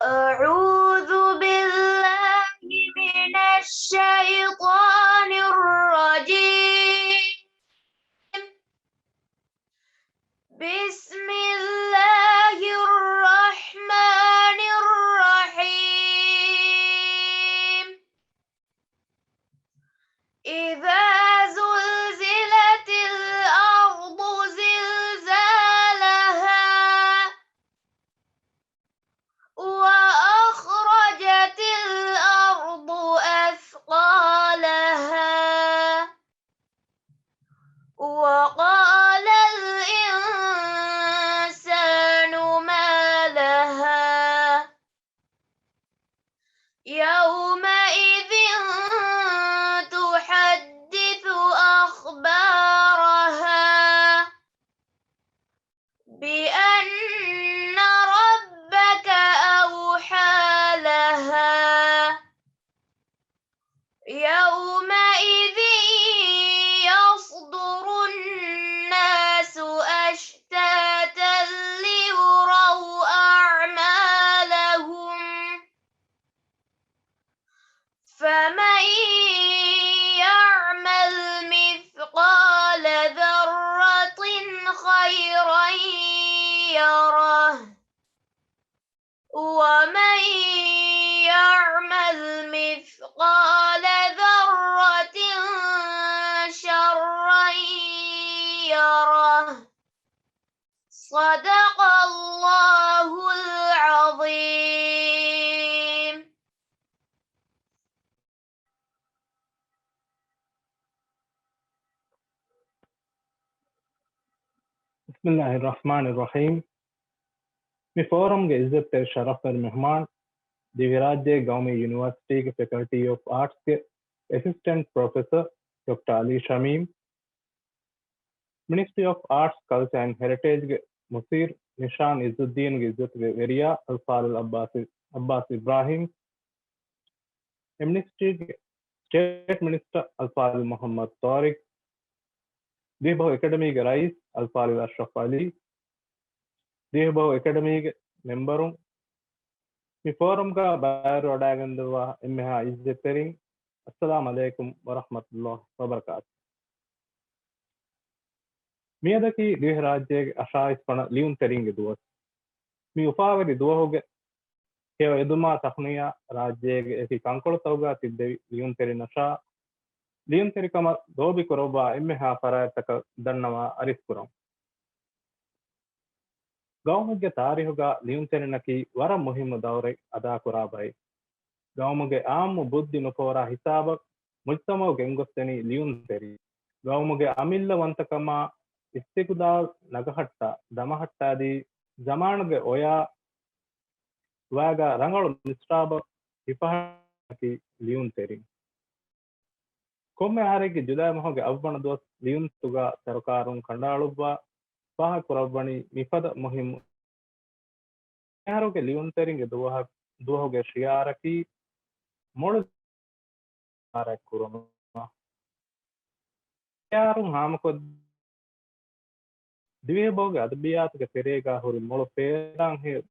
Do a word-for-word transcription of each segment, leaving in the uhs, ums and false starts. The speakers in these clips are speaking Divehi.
أعوذ بالله من الشيطان الرجيم. بسم الله الرحمن الرحيم. إذا زلزلت الأرض زلزالها وأخرجت الأرض أثقالها وقال الإنسان ما لها يومئذ تحدث أخبارها بأن ربك أوحى لها يومئذ يصدر الناس أشتاتا ليروا أعمالهم فمن يعمل مثقال ذرة خيرا يره ومن يعمل مثقال ذرة شرا يره. صدق الله العظيم. بسم الله الرحمن الرحيم. މި ފޯރަމްގެ އިއްޒަތްތެރި ޝަރަފްވެރި މެހުމާން، ދިވެހިރާއްޖޭގެ ގައުމީ ޔުނިވަރސިޓީގެ ފެކަލްޓީ އޮފް އާޓްސްގެ އެސިސްޓެންޓް ޕްރޮފެސަރ ޑޮކްޓަރ އަލީ ޝަމީމް، މިނިސްޓްރީ އޮފް އާޓްސް، ކަލްޗާ އެންޑް ހެރިޓޭޖްގެ މުސީރު ނިޝާން އިއްޒުއްދީންގެ އިއްޒަތުގެ ވެރިޔާ އަލްފާޟިލް އައްބާސް، އައްބާސް އިބްރާހީމް، އެމްނިސްޓީގެ ސްޓޭޓް މިނިސްޓަރ އަލްފާޟިލް މުޙައްމަދު ޠާރިޤް، ދިވެހިބަހު އެކަޑަމީގެ ރައީސް އަލްފާޟިލް އަޝްރަފް ޢަލީ، ދިވެހިބަހު އެކަޑަމީގެ މެމްބަރުން، މި ފޯރަމްގަ ބައިވެރިވަޑައިގެންދަވާ އެންމެހާ އިއްޒަތްތެރިން، އައްސަލާމް ޢަލައިކުމް ވަރަޙްމަތުﷲ ވަބަރަކާތު. މިއަދަކީ ދިވެހިރާއްޖޭގެ އަށާވީސް ވަނަ ލިޔުންތެރިންގެ ދުވަސް. މި އުފާވެރި ދުވަހުގެ ހެޔޮ އެދުމާ ތަހުނިޔާ ރާއްޖޭގެ އެކި ކަންކޮޅުތަކުގަ ތިއްބެވި ލިޔުންތެރިންނަށާ، ލިޔުންތެރިކަމަށް ލޯބިކުރައްވާ އެންމެހާ ފަރާތްތަކަށް ދަންނަވާ އަރިސްކުރަން. ގައުމެއްގެ ތާރީހުގަ ލިޔުންތެރިންނަކީ ވަރަށް މުހިއްމު ދައުރެއް އަދާކުރާ ބައެއް. ގައުމުގެ އާއްމު ބުއްދި ނުފޯރާ ހިސާބަށް މުޖްތަމަޢު ގެންގޮސްދެނީ ލިޔުންތެރިން. ގައުމުގެ އަމިއްލަވަންތަކަމާ އިސްތިޤުލާލް ނަގަހައްޓާ، ދަމަހައްޓާދީ، ޒަމާނުގެ އޮޔާ ވައިގާ ރަނގަޅު މިސްރާބަށް ހިފަހައްޓަކީ ލިޔުންތެރިން. ކޮންމެ އަހަރެއްގެ ޖުލައި މަހުގެ އަށްވަނަ ދުވަސް ލިޔުންތުގަ ސަރުކާރުން ކަނޑައަޅުއްވާ ފާހަގަކުރައްވަނީ މިފަދަ މުހިއްމު. މިއަހަރުގެ ލިޔުންތެރިންގެ ދުވަހަށް، ދުވަހުގެ ޝިޢާރަކީ މޮޅު ކުރުމަށް. ޝިޢާރުން ހާމަކޮށް، ދިވެހިބަހުގެ އަދަބިއްޔާތުގެ ތެރޭގަ ހުރި މޮޅު ފޭރާން ހެޔޮ.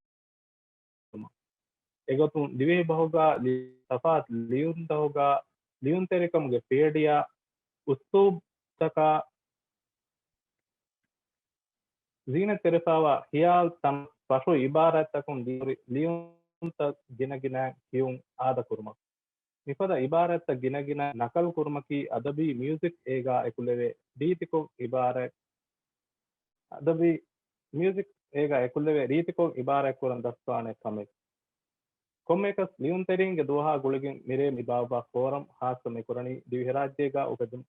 އެގޮތުން ދިވެހިބަހުގަ ލި-، ތަފާތު ލިޔުންތަކުގަ ލިޔުންތެރިކަމުގެ ފިޔަޑިޔާ އުސްލޫބްތަކާ ޒީނަތްތެރިފައިވާ ޚިޔާލް ތަން ފަށު އިބާރާތްތަކުން ލިޔުން، ލިޔުންތައް ގިނަގިނައިން ކިޔުން އާދަކުރުމަށް. މިފަދަ އިބާރާތްތައް ގިނަގިނަ ނަކަލު ކުރުމަކީ އަދަބީ މިއުޒިކް އޭގާ އެކުލެވޭ ރީތިކޮށް އިބާރާތް، އަދަބީ މިއުޒިކް އޭގާ އެކުލެވޭ ރީތިކޮށް އިބާރާތް ކުރަން ދަސްވާނެ ކަމެއް. ކޮންމެއަކަސް ލިޔުންތެރިންގެ ދުވަހާ ގުޅިގެން މިރޭ މި ބާއްވާ ފޯރަމް ހާއްސަ މި ކުރަނީ ދިވެހިރާއްޖޭގާ އުފެދުނު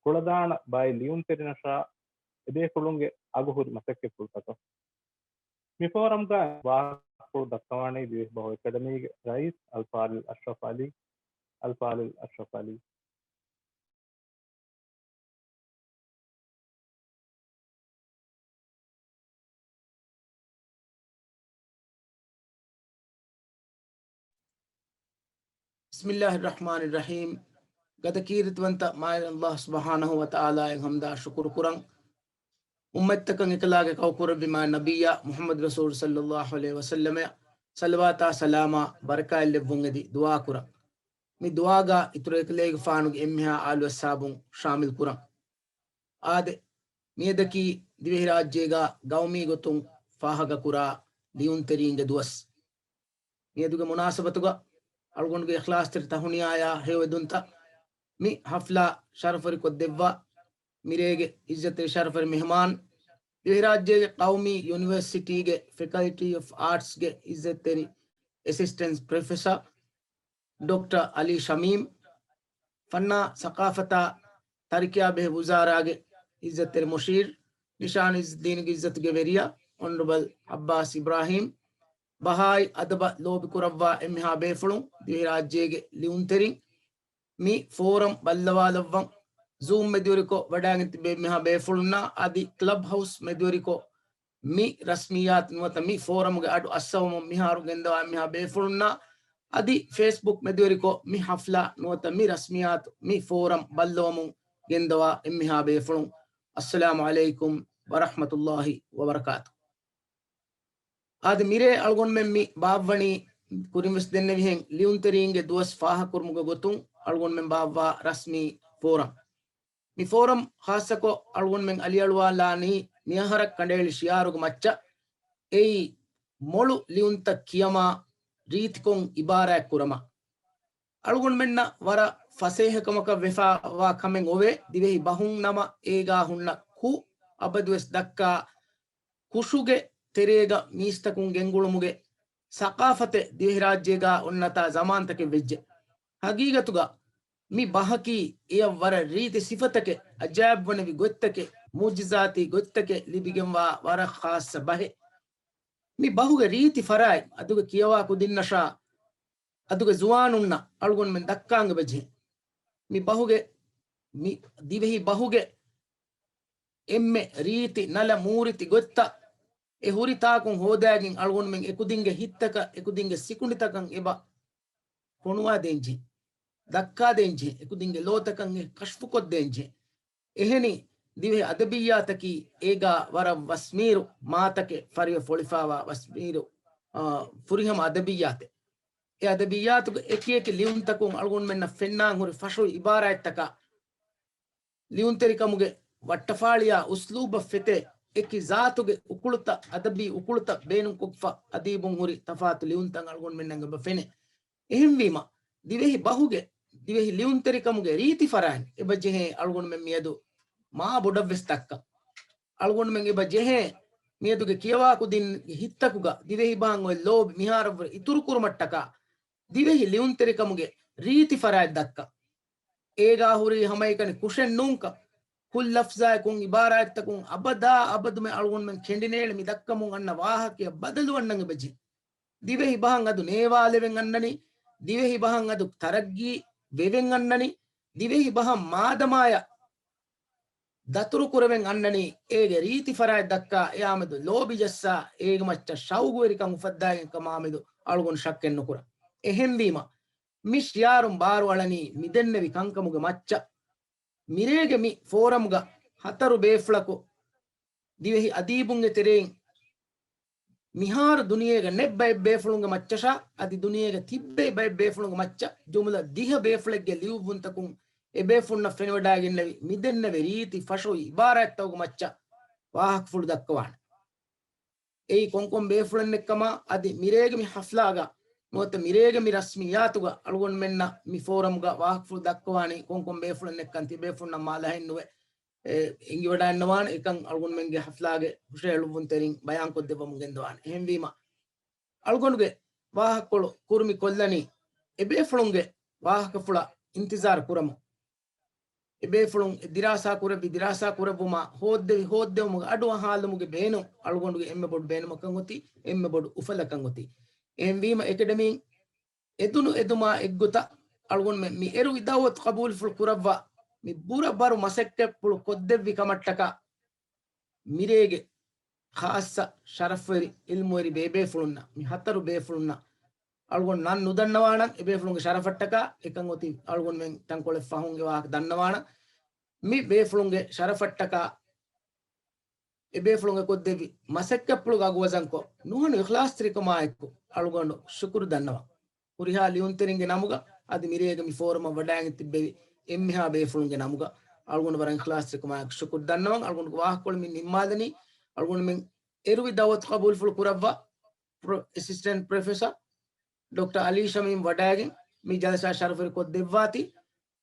ކުޅަދާނަ ބައެއް ލިޔުންތެރިންނަށާ އެބޭފުޅުންގެ އަގުހުރި މަސައްކަތްފުޅުތަކަށް. މި ފޯރަމްގަ ވާހަކަފުޅު ދައްކަވާނީ ދިވެހިބަހު އެކަޑަމީގެ ރައީސް އަލްފާޟިލް އަޝްރަފް ޢަލީ، އަލްފާޟިލް އަޝްރަފް ޢަލީ. ބިސްމިއްލާހިއްރަޙްމާނިއްރަޙީމް. ގަދަ ކީރިތިވަންތަ މާތް ﷲ ސުބްޙާނަހޫ ވަތަޢާލާއަށް ޙަމްދާ ޝުކުރު ކުރަން. އުއްމަތްތަކަށް އެކަލާގެ ކައުކުރެއްވި މާތް ނަބިއްޔާ މުޙައްމަދު ރަސޫލު ޞައްލައްލާހު ޢަލައިހި ވަސައްލަމައަށް ޞަލަވާތާ ސަލާމާ ބަރަކާތްލެއްވުން އެދި ދުޢާ ކުރަން. މި ދުޢާގަ އިތުރު އެކަލޭގެފާނުގެ އެންމެހާ އާލު އަޞްޙާބުން ޝާމިލް ކުރަން. އާދެ، މިއަދަކީ ދިވެހިރާއްޖޭގަ ގައުމީ ގޮތުން ފާހަގަކުރާ ލިޔުންތެރީންގެ ދުވަސް. މިއަދުގެ މުނާސަބަތުގަ އަޅުގަނޑުގެ އިޚްލާޞްތެރި ތަހުނިޔާޔާ ހެޔޮއެދުންތައް މި ޙަފްލާ ޝަރަފުވެރިކޮށްދެއްވާ މިރޭގެ ޢިއްޒަތްތެރި ޝަރަފުވެރި މެހުމާން، ދިވެހިރާއްޖޭގެ ޤައުމީ ޔުނިވަރސިޓީގެ ފެކަލްޓީ އޮފް އާޓްސްގެ ޢިއްޒަތްތެރި އެސިސްޓެންޓް ޕްރޮފެސަރ ޑޮކްޓަރ ޢަލީ ޝަމީމް، ފަންނާ ސަޤާފަތާ ތަރިކަޔާ ބެހޭ ވުޒާރާގެ ޢިއްޒަތްތެރި މުޝީރު، ނިޝާން ޢިއްޒުއްދީނުގެ ޢިއްޒަތުގެ ވެރިޔާ އޮނަރަބަލް ޢައްބާސް އިބްރާހީމް، ބަހާއި އަދަބަށް ލޯބި ކުރައްވާ އެންމެހާ ބޭފުޅުން، ދިވެހިރާއްޖޭގެ ލިޔުންތެރިން، މި ފޯރަމް ބައްލަވާލައްވަން. ޒޫމް މެދުވެރިކޮށް ވަޑައިގެން ތިބޭ އެންމެހާ ބޭފުޅުންނާ އަދި ކްލަބް ހައުސް މެދުވެރިކޮށް، މި ރަސްމިއްޔާތު ނުވަތަ މި ފޯރަމުގެ އަޑު އައްސަވަމުން މިހާރު ގެންދަވާ އެންމެހާ ބޭފުޅުންނާ އަދި ފޭސްބުކް މެދުވެރިކޮށް މި ޙަފްލާ ނުވަތަ މި ރަސްމިއްޔާތު މި ފޯރަމް ބައްލަވަމުން ގެންދަވާ އެންމެހާ ބޭފުޅުން، އައްސަލާމު ޢަލައިކުމް ވަރަޙްމަތުﷲި ވަބަރަކާތު. އާދެ، މިރޭ އަޅުގަނޑުމެން މި ބާއްވަނީ ކުރިންވެސް ދެންނެވިހެން ލިޔުންތެރީންގެ ދުވަސް ފާހަގަކުރުމުގެ ގޮތުން އަޅުގަނޑުމެން ބާއްވާ ރަސްމީ ފޯރަމް. މި ފޯރަމް ޚާއްޞަކޮށް އަޅުގަނޑުމެން އަލިއަޅުވާލާނީ މިއަހަރަށް ކަނޑައެޅި ޝިޢާރުގެ މައްޗަށް. އެއީ މޮޅު ލިޔުންތައް ކިޔަމާ ރީތިކޮށް އިބާރާތް ކުރަމާ. އަޅުގަނޑުމެންނަށް ވަރަށް ފަސޭހަކަމަކަށް ވެފަ ވާ ކަމެއް އޮވޭ، ދިވެހި ބަހުން ނަމަ އޭގާ ހުންނަ ކުށް އަބަދުވެސް ދައްކާ ކުށުގެ ތެރޭގަ މީސްތަކުން ގެންގުޅުމުގެ ސަޤާފަތެއް ދިވެހިރާއްޖޭގާ އޮންނަތާ ޒަމާންތަކެއް ވެއްޖެ. ހަގީގަތުގަ މި ބަހަކީ އެޔަށް ވަރަށް ރީތި ސިފަތަކެއް، އަޖާއިބުވަނިވި ގޮތްތަކެއް، މުޢުޖިޒާތީ ގޮތްތަކެއް ލިބިގެންވާ ވަރަށް ޚާއްޞަ ބަހެއް. މި ބަހުގެ ރީތި ފަރާތް އަދުގެ ކިޔަވާ ކުދިންނަށާ އަދުގެ ޒުވާނުންނަށް އަޅުގަނޑުމެން ދައްކާން އެބަޖެހޭ. މި ބަހުގެ، މި ދިވެހި ބަހުގެ އެންމެ ރީތި ނަލަ މޫރިތި ގޮތްތައް އެ ހުރި ތާކުން ހޯދާގެން އަޅުގަނޑުމެން އެކުދިންގެ ހިތްތަކަށް އެކުދިންގެ ސިކުނޑިތަކަށް އެބަ ފޮނުވާދޭންޖެހޭ، ދައްކާދޭންޖެހޭ، އެކުދިންގެ ލޯތަކަށް އެ ކަޝްފުކޮށްދޭންޖެހޭ. އެހެނީ، ދިވެހި އަދަބިއްޔާތަކީ އޭގާ ވަރަށް ވަސްމީރު މާތަކެއް ފަރިވެ ފޮޅިފާވާ ވަސްމީރު، އާ، ފުރިހަމަ އަދަބިއްޔާތެއް. އެ އަދަބިއްޔާތުގެ އެކިއެކި ލިޔުންތަކުން އަޅުގަނޑުމެންނަށް ފެންނާން ހުރި ފަށު އިބާރާތްތަކާ، ލިޔުންތެރިކަމުގެ ވައްޓަފާޅިޔާ އުސްލޫބަށް ފެތޭ، އެކި ޒާތުގެ އުކުޅުތައް، އަދަބީ އުކުޅުތައް ބޭނުންކޮށްފަ އަދީބުން ހުރި ތަފާތު ލިޔުންތައް އަޅުގަނޑުމެންނަށް އެބަ ފެނޭ. އެހެންވީމަ، ދިވެހި ބަހުގެ، ދިވެހި ލިޔުންތެރިކަމުގެ ރީތި ފަރާތް އެބަ ޖެހޭ އަޅުގަނޑުމެން މިއަދު މާ ބޮޑަށްވެސް ދައްކަން. އަޅުގަނޑުމެން އެބަ ޖެހޭ މިއަދުގެ ކިޔަވާ ކުދިންގެ ހިތްތަކުގަ ދިވެހި ބަހަށް އޮތް ލޯބި މިހާރަށްވުރެ އިތުރުކުރުމަށްޓަކާ ދިވެހި ލިޔުންތެރިކަމުގެ ރީތި ފަރާތް ދައްކަން. އޭގާ ހުރީ ހަމައެކަނި ކުށެއް ނޫންކަން، ކުށް ލަފްޒާއެކުން އިބާރާތްތަކުން އަބަދާ އަބަދުމެ އަޅުގަނޑުމެން ކެނޑިނޭޅި މި ދައްކަމުން އަންނަ ވާހަކަޔަށް ބަދަލު އަންނަން އެބަޖެހޭ. ދިވެހި ބަހަށް އަދު ނޭވާލެވެން އަންނަނީ، ދިވެހި ބަހަށް އަދު ތަރައްގީ ވެވެން އަންނަނީ، ދިވެހި ބަހަށް މާދަމާޔަށް ދަތުރު ކުރެވެން އަންނަނީ، އޭގެ ރީތި ފަރާތް ދައްކާ، އެއާމެދު ލޯބި ޖައްސާ، އޭގެ މައްޗަށް ޝައުގުވެރިކަން އުފައްދާގެން ކަމާމެދު އަޅުގަނޑު ޝައްކެއް ނުކުރަން. އެހެންވީމަ، މި ޝިޢާރުން ބާރުއަޅަނީ މިދެންނެވި ކަންކަމުގެ މައްޗަށް. މިރޭގެ މި ފޯރަމްގަ ހަތަރު ބޭފުޅަކު ދިވެހި އަދީބުންގެ ތެރެއިން މިހާރު ދުނިޔޭގަ ނެތް ބައެއް ބޭފުޅުންގެ މައްޗަށާ އަދި ދުނިޔޭގަ ތިއްބެވި ބައެއް ބޭފުޅުންގެ މައްޗަށް ޖުމުލަ ދިހަ ބޭފުޅެއްގެ ލިޔުއްވުންތަކުން އެބޭފުޅުންނަށް ފެނިވަޑައިގެންނެވި މިދެންނެވި ރީތި ފަށު އިބާރާތްތަކުގެ މައްޗަށް ވާހަކަފުޅު ދައްކަވާނެ. އެއީ ކޮންކޮން ބޭފުޅެއްނެއްކަމާ އަދި މިރޭގެ މި ހަފްލާގަ ނުވަތަ މިރޭގެ މި ރަސްމިއްޔާތުގަ އަޅުގަނޑުމެންނަށް މި ފޯރަމްގަ ވާހަކަފުޅު ދައްކަވާނީ ކޮންކޮން ބޭފުޅެއްނެއްކަން ތިބޭފުޅުންނަށް މާ ލަހެއްނުވެ އެ، އެނގިވަޑައިންނަވާނެ. އެކަން އަޅުގަނޑުމެންގެ ހަފްލާގެ ހުށަހެޅުއްވުންތެރިން ބަޔާންކޮށްދެއްވަމުން ގެންދަވާނެ. އެހެންވީމަ، އަޅުގަނޑުގެ ވާހަކަކޮޅު ކުރުމި ކޮށްލަނީ އެބޭފުޅުންގެ ވާހަކަފުޅަށް އިންތިޒާރު ކުރަމުން. އެބޭފުޅުން އެ ދިރާސާ ކުރެއްވި ދިރާސާ ކުރެއްވުމާ ހޯއްދެވި ހޯއްދެވުމުގެ އަޑުއަހާލުމުގެ ބޭނުން އަޅުގަނޑުގެ އެންމެ ބޮޑު ބޭނުމަކަށް އޮތީ، އެންމެ ބޮޑު އުފަލަކަށް އޮތީ. އެހެންވީމަ އެކަޑަމީން އެދުނު އެދުމާ އެއްގޮތަށް އަޅުގަނޑުމެން މި އެރުވި ދަޢުވަތު ޤަބޫލުފުޅު ކުރައްވާ މި ބުރަ ބަރު މަސައްކަތްޕުޅު ކޮށްދެއްވި ކަމަށްޓަކާ މިރޭގެ ޚާއްޞަ ޝަރަފްވެރި ޢިލްމުވެރި ބޭބޭފުޅުންނަށް، މި ހަތަރު ބޭފުޅުންނަށް އަޅުގަނޑު ނަން ނުދަންނަވާނަން. އެބޭފުޅުންގެ ޝަރަފަށްޓަކާ އެކަން އޮތީ އަޅުގަނޑުމެން ތަންކޮޅެއް ފަހުން އެ ވާހަކަ ދަންނަވާނަން. މި ބޭފުޅުންގެ ޝަރަފަށްޓަކާ އެބޭފުޅުން އެކޮށްދެއްވި މަސައްކަތްޕުޅުގެ އަގުވަޒަންކޮށް، ނުހަނު އިޚްލާޞްތެރިކަމާއެކު އަޅުގަނޑު ޝުކުރު ދަންނަވަން. ހުރިހާ ލިޔުންތެރިންގެ ނަމުގަ އަދި މިރޭގެ މި ފޯރަމަށް ވަޑައިގެން ތިއްބެވި އެންމެހާ ބޭފުޅުންގެ ނަމުގަ އަޅުގަނޑު ވަރަށް އިޚްލާޞްތެރިކަމާއެކު ޝުކުރު ދަންނަވަން. އަޅުގަނޑުގެ ވާހަކަކޮޅު މި ނިންމާލަނީ، އަޅުގަނޑުމެން އެރުވި ދައުވަތު ޤަބޫލުފުޅު ކުރައްވާ ޕްރޮ-، އެސިސްޓެންޓް ޕްރޮފެސަރ ޑޮކްޓަރ އަލީ ޝަމީމް ވަޑައިގެން މި ޖަލްސާ ޝަރަފުވެރި ކޮށްދެއްވާތީ،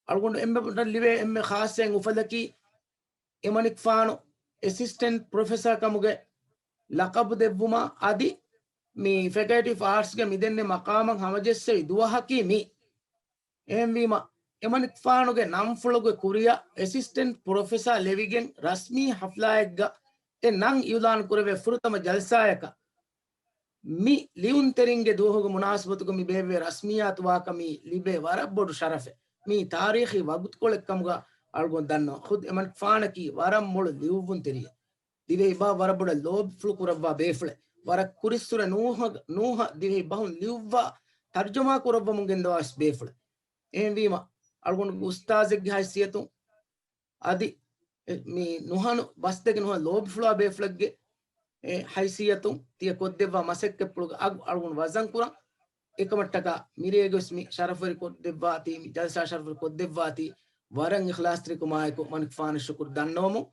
އަޅުގަނޑު އެންމެ ލިބޭ އެންމެ ޚާއްޞައިން އުފަލަކީ، އެމަނިކުފާނު އެސިސްޓެންޓް ޕްރޮފެސަރ ކަމުގެ ލަޤަބު ދެއްވުމާ އަދި މި ފެކަލްޓީ އޮފް އާޓްސްގެ މިދެންނެވި މަޤާމަށް ހަމަޖެއްސެވި ދުވަހަކީ މި. އެހެންވީމަ، އެމަނިކުފާނުގެ ނަންފުޅުގެ ކުރިއަށް އެސިސްޓެންޓް ޕްރޮފެސަރ ލެވިގެން ރަސްމީ ހަފްލާއެއްގަ އެ ނަން އިއުލާން ކުރެވޭ ފުރަތަމަ ޖަލްސާއަކަށް މި ލިޔުންތެރިންގެ ދުވަހުގެ މުނާސަބަތުގަ މި ބޭއްވޭ ރަސްމިއްޔާތުވާކަމީ ލިބޭ ވަރަށް ބޮޑު ޝަރަފެއް. މީ ތާރީޚީ ވަގުތުކޮޅެއް ކަމުގަ އަޅުގަނޑު ދަންނަވަން. ޚުދް އެމަނިކުފާނަކީ ވަރަށް މޮޅު ލިޔުއްވުންތެރިއެއް. ދިވެހި ބަހަށް ވަރަށް ބޮޑަށް ލޯބިފުޅު ކުރައްވާ ބޭފުޅެއް. ވަރަށް ކުރިއްސުރެ ނޫހަ-، ނޫހަ ދިވެހި ބަހުން ލިޔުއްވާ ތަރުޖަމާ ކުރައްވަމުން ގެންދަވާ ވެސް ބޭފުޅެއް. އެހެންވީމަ، އަޅުގަނޑުގެ އުސްތާޒެއްގެ ހައިސިއްޔަތުން އަދި އެ، މި ނުހަނު ބަސްދެކެ ނުހަނު ލޯބިފުޅާ ބޭފުޅެއްގެ، އެ، ހައިސިއްޔަތުން ތިޔަ ކޮށްދެއްވާ މަސައްކަތްޕުޅުގެ އަގު އަޅުގަނޑު ވަޒަން ކުރަން. އެކަމަށްޓަކާ މިރޭގެވެސް މި ޝަރަފުވެރި ކޮށްދެއްވާތީ، މި ޖަލްސާ ޝަރަފުވެރި ކޮށްދެއްވާތީ، ވަރަށް އިޚްލާޞްތެރިކަމާއެކު މަނިކުފާނަށް ޝުކުރު ދަންނަވަމުން.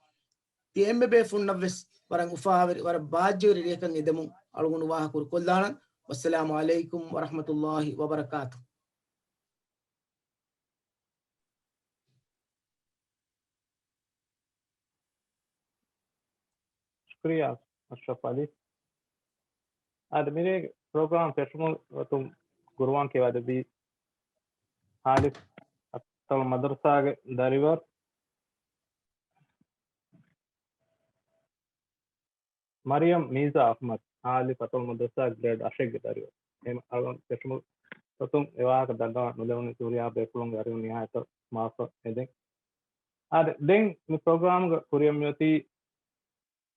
ތިޔަ އެންމެ ބޭފުޅުންނަށްވެސް ވަރަށް އުފާވެރި، ވަރަށް ބާއްޖަވެރި ރެއަކަށް އެދެމުން އަޅުގަނޑު ވާހަކަ ކުރުކޮށްލާނަން. ވައްސަލާމު ޢަލައިކުމް ވަރަޙްމަތުﷲ ވަބަރަކާތުހު. ޝުކުރިއްޔާ އަޝްރަފް ޢަލީ. އާދެ، މިރޭގެ ޕްރޮގްރާމް ފެށުމުގެ ގޮތުން ގުރުއާން ކިޔަވާދެއްވީ ހާލިފް އަތޮޅު މަދަރުސާގެ ދަރިވަރު މަރިޔަމް މީޒާ އަޙްމަދު، ހާލިފް އަތޮޅު މަދަރުސާ ގްރޭޑް އަށެއްގެ ދަރިވަރު. އެ އަޅުގަނޑު ފެށުމުގެ ގޮތުން އެ ވާހަކަ ދަންނަވާ ނުލެވުނީ ދުރިޔާ ބޭފުޅުންގެ އަރިހުން ނިހާޔަތަށް މާފަށް އެދެން. އާދެ، ދެން މި ޕްރޮގްރާމްގެ ކުރިއަށް މިއޮތީ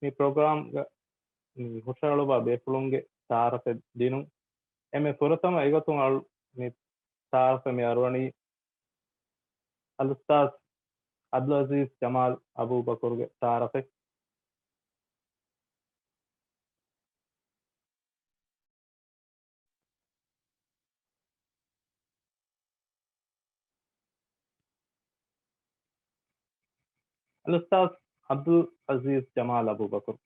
މި ޕްރޮގްރާމްގަ މި ހުށަހަޅުއްވާ ބޭފުޅުންގެ ތަޢާރަފެއް ދިނުން. އެންމެ ފުރަތަމަ އެގޮތުން އަޅު މި ތަޢާރަފެއް މި އަރުވަނީ އަލްއުސްތާޛް ޢަބްދުލް ޢަޒީޒް ޖަމާލް އަބޫބަކުރުގެ ތަޢާރަފެއް. އަލްއުސްތާޛް ޢަބްދުލް ޢަޒީޒް ޖަމާލް އަބޫބަކުރު.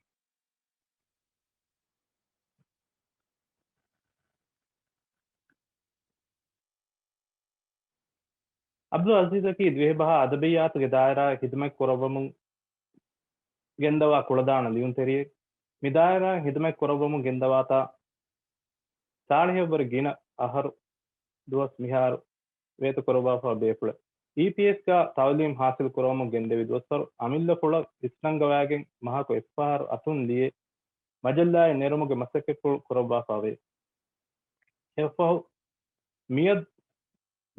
ޢަބްދުލް ޢަޒީޒަކީ ދިވެހިބަހާ އަދަބިއްޔާތުގެ ދާއިރާއަށް ޚިދުމަތް ކުރައްވަމުން ގެންދަވާ ކުޅަދާނަ ލިޔުންތެރިއެއް. މި ދާއިރާއިން ޚިދުމަތް ކުރައްވަމުން ގެންދަވާތާ ސާޅީހަށްވުރެ ގިނަ އަހަރު ދުވަސް މިހާރު ވޭތު ކުރައްވާފަ ބޭފުޅެއް. އީޕީއެސްގަ ތަޢުލީމް ޙާޞިލް ކުރަވަމުން ގެންދެވި ދުވަސްވަރު އަމިއްލަފުޅަށް ވިސްނަންގަވާގެން މަހަކު އެއްފަހަރު އަތުން ލިޔެ، މަޖައްލާއެއް ނެރުމުގެ މަސައްކަތްޕުޅު ކުރައްވާފަވޭ. އެއަށްފަހު މިއަދު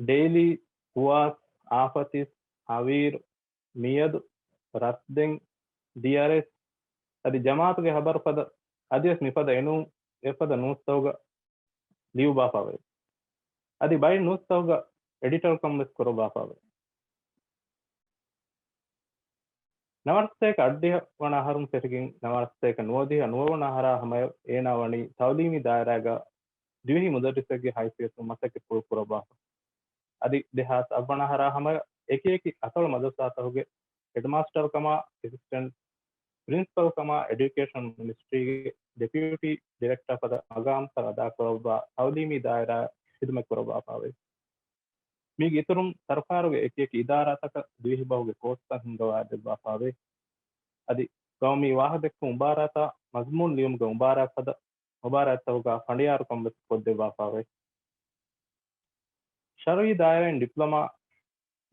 ޑެއިލީ، ހުވާސް، އާފަތިސް، ހަވީރު، މިއަދު، ރަސްދެން، ޑީއާރްއެސް އަދި ޖަމާޢަތުގެ ޚަބަރު ފަދަ އަދިވެސް މިފަދަ އެނޫ، އެފަދަ ނޫސްތަކުގަ ލިޔުއްވާފަވޭ. އަދި ބައެއް ނޫސްތަކުގަ އެޑިޓަރުކަން ވެސް ކުރައްވާފަވޭ. ނަވާރަސަތޭކަ އަށްޑިހަ ވަނަ އަހަރުން ފެށިގެން ނަވާރަސަތޭކަ ނުވަދިހަ ނުވަވަނަ އަހަރާ ހަމަޔަށް އޭނާ ވަނީ ތަޢުލީމީ ދާއިރާގަ ދިވެހި މުދައްރިސެއްގެ ހައިސިއްޔަތުން މަސައްކަތްޕުޅު ކުރައްވާފަ. އަދި ދެހާސް އަށްވަނަ އަހަރާ ހަމަޔަށް އެކިއެކި އަތޮޅު މަދަރުސާތަކުގެ ހެޑްމާސްޓަރުކަމާ، އެސިސްޓެންޓް ޕްރިންސިޕަލްކަމާ، އެޑިއުކޭޝަން މިނިސްޓްރީގެ ޑެޕިއުޓީ ޑިރެކްޓަރ ފަދަ މަގާމްތައް އަދާކުރައްވާ ތަޢުލީމީ ދާއިރާއަށް ޚިދުމަތް ކުރައްވާފައެވެ. މީގެ އިތުރުން ސަރުކާރުގެ އެކިއެކި އިދާރާތަކަށް ދިވެހިބަހުގެ ކޯސްތައް ހިންގަވާ ދެއްވާފައެވެ. އަދި ގައުމީ ވާހަކަދެއްކުން މުބާރާތާ މަޒްމޫން ލިޔުމުގެ މުބާރާތް ފަދަ މުބާރާތްތަކުގަ ފަނޑިޔާރުކަން ވެސް ކޮށްދެއްވާފައެވެ. ޝަރުޢީ ދާއިރާއިން ޑިޕްލޮމާ،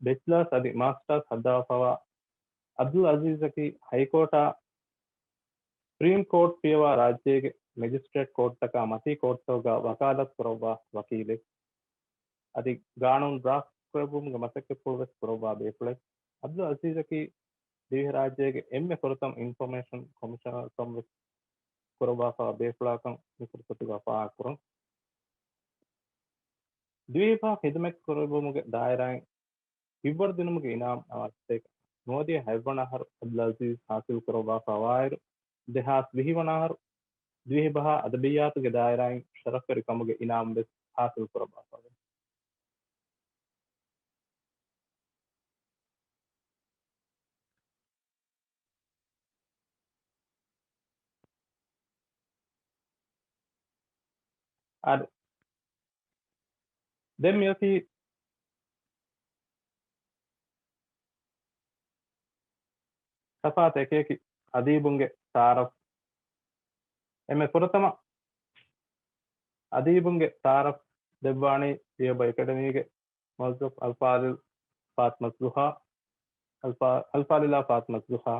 ބެޗްލާސް އަދި މާސްޓާސް ހައްދަވާފައިވާ ޢަބްދުލް ޢަޒީޒަކީ ހައިކޯޓާ، ސުޕްރީމް ކޯޓް ފިޔަވާ ރާއްޖޭގެ މެޖިސްޓްރޭޓް ކޯޓްތަކާ މަތީ ކޯޓްތަކުގަ ވަކާލަތު ކުރައްވާ ވަކީލެއް. އަދި ގާނޫނު ޑްރާފްޓް ކުރެއްވުމުގެ މަސައްކަތްޕުޅު ވެސް ކުރައްވާ ބޭފުޅެއް. ޢަބްދުލް ޢަޒީޒަކީ ދިވެހިރާއްޖޭގެ އެންމެ ފުރަތަމަ އިންފޮމޭޝަން ކޮމިޝަނަރކަން ވެސް ކުރައްވާފައިވާ ބޭފުޅާކަން މި ފުރުސަތުގަ ފާހަގަކުރަން. ދިވެހިބަހަށް ޚިދުމަތް ކުރެއްވުމުގެ ދާއިރާއިން ހިތްވަރުދިނުމުގެ އިނާމް ނަވާރަސަތޭކަ ނުވަދިހަ ހަތްވަނަ އަހަރު ޢަބްދުލް ޢަޒީޒް ޙާޞިލް ކުރައްވާފައިވާއިރު، ދެހާސް ވިހި ވަނަ އަހަރު ދިވެހިބަހާ އަދަބިއްޔާތުގެ ދާއިރާއިން ޝަރަފްވެރިކަމުގެ އިނާމް ވެސް ހާސިލް ކުރައްވާފަވޭ. އަދި ދެން މިއޮތީ ތަފާތު އެކިއެކި އަދީބުންގެ ތައާރަފް. އެންމެ ފުރަތަމަ އަދީބުންގެ ތައާރަފް ދެއްވާނީ ދިވެހިބަހު އެކަޑަމީގެ މުވައްޒަފް އަލްފާޟިލް ފާތިމަތު ޒުހާ، އަލްފާ-، އަލްފާޟިލާ ފާތިމަތު ޒުހާ.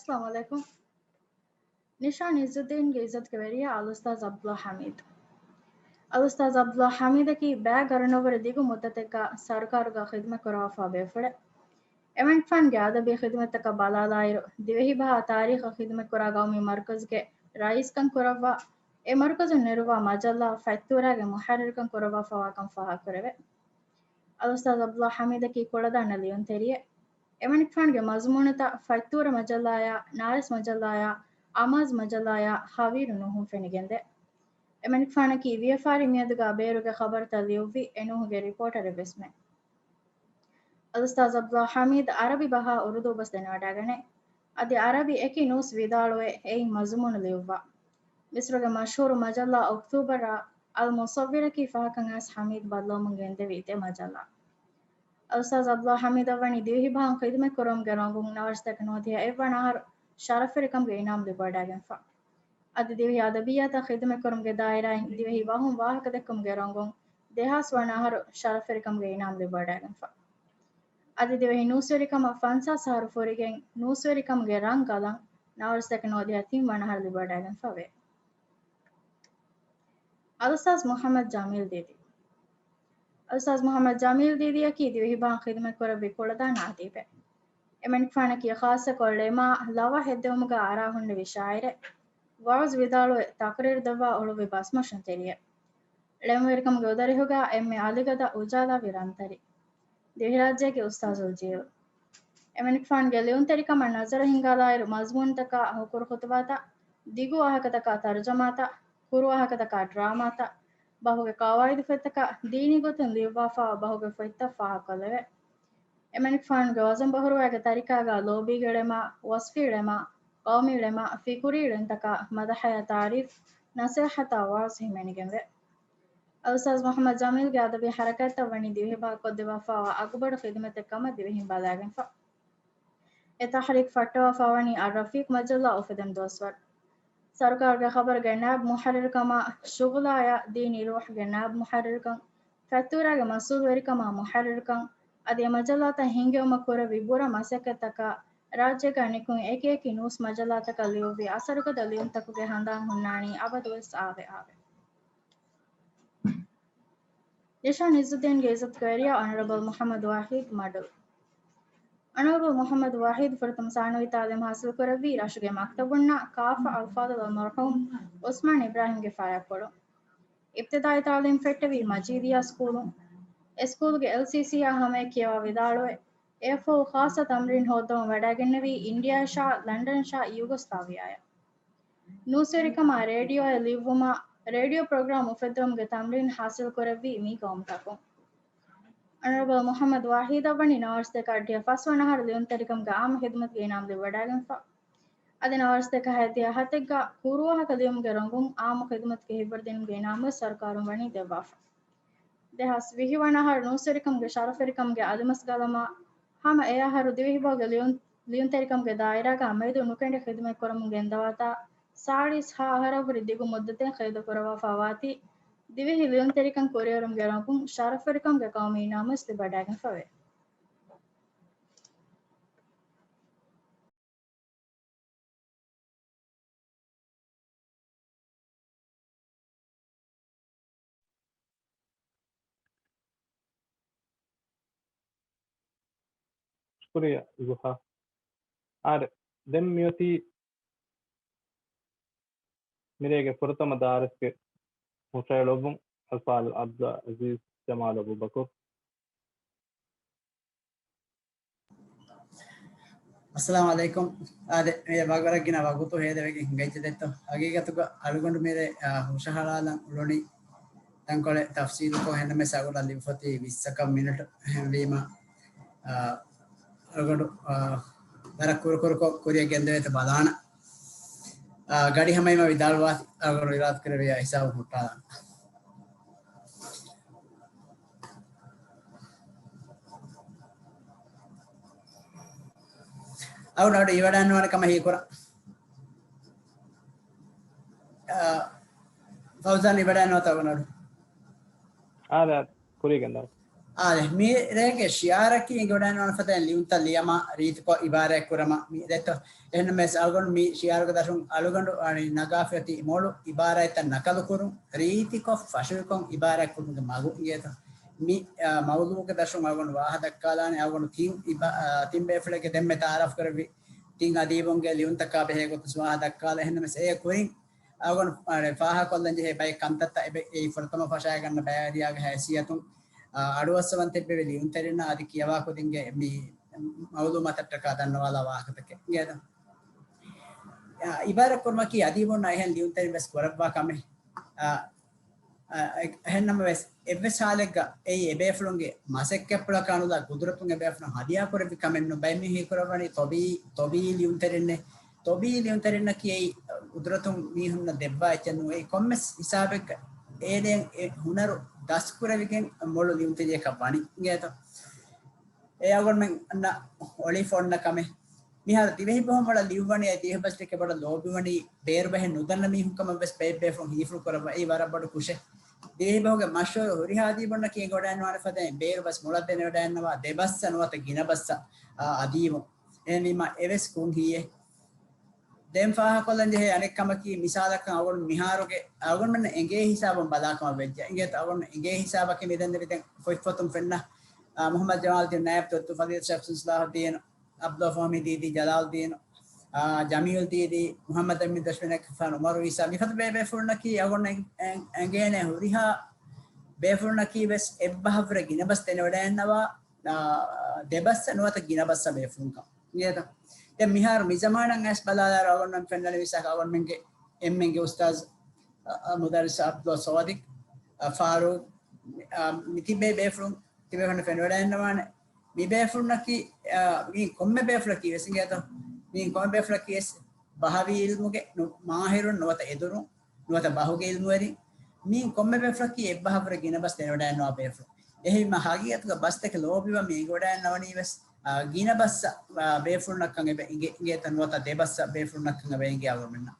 އައްސަލާމު ޢަލައިކުމް. ނިޝާން ޢިއްޒުއްދީންގެ ޢިއްޒަތުގެ ވެރިޔާ އަލްއުސްތާޛް ޢަބްދުﷲ ޙަމީދު. އަލްއުސްތާޛް ޢަބްދުﷲ ޙަމީދަކީ ބައި ގަރުނަވަރު ދިގު މުއްދަތެއްގަ ސަރުކާރުގަ ޚިދުމަތް ކުރައްވާފަ ބޭފުޅެއް. އެމަނިކުފާނުގެ އަދަބީ ޚިދުމަތްތަކަށް ބަލާލާއިރު، ދިވެހިބަހާ ތާރީޚަށް ޚިދުމަތްކުރާ ގައުމީ މަރުކަޒުގެ ރައީސްކަން ކުރައްވާ، އެ މަރުކަޒުން ނެރުވާ މަޖައްލާ ފަތްތޫރާގެ މުޙައްރިރުކަން ކުރައްވާފަވާކަން ފާހަގަކުރެވޭ. އަލްއުސްތާޛް ޢަބްދުﷲ ޙަމީދަކީ ކުޅަދާނަ ލިޔުންތެރިއެއް. އެމަނިކުފާނުގެ މަޒުމޫނުތައް ފަތްތޫރަ މަޖައްލާޔާ، ނާރިސް މަޖައްލާޔާ، އަމާޒް މަޖައްލާޔާ ހަވީރު ނޫހުން ފެނިގެންދޭ. އެމަނިކުފާނަކީ ވިޔަފާރި މިއަދުގަ ބޭރުގެ ޚަބަރުތައް ލިޔުއްވި އެ ނޫހުގެ ރިޕޯޓަރެއްވެސްމެ. އަލްއުސްތާޛް ޢަބްދުﷲ ޙަމީދު ޢަރަބި ބަހާ އުރުދޫ ބަސް ދެނެވަޑައިގަނޭ. އަދި ޢަރަބި އެކި ނޫސް ވިދާޅުވެ އެއިން މަޒުމޫނު ލިޔުއްވާ. މިސްރުގެ މަޝްހޫރު މަޖައްލާ އޮކްތޫބަރާ އަލް މުޞައްވިރަކީ ފަހަކަށް އައިސް ޙަމީދު ބައްލަވަމުން ގެންދެވި ދެ މަޖައްލާ. އަލްއުސްތާޛް ޢަބްދުﷲ ޙަމީދަށް ވަނީ ދިވެހިބަހަށް ޚިދުމަތް ކުރުމުގެ ރޮނގުން ނަވާރަސަތޭކަ ނުވަދިހަ އެއްވަނަ އަހަރު ޝަރަފްވެރިކަމުގެ އިނާމް ލިބިވަޑައިގެންފަ. އަދި ދިވެހި އަދަބިއްޔާތަށް ޚިދުމަތްކުރުމުގެ ދާއިރާއިން ދިވެހި ބަހުން ވާހަކަދެއްކުމުގެ ރޮނގުން ދެހާސް ވަނަ އަހަރު ޝަރަފްވެރިކަމުގެ އިނާމް ލިބިވަޑައިގެންފަ. އަދި ދިވެހި ނޫސްވެރިކަމަށް ފަންސާސް އަހަރު ފުރިގެން ނޫސްވެރިކަމުގެ ރަން ގަލަން ނަވާރަސަތޭކަ ނުވަދިހަ ތިން ވަނަ އަހަރު ލިބިވަޑައިގެންފަ ވޭ. އަލްއުސްތާޛް މުޙައްމަދު ޖަމީލް ދީދީ. އަލްއުސްތާޛް މުޙައްމަދު ޖަމީލް ދީދީއަކީ ދިވެހިބަހަށް ޚިދުމަތްކުރެއްވި ކުޅަދާނަ އަދީބެއް. އެމަނިކުފާނަކީ ޚާއްޞަކޮށް ޅެމާ، ލަވަ ހެއްދެވުމުގަ އަރާ ހުންނެވި ޝާއިރެއް، ވަޢުޒު ވިދާޅުވެ، ތަޤްރީރު ދެއްވާ އުޅުއްވި ބަސްމޮށުންތެރިއެއް. ޅެންވެރިކަމުގެ އުދަރެހުގަ އެންމެ އަލިގަދަ އުޖާލާވި ރަންތަރި. ދިވެހިރާއްޖޭގެ އުސްތާޛުލް ޖީލް. އެމަނިކުފާނުގެ ލިޔުންތެރިކަމަށް ނަޒަރު ހިންގާލާއިރު، މަޒުމޫނުތަކާ ހުކުރު ޚުތުބާތައް، ދިގު ވާހަކަތަކާ ތަރުޖަމާތައް، ކުރު ވާހަކަތަކާ ޑްރާމާތައް، ބަހުގެ ޤަވާއިދު ފޮތްތަކާ ދީނީ ގޮތުން ލިޔުއްވާފައިވާ ބަހުގެ ފޮތްތައް ފާހަގަކޮށްލެވޭ. އެމަނިކުފާނުގެ ވަޒަން ބަހުރުވައިގެ ތަރިކާގަ ލޯބީގެ ޅެމާ، ވަސްފީ ޅެމާ، ޤައުމީ ޅެމާ، ފިކުރީ ޅެންތަކާ، މަދަޙަޔާ ތާރީފް، ނަޞޭޙަތާ ވަޢުޒު ހިމެނިގެންވޭ. އަލްއުސްތާޛް މުޙައްމަދު ޖަމީލްގެ އަދަބީ ޙަރަކާތްތައް ވަނީ ދިވެހިބަހަށް ކޮށްދެއްވާފައިވާ އަގުބޮޑު ޚިދުމަތެއް ކަމަށް ދިވެހިން ބަލާގެންފަ. އެ ތަޙްރީކް ފައްޓަވާފައިވަނީ އައްރަފީޤް މަޖައްލާ އުފެދުނު ދުވަސްވަރު. ސަރުކާރުގެ ޚަބަރުގެ ނައިބް މުޙައްރިރުކަމާ، ޝުޣުލާޔާ ދީނީ ރޫޙުގެ ނައިބް މުޙައްރިރުކަން، ފަތްތޫރާގެ މަސްއޫލުވެރިކަމާ މުޙައްރިރުކަން، އަދި އެ މަޖައްލާތައް ހިންގެވުމަށް ކުރެއްވި ބުރަ މަސައްކަތްތަކާ، ރާއްޖޭގަ ނިކުތް އެކި އެކި ނޫސް މަޖައްލާތަކަށް ލިޔުއްވި އަސަރުގަދަ ލިޔުންތަކުގެ ހަނދާން ހުންނާނީ އަބަދުވެސް އާވެ އާވެ. ނިޝާން ޢިއްޒުއްދީންގެ ޢިއްޒަތުގެ ވެރިޔާ އޮނަރަބަލް މުޙައްމަދު ވާޙިދު މަޑުލް. އޮނަރަބަލް މުޙައްމަދު ވާޙިދު ފުރަތަމަ ސާނަވީ ތަޢުލީމް ޙާޞިލް ކުރެއްވީ ރަށުގެ މަކްތަބުންނާ ކާފަ އަލްފާޟިލް އަލްމަރްޙޫމް ޢުސްމާން އިބްރާހިމްގެ ފަރާތްޕުޅުން. އިބްތިދާއީ ތަޢުލީމް ފެއްޓެވީ މަޖީދިއްޔާ ސްކޫލުން. އެ ސްކޫލުގެ އެލްސީސީއާ ހަމަޔަށް ކިޔަވާ ވިދާޅުވެ، އެއަށްފަހު ޚާއްޞަ ތަމްރީން ހޯއްދަވަން ވަޑައިގެންނެވީ އިންޑިއާއަށާ ލަންޑަންއަށާ ޔޫގޮސްލާވިއާއަށް. ނޫސްވެރިކަމާ ރޭޑިއޯއެއް ލިޔުއްވުމާ، ރޭޑިއޯ ޕްރޮގްރާމް އުފެއްދުމުގެ ތަމްރީން ޙާޞިލްކުރެއްވީ މި ގައުމުތަކުން. އޮނަރަބަލް މުޙައްމަދު ވާޙިދަށް ވަނީ ނަވާރަސަތޭކަ އަށްޑިހަ ފަސް ވަނަ އަހަރު ލިޔުންތެރިކަމުގެ އާއްމު ޚިދުމަތުގެ އިނާމް ލިބިވަޑައިގެންފަ. އަދި ނަވާރަސަތޭކަ ހަތްދިހަ ހަތެއްގަ ކުރު ވާހަކަ ލިޔުމުގެ ރޮނގުން އާއްމު ޚިދުމަތުގެ ހިތްވަރުދިނުމުގެ އިނާމް ވެސް ސަރުކާރުން ވަނީ ދެއްވާފަ. ދެހާސް ވިހި ވަނަ އަހަރު ނޫސްވެރިކަމުގެ ޝަރަފްވެރިކަމުގެ އަލިމަސް ގަލަމާ، ހަމަ އެ އަހަރު ދިވެހިބަހުގެ ލިޔުން، ލިޔުންތެރިކަމުގެ ދާއިރާގަ މެދު ނުކެނޑި ޚިދުމަތްކުރަމުން ގެންދަވާތާ، ސާޅީސް ހަ އަހަރަށްވުރެ ދިގު މުއްދަތެއް ޤައިދުކުރައްވާފަ ވާތީ، ދިވެހި ލިޔުންތެރިކަން ކުރިއެރުމުގެ ރޮނގުން ޝަރަފްވެރިކަމުގެ ޤައުމީ އިނާމު ވެސް ލިބިވަޑައިގެންފަވޭ. ޝުކުރިއްޔާ ޒުހާ. އާދެ، ދެން މިއޮތީ މިރޭގެ ފުރަތަމަ ދާރިސްގެ ހުށައެޅުއްވުން، އަލްފާޟިލް ޢަބްދުލް ޢަޒީޒް ޖަމާލް އަބޫބަކުރު. އައްސަލާމު ޢަލައިކުމް. އާދެ، މި ވަގުތަށް ގިނަ ވަގުތު ހޭދަވެގެން ހިނގައްޖެ ދެއްތޯ. ހަގީގަތުގަ އަޅުގަނޑު މިރޭ، އާ، ހުށަހަޅާލަން އުޅުނީ ތަންކޮޅެއް ތަފްސީލުކޮށް، އެހެންނަމަވެސް އަޅުގަނޑަށް ލިބިފައި ވިއްސަކަށް މިނެޓު އެހެންވީމަ، އާ، އަޅުގަނޑު، އާ، ވަރަށް ކުރުކުރުކޮށް ކުރިއަށް ގެންދެވޭތޯ ބަލާނަ. އާ، ގަޑި ހަމައިމަ ވިދާޅުވާތި، އަޅުގަނޑު އިރާދަކުރެއްވިޔާ ހިސާބު ހުއްޓާލާނަ. އަޅުގަނޑު އިވަޑައިންނަވާނެ ކަމަށް ހީކުރަން. އާ، ފައުޒާން އިވަޑައިންނަވާތޯ އަޅުގަނޑު؟ އާދެ، ކުރީގެން ދާ. އާދެ، މިރޭގެ ޝިޢާރަކީ އެނގިވަޑައިންނަވާނެ ފަދައިން ލިޔުންތައް ލިޔަމާ ރީތިކޮށް އިބާރާތް ކުރަމާ މި ދެއްތޯ. އެހެންނަމަވެސް އަޅުގަނޑު މި ޝިޢާރުގެ ދަށުން އަޅުގަނޑު އަނި ނަގާފައި އޮތީ މޮޅު އިބާރާތްތައް ނަކަލުކުރުން، ރީތިކޮށް ފަށުވިކޮށް އިބާރާތް ކުރުމުގެ މަގު އިނގޭތޯ. މި، އާ، މައުޟޫޢުގެ ދަށުން އަޅުގަނޑު ވާހަ ދައްކާލާނެ، އަޅުގަނޑު ތިން އިބާ-، އާ، ތިން ބޭފުޅެއްގެ ދެންމެ ތަޢާރަފް ކުރެއްވި ތިން އަދީބުންގެ ލިޔުންތަކާ ބެހޭ ގޮތުން ވާހަ ދައްކާލާ. އެހެންނަމަވެސް އެ ކުރިން އަޅުގަނޑު ފާހަގަކޮށްލަން ޖެހޭ ބައެއް ކަންތައްތައް އެބަ-، އެއީ ފުރަތަމަ ފަށާގަންނަ ބައިވެރިޔާގެ ހައިސިއްޔަތުން، އަ، އަޑުއައްސަވަން ތިއްބެވި ލިޔުންތެރިންނަށް އަދި ކިޔަވާ ކުދިންގެ މި މައުލޫމާތަށްޓަކާ ދަންނަވާލާ ވާހަކަތަކެއް އިނގޭތަ؟ އަ، އިބާރާތް ކުރުމަކީ އަދީބުންނަށް އެހެން ލިޔުންތެރިން ވެސް ކުރައްވާ ކަމެއް. އަ، އަ، އެހެންނަމަވެސް، އެއްވެސް ހާލެއްގަ އެއީ އެބޭފުޅުންގެ މަސައްކަތްޕުޅަކާ ނުލާ ގުދުރަތުން އެބޭފުޅުން ހަދިޔާކުރެއްވި ކަމެއް ނޫން. ބައެއް މީހުން ހީކުރައްވަނީ ތޮބީ، ތޮބީ ލިޔުންތެރިންނޭ. ތޮބީ ލިޔުންތެރިންނަކީ އެއީ ގުދުރަތުން މީހުންނަށް ދެއްވާ އެއްޗެއް ނޫން. އެއީ ކޮންމެސް ހިސާބެއްގަ އޭނައަށް އެ ހުނަރު ދަސްކުރެވިގެން މޮޅު ލިޔުންތެރިޔަކަށް ވަނީ އިނގޭތަ؟ އެ އަޅުގަނޑުމެން އަންނަ އޮޅިފޮންނަ ކަމެއް. މިހާރު ދިވެހިބަހު މޮޅަށް ލިޔުއްވަނީ އެ ދިވެހިބަސް ދެކެ ބޮޑަށް ލޯބިވަނީ ބޭރުބަހެއް ނުދަންނަ މީހުން ކަމަށް ވެސް ބައެއް ބޭފުޅުން ހީފުޅު ކުރައްވަ. އެއީ ވަރަށް ބޮޑު ކުށެއް. ދިވެހިބަހުގެ މަޝްހޫރު ހުރިހާ އަދީބުންނަކީ އެނގިވަޑައިންނަވާނެ ފަދައިން ބޭރުބަސް މޮޅަށް ދެނެވަޑައިންނަވާ ދެ ބަސްއަށް ނުވަތަ ގިނަ ބަސްއަށް، އާ، އަދީބުން. އެހެންވީމަ އެވެސް ކުން ހީއެއް. ދެން ފާހަގަކޮށްލަން ޖެހޭ އަނެއް ކަމަކީ، މިސާލަކަށް އަޅުގަނޑު މިހާރުގެ އަޅުގަނޑުމެންނަށް އެނގޭ ހިސާބުން ބަލާކަމަށް ވެއްޖެ. އިނގޭތަ އަޅުގަނޑު އެނގޭ ހިސާބަކީ މިދެންނެވި ދެން ފޮތްފޮތުން ފެންނަ، އާ، މުޙައްމަދު ޖަމާލުއްދީން ނައިބް ދޮއްތު ފަޟީލަތު ޝޭޚް ސައިދު ޞަލާޙުއްދީން، ޢަބްދުﷲ ފަހުމީ ދީދީ، ޖަލާލުއްދީން، އާ، ޖަމީލް ދީދީ، މުޙައްމަދު އަމީން ދަށުވެރިން އަކްފާން ޢުމަރު އީސާ، މިފަދަ ބޭބޭފުޅުންނަކީ އަޅުގަނޑަށް އެނގޭނެ ހުރިހާ ބޭފުޅުންނަކީ ވެސް އެއްބަހަށްވުރެ ގިނަ ބަސް ދެނެވަޑައިންނަވާ، އާ، ދެ ބަސްއަށް ނުވަތަ ގިނަ ބަސްއަށް ބޭފުޅުންކަން. އިނގޭތަ؟ ދެން މިހާރު މި ޒަމާނަށް އައިސް ބަލާލާއިރު އަޅުގަނޑުމެން ފެންނަނީ މިސާލަކަށް އަޅުގަނޑުމެންގެ އެންމެންގެ އުސްތާޒް، އަ، އަ، މުދައްރިސް ޢަބްދުﷲ ޞާދިޤް، އަ، ފާރޫޤް، އަ، މި ތިބޭ ބޭފުޅުން ތިބޭފުޅުން ފެނިވަޑައިންނަވާނެ. މި ބޭފުޅުންނަކީ، އަ، މީ ކޮންމެ ބޭފުޅަކީ ވެސް އިނގޭތަ؟ މީ ކޮންމެ ބޭފުޅަކީ ވެސް ބަހަވީ ޢިލްމުގެ ނު-، މާހިރުން ނުވަތަ އެދުރުން ނުވަތަ ބަހުގެ ޢިލްމުވެރިން. މީ ކޮންމެ ބޭފުޅަކީ އެއްބަހަށްވުރެ ގިނަ ބަސް ދެނެވަޑައިންނަވާ ބޭފުޅުން. އެހެންވީމަ ހަގީގަތުގަ ބަސްތަކެއް ލޯބިވަން މި އެނގިވަޑައިންނަވަނީ ވެސް، އާ، ގިނަ ބަސްއަށް، އާ، ބޭފުޅުންނަށްކަން އެބަ އިނގޭ، އިނގޭތަ ނުވަތަ ދެ ބަސްއަށް ބޭފުޅުންނަށްކަން އެބަ އިނގޭ އަޅުގަނޑުމެންނަށް.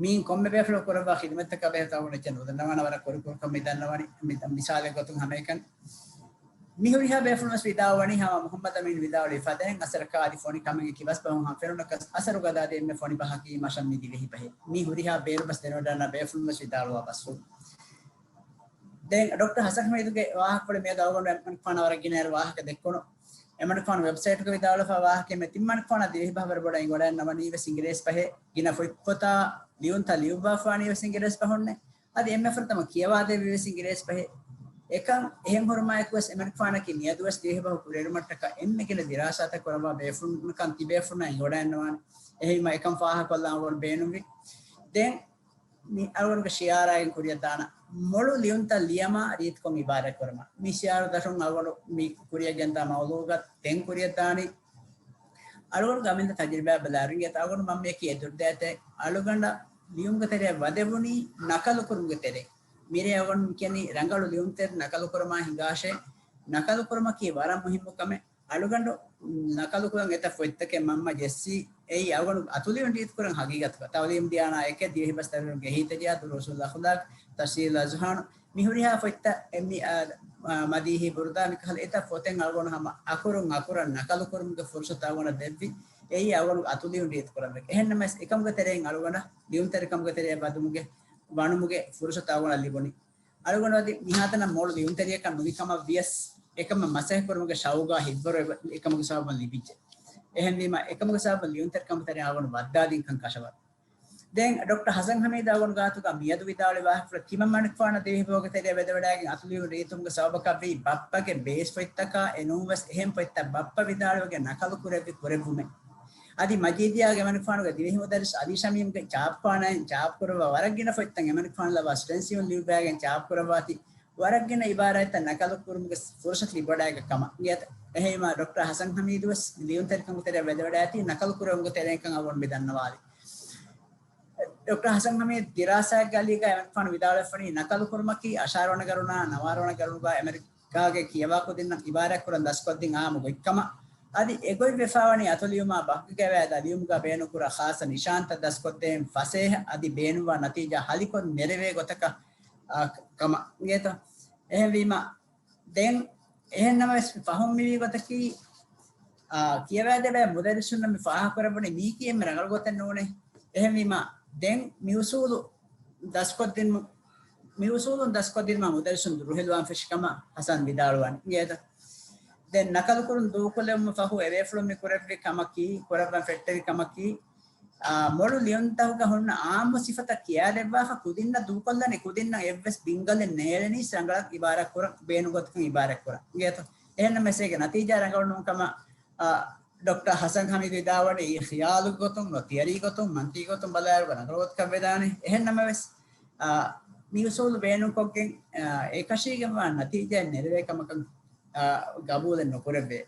މީން ކޮންމެ ބޭފުޅަކު ކުރައްވާ ޚިދުމަތްތަކާ ބެހޭ ތައުގުން އެއްޗެއް ނުދަންނަވާނެ ވަރަށް ކުރިކުރުކަން މި ދަންނަވަނީ. މި-، މިސާލެއް ގޮތުން ހަމައެކަނި މި ހުރިހާ ބޭފުޅުން ވެސް ވިދާޅުވަނީ ހަމަ މުޙައްމަދު އަމީން ވިދާޅުވި ފަދައިން އަސަރަކާ އަދި ފޮނި ކަމެއްގެ ކިބަސް ބަހުން ހަމަ ފެނުނަކަސް އަސަރުގަދާ ދޭ އެންމެ ފޮނި ބަހަކީ މަށަށް މި ދިވެހި ބަހެއް. މި ހުރިހާ ބޭރު ބަސް ދެނެވަޑައިންނަ ބޭފުޅުން ވެސް ވިދާޅުވާ ބަސްފުޅު. ދެން ޑޮކްޓަރ ހަސަން ހަމީދުގެ ވާހަކަފުޅެއް މިއަދު އަޅުގަނޑު އެމަނިކުފާނަށް ވަރަށް ގިނައިރު ވާހަކަ ދެއްކުނު. އެމަނިކުފާނު ވެބްސައިޓުގަ ވިދާޅުވެފަ ވާހަކަ މެ ތިން މަނިކުފާނަށް ދިވެހި ބަހަށް ވަރަށް ބޮޑަށް އެނގިވަޑައިންނަވަނީ ވެސް އިނގިރޭސި ބަހެއް ގިނަ ފޮތްފޮތާ ލިޔުންތައް ލިޔުއްވާފާނީ ވެސް އިނގިރޭސި ބަހުންނޭ. އަދި އެންމެ ފުރަތަމަ ކިޔަވާދެއްވީ ވެސް އިނގިރޭސި ބަހެއް. އެކަން އެހެން ހުރުމާއެކު ވެސް އެމަނިކުފާނަކީ މިއަދު ވެސް ދިވެހި ބަހު ކުރިއެރުމަށްޓަކާ އެންމެ ގިނަ ދިރާސާތައް ކުރައްވާ ބޭފުޅުން ކަން ތިބޭފުޅުންނަށް އެނގިވަޑައިންނަވާނެ. އެހެންވީމަ އެކަން ފާހަގަކޮށްލަން އަޅުގަނޑު ބޭނުންވި. ދެން މި އަޅުގަނޑުގެ ޝިޢާރާއިން ކުރިއަށްދާނަ މޮޅު ލިޔުންތައް ލިޔަމާ ރީތިކޮށް އިބާރާތް ކުރަމާ. މި ޝިޢާރު ދަށުން އަޅުގަނޑު މި ކުރިއަށް ގެންދާ މައުޟޫޢުގަ ދެން ކުރިއަށްދާނީ އަޅުގަނޑުގެ އަމިއްލަ ތަޖުރިބާ ބަލާއިރު އިނގޭތަ އަޅުގަނޑު މަންމަޔަކީ އެދުރުދައިތައެއް. އަޅުގަނޑަށް ލިޔުމުގެ ތެރެއަށް ވަދެވުނީ ނަކަލުކުރުމުގެ ތެރެއިން. މިރޭ އަޅުގަނޑު މި ކިޔަނީ ރަނގަޅު ލިޔުންތެރި ނަކަލުކުރުމާ ހިނގާށޭ. ނަކަލުކުރުމަކީ ވަރަށް މުހިއްމު ކަމެއް. އަޅުގަނޑު ނަކަލުކުރަން އެތައް ފޮތްތަކެއް މަންމަ ޖެއްސީ. އެއީ އަޅުގަނޑު އަތުލިޔުން ރީތިކުރަން ހަގީގަތުގަ. ތަޢުލީމު ދިޔާނާ އެކެއް، ދިވެހިބަސް ދަރިވަރުންގެ އެހީތެރިޔާ، ދުރޫސުލް އަޚްލާޤް، ތަފްސީލުލް އަޒްހާނު، މި ހުރިހާ ފޮތްތައް އެ މި، އާ، އާ، މަދީޙީ ބުރުދާ މިކަހަލަ އެތައް ފޮތެއް އަޅުގަނޑު ހަމަ އަކުރުން އަކުރަށް ނަކަލުކުރުމުގެ ފުރުޞަތު އަޅުގަނޑަށް ދެއްވި. އެއީ އަޅުގަނޑު އަތުލިޔުން ރީތިކުރަން ވެގެން. އެހެންނަމަވެސް އެކަމުގެ ތެރެއިން އަޅުގަނޑަށް ލިޔުންތެރިކަމުގެ ތެރެއަށް ވަދުމުގެ، ވަނުމުގެ ފުރުޞަތު އަޅުގަނޑަށް ލިބުނީ. އަޅުގަނޑު އަދި މިހާތަނަށް މޮޅު ލިޔުންތެރިޔަކަށް ނުވި ކަމަށް ވިޔަސް، އެކަމަށް މަސައްކަތް ކުރުމުގެ ޝައުގާ ހިތްވަރު އެކަމުގެ ސަބަބުން ލިބިއްޖެ. އެހެންވީމަ، އެކަމުގެ ސަބަބުން ލިޔުންތެރިކަމުގެ ތެރެއިން އަޅުގަނޑު ވައްދާދިންކަން ކަށަވަރު. ދެން ޑޮކްޓަރ ހަސަން ހަމީދު އަޅުގަނޑު ގާތުގަ މިއަދު ވިދާޅުވި ވާހަކަފުޅަށް ތިމަންމަނިކުފާނު ދިވެހިބަހުގެ ތެރެއަށް ވެދެވަޑައިގެން އަތޮޅު ލިޔުން ރީތިވުމުގެ ސަބަބަކަށްވީ ބައްޕަގެ ބޭސްފޮތްތަކާ އެނޫންވެސް އެހެން ފޮތްތައް ބައްޕަ ވިދާޅުވެގެން ނަކަލު ކުރެއްވި ކުރެއްވުމެއް. އަދި މަޖީދިއްޔާގެ އެމަނިކުފާނުގެ ދިވެހި މުދައްރިސް އަލީ ޝަމީމްގެ ޗާޕުކާނާއިން ޗާޕުކުރައްވާ ވަރަށް ގިނަ ފޮތްތައް އެމަނިކުފާނު ލައްވާ ސްޓެންސިލް ލިޔުއްވައިގެން ޗާޕުކުރައްވާތީ، ވަރަށް ގިނަ އިބާރާތްތައް ނަކަލު ކުރުމުގެ ފުރުސަތު ލިބިވަޑައިގަތް ކަމަށް އިނގޭތަ. އެހެންވީމާ، ޑޮކްޓަރ ހަސަން ހަމީދު ވެސް ލިޔުންތެރިކަމުގެ ތެރެއަށް ވެދެވަޑައިގަތީ ނަކަލު ކުރެވުމުގެ ތެރެއިންކަން އަޅުގަނޑު މި ދަންނަވާލީ. ޑޮކްޓަރ ހަސަން ހަމީދު ދިރާސާއެއްގެ އަލީގަ އެމަނިކުފާނު ވިދާޅުވެފަވަނީ ނަކަލު ކުރުމަކީ އަށާރަ ވަނަ ގަރުނާ ނަވާރަ ވަނަ ގަރުނުގަ އެމެރިކާގެ ކިޔަވާ ކުދިންނަށް އިބާރާތް ކުރަން ދަސްކޮށްދިން އާއްމު ގޮތްކަމަށް. އަދި އެގޮތް ވެފަވަނީ އަތޮޅު ލިޔުމާ ބަހުގެ ގަވާއިދާ ލިޔުމުގަ ބޭނުންކުރާ ޚާއްޞަ ނިޝާންތައް ދަސްކޮށްދޭން ފަސޭހަ އަދި ބޭނުންވާ ނަތީޖާ ހަލިކޮށް ނެރެވޭ ގޮތަކަށް އާ، ކަމަށް އިނގޭތޯ. އެހެންވީމަ، ދެން އެހެންނަމަވެސް ފަހުން މިވީ ގޮތަކީ، އާ، ކިޔަވައިދެވޭ މުދައްރިސުންނަށް މި ފާހަގަކުރެވުނީ މީކީ އެންމެ ރަނގަޅު ގޮތެއް ނޫނޭ. އެހެންވީމަ، ދެން މިއުސޫލު ދަސްކޮށްދިނުމަށް، މިއުސޫލުން ދަސްކޮށްދިނުމަށް މުދައްރިސުން ދުރުހެލުވާން ފެށި ކަމަށް ހަސަން ވިދާޅުވަނީ އިނގޭތޯ. ދެން ނަކަލުކުރުން ދޫކޮށްލެވުމަށް ފަހު އެބޭފުޅުން މި ކުރެއްވި ކަމަކީ، ކުރައްވަން ފެއްޓެވި ކަމަކީ، އާ، މޮޅު ލިޔުންތަކުގަ ހުންނަ އާއްމު ސިފަތައް ކިޔާދެއްވާފަ ކުދިންނަށް ދޫކޮށްލަނީ، ކުދިންނަށް އެއްވެސް ބިންގަލެއް ނޭޅެނީސް ރަނގަޅަށް އިބާރާތްކުރަން، ބޭނުން ގޮތަކަށް އިބާރާތްކުރަން އިނގޭތޯ. އެހެންނަމަވެސް އޭގެ ނަތީޖާ ރަނގަޅު ނޫން ކަމަށް، އާ، ޑޮކްޓަރ ހަސަން ހަމީދު ވިދާޅުވަނީ އެއީ ޚިޔާލުގެ ގޮތުން ނުވަ ތިއަރީ ގޮތުން، މަންތިޤީ ގޮތުން ބަލާއިރުގަ ރަނގަޅު ގޮތަކަށް ވެދާނެ. އެހެންނަމަވެސް، އާ، މި އުސޫލު ބޭނުންކޮށްގެން، އާ، އެކަށީގެންވާ ނަތީޖާއެއް ނެރެވޭ ކަމަކަށް، އާ، ގަބޫލެއް ނުކުރެވޭ.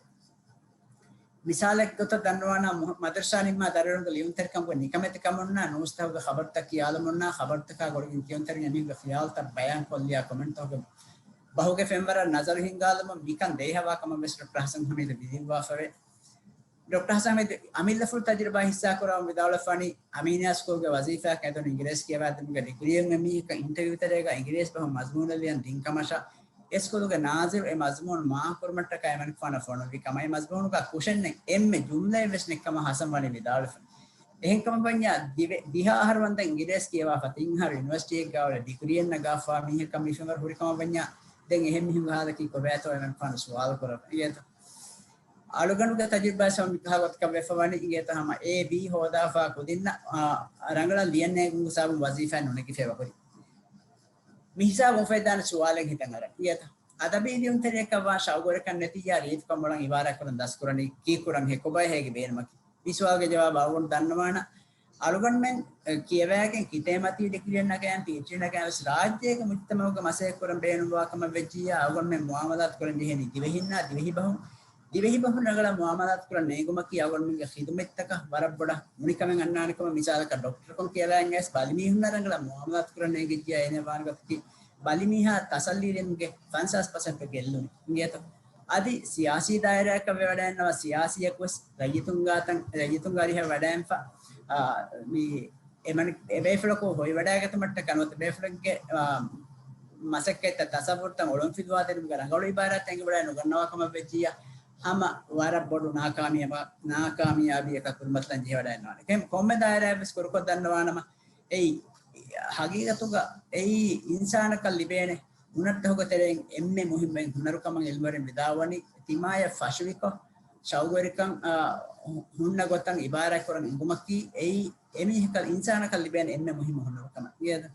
މިސާލެއްގެ ގޮތަށް ދަންނަވާނަމަ، މަ-، މަދަރުސާ ނިންމާ ދަރިވަރުންގެ ލިޔުންތެރިކަމުގެ ނިކަމެތިކަމުންނާ ނޫސްތަކުގެ ޚަބަރުތައް ކިޔާލުމުންނާ ޚަބަރުތަކާ ގުޅިގެން ކިޔުންތެރިން އެމީހުންގެ ޚިޔާލުތައް ބަޔާންކޮށްލިޔާ ކޮމެންޓްތަކުގެ ބަހުގެ ފެންވަރަށް ނަޒަރު ހިންގާލުމުން މިކަން ދޭހަވާ ކަމަށް ވެސް ޑޮކްޓަރ ހަސަން ހަމީދު ވިދިއްވާފަވޭ. ޑޮކްޓަރ ހަސަން ހަމީދު އަމިއްލަފުޅު ތަޖުރިބާ ހިއްސާކުރަމުން ވިދާޅުވެފަވަނީ، އަމީނިއާ ސްކޫލްގެ ވަޒީފާއަކަށް އެދުނު އިނގިރޭސި ކިޔަވާދިނުމުގެ ޑިގްރީއެއް އެމީހަކަށް އިންޓަވިއު ތެރޭގަ އިނގިރޭސި ބަހުން މަޒްމޫނެއް ލިޔަން ދިން ކަމަށާ، އެ ސްކޫލުގެ ނާޒިރު އެ މަޒްމޫނު މާކުރުމަށްޓަކާ އެމަނިކުފާނަށް ފޮނުއްވި ކަމަށް، އެ މަޒްމޫނުގަ ކުށެއް ނެތް އެންމެ ޖުމްލައެއް ވެސް ނެތް ކަމަށް ހަސަން ވަނީ ވިދާޅުވެފަ. އެހެންކަމަށް ވަންޏާ ދިވެ-، ދިހަ އަހަރު ވަންދެން އިނގިރޭސި ކިޔަވާފަ ތިން އަހަރު ޔުނިވަރސިޓީއެއްގަ އުޅެ ޑިގްރީއެއް ނަގާފަ މީހަކަށް މި ފެންވަރު ހުރި ކަމަށް ވަންޏާ ދެން އެހެން މީހުންގެ ހާލަކީ ކޮބާތޯ އެމަނިކުފާނު ސުވާލު ކުރަން އިނގޭތަ؟ އަޅުގަނޑުގެ ތަޖުރިބާ ސަބަބުން މިކަހަލަ ގޮތަކަށް ވެފަވަނީ އިނގޭތަ ހަމަ އޭ ބީ ހޯދާފަ ކުދިންނަށް، އާ، ރަނގަޅަށް ލިޔަން ނޭނގުމުގެ ސަބަބުން ވަޒީފާއެއް ނުނެގިފައި ވަކުރި. މިހިސާބުން އުފެދާނެ ސުވާލެއް ހިތަށް އަރަން އިނގޭތަ؟ އަދަބީ ލިޔުންތެރިއަކަށް ވާން ޝައުގުވެރިކަން ނެތިއްޔާ ރީތިކޮށް މޮޅަށް އިބާރާތްކުރަން ދަސްކުރަނީ ކީއްކުރަންހޭ ކޮބާހޭ އޭގެ ބޭނުމަކީ؟ މި ސުވާލުގެ ޖަވާބު އަޅުގަނޑު ދަންނަވާނަން. އަޅުގަނޑުމެން، އެ، ކިޔަވައިގެން ކިތައް މަތީ ޑިގްރީއެއް ނަގައި ޕީއެޗްޑީ ނަގައި ވެސް ރާއްޖޭގެ މުޖުތަމަޢުގެ މަސައްކަތް ކުރަން ބޭނުންވާ ކަމަށް ވެއްޖިއްޔާ އަޅުގަނޑުމެން މުއާމަލާތު ކުރަން ޖެހޭނީ ދިވެހިންނާ ދިވެހިބަހުން. ދިވެހިބަހުން ރަނގަޅަށް މުއާމަލާތު ކުރަން ނޭނގުމަކީ އަޅުގަނޑުމެންގެ ޚިދުމަތްތަކަށް ވަރަށް ބޮޑަށް އުނިކަމެއް އަންނާނެ ކަމަށް. މިސާލަކަށް ޑޮކްޓަރަކުން ކިޔަވައިގެން އައިސް ބަލިމީހުންނާ ރަނގަޅަށް މުއާމަލާތު ކުރަން ނޭނގިއްޖެއްޔާ އޭނަ ވާނެ ގޮތަކީ ބަލިމީހާ ތަސައްލީ ދިނުމުގެ ފަންސާސް ޕަސެންޓް ގެއްލުން އިނގޭތޯ. އަދި ސިޔާސީ ދާއިރާއަކަށް ވެވަޑައިންނަވާ ސިޔާސީއަކު ވެސް ރައްޔިތުންގާތަން، ރައްޔިތުންގެ އަރިހަށް ވަޑައިންފަ، އާ، މި އެމަނި-، އެބޭފުޅަކު ހޮވިވަޑައިގަތުމަށްޓަކާ ނުވަތަ ބޭފުޅެއްގެ، އާ، މަސައްކަތްތައް ތަސައްވުރުތައް އޮޅުންފިލުވާދިނުމުގެ ރަނގަޅު އިބާރާތެއް އެނގިވަޑައި ނުގަންނަވާ ކަމަށް ވެއްޖިއްޔާ ހަމަ ވަރަށް ބޮޑު ނާކާމިޔާބާ-، ނާކާމިޔާބީއަކަށް ކުރިމަތިލަން ޖެހިވަޑައިންނަވާނެ. ކޮންމެ ދާއިރާއެއް ވެސް ކުރުކޮށް ދަންނަވާނަމަ، އެއީ ހަގީގަތުގަ އެއީ އިންސާނަކަށް ލިބޭނެ ހުނަރުތަކުގެ ތެރެއިން އެންމެ މުހިއްމު ހުނަރު ކަމަށް އިލްމުވެރިން ވިދާޅުވަނީ، ތިމާޔަށް ފަށުވިކޮށް، ޝައުގުވެރިކަން، އާ، ހު-، ހުންނަ ގޮތަށް އިބާރާތްކުރަން އެނގުމަކީ، އެއީ އެމީހަކަށް، އިންސާނަކަށް ލިބޭނެ އެންމެ މުހިއްމު ހުނަރު ކަމަށް. އިނގޭތަ؟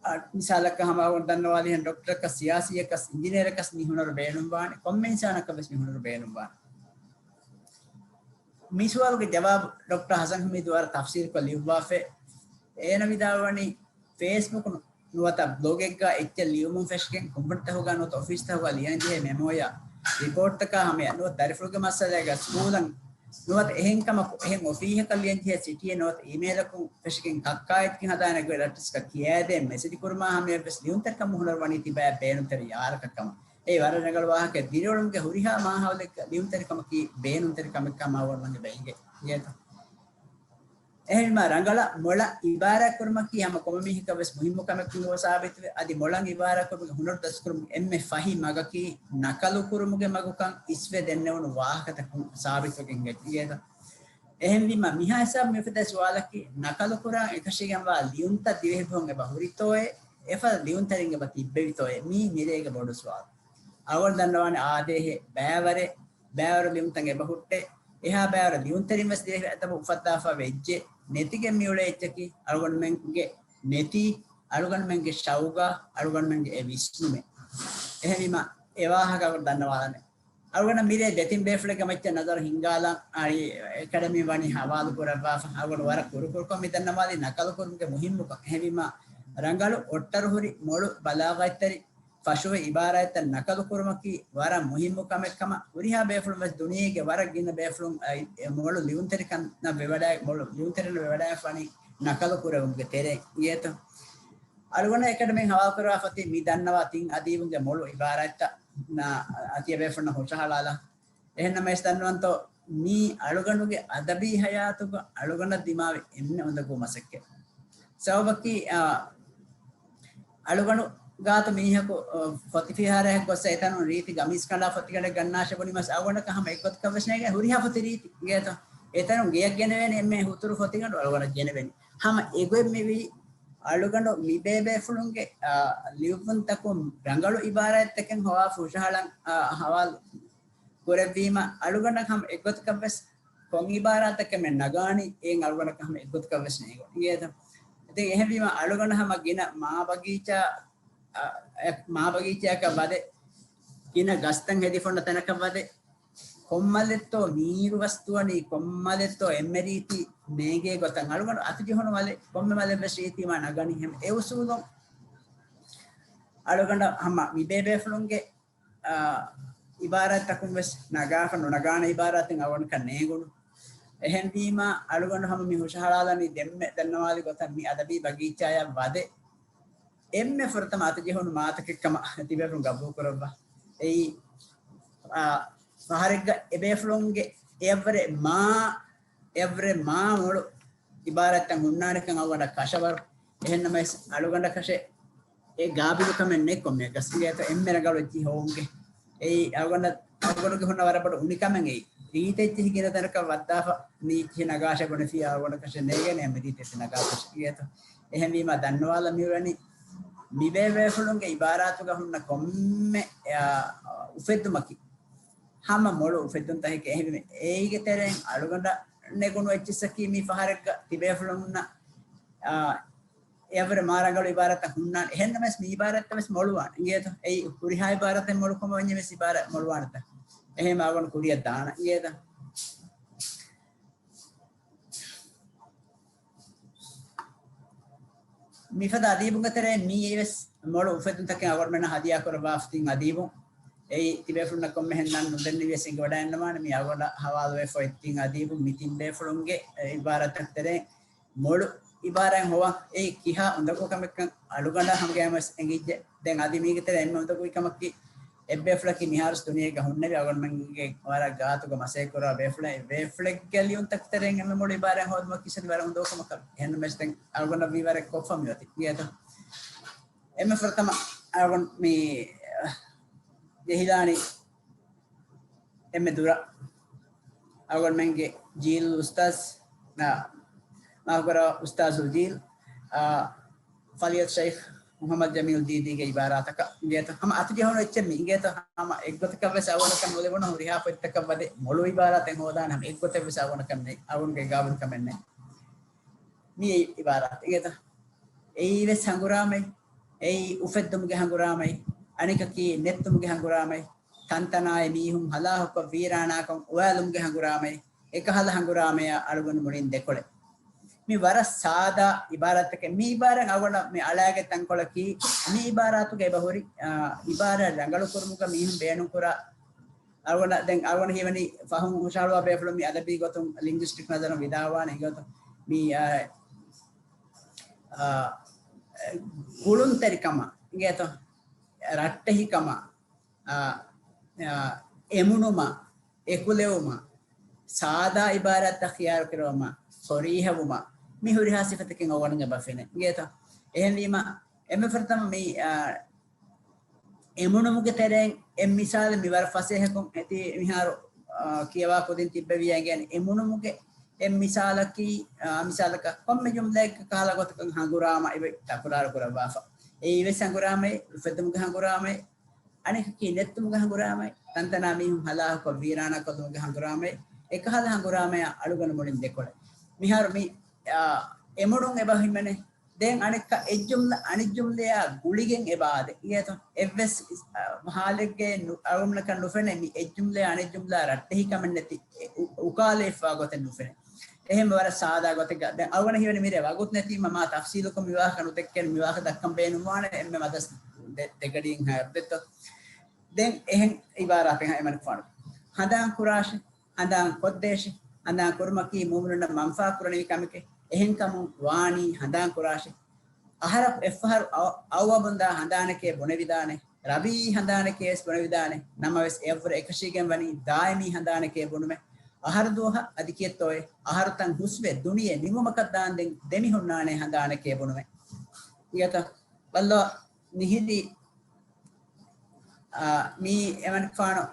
އާ، މިސާލަކަށް ހަމަ އަޅުގަނޑު ދަންނަވާލިހެން ޑޮކްޓަރަކަސް، ސިޔާސީއަކަސް، އިންޖިނިއަރަކަސް މި ހުނަރު ބޭނުންވާނެ. ކޮންމެ އިންސާނަކަށް ވެސް މި ހުނަރު ބޭނުންވާނެ. މި ސުވާލުގެ ޖަވާބު ޑޮކްޓަރ ހަސަން ހަމީދު ވަރަށް ތަފްސީލުކޮށް ލިޔުއްވާފައި. އޭނަ ވިދާޅުވަނީ، ފޭސްބުކު ނުވަތަ ބްލޮގެއްގަ އެއްޗެއް ލިޔުމުން ފެށިގެން ކުންފުނިތަކުގަ ނުވަތަ އޮފީސްތަކުގަ ލިޔަންޖެހޭ މެމޯޔާ ރިޕޯޓްތަކާ ހަމަޔަށް ނުވަތަ ދަރިފުޅުގެ މައްސަލައިގަ ސްކޫލަށް ނުވަތަ އެހެން ކަމަކު އެހެން އޮފީހަކަށް ލިޔަންޖެހޭ ސިޓީއެއް ނުވަތަ އީމެއިލަކުން ފެށިގެން ކައްކާއެއްޗެއް ހަދާނެ ގޮތް އެޑްރެސްގަ ކިޔައިދޭން މެސެޖް ކުރުމާ ހަމަޔަށްވެސް ލިޔުންތެރިކަމުގެ ހުނަރު ވަނީ ތިބާޔަށް ބޭނުންތެރި ޔާރަކަށް ކަމަށް. އެއީ ވަރަށް ރަނގަޅު ވާހަކައެއް. ދިރިއުޅުމުގެ ހުރިހާ މާހައުލެއްގަ ލިޔުންތެރިކަމަކީ ބޭނުންތެރި ކަމެއްކަމަށް އަޅުގަނޑުމެންގެ ބެހިގެ އިނގޭތަ؟ އެހެންވީމާ ރަނގަޅަށް މޮޅަށް އިބާރާތްކުރުމަކީ ހަމަ ކޮންމެ މީހަކަށް ވެސް މުހިއްމު ކަމެއްކަން ސާބިތުވޭ. އަދި މޮޅަށް އިބާރާތްކުރުމުގެ ހުނަރު ދަސްކުރުމުގެ އެންމެ ފަހި މަގަކީ ނަކަލުކުރުމުގެ މަގުކަން އިސްވެ ދެންނެވުނު ވާހަކަތަކުން ސާބިތުވެގެން އެނގޭތަ؟ އެހެންވީމަ، މިހާ ހިސާބު މި އުފެދޭ ސުވާލަކީ، ނަކަލުކުރާން އެކަށީގެންވާ ލިޔުންތައް ދިވެހިބަހުން އެބަ ހުރިތޯއޭ؟ އެފަދަ ލިޔުންތެރިން އެބަ ތިއްބެވިތޯއޭ؟ މީ މިރޭގެ ބޮޑު ސުވާލު. އަޅުގަނޑު ދަންނަވާނެ އާދޭހޭ ބައިވަރެއް، ބައިވަރު ލިޔުންތައް އެބަ ހުއްޓޭ. އެހާ ބައިވަރު ލިޔުންތެރިން ވެސް ދިވެހި އަދަބު އުފައްދާފަ ވެއްޖެ. ނެތިގެން މިއުޅޭ އެއްޗަކީ އަޅުގަނޑުމެންގެ ނެތީ، އަޅުގަނޑުމެންގެ ޝައުގާ، އަޅުގަނޑުމެންގެ އެ ވިސްނުމެއް. އެހެންވީމަ އެ ވާހަކަ އަޅުގަނޑު ދަންނަވާލަން. އަޅުގަނޑަށް މިރޭ ދެތިން ބޭފުޅެއްގެ މައްޗަށް ނަޒަރު ހިންގާލަން އަޅީ އެކަޑަމީ ވަނީ ހަވާލު ކުރައްވާފަ. އަޅުގަނޑު ވަރަށް ކުރުކުރުކޮށް މި ދަންނަވާލީ ނަކަލު ކުރުމުގެ މުހިއްމުކަން. އެހެންވީމަ ރަނގަޅު އޮއްޓަރުހުރި މޮޅު ބަލާޣަތްތެރި ފަށުވި އިބާރާތްތައް ނަކަލު ކުރުމަކީ ވަރަށް މުހިއްމު ކަމެއް ކަމަށް ހުރިހާ ބޭފުޅުން ވެސް ދުނިޔޭގެ ވަރަށް ގިނަ ބޭފުޅުން އައި، އެ މޮޅު ލިޔުންތެރިކަންނަށް ވެވަޑައި، މޮޅު ލިޔުންތެރިންނަށް ވެވަޑައިފަ ވަނީ ނަކަލު ކުރެވުމުގެ ތެރޭ އިނގޭތޯ. އަޅުގަނޑަށް އެކަޑަމީން ހަވާލު ކުރައްވާފަ ތި މި ދަންނަވާ ތިން އަދީބުންގެ މޮޅު އިބާރާތްތައް ނާ، އަތިޔަ ބޭފުޅުންނަށް ހުށަހަޅާލާ. އެހެންނަމަވެސް ދަންނަވަންތޯ، މީ އަޅުގަނޑުގެ އަދަބީ ހަޔާތުގަ އަޅުގަނޑަށް ދިމާވި އެންމެ އުނދަގޫ މަސައްކަތް. ސަބަބަކީ، އާ، އަޅުގަނޑު ގާތު މީހަކު، އާ، ފޮތިފިހާރައަށް ގޮއްސަ އެތަނުން ރީތި ގަމީސް ކަނޑާ ފޮތިގަނޑެއް ގަންނާށޭ ބުނީމަސް އަޅުގަނޑަކަށް ހަމަ އެއްގޮތަކަށް ވެސް ނޭނގެ ހުރިހާ ފޮތި ރީތި އިނގޭތޯ. އެތަނުން ގެޔަށް ގެނެވޭނެ އެންމެ ހުތުރު ފޮތިގަނޑު އަޅުގަނޑަށް ގެނެވޭނެ. ހަމަ އެގޮތް މިވީ އަޅުގަނޑު މިބޭބޭފުޅުންގެ، އާ، ލިޔުއްވުންތަކުން ރަނގަޅު އިބާރާތްތަކެއް ހޮވާފަ ހުށަހަޅަން، އާ، ހަވާލު ކުރެއްވީމަ އަޅުގަނޑަށް ހަމަ އެއްގޮތަކަށް ވެސް ކޮން އިބާރާތަކެއް މެ ނަގާނީ އޭން އަޅުގަނޑަކަށް ހަމަ އެއްގޮތަކަށް ވެސް ނޭނގުން އިނގޭތަ؟ އިތިން އެހެންވީމަ އަޅުގަނޑަށް ހަމަ ގިނަ މާ ބަގީޗާ، އަ، އެ، މާ ބަގީޗާއަކަށް ވަދެ ގިނަ ގަސްތައް ހެދިފަ އޮންނަ ތަނަކަށް ވަދެ ކޮންމަލެއްތޯ މީރު ވަސް ދުވަނީ، ކޮންމަލެއްތޯ އެންމެ ރީތި ނޭނގޭ ގޮތަށް އަޅުގަނޑު އަތުޖެހުނު މަލެއް، ކޮންމެ މަލެއް ވެސް ރީތި މާ ނަގަނީ. ހަމަ އެ އުސޫލުން އަޅުގަނޑަށް ހަމަ މިބޭބޭފުޅުންގެ، އާ، އިބާރާތްތަކުން ވެސް ނަގާފަ ނުނަގާނެ އިބާރާތެއް އަޅުގަނޑަކަށް ނޭނގުނު. އެހެންވީމާ އަޅުގަނޑު ހަމަ މި ހުށަހަޅާލަނީ ދެންމެ ދަންނަވާލި ގޮތަށް މި އަދަބީ ބަގީޗާއަށް ވަދެ އެންމެ ފުރަތަމަ އަތުޖެހުނު މާތަކެއް ކަމަށް ތިބޭފުޅުން ގަބޫލު ކުރައްވާ. އެއީ، އާ، ފަހަރެއްގަ އެބޭފުޅުންގެ އެއަށްވުރެ މާ، އެއަށްވުރެ މާ މޮޅު އިބާރާތްތައް ހުންނާނެކަން އަޅުގަނޑަށް ކަށަވަރު. އެހެންނަމަވެސް އަޅުގަނޑަކަށެއް އެ ގާބިލުކަމެއް ނެތް ކޮންމެއަކަސް އިނގޭތޯ އެންމެ ރަނގަޅު އެއްޗިހި ހޮވުމުގެ. އެއީ އަޅުގަނޑަށް، އަޅުގަނޑުގެ ހުންނަ ވަރަށް ބޮޑު އުނިކަމެއް އެއީ. ރީތި އެއްޗިހި ގިނަ ތަނަކަށް ވައްދާފަ މި އެއްޗިހި ނަގާށޭ ބުނެފިއްޔާ އަޅުގަނޑަކަށެއް ނޭނގޭނެ އެންމެ ރީތި އެއްޗިހި ނަގާފަ އިނގޭތޯ. އެހެންވީމާ ދަންނަވާލަން މިއުޅެނީ މިބޭބޭފުޅުންގެ އިބާރާތުގަ ހުންނަ ކޮންމެ، އާ، އުފެއްދުމަކީ ހަމަ މޮޅު އުފެއްދުންތަކެކޭ. އެހެންވީމަ އޭގެ ތެރެއިން އަޅުގަނޑަށް ނެގުނު އެއްޗިއްސަކީ މި ފަހަރެއްގަ ތިބޭފުޅުންނަށް، އާ، އެއަށްވުރެ މާ ރަނގަޅު އިބާރާތްތައް ހުންނާނެ. އެހެންނަމަވެސް މި އިބާރާތްތައް ވެސް މޮޅުވާނެ އިނގޭތަ؟ އެއީ ހުރިހާ އިބާރާތެއް މޮޅުކޮށް ވަންޏެ ވެސް އިބާރާތް މޮޅުވާނެތަ؟ އެހެން އަޅުގަނޑު ކުރިއަށް ދާނަ އިނގޭތަ؟ މިފަދަ އަދީބުންގެ ތެރެއިން މިއީވެސް މޮޅު އުފެއްދުންތަކެއް އަޅުގަނޑުމެންނަށް ހަދިޔާ ކުރައްވާފަ ތިން އަދީބުން. އެއީ ތިބޭފުޅުންނަށް ކޮންމެހެން ނަން ނުދެންނެވިޔަސް އެނގިވަޑައިގަންނަވާނެ މި އަޅުގަނޑަށް ހަވާލުވެފަ އޮތް ތިން އަދީބުން މި ތިން ބޭފުޅުންގެ އިބާރާތްތައް ތެރެއިން މޮޅު އިބާރާތް ހޮވާ. އެއީ ކިހާ އުނދަގޫ ކަމެއްކަން އަޅުގަނޑަށް ހަމަގައިމުވެސް އެނގިއްޖެ. ދެން އަދި މީގެ ތެރޭ އެންމެ އުނދަގޫ ކަމަކީ އެއްބޭފުޅަކީ މިހާރުސް ދުނިޔޭގަ ހުންނެވި އަޅުގަނޑުމެންގެ ވަރަށް ގާތުގަ މަސައްކަތް ކުރާ ބޭފުޅެއް. ބޭފުޅެއްގެ ލިޔުންތަކު ތެރެއިން އެންމެ މޮޅު އިބާރާތް ހޯދުމަކީ ވަރަށް އުނދަގޫ ކަމަކަށް. އެހެންނަމަވެސް ދެން އަޅުގަނޑަށް ވީ ވަރަށް ކޮށްފަ މި އޮތީ އިނގޭތަ؟ އެންމެ ފުރަތަމަ އަޅުގަނޑު މި ޖެހިލާނީ އެންމެ ދުރަށް އަޅުގަނޑުމެންގެ ޖީލު އުސްތާޒް، އާ، މާފުކުރާ އުސްތާޒުލް ޖީލް، އާ، ފަޟީލަތު ޝައިޚް މުޙައްމަދު ޖަމީލް ދީދީގެ އިބާރާތަކަށް އިނގޭތަ؟ ހަމަ އަތުޖެހުނު އެއްޗެއް މި އިނގޭތަ؟ ހަމަ އެއްގޮތަކަށް ވެސް އަޅުގަނޑަކަށް ނުލިބުނު ހުރިހާ ފޮތްތަކަށް ވަދެ މޮޅު އިބާރާތެއް ހޯދާނެ ހަމަ އެއްގޮތެއް ވެސް އަޅުގަނޑަކަށް ނެތް، އަޅުގަނޑުގެ ގާބިލްކަމެއް ނެތް. މި އިބާރާތް އިނގޭތަ؟ އެއީ ވެސް ހަނގުރާމައެއް، އެއީ އުފެއްދުމުގެ ހަނގުރާމައެއް، އަނެކަކީ ނެތުމުގެ ހަނގުރާމައެއް، ތަންތަނާއި މީހުން ހަލާކުކޮށް ވީރާނާކޮށް އުވާލުމުގެ ހަނގުރާމައެއް، އެކަހަލަ ހަނގުރާމަޔާ އަޅުގަނޑު މުޅިން ދެކޮޅެއް. މި ވަރަށް ސާދާ އިބާރާތްތަކެއް. މި އިބާރާތް އަޅުގަނޑަށް މި އަޅާގެ ތަންކޮޅަކީ، މި އިބާރާތުގަ އެބަހުރި، އާ، އިބާރާތް ރަނގަޅުކުރުމުގަ މީހުން ބޭނުންކުރާ، އަޅުގަނޑަށް ދެން އަޅުގަނޑަށް ހީވަނީ ފަހުން ހުށަހަޅުވާ ބޭފުޅުން މި އަދަބީ ގޮތުން ލިންގުއިސްޓިކް ނަޒަރުން ވިދާޅުވާނެ އިނގޭތޯ. މި، އާ، އާ، ގުޅުންތެރިކަމާ އިނގޭތޯ، ރައްޓެހިކަމާ، އާ، އާ، އެމުނުމާ، އެކުލެވުމާ، ސާދާ އިބާރާތްތައް ޚިޔާރު ކުރެވުމާ، ޞަރީޙަވުމާ، މި ހުރިހާ ސިފަތަކެއް އަޅުގަނޑުގެ ބަފެނެ އިނގޭތޯ. އެހެންވީމަ، އެންމެ ފުރަތަމަ މި، އާ، އެމުނުމުގެ ތެރެއިން އެއް މިސާލެއް މި ވަރަށް ފަސޭހަކޮށް އެތި މިހާރު، އާ، ކިޔަވާ ކުދިން ތިއްބެވިޔާ އިނގޭނެ. އެމުނުމުގެ އެއް މިސާލަކީ، އާ، މިސާލަކަށް ކޮންމެ ޖުމްލައެއްގަ ކަހަލަ ގޮތަކަށް ހަނގުރާމަ އެބަ ތަކުރާރު ކުރައްވާފަ. އެއީ ވެސް ހަނގުރާމައެއް، އުފެއްދުމުގެ ހަނގުރާމައެއް، އަނެކަކީ ނެތުމުގެ ހަނގުރާމައެއް، ތަންތަނާ މީހުން ހަލާކުކޮށް ވީރާނާ ކޮށްލުމުގެ ހަނގުރާމައެއް، އެކަހަލަ ހަނގުރާމަޔާ އަޅުގަނޑު މުޅިން ދެކޮޅެއް. މިހާރު މި، އާ، އެމުނުން އެބަ ހިމެނޭ. ދެން އަނެއްކާ އެއްޖުމްލަ އަނެއްޖުމްލަޔާ ގުޅިގެން އެބަ އާދޭ. އިނގޭތޯ؟ އެއްވެސް، އާ، ހާލެއްގައި ނު-، އަޅުގަނޑަކަށް ނުފެނޭ މި އެއްޖުމްލަޔާ އަނެއްޖުމްލަ ރައްޓެހިކަމެއް ނެތި، އެ، އު-، އުކާލެވިފާ ގޮތެއް ނުފެނޭ. އެހެން ވަރަށް ސާދާ ގޮތެއްގަ. ދެން އަޅުގަނޑަށް ހީވަނީ މިރޭ ވަގުތު ނެތީމަ މާ ތަފްސީލުކޮށް މި ވާހަކަ ނުދެއްކޭނެ، މި ވާހަކަ ދައްކަން ބޭނުންވާނެ އެންމެ މަދަސް ދެ-، ދެގަޑިއެއްހާ އެއްދެއްތޯ. ދެން އެހެން އިބާރާތެއް ހަ-، އެމަނިކުފާނު ހަނދާން ކުރާށޭ، ހަނދާން ކޮށްދޭށޭ، ހަނދާން ކުރުމަކީ މުއުމިނުންނަށް މަންފާ ކުރަނިވި ކަމެކޭ. އެހެންކަމުން ވާނީ ހަނދާން ކުރާށޭ. އަހަރަކު އެއްފަހަރު އައު-، އައުއަމުންދާ ހަނދާނެކޭ ބުނެވިދާނެ، ރަބީޢީ ހަނދާނެކޭ ވެސް ބުނެވިދާނެ، ނަމަވެސް އެއަށްވުރެ އެކަށީގެން ވަނީ ދާއިމީ ހަނދާނެކޭ ބުނުމެއް. އަހަރު ދުވަހަށް އަދި ކިއެއްތޯއޭ؟ އަހަރު ތަން ހުސްވެ ދުނިޔެ ނިމުމަކަށް ދާންދެން ދެމިހުންނާނޭ ހަނދާނެކޭ ބުނުމެއް. އިނގޭތަ؟ ބައްލަވާ މިހިރީ، އާ، މީ އެމަނިކުފާނު،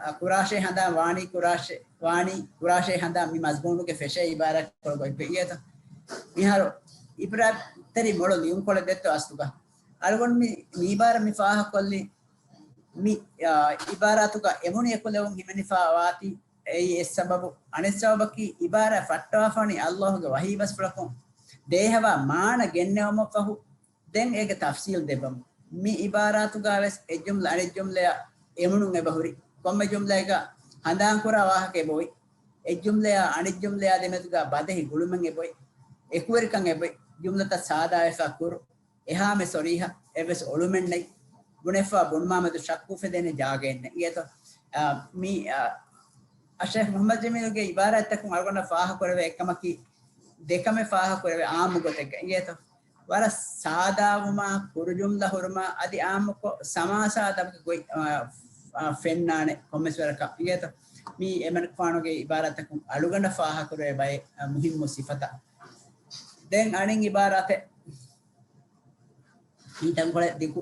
އާ، ކުރާށޭ ހަނދާން ވާނީ ކުރާށޭ، ވާނީ ކުރާށޭ ހަނދާން މި މަޒްމޫނުގެ ފެށޭ އިބާރާތް ކޮޅު ގޮތް ވެއްޔޭތަ؟ މިހާރު އިބްރާތްތެރި މޮޅު ލިޔުންކޮޅެއް ދެއްތޯ އަސްލުގަ. އަޅުގަނޑު މި، މި އިބާރާ މި ފާހަކޮށްލީ މި، އާ، އިބާރާތުގަ އެމުނި އެކުލެވުން ހިމެނިފާ ވާތީ އެއީ އެއް ސަބަބު. އަނެއް ސަބަބަކީ އިބާރާ ފައްޓަވާފާނީ އައްލާހުގެ ވަޙީ ބަސްފުޅަކުން ދޭހަވާ މާނަ ގެންނެވުމަށްފަހު. ދެން އޭގެ ތަފްސީލް ދެއްވަމު. މި އިބާރާތުގަ ވެސް އެއް ޖުމްލަ އަނެއް ޖުމްލަޔަށް އެމުނުން އެބަ ހުރި. ކޮންމެ ޖުމްލައެއްގަ ހަނދާން ކުރާ ވާހަކަ އެބައޮތް. އެއް ޖުމްލަޔާ އަނެއް ޖުމްލަޔާ ދެމެދުގަ ބަދަހި ގުޅުމެއް އެބައޮތް. އެކުވެރިކަން އެބައޮތް. ޖުމްލަތައް ސާދާވެފާ ކުރު. އެހާމެ ސޮރީހަ އެއްވެސް އޮޅުމެއް ނެތް. ބުނެފާ ބުނުމާމެދު ޝައްކު އުފެދޭނެ ޖާގައެއް ނެތް. އިނގޭތޯ؟ އާ، މި، އާ، އަށޭޚް މުޙައްމަދު ޖަމީލުގެ އިބާރާތްތަކުން އަޅުގަނޑަށް ފާހަކުރެވޭ އެއްކަމަކީ، ދެކަމެއް ފާހަކުރެވޭ އާއްމު ގޮތެއްގަ. އިނގޭތޯ؟ ވަރަށް ސާދާވުމާ، ކުރު ޖުމްލަ ހުރުމާ، އަދި އާއްމުކޮށް ސަމާސާ އަދަބުގެ ގޮތް، އާ، އާ، ފެންނާނެ ކޮންމެސް ވަރަކަށް. އިނގޭތޯ؟ މީ އެމަނިކުފާނުގެ އިބާރާތްތަކުން އަޅުގަނޑަށް ފާހަކުރެވޭ ބައެއް، އާ، މުހިއްމު ސިފަތައް. ދެން އަނެއް އިބާރާތެއް. ހިތަންކޮޅެއް ދިގު.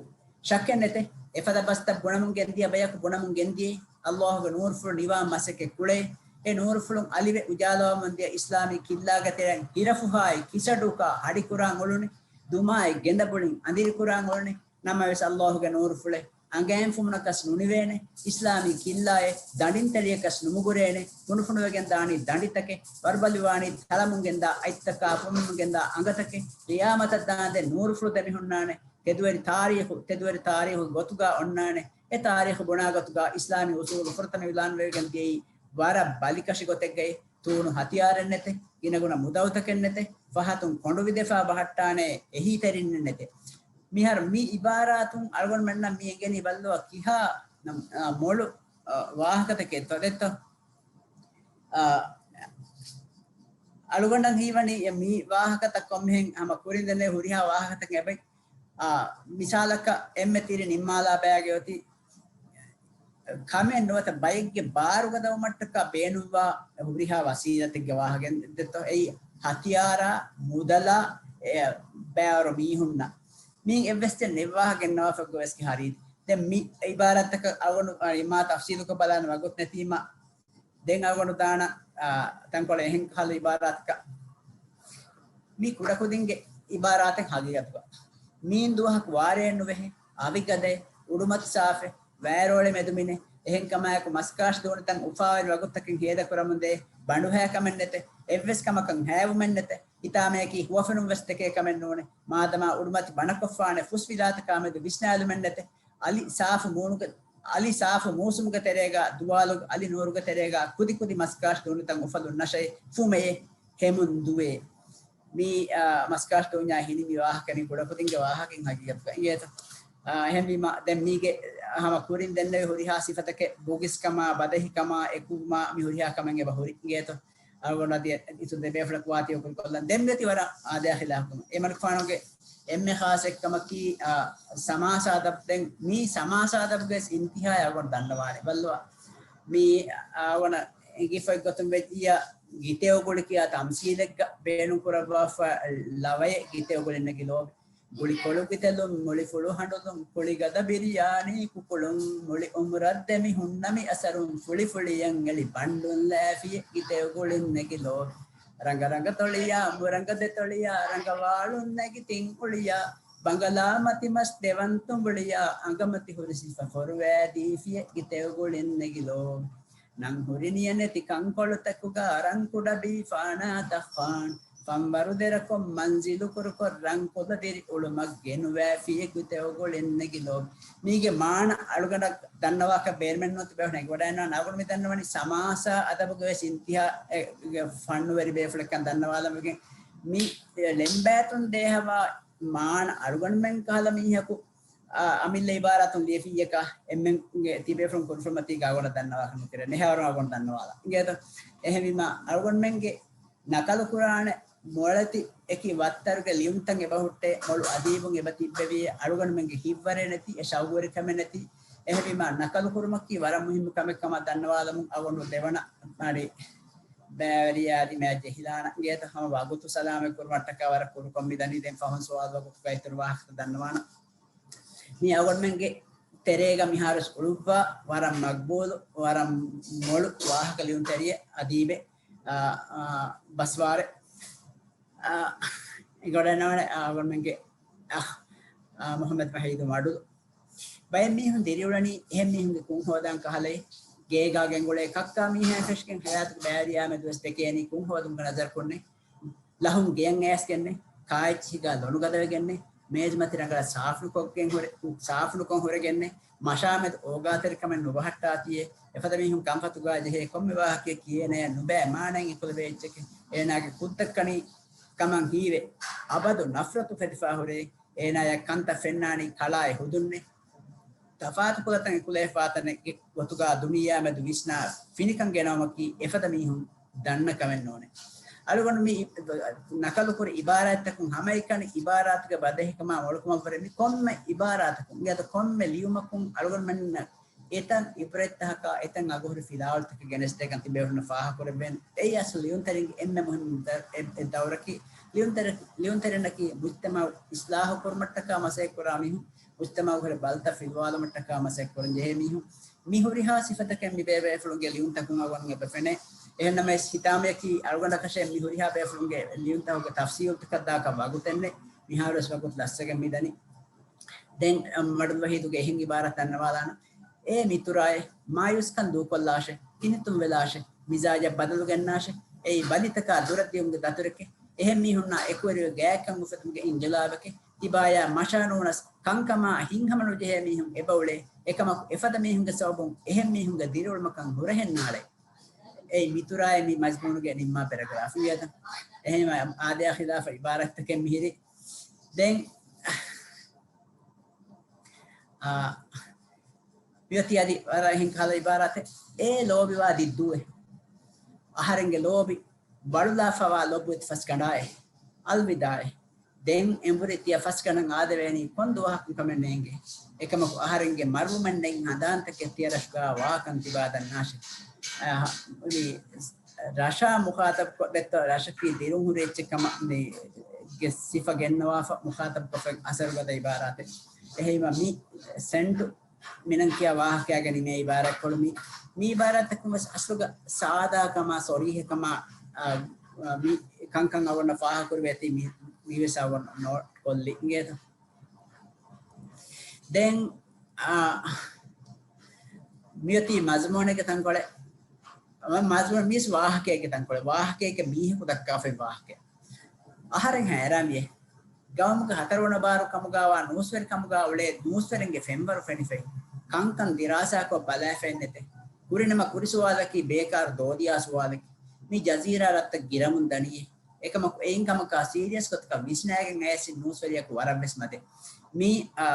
ޝައްކެއް ނެތޭ. އެފަދަ ބަސްތައް ބުނަމުން ގެންދިޔަ ބަޔަކު ބުނަމުން ގެންދިޔައީ، އައްލާހުގެ ނޫރުފުޅު ނިވާ މަސައްކަތް ކުޅޭ. އެ ނޫރުފުޅުން އަލިވެ އުޖާލަވަމުން ދިޔަ އިސްލާމީ ކިއްލާގެ ތެރެއިން ހިރަފުހާއި ކިސަޑުކާ ހަޑިކުރާން އުޅުނި، ދުމާއި ގެނދަބުޅިން އަނދިރިކުރާން އުޅުނި، ނަމަވެސް އައްލާހުގެ ނޫރުފުޅެއް އަނގައިން ފުމުނަކަސް ނުނިވޭނެ، އިސްލާމީ ކިއްލާއެއް ދަނޑިންތެރިޔަކަސް ނުމުގުރޭނެ، ފުނޑުފުނޑުވެގެން ދާނީ ދަނޑިތަކެއް، ވަރުބަލިވާނީ ތަޅަމުން ގެންދާ އަތްތަކާ ފުމުމުން ގެންދާ އަނގަތަކެއް، ޤިޔާމަތަށް ދާންދެން ނޫރުފުޅު ދެމިހުންނާނެ، ތެދުވެރި ތާރީޚު، ތެދުވެރި ތާރީޚުގެ ގޮތުގާ އޮންނާނެ، އެ ތާރީޚު ބުނާ ގޮތުގާ އިސްލާމީ އުސޫލު ފުރަތަމަ އިޢުލާންވެގެން ދިޔައީ ވަރަށް ބަލިކަށި ގޮތެއްގައި. ތޫނު ހަތިޔާރެއް ނެތެ، ގިނަގުނަ މުދައުތަކެއް ނެތެ، ފަހަތުން ކޮނޑު ވިދެފާ ބަހައްޓާނެ އެހީތެރިންނެއް ނެތެ. މިހާރު މި އިބާރާތުން އަޅުގަނޑުމެންނަށް މި އެނގެނީ ބައްލަވާ ކިހާ ނަމް-، އާ، މޮޅު، އާ، ވާހަކަތަކެއްތޯ ދެއްތޯ؟ އާ، އަޅުގަނޑަށް ހީވަނީ އެ މި ވާހަކަތައް ކޮންމެހެން ހަމަ ކުރިން ދެންނެވި ހުރިހާ ވާހަކަތަކެއް އެބައި. އާ، މިސާލަކަށް އެންމެ ތިރި ނިންމާލާ ބަޔާގެ އޮތީ ކަމެއް ނުވަތަ ބައެއްގެ ބާރުގަދަވުމަށްޓަކާ ބޭނުންވާ ހުރިހާ ވަސީލަތެއްގެ ވާހަކަ ދެއްތޯ؟ އެއީ ހަތިޔާރާ، މުދަލާ، އެ ބައިވަރު މީހުންނަށް. މީ އެއްވެސް ދެން ނެއްވާހަކަ ގެންނަވާފަ ގޮވެސްގެ ހަރީ. ދެން މި އިބާރާތަކަށް އަޅުގަނޑު އަ، މާ ތަފްސީލުކޮށް ބަލާން ވަގުތު ނެތީމަ، ދެން އަޅުގަނޑު ދާނަ، އާ، ތަންކޮޅެއް އެހެން ކަހަލަ އިބާރާތަކަށް. މި ކުޑަކުދިންގެ އިބާރާތެއް ހަގީގަތުގަ. މީން ދުވަހަކު ވާރޭއެއް ނުވެހޭ، އަވިގަދައެއް، އުޑުމަތި ސާފެއް، ވައިރޯޅެ މެދުމިނެއް، އެހެންކަމާއެކު މަސްކާށި ދޫނިތަން އުފާވެރި ވަގުތުތަކެއް ހޭދަކުރަމުންދޭ، ބަނޑުހައި ކަމެއް ނެތެ، އެއްވެސް ކަމަކަށް ހައިވުމެއް ނެތެ، ހިތާމަޔަކީ ހުވަފެނުން ވެސް ދެކޭ ކަމެއް ނޫނެ، މާދަމާ އުޑުމަތި ބަނަކޮށްފާނެ ފުސްވިލާތަކާ މެދު ވިސްނާލުމެއް ނެތެ، އަލި ސާފު މޫނުގެ، އަލި ސާފު މޫސުމުގެ ތެރޭގަ، ދުވާލުގެ އަލި ނޫރުގެ ތެރޭގަ ކުދި ކުދި މަސްކާށި ދޫނިތަން އުފަލުން ނަށައި ފުމެޔޭ، ހެމުން ދުވޭ. މި، އާ، މަސްކާށި ދޫންޏާ ހިނި މި ވާހަކަ ނި ކުޑަކުދިންގެ ވާހަކައިން ހަގީގަތުގަ އިނގޭތަ؟ އާ، އެހެންވީމަ، ދެން މީގެ ހަމަ ކުރިން ދެންނެވި ހުރިހާ ސިފަތަކެއް ބުގިސްކަމާ، ބަދަހިކަމާ، އެކުވުމާ، މި ހުރިހާ ކަމެއް އެބަ ހުރި އިނގޭތޯ؟ އަޅުގަނޑު އަދި އިތުރު ދެބޭފުޅަކު ވާތީ އުކުރިކޮށްލަން. ދެން މިއޮތީ ވަރަށް އާދަޔާ ޚިލާފު ކަމެއް. އެމަނިކުފާނުގެ އެންމެ ޚާއްސަ އެއްކަމަކީ، އާ، ސަމާސާ އަދަބު. ދެން މީ ސަމާސާ އަދަބުގެ އިންތިހާއެއް އަޅުގަނޑު ދަންނަވާނެ. ބައްލަވާ. މީ އަޅުގަނޑަށް އެނގިފައި ގޮތުން ވެއްޖިއްޔާ ގިތެޔޮ ގުޅި ކިޔާ ތަމްސީލެއްގަ ބޭނުންކުރައްވާފަ ލަވައެއް ގިތެޔޮ ގުޅިން ނެގި ލޯބި. ގުޅި ކޮޅު ގިތެލުން، މުޅި ފުޅު ހަނޑުލުން، ކުޅި ގަދަ ބިރިޔާނީ ކުކުޅުން، މުޅި އުމުރަށް ދެމި ހުންނަ މި އަސަރުން، ފުޅި ފުޅިއެއް އެޅި ބަންޑުން ލާފިޔެއް ގިތެޔޮ ގުޅިން ނެގި ލޯބި. ރަނގަ ރަނގަ ތޮޅިޔާ، މުރަނގަ ދެތޮޅިޔާ، ރަނގަ ވާޅުން ނެގި ތިން އުޅިޔާ. ބަނގަލާ މަތިމަސް ދެވަން ތުނބުޅިޔާ އަނގަމަތި ހުރި ސިފަ ފޮރުވައިދީފިޔޭ ގިތެއުގުޅިން ނެގިލޯ. ނަން ހުރި ނިޔަނެތި ކަންކޮޅުތަކުގަ ރަންކުޑަ ބީފާނާ ތައްފާން. ފަންވަރު ދެރަކޮށް މަންޒިލު ކުރުކޮށް ރަންކުލަ ދިރިއުޅުމަށް ގެނުވައިފިޔޭ ގިތެއުގުޅިން ނެގިލޯ. މީގެ މާނަ އަޅުގަނޑަށް ދަންނަވާކަށް ބޭނުމެއް ނުވަތަ ބޭފުޅުން އެނގިވަޑައިންނާނެ. އަޅުގަނޑު މި ދަންނަވަނީ ސަމާސާ އަދަބުގެ ވެސް އިންތިހާ އެ، ގެ ފަންނުވެރި ބޭފުޅެއްކަން ދަންނަވާލަމުގެ މި އެ، ޅެންބާތުން ދޭހަވާ މާނަ އަޅުގަނޑުމެން ކަހަލަ މީހަކު، އާ، އަމިއްލަ އިބާރާތުން ލިޔެފިއްޔަކާ އެންމެންގެ ތިބޭފުޅުން ކުރިފުޅުމަތީގަ އަޅުގަނޑަށް ދަންނަވާކަށް ނުކެރޭ. ނެހާވަރު އަޅުގަނޑު ދަންނަވާލާ. އިނގޭތޯ؟ އެހެންވީމާ އަޅުގަނޑުމެންގެ ނަކަލުކުރާނެ މޮޅެތި އެކި ވައްތަރުގެ ލިޔުންތައް އެބަހުއްޓޭ މޮޅު އަދީބުން އެބަ ތިއްބެވިޔޭ އަޅުގަނޑުމެންގެ ހިތްވަރެއް ނެތި، އެ ޝައުގުވެރިކަމެއް ނެތި. އެހެންވީމާ ނަކަލުކުރުމަކީ ވަރަށް މުހިއްމު ކަމެއް ކަމަށް ދަންނަވާލަމުން އަޅުގަނޑު ދެވަނަ މާޑި ބައިވެރިޔާ އަދި މާ ޖެހިލާނަ އިނގޭތަ ހަމަ ވަގުތު ސަލާމަތް ކުރުމަށްޓަކާ ވަރަށް ކުރުކޮށް މި ދަނީ. ދެން ފަހުން ސުވާލު ވަގުތުގަ އިތުރު ވާހަކަ ދަންނަވާނަ. މީ އަޅުގަނޑުމެންގެ ތެރޭގަ މިހާރުވެސް އުޅުއްވާ ވަރަށް މަގްބޫލު، ވަރަށް މޮޅު ވާހަކަ ލިޔުންތެރިއެއް އަދީބެއް، އާ، އާ، ބަސްވާރެއް، އާ، އެނގިވަޑައިންނަވާނެ އަޅުގަނޑުމެންގެ އަޚް، އާ، މުޙައްމަދު ވަޙީދު މަޑުލު. ބައެއް މީހުން ދިރިއުޅެނީ އެހެން މީހުންގެ ކުން ހޯދާން ކަހަލައި، ގޭގާ ގެންގުޅޭ ކައްކާ މީހާ ފެށިގެން ހަޔާތުގެ ބައިވެރިޔާމެދުވެސް ދެކޭނީ ކުން ހޯދުމުގެ ނަޒަރަކުންނޭ. ލަހުން ގެޔަށް އައިސްގެންނޭ، ކާއެއްޗިހިގާ ލޮނުގަދަވެގެންނޭ، މޭޒުމަތި ރަނގަޅަށް ސާފުނުކޮށްގެން ހުރެ، ސާފުނުކޮށް ހުރެގެންނޭ، މަށާމެދު އޯގާތެރިކަމެއް ނުބަހައްޓާތީއޭ، އެފަދަ މީހުން ކަންފަތުގާ ޖެހޭ ކޮންމެ ވާހަކައެއް ކިޔޭނޭ ނުބައި މާނައިން އެކުލެވޭ އެއްޗެކޭ، އޭނާގެ ކުށްދައްކަނީ ކަމަށް ހީވޭ، އަބަދު ނަފްރަތު ފެދިފާ ހުރޭ، އޭނާޔަށް ކަންތައް ފެންނާނީ ކަޅާއެއް ހުދުންނޭ. ތަފާތުކޮޅަށް ތަން އެކުލެވިފާތަނެއްގެ ގޮތުގާ ދުނިޔެއާމެދު ވިސްނާ ފިނިކަން ގެނައުމަކީ އެފަދަ މީހުން ދަންނަ ކަމެއް ނޫނޭ. އަޅުގަނޑު މި ނަކަލުކުރި އިބާރާތްތަކުން ހަމައެކަނި އިބާރާތުގެ ބަދަހިކަމާ މޮޅުކަމަށްވުރެ މި ކޮންމެ އިބާރާތަކުން އިނގޭތޯ ކޮންމެ ލިޔުމަކުން އަޅުގަނޑުމެންނަށް އެތަން އިބްރަތްތަކަކާ އެތަން އަގުހުރި ފިލާވަޅުތަކެއް ގެނެސްދޭކަން ތިބޭފުޅުންނަށް ފާހަގަކުރެއްވޭނެ. އެއީ އަސްލު ލިޔުންތެރިންގެ އެންމެ މުހިންމު ދަ-، އެއް، އެއް ދައުރަކީ. ލިޔުންތެރި-، ލިޔުންތެރިންނަކީ މުޖްތަމަޢު އިސްލާހު ކުރުމަށްޓަކާ މަސައްކަތް ކުރާ މީހުން، މުޖްތަމަޢުގެ ބަލިތައް ފިލުވާލުމަށްޓަކާ މަސައްކަތް ކުރަން ޖެހޭ މީހުން. މި ހުރިހާ ސިފަތަކެއް މި ބޭބޭފުޅުންގެ ލިޔުންތަކުން އަޅުގަނޑު އެބަ ފެނޭ. އެހެންނަމަވެސް ހިތާމަޔަކީ އަޅުގަނޑަކަށެއް މި ހުރިހާ ބޭފުޅުންގެ ލިޔުންތަކުގެ ތަފްސީލުތަކަށް ދާކަށް ވަގުތެއް ނެތް. މިހާރުވެސް ވަގުތު ލައްސަގެން މިދަނީ. ދެން، އަ، މަޑުލު ވަހީދުގެ އެހެން އިބާރާތް ދަންނަވާލާނަން. އޭ މިތުރާއޭ، މާޔޫސްކަން ދޫކޮށްލާށޭ، ކިނިތުން ވެލާށޭ، މިޒާޖަށް ބަދަލު ގެންނާށޭ، އެއީ ބަލިތަކާ ދުރަށް ދިޔުމުގެ ދަތުރެކޭ، އެހެން މީހުންނާ އެކުވެރިވެ ގާތްކަން އުފެދުމުގެ އިންގިލާބެކޭ، ތިބާޔާ މަށާ ނޫނަސް ކަންކަމާ ހިތްހަމަ ނުޖެހޭ މީހުން އެބައުޅޭ، އެކަމަކު އެފަދަ މީހުންގެ ސަބަބުން އެހެން މީހުންގެ ދިރިއުޅުމަކަށް ހުރަހެއް ނާޅޭ. އެއީ މިތުރާއޭ މި މަޒްމޫނުގެ ނިންމާ ޕެރެގްރާފް އިނގޭތަ؟ އެހެންވެ އާދަޔާ ޚިލާފަށް އިބާރާތްތަކެއް މިހިރީ. ދެން އާ، މިއޮތީ އަދި ވަރަށް އެހެން ކަހަލަ އިބާރާތެއް. އޭ ލޯބިވާ ދިއްދޫއޭ. އަހަރެންގެ ލޯބި ވަޅުލާފަވާ ލޮބުވެތި ފަސްގަނޑާއޭ. އަލްވިދާއޭ. ދެން އެނބުރި ތިޔަ ފަސްގަނޑަށް އާދެވޭނީ ކޮން ދުވަހަކުން ކަމެއް ނޭނގެ. އެކަމަކު އަހަރެންގެ މަރުވުމެއް ނެތް ހަނދާންތަކެއް ތިޔަރަށުގާ ވާކަން ތިބާ ދަންނާށެ. އަ، މި ރަށާ މުޚާތަބް ކޮށް ދެއްތޯ ރަށަކީ ދިރުން ހުރި އެއްޗެއް ކަމަށް މި ގެ ސިފަ ގެންނަވާފަ މުޚާތަބް ކޮށްފައި އަސަރު ގަދަ އިބާރާތެއް. އެހެންވީމަ މި ސެންޑު މިނަން ކިޔާ ވާހަކައިގެ ނިމޭ އިބާރާތްކޮޅު މި، މި އިބާރާތްތަކުން ވެސް އަސްލުގަ ސާދާކަމާ ސޮރީހަކަމާ، އާ، މި ކަންކަން އަވަންނަ ފާހަކުރި ވޭތީ މި، މި ވެސް އަވަން ނޯޓް ކޮށްލި އިނގޭތަ؟ ދެން، އާ، މިއޮތީ މަޒުމޫނެއްގެ ތަންކޮޅެއް. މަޒުމޫން މީސް ވާހަކައެއްގެ ތަންކޮޅެއް. ވާހަކައެއްގެ މީހަކު ދައްކާފައި ވާހަކައެއް. އަހަރެން ހައިރާންވިއޭ. ގައުމުގެ ހަތަރުވަނަ ބާރު ކަމުގާވާ ނޫސްވެރި ކަމުގާ އުޅޭ ނޫސްވެރިންގެ ފެންވަރު ފެނިފައި. ކަންކަން ދިރާސާކޮށް ބަލާފައެއް ނެތޭ. ކުރިނަމަ ކުރި ސުވާލަކީ ބޭކާރު ދޯދިޔާ ސުވާލަކީ. މި ޖަޒީރާ ރަށްތައް ގިރަމުން ދަނީ. އެކަމަކު އެއިން ކަމަކާ ސީރިއަސް ގޮތަކަށް ވިސްނާގެން އައިސް ނޫސްވެރިޔަކު ވަރަށްވެސް މަދެ. މި، އާ،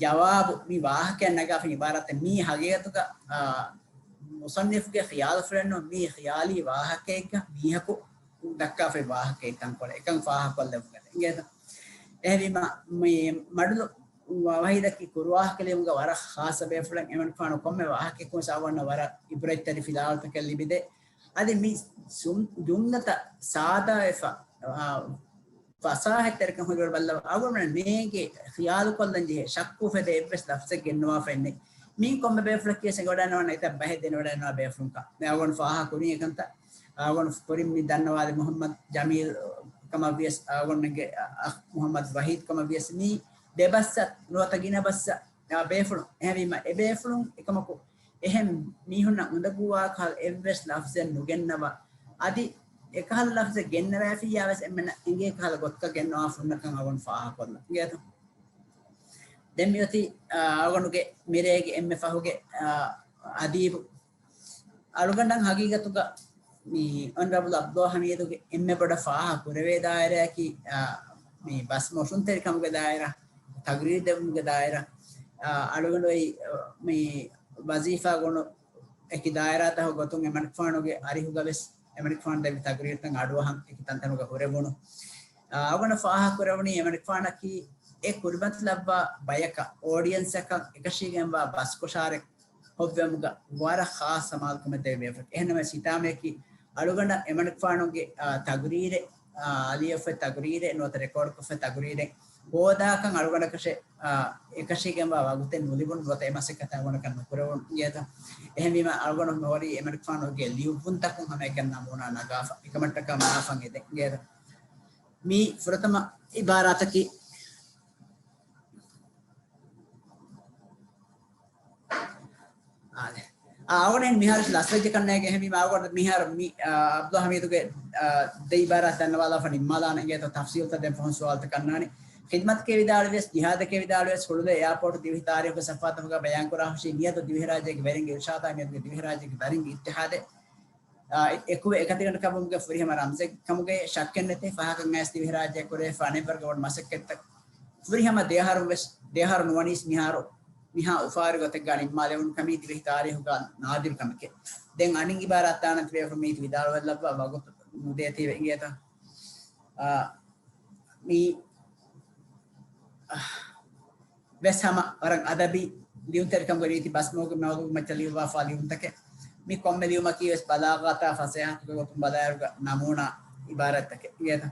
ޖަވާބު މި ވާހަކައަށް ނަގާފަ އިބާރާތެއް މީ ހަގީގަތުގަ، އާ، މުޞައްނިފުގެ ޚިޔާލުފުޅެއްނު މީ ޚިޔާލީ ވާހަކައެއްގަ މީހަކު ދައްކާފައި ވާހަކައެއް ތަންކޮޅެއް އެކަން ފާހަކޮށްލެވުގަތެ އިނގޭތަ؟ އެހެންވީމަ މި މަޑުލު ވަ-، ވަހީދަކީ ކުރުވާހަކަލެވުމުގަ ވަރަށް ޚާއްޞަ ބޭފުޅެއް އެމަނިކުފާނު ކޮންމެ ވާހަކައެއްކުން ސާވަންނަ ވަރަށް އިބްރަތްތެރި ފިލާވަޅުތަކެއް ލިބިދޭ. އަދި މި ސުން-، ޖުމްލަތައް ސާދާވެފަ، އާ، ފަސާހަތްތެރިކަން ހުރިވަރު ބައްލަވަ އަޅުގަނޑުމެން މޭގެ ޚިޔާލުކޮށްލަން ޖެހޭ ޝައްކު އުފެދޭ އެއްވެސް ލަފްޒެއް ގެންނަވާފައެއްނެތް. މީ ކޮންމެ ބޭފުޅަކީ ވެސް އެނގިވަޑައިންނަވާނެ އެތައް ބަހެއް ދެނެވަޑައިންނަވާ ބޭފުޅުންކަން. މި އަޅުގަނޑު ފާހަގަ ކުރިން އެކަންތައް. އަޅުގަނޑު ކުރިން މި ދަންނަވާލި މުޙައްމަދު ޖަމީލް ކަމަށް ވިޔަސް، އަޅުގަނޑުގެ އަޚް މުޙައްމަދު ވަޙީދު ކަމަށް ވިޔަސް، މީ ދެ ބަސްއަށް ނުވަތަ ގިނަ ބަސްއަށް ބޭފުޅުން. އެހެންވީމަ، އެ ބޭފުޅުން އެކަމަކު އެހެން މީހުންނަށް އުނދަގޫވާ ކަހަލަ އެއްވެސް ލަފްޒެއް ނުގެންނަވާ، އަދި އެކަހަލަ ލަފްޒެއް ގެންނަވައިފިއްޔާ ވެސް އެންމެނަށް އެނގޭ ކަހަލަ ގޮތަކަށް ގެންނަވާ ފުންނަކަން އަޅުގަނޑު ފާހަގަކޮށްލަން. އިނގޭތަ؟ ދެން މިއޮތީ، އާ، އަޅުގަނޑުގެ މިރޭގެ އެންމެ ފަހުގެ، އާ، އަދީބު. އަޅުގަނޑަށް ހަގީގަތުގަ މި އޮނަރަބަލް އަބްދުލް ޙަމީދުގެ އެންމެ ބޮޑަށް ފާހަގަ ކުރެވޭ ދާއިރާއަކީ، އާ، މި ބަސް މޮށުންތެރިކަމުގެ ދާއިރާ، ތަގްރީރު ދެއްވުމުގެ ދާއިރާ. އާ، އަޅުގަނޑު އޮތް، މި ވަޒީފާ ގޮނު އެކި ދާއިރާތަކުގެ ގޮތުން އެމަނިކުފާނުގެ އަރިހުގަ ވެސް އެމަނިކުފާނު ދެއްވި ތަގްރީރުތައް އަޑުއަހަން އެކި ތަންތަނުގަ ހުރެވުނު. އާ، އަޅުގަނޑަށް ފާހަގަ ކުރެވުނީ އެމަނިކުފާނަކީ އެ ކުރިމަތިލައްވާ ބަޔަކަށް، އޯޑިއެންސަކަށް އެކަށީގެންވާ ބަސްކޮށާރެއް ހޮއްވެމުގަ ވަރަށް ޚާއްޞަ ސަމާލުކަމެއް ދެއްވި ބޭފުޅެއް. އެހެންނަމަވެސް ހިތާމަޔަކީ އަޅުގަނޑަށް އެމަނިކުފާނުގެ، އާ، ތަގުރީރެއް، އާ، ލިޔެފަ ތަގުރީރެއް ނުވަތަ ރެކޯޑްކޮށްފަ ތަގުރީރެއް ހޯދާކަން އަޅުގަނޑަކަށެ، އާ، އެކަށީގެންވާ ވަގުތެއް ނުލިބުނު ނުވަތަ އެ މަސައްކަތަށް އަޅުގަނޑަކަށް ނުކުރެވުނު އިނގޭތަ؟ އެހެންވީމަ އަޅުގަނޑު މިހުރީ އެމަނިކުފާނުގެ ލިޔުއްވުންތަކުން ހަމައެކަނި ނަމޫނާ ނަގާފަ އެކަމަށްޓަކާ މަނާފަން އެދެން އިނގޭތަ؟ މީ ފުރަތަމަ އިބާރާތަކީ އާދެ. އާ، އަޅުގަނޑު މިހާރު ލަސްވެއްޖެ ކަންނޭގެ އެހެންވީމަ އަޅުގަނޑު މިހާރު މި، އާ، އަބްދުލް ޙަމީދުގެ، އާ، ދެ އިބާރާތް ދަންނަވާލާފަ ނިންމާލާނަން އިނގޭތޯ ތަފްސީލުތައް ދެން ފަހުން ސުވާލުތައް ކަންނާނެ. ޚިދްމަތުގެ ވިދާޅުވިޔަސް، ޖިހާދުގެ ވިދާޅުވިޔަސް، ހުޅުލޭ އެއާޕޯޓް ދިވެހި ތާރީޚުގެ ސަފްހާތަކުގަ ބަޔާންކުރާ ހުށީ މިއަދު ދިވެހިރާއްޖޭގެ ވެރިންގެ އިރުޝާދާ މިއަދުގެ ދިވެހިރާއްޖޭގެ ދަރިންގެ އިއްތިޙާދެއް އާ، އެކުވެ އެކަތިގަނޑަކަށްވުމުގެ ފުރިހަމަ ރަމްޒެއް ކަމުގައި ޝައްކެއްނެތޭ ފާހަގަ އައިސް ދިވެހިރާއްޖެ ކުރެވިފަ އަނެއްވަރުގެ ބޮޑު މަސައްކަތްތައް ފުރިހަމަ ދެއަހަރު ވެސް، ދެއަހަރު ނުވަނީސް މިހާރު، މިހާ އުފާވެރި ގޮތެއްގަ ނިންމާލެވުނު ކަމީ ދިވެހި ތާރީޚުގަ ނާދިރު ކަމެކޭ. ދެން އަނެއް އިބާރާތް ދާނަން ތިބޭފުޅުން މީތި ވިދާޅުވެލައްވާ ވަގުތު ނުދޭތީވެ އިނގޭތަ؟ އާ، މީ، އާ، ވެސް ހަމަ ވަރަށް އަދަބީ ލިޔުންތެރިކަމުގެ ރީތި ބަސްމަގުގެ މައުޟޫޢު މައްޗަށް ލިޔުއްވާފާ ލިޔުންތަކެއް. މި ކޮންމެ ލިޔުމަކީ ވެސް ބަލާޣާތާ ފަސޭހަތުގެ ގޮތުން ބަލާއިރުގަ ނަމޫނާ އިބާރާތްތަކެއް. އިނގޭތަ؟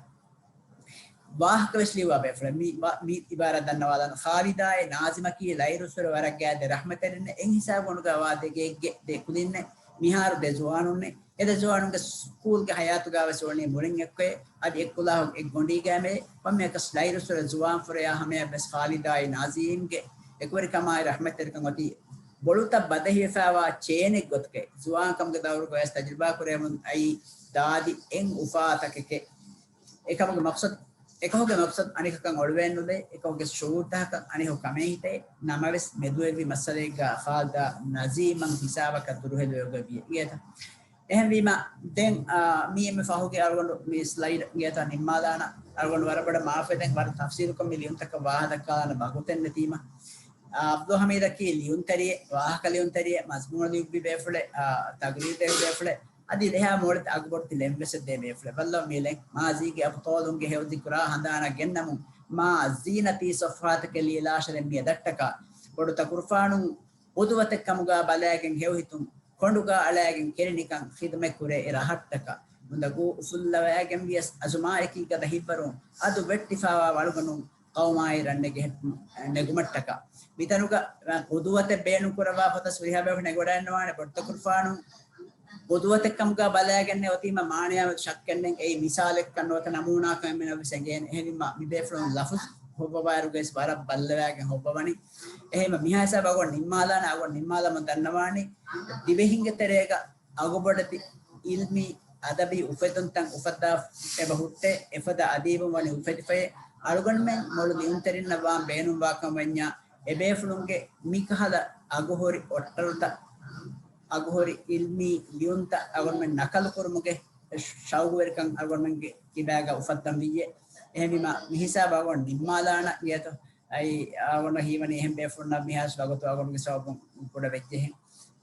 ވާހަކަ ވެސް ލިޔުއްވާ ބޭފުޅެއް. މި، މި އިބާރާތް ދަންނަވާލަން. ޚާލިދާއޭ ނާޒިމަކީ ލައިރުއްސުރެ ވަރަށް ގާތް ދެ ރަޙްމަތްތެރިންނެއް. އެއް ހިސާބު ގޮނޑުގަ ވާ ދެ ގެއެއްގެ ދެ ކުލިންނެއް. މިހާރު ދެ ޒުވާނުންނެއް. އެ ދެ ޒުވާނުންގެ ސްކޫލްގެ ހަޔާތުގަ ވެސް އުޅުނީ މުޅިން އެއްކޮއެ. އަދި އެއްކުލާހު އެއްގޮނޑީގައިމެ ކޮންމެއަކަސް ލައިރުއްސުރެ ޒުވާން ފުރެޔާ ހަމަޔަށް ވެސް ޚާލިދާއި ނާޒީމްގެ އެކުވެރިކަމާއި ރަޙްމަތްތެރިކަން އޮތީ ބޮޅުތައް ބަދަހިވެފައިވާ ޗޭނެއް ގޮތުގައި. ޒުވާންކަމުގެ ދައުރުގައި ވެސް ތަޖުރިބާ ކުރެވެމުން އައި ދާދި އެއް އުފާތަކެކޭ. އެކަމުގެ މަޤްޞަދު، އެކަހުގެ މަޤްޞަދު އަނެކަކަށް އޮޅުވެއެއްނުލޭ، އެކަހުގެ ޝުޢޫރުތަކަކަށް އަނެކަކު ކަމޭހިތޭ. ނަމަވެސް މެދުވެއްވި މައްސަލައެއްގަ ޚާލިދާ ނަޒީމަށް ހިސާބަކަށް ދުރުހެލިވެގޮތް ވިޔޭ. އިނގޭތަ؟ އެހެންވީމަ، ދެން، އާ، މީ އެންމެ ފަހުގެ އަޅުގަނޑު މި ސްލައިޑް އިނގޭތަ ނިންމާލާނަ، އަޅުގަނޑު ވަރަށް ބޮޑަށް މާފެދެން ވަރަށް ތަފްސީލުކޮށް މި ލިޔުންތަކަށް ވާހަކަ ދައްކާލާނަ ވަގުތެއް ނެތީމަ. އާ، އަބްދުލް ޙަމީދަކީ ލިޔުންތެރިއެއް، ވާހަކަ ލިޔުންތެރިއެއް، މަޒްމޫނު ލިޔުއްވި ބޭފުޅެއް، އާ، ތަގުރީރު ދެއްވި ބޭފުޅެއް، އަދި ދެހާ މޯޅިތައް އަގުބޮޑު ތި ލެންވެސް ދޭ ބޭފުޅެއް. ބައްލަވަ މި ލެން މާޒީގެ އަބުޠާލުންގެ ހެޔޮ ޛިކުރާ ހަނދާނަށް ގެންނަމުން މާ ޒީނަތީ ޞަފްޙާތަކެއް ލިޔެލާށޭ ދެން މި އެދަށްޓަކާ ބޮޑު ތަކުރުފާނުން ޤުދުވަތެއް ކަމުގަ ބަލައިގެން ހެޔޮ ހިތުން ކޮނޑުގަ އަޅައިގެން ކެރިނިކަން ޚިދުމަތް ކުރޭ އެ ރަހައްޓަކަށް. އުނދަގޫ އުފުއްލަވައިގެން ވިޔަސް އަޒުމާއެކީގަ ދަހިވަރުން އަދު ވެއްޓިފައިވާ ވަޅުގަނޑުން ޤައުމާއި ރަންނެއްގެ ނެގުމަށްޓަކާ. މިތަނުގަ ޤުދުވަތެއް ބޭނުން ކުރައްވާ ފަދަ ހުރިހާ ބޭފުޅުން ނެގިވަޑައިގަންނަވާނެ. ބޮޑު ތަކުރުފާނުން ޤުދުވަތެއް ކަމުގަ ބަލައިގެންނެ އޮތީމަ މާނަޔާ ޝައްކެއްނެތް. އެއީ މިސާލެއްކަން ނުވަތަ ނަމޫނާކަން އެންމެނަށް ވެސް އެނގޭނެ. އެހެންވީމަ މި ބޭފުޅުން ލަފުޒު ހޮއްވަވާއިރުގައި ވަރަށް ބައްލަވައިގެން ހޮއްވަވަނީ. އެހެންވީމަ މިހާ ހިސާބަށް އަޅުގަނޑު ނިންމާލާނަ، އަޅުގަނޑު ނިންމާލަމުން ދަންނަވާނީ ދިވެހިންގެ ތެރޭގަ އަގުބޮޑެތި އިލްމީ އަދަބީ އުފެދުންތައް އުފައްދާ އެބަ ހުއްޓޭ، އެފަދަ އަދީބުން ވަނީ އުފެދިފައޭ. އަޅުގަނޑުމެން މޮޅު ލިޔުންތެރިންނަށް ވާން ބޭނުންވާކަމަށް ވަންޏާ، އެބޭފުޅުންގެ މިކަހަލަ އަގުހުރި އޮއްޓަރުތައް، އަގުހުރި އިލްމީ ލިޔުންތައް އަޅުގަނޑުމެން ނަކަލު ކުރުމުގެ ޝައުގުވެރިކަން އަޅުގަނޑުމެންގެ ކިބާގަ އުފައްދަން ވިއްޔެ. އެހެންވީމަ، މިހިސާބަށް އަޅުގަނޑު ނިންމާލާނަން އިނގޭތޯ. އައި، އަޅުގަނޑަށް ހީވަނީ އެހެން ބޭފުޅުންނަށް މިހާރު ވަގުތު އަޅުގަނޑުގެ ސަބަބުން ކުޑަ ވެއްޖެހެން.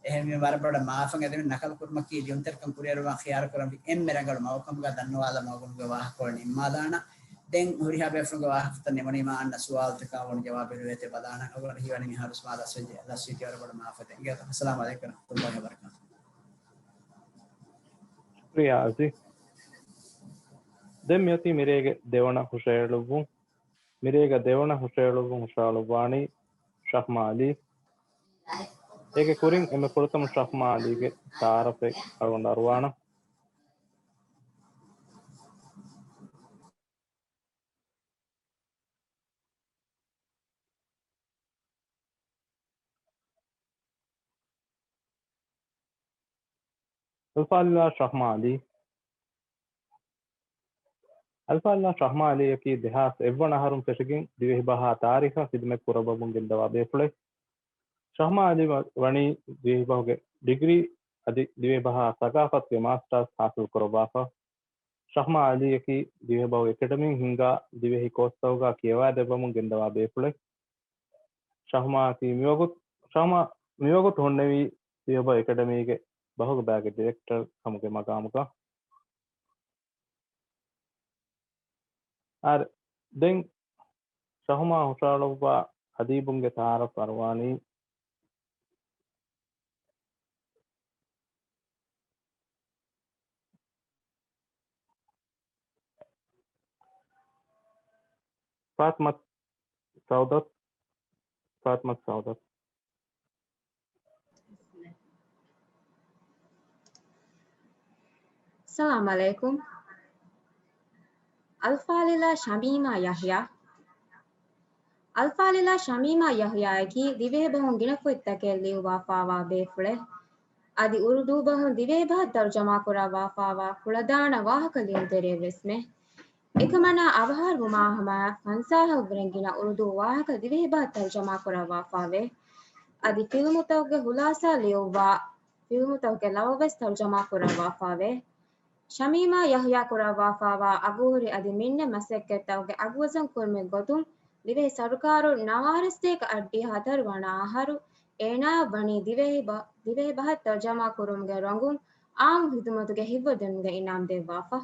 އެހެންވީމަ ވަރަށް ބޮޑަށް މާފަށް އެދެމެ ނަކަލު ކުރުމަކީ ލިޔުންތެރިކަން ކުރިއަރުވާން ޚިޔާރު ކުރަންވީ އެންމެ ރަނގަޅު މަގުކަމުގަ ދަންނަވާލަމުން އަޅުގަނޑުގެ ވާހަކަ ނިންމާލާނަން. ދެން ހުރިހާ ބޭފުޅުންގެ ވާހަކަތައް ނިމުނީމާ އަންނަ ސުވާލުތަކަށް އަޅުގަނޑު ޖަވާބު ދެވޭތޯ ބަލާނަން. އަޅުގަނޑަށް ހީވަނީ މިހާރު ސުވާލު ލަސްވެއްޖެ، ލަސްވީތީ ވަރަށް ބޮޑަށް މާފަށް އެދެން. އިނގޭތޯ. އައްސަލާމު ޢަލައިކުމް ވަރަޙްމަތުﷲ ވަބަރަކާތުހު. ޝުކުރިއްޔާ އަޒީޒް. ދެން މިއޮތީ މިރޭގެ ދެވަނަ ހުށަހެޅުއްވުން. މިރޭގަ ދެވަނަ ހުށަހެޅުއްވުން ހުށަހަޅުއްވާނީ ޝަހްމާ ޢަލީ. އޭގެ ކުރިން އެންމެ ފުރަތަމަ ޝަހްމާ ޢަލީގެ ތަޢާރަފެއް އަޅުގަނޑު އަރުވާނަން. އަލްފާޟިލާ ޝަހްމާ ޢަލީ. އަލްފާޟިލާ ޝަހްމާ ޢަލީއަކީ ދެހާސް އެއްވަނަ އަހަރުން ފެށިގެން ދިވެހިބަހާ ތާރީޚަށް ޚިދުމަތް ކުރައްވަމުން ގެންދަވާ ބޭފުޅެއް. ޝަހްމާ ޢަލީ ވަ-، ވަނީ ދިވެހިބަހުގެ ޑިގްރީ އަދި ދިވެހިބަހާ ސަގާފަތުގެ މާސްޓާސް ޙާޞިލް ކުރައްވާފަ. ޝަހްމާ ޢަލީއަކީ ދިވެހިބަހު އެކަޑަމީން ހިންގާ ދިވެހި ކޯސްތަކުގަ ކިޔަވާދެއްވަމުން ގެންދަވާ ބޭފުޅެއް. ޝަހްމާއަކީ މިވަގުތު، ޝަހްމާ މިވަގުތު ހުންނެވީ ދިވެހިބަހު އެކަޑަމީގެ ބަހުގެ ބައިގެ ޑިރެކްޓަރ ކަމުގެ މަގާމުގަ. އާރް، ދެން ޝަހުމާ ހުށަހަޅުއްވާ އަދީބުންގެ ތައާރަފް އަރުވާނީ ފާތިމަތު ސައުދަތު، ފާތިމަތު ސައުދަތު. އައްސަލާމު ޢަލައިކުމް. އަލްފާޟިލާ ޝަމީމާ ޔަޙްޔާ. އަލްފާޟިލާ ޝަމީމާ ޔަޙްޔާއަކީ ދިވެހިބަހުން ގިނަ ފޮތްތަކެއް ލިޔުއްވާފާވާ ބޭފުޅެއް. އަދި އުރުދޫ ބަހުން ދިވެހިބަހަށް ތަރުޖަމާ ކުރައްވާފާވާ ކުޅަދާނަ ވާހަކަ ލިޔުންތެރިއެއްވެސްމެ. އެކަމަނާ އަވަހާރަވުމާ ހަމަޔަށް ފަންސާހަށްވުރެން ގިނަ އުރުދޫ ވާހަކަ ދިވެހިބަހަށް ތަރުޖަމާ ކުރައްވާފާވޭ. އަދި ފިލްމުތަކުގެ ޚުލާސާ ލިޔުއްވާ ފިލްމުތަކުގެ ލަވަ ވެސް ތަރުޖަމާ ކުރައްވާފާވޭ. ޝަމީމާ ޔަޙްޔާ ކުރައްވާފާވާ އަގުހުރި އަދި މިންނަ މަސައްކަތްތަކުގެ އަގުވަޒަން ކުރުމުގެ ގޮތުން ދިވެހި ސަރުކާރުން ނަވާރަސްތޭކަ އަށްޑިހަ ހަތަރު ވަނަ އަހަރު އޭނާއަށް ވަނީ ދިވެހި ބަ-، ދިވެހި ބަހަށް ތަރުޖަމާ ކުރުމުގެ ރޮނގުން އާއްމު ޚިދުމަތުގެ ހިތްވަރު ދިނުމުގެ އިނާމް ދެއްވާފަ.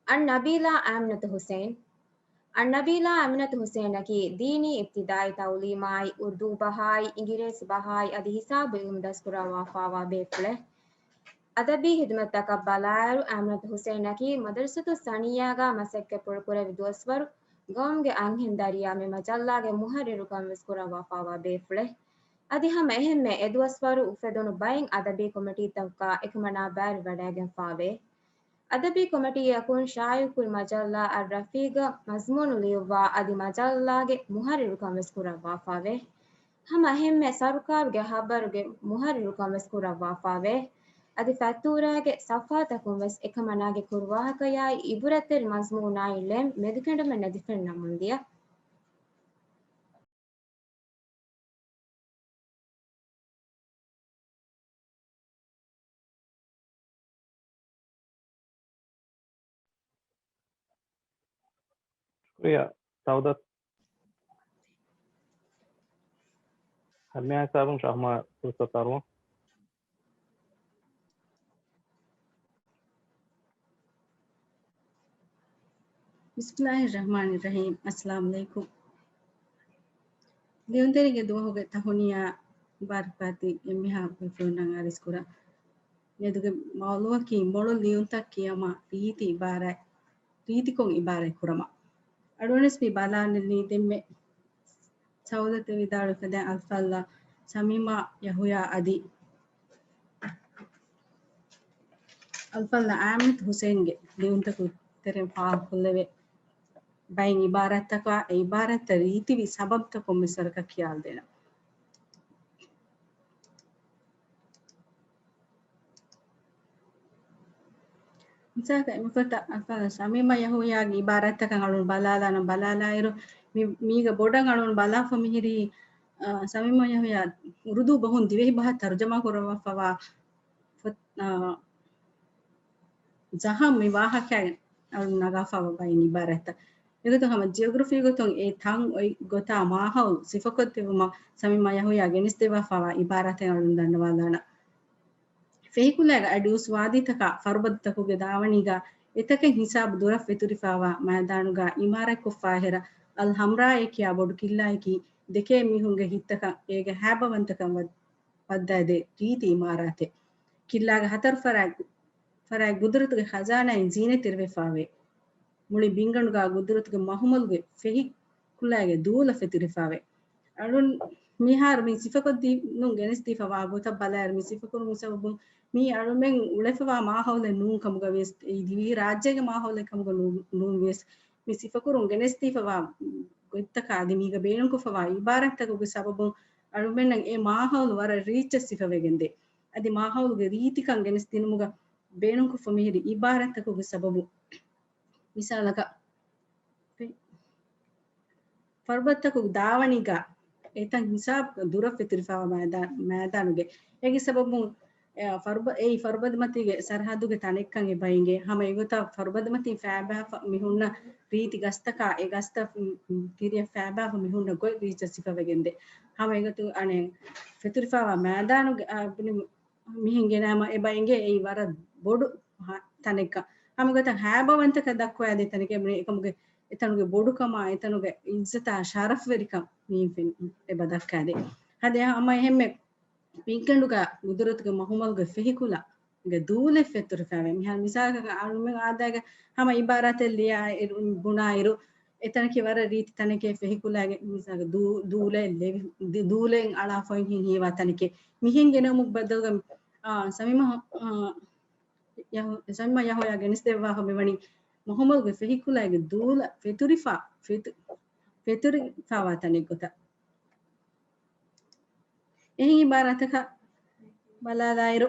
އައްނަބީލާ އާމިނަތު ޙުސައިން. އައްނަބީލާ އާމިނަތު ޙުސައިނަކީ ދީނީ އިބްތިދާއީ ތަޢުލީމާއި، އުރުދޫ ބަހާއި، އިނގިރޭސި ބަހާއި އަދި ހިސާބު ޢިލްމު ދަސްކުރައްވާފާވާ ބޭފުޅެއް. އަދަބީ ޚިދުމަތްތަކަށް ބަލާއިރު، އާމިނަތު ޙުސައިނަކީ މަދަރުސަތު ސަނިއްޔާގާ މަސައްކަތް ޕުރަކުރެއްވި ދުވަސްވަރު، ގައުމުގެ އަންހެން ދަރިޔާ މި މަޖައްލާގެ މުޙައްރިރުކަން ވެސް ކުރައްވާފާވާ ބޭފުޅެއް. އަދި ހަމަ އެހެންމެ އެދުވަސްވަރު އުފެދުނު ބައެއް އަދަބީ ކޮމިޓީތަކުގާ އެކަމަނާ ބައިވެރިވަޑައިގެންފާވޭ. އަދަބީ ކޮމިޓީއަކުން ޝާއިޢުކުރި މަޖައްލާ އައްރަފީގަށް މަޒްމޫނު ލިޔުއްވާ އަދި މަޖައްލާގެ މުޙައްރިރުކަން ވެސް ކުރައްވާފާވޭ. ހަމަ އެހެންމެ ސަރުކާރުގެ ޚަބަރުގެ މުޙައްރިރުކަން ވެސް ކުރައްވާފާވޭ. އަދި ފަތުރާގެ ސަފްޙާތަކުން ވެސް އެކަމަނާގެ ކުރުވާހަކަޔާއި އިބުރަތްތެރި މަޒްމޫނާއި ޅެން މެދުކެނޑުމެއް ނެތިފެންނަމުންދިޔަ. ޝުކުރިއްޔާ ސައުދަތު. ހަމަ ހިސާބުން ޝަހްމާ ފުރުސަތު އަރުވަން. ބިސްމިއްލާހިއްރަޙްމާނިއްރަޙީމް. އައްސަލާމު ޢަލައިކުމް. ލިޔުންތެރިންގެ ދުވަހުގެ ތަހުނިޔާ މުބާރަކްބާތި އެންމެހާ ބޭފުޅުންނަށް އަރިސްކުރަން. މިއަދުގެ މައުޟޫޢަކީ މޮޅު ލިޔުންތައް ކިޔަމާ ރީތި އިބާރާތް، ރީތިކޮށް އިބާރާތް ކުރަމާ. އަޅުގަނޑުވެސް މި ބަލާނެ ދެންމެ ސައުދަތު ވިދާޅުވެފަދައިން އަލްފާޟިލާ ޝަމީމާ ޔަޙުޔާ އަދި އަލްފާޟިލާ އާމިނަތު ޙުސައިންގެ ލިޔުންތަކުގެ ތެރެއިން ފާހަގަކޮށްލެވޭ ބައެއް އިބާރާތްތަކާ، އެ އިބާރާތްތައް ރީތިވި ސަބަބުތަކުން މިސްވަރަކަށް ކިޔާލަދޭނަން. މިސާލަކަށް، އެމިފޮތަށް އަލްފާޟިލާ ޝަމީމާ ޔަޙުޔާގެ އިބާރާތްތަކަށް އަޅުން ބަލާލާނަން، ބަލާލާއިރު، މި-، މީގަ ބޮޑަށް އަޅުން ބަލާފަ މިހިރީ، އާ، ޝަމީމާ ޔަޙުޔާ އުރުދޫ ބަހުން ދިވެހި ބަހަށް ތަރުޖަމާ ކުރައްވާފަވާ ފޮތް-، އާ، ޒަހަން މި ވާހަކައިން އަޅުން ނަގާފަވާ ބައެއް އިބާރާތްތައް. އެގޮތުން ހަމަ ޖިއޮގްރަފީ ގޮތުން އެ ތަން އޮތް ގޮތާ މާހައުލު ސިފަކޮށްދެއްވުމަށް ޝަމީމާ ޔަޙުޔާ ގެނެސްދެއްވާފަވާ އިބާރާތެއް އަޅުން ދަންނަވާލާނަން. ފެހިކުލައިގަ އަޑިއުސް ވާދީތަކާ ފަރުބަދަތަކުގެ ދާވަނީގަ އެތަކެއް ހިސާބު ދުރަށް ފެތުރިފަވާ މައިދާނުގަ އިމާރާތްކޮށްފަ އެހެރަ، އަލް ހަމްރާއޭ ކިޔާ ބޮޑު ކިއްލާއަކީ ދެކޭ މީހުންގެ ހިތްތަކަށް އޭގެ ހައިބަވަންތަކަން ވަ-، ވައްދާދޭ ރީތި އިމާރާތެއް. ކިއްލާގެ ހަތަރު ފަރާތް، ފަރާތް ގުދުރަތުގެ ޚަޒާނާއިން ޒީނަތްތެރިވެފަވޭ. މުޅި ބިންގަނޑުގަ ގުދުރަތުގެ މަހުމަލުގެ ފެހި ކުލައިގެ ދޫލަ ފެތުރިފަވޭ. އަޅުން މިހާރު މި ސިފަކޮށްދިނުން ގެނެސްދީފަވާ ގޮތަށް ބަލާއިރު، މި ސިފަކުރުމުގެ ސަބަބުން މީ އަޅުމެން އުޅެފަވާ މާހައުލެއް ނޫން ކަމުގަ ވިޔަސް، އެއީ ދިވެހި ރާއްޖޭގެ މާހައުލެއް ކަމުގަ ނޫ-، ނޫން ވިޔަސް، މި ސިފަކުރުން ގެނެސްދީފަވާ ގޮތްތަކާ އަދި މީގަ ބޭނުންކޮށްފަވާ އިބާރާތްތަކުގެ ސަބަބުން އަޅުމެންނަށް އެ މާހައުލު ވަރަށް ރީއްޗަށް ސިފަވެގެންދޭ. އަދި މާހައުލުގެ ރީތިކަން ގެނެސްދިނުމުގަ ބޭނުންކޮށްފަ މިހިރި އިބާރާތްތަކުގެ ސަބަބު. މިސާލަކަށް، ފަރުބަދަތަކުގެ ދާވަނީގަ އެތަން ހިސާބު ދުރަށް ފެތުރިފައިވާ މައިދާ-، މައިދާނުގެ. އޭގެ ސަބަބުން، އެ، ފަރުބަ-، އެއީ ފަރުބަދަމަތީގެ ސަރަހައްދުގެ ތަނެއްކަން އެބަ އިނގޭ. ހަމަ އެގޮތަށް ފަރުބަދަމަތީން ފައިބާފަ މި ހުންނަ ރީތި ގަސްތަކާ އެ ގަސްތައް، މް، މް، ތިރިއަށް ފައިބާފަ މި ހުންނަ ގޮތް ރީއްޗަށް ސިފަވެގެންދޭ. ހަމަ އެގޮތުން އަނެއް ފެތުރިފައިވާ މައިދާނުގެ، އާ، ބުނި-، މިހެން ގެނައިމަ އެބަ އެނގޭ އެއީ ވަރަށް ބޮޑު ހަ-، ތަނެއްކަން. ހަމަގޮތަށް ހައިބަވަންތަކަށް ދައްކަވާދޭ ތަނެކޭ ބުނި އެކަމުގެ އެތަނުގެ ބޮޑުކަމާ، އެތަނުގެ އިއްޒަތާ، ޝަރަފްވެރިކަން މިއިން ފެން-، އެބަ ދައްކާދޭ. ހަދޭ ހަމަ އެހެންމެ ބިންގަނޑުގަ ގުދުރަތުގެ މަހުމަލުގެ ފެހިކުލަ ގެ ދޫލެއް ފެތުރިފައިވޭ. މިހާރު މިސާލަކަށް އަޅުމެން އާދައިގެ ހަމަ އިބާރާތެއް ލިޔާ އިރު، ބުނާ އިރު، އެތަނަކީ ވަރަށް ރީތި ތަނެކޭ ފެހިކުލައިގެ މިސާލަކަށް ދޫ-، ދޫލެއް ލެވި-، ދި-، ދޫލެއް އަޅާފައި ހިން ހީވާ ތަނެކޭ. މިހެން ގެނައުމުގެ ބަދަލުގަ، އާ، ސަމީމާ، އާ، ޔަހު-، ސަމީމާ ޔަހުޔާ ގެނެސްދެއްވާފަ މިވަނީ މަހުމަލުގެ ފެހިކުލައިގެ ދޫލަ ފެތުރިފާ، ފެތު-، ފެތުރިފާވާ ތަނެއް ގޮތަށް. އެހެން އިބާރާތަކަށް ބަލާލާއިރު،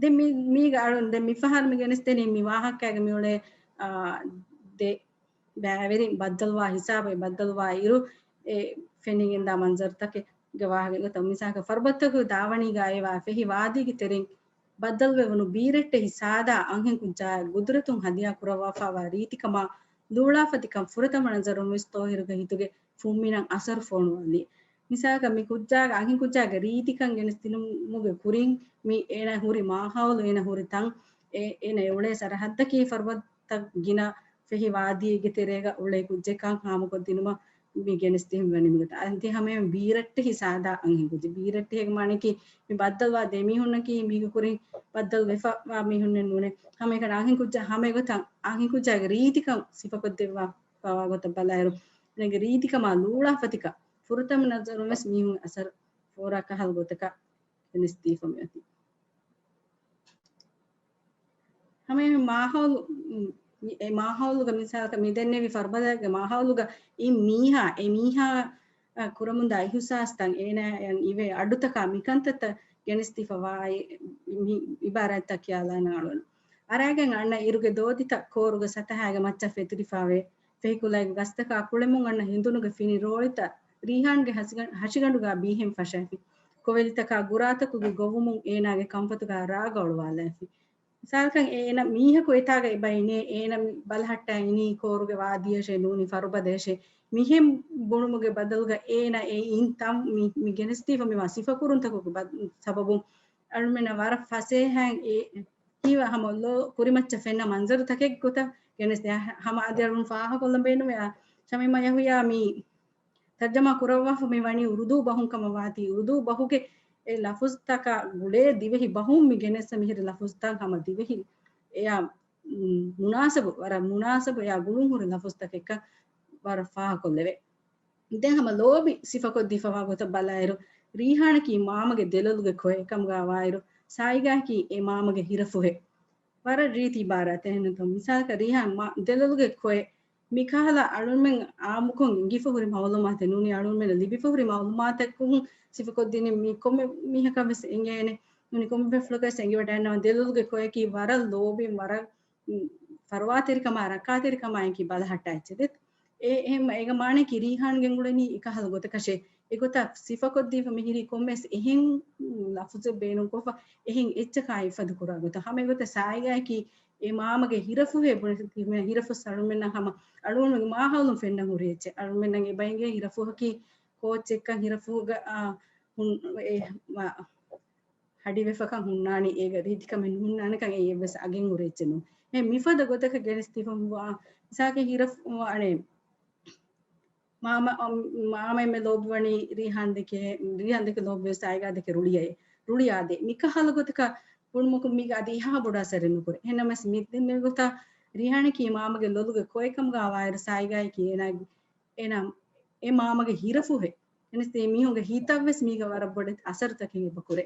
ދެން މި-، މީގަ އަޅުން ދެން މިފަހަރު މި ގެނެސްދެނީ މި ވާހަކައިގަ މިއުޅޭ، އާ، ދެ ބައިވެރިން ބައްދަލުވާ ހިސާބެއް ބައްދަލުވާ އިރު، އެ ފެނިގެންދާ މަންޒަރުތަކެއްގެ ވާހަކަ ގޮތަށް. މިސާލަކަށް ފަރުބަދަތަކުގެ ދާވަނީގައިވާ ފެހި ވާދީގެ ތެރެއިން ބައްދަލުވެވުނު ބީރައްޓެހި ސާދާ އަންހެން ކުއްޖާއަށް ގުދުރަތުން ހަދިޔާ ކުރައްވާފައިވާ ރީތިކަމާ ލޫޅާފަތިކަން ފުރަތަމަ ނަޒަރުން ވެސް ތޯހިރުގެ ހިތުގެ ފުންމިނަށް އަސަރު ފޮނުވާލި. މިސާލަކަށް މި ކުއްޖާގެ، އަންހެން ކުއްޖާގެ ރީތިކަން ގެނެސްދިނުމުގެ ކުރިން މި އޭނާ ހުރި މާހައުލު، އޭނާ ހުރި ތަން، އެ-، އޭނާ އެ އުޅޭ ސަރަހައްދަކީ ފަރުބަދަތައް ގިނަ ފެހި ވާދީއެއްގެ ތެރޭގަ އުޅޭ ކުއްޖެއްކަން ހާމަކޮށްދިނުމަށް މި ގެނެސްދިން ވަނީ މިގޮތަށް. އަދި ހަމައެހެން ބީރައްޓެހި ސާދާ އަންހެން ކުއްޖެއް. ބީރައްޓެހިގެ މާނައަކީ މި ބައްދަލުވާ ދެމީހުންނަކީ މީގެ ކުރިން ބައްދަލު ވެފަ ވާ މީހުންނެއް ނޫނޭ. ހަމައެކަނި އަންހެން ކުއްޖާ ހަމަ އެގޮތަށް އަންހެން ކުއްޖާގެ ރީތިކަން ސިފަކޮށްދެއްވާ ފަވާ ގޮތަށް ބަލާއިރު، އޭނާގެ ރީތިކަމާ ލޫޅާފަތިކަން ފުރަތަމަ ނަޒަރުން ވެސް މީހުން އަސަރު ފޯރާ ކަހަލަ ގޮތަކަށް ގެނެސްދީފަ މިއޮތީ. ހަމައެހެން މާހައުލު، މި-، އެ މާހައުލުގަ މިސާލަކަށް މި ދެންނެވި ފަރުބަދަގެ މާހައުލުގަ އިން މީހާ، އެ މީހާ، އަ، ކުރަމުންދާ އިހުސާސްތައް، އޭނާއަށް އިވޭ އަޑުތަކާ މިކަންތައްތައް ގެނެސްދީފަ ވާ އެ-، މި އިބާރާތްތައް ކިޔާލާނަ އަޅުން. އަރާގެން އަންނަ އިރުގެ ދޯދިތައް ކޯރުގެ ސަތަހާގެ މައްޗަށް ފެތުރިފަވޭ. ފެހިކުލައިގެ ގަސްތަކާ ކުޅެމުން އަންނަ ހިނދުނުގެ ފިނި ރޯޅިތައް ރީހާންގެ ހަސިގަ-، ހަށިގަނޑުގާ ބީހެން ފަށައިފި. ކޮވެލިތަކާ ގުރާތަކުގެ ގޮވުމުން އޭނާގެ ކަންފަތުގާ ރާގަ އޮޅުވާލައިފި. މިސާލަކަށް އޭނަ މީހަކު އެތާގަ އެބަ އިނޭ، އޭނަ މި ބަލަހައްޓާ އިނީ ކޯރުގެ ވާދީއަށޭ ނޫނީ ފަރުބަދަޔަށޭ. މިހެން ބުނުމުގެ ބަދަލުގަ އޭނަ އެ އިން ތަން މި، މި ގެނެސްދީފަ މިވާ ސިފަކުރުންތަކުގެ ބަ-، ސަބަބުން އަޅުމެންނަށް ވަރަށް ފަސޭހައިން އެ ހީވާ ހަމަ ލޯ ކުރިމައްޗަށް ފެންނަ މަންޒަރުތަކެއް ގޮތަށް ގެނެސްދޭ. ހަމަ އަދި އަޅުން ފާހަކޮށްލަން ބޭނުމޭ، ޝަމީމާ ޔަހުޔާ މި ތަރްޖަމާ ކުރައްވާފަ މި ވަނީ އުރުދޫ ބަހުން ކަމަށް ވާތީ، އުރުދޫ ބަހުގެ އެ ލަފުޒުތަކާ ގުޅޭ ދިވެހި ބަހުން މި ގެނެއްސަ މިހިރި ލަފުޒުތައް ހަމަ ދިވެހި އެޔާ، މު-، މުނާސަބު، ވަރަށް މުނާސަބު އެޔާ ގުޅުން ހުރި ލަފުޒުތަކެއްކަން ވަރަށް ފާހަކޮށްލެވޭ. ދެން ހަމަ ލޯބި ސިފަކޮށްދީފަވާ ގޮތަށް ބަލާއިރު، ރީހާނަކީ މާމަގެ ދެލޮލުގެ ކޮއެއް ކަމުގާ ވާއިރު، ސާއިގާއަކީ އެ މާމަގެ ހިރަފުހެއް. ވަރަށް ރީތި އިބާރާތެއް ނޫންތޯ. މިސާލަކަށް ރީހާން މާ-، ދެލޮލުގެ ކޮއެއް މިކަހަލަ އަޅުމެން އާއްމުކޮށް އެނގިފަ ހުރި މައުލޫމާތެއް ނޫނީ، އަޅުމެންނަށް ލިބިފަ ހުރި މައުލޫމާތެއް ކޮށް ސިފަކޮށްދިނީ މީ ކޮންމެ މީހަކަށް ވެސް އެނގޭނެ. ނޫނީ ކޮންމެ ފުޅަކަށް ވެސް އެނގިވަޑައިގަންނަވާ ދެލޮލުގެ ކޮއަކީ ވަރަށް ލޯބިން ވަރަށް ފަރުވާތެރިކަމާ، ރައްކާތެރިކަމާއެކީ ބަލަހައްޓާ އެއްޗެއް ދެ. އެ، އެހެން އޭގެ މާނައަކީ ރީހާން ގެންގުޅެނީ އެކަހަލަ ގޮތަކަށޭ. އެގޮތަށް ސިފަކޮށްދީފަ މިހިރީ ކޮންމެސް އެހެން ލަފުޒެއް ބޭނުންކޮށްފަ، އެހެން އެއްޗަކާ އެއްފަދަ ކުރާ ގޮތަށް. ހަމަ އެގޮތަށް ސާއިގާއަކީ އެ މާމަގެ ހިރަފުހެއް ބުނެ، ހިރަފުސް އަޅުމެންނަށް ހަމަ އަޅުގަނޑުމެންގެ މާހައުލުން ފެންނަ ހުރި އެއްޗެއް. އަޅުމެންނަށް އެބަ އެނގޭ ހިރަފުހަކީ ކޯއްޗެއްކަން ހިރަފުގަ، އާ، ހުން-، އެ، މާ-، ހަޑިވެފަކަން ހުންނާނީ އޭގަ ރީތިކަމެއް ނުހުންނާނެކަން އެއީ އެއްވެސް އަގެއް ހުރި އެއްޗެއް ނޫން. އެ މިފަދަ ގޮތަކަށް ގެނެސްދީފަ މިވާ މިސާލަކަށް ހިރަފު އަނެއް މާމަ-، މާމަ އެންމެ ލޯބިވަނީ ރީހާން ދެކެ، ރީހާން ދެކެ ލޯބިވެ ސާއިގާ ދެކެ ރުޅިއައޭ، ރުޅިއާދޭ. މިކަހަލަ ގޮތަކަށް ބުނުމަކުން މީގަ އަދި އެހާ ބޮޑު އަސަރެއް ނުކުރޭ. އެހެންނަމަވެސް މި ދެންނެވި ގޮތަށް ރީހާނަކީ މާމަގެ ލޮލުގެ ކޮއެއް ކަމުގާ ވާއިރު ސާއިގާއަކީ އޭނާ، އޭނާ އެ މާމަގެ ހިރަފުހެއް. އެނެސް ދޭ މީހުންގެ ހިތަށްވެސް މީގަ ވަރަށް ބޮޑެތި އަސަރުތަކެއް އެބަ ކުރޭ.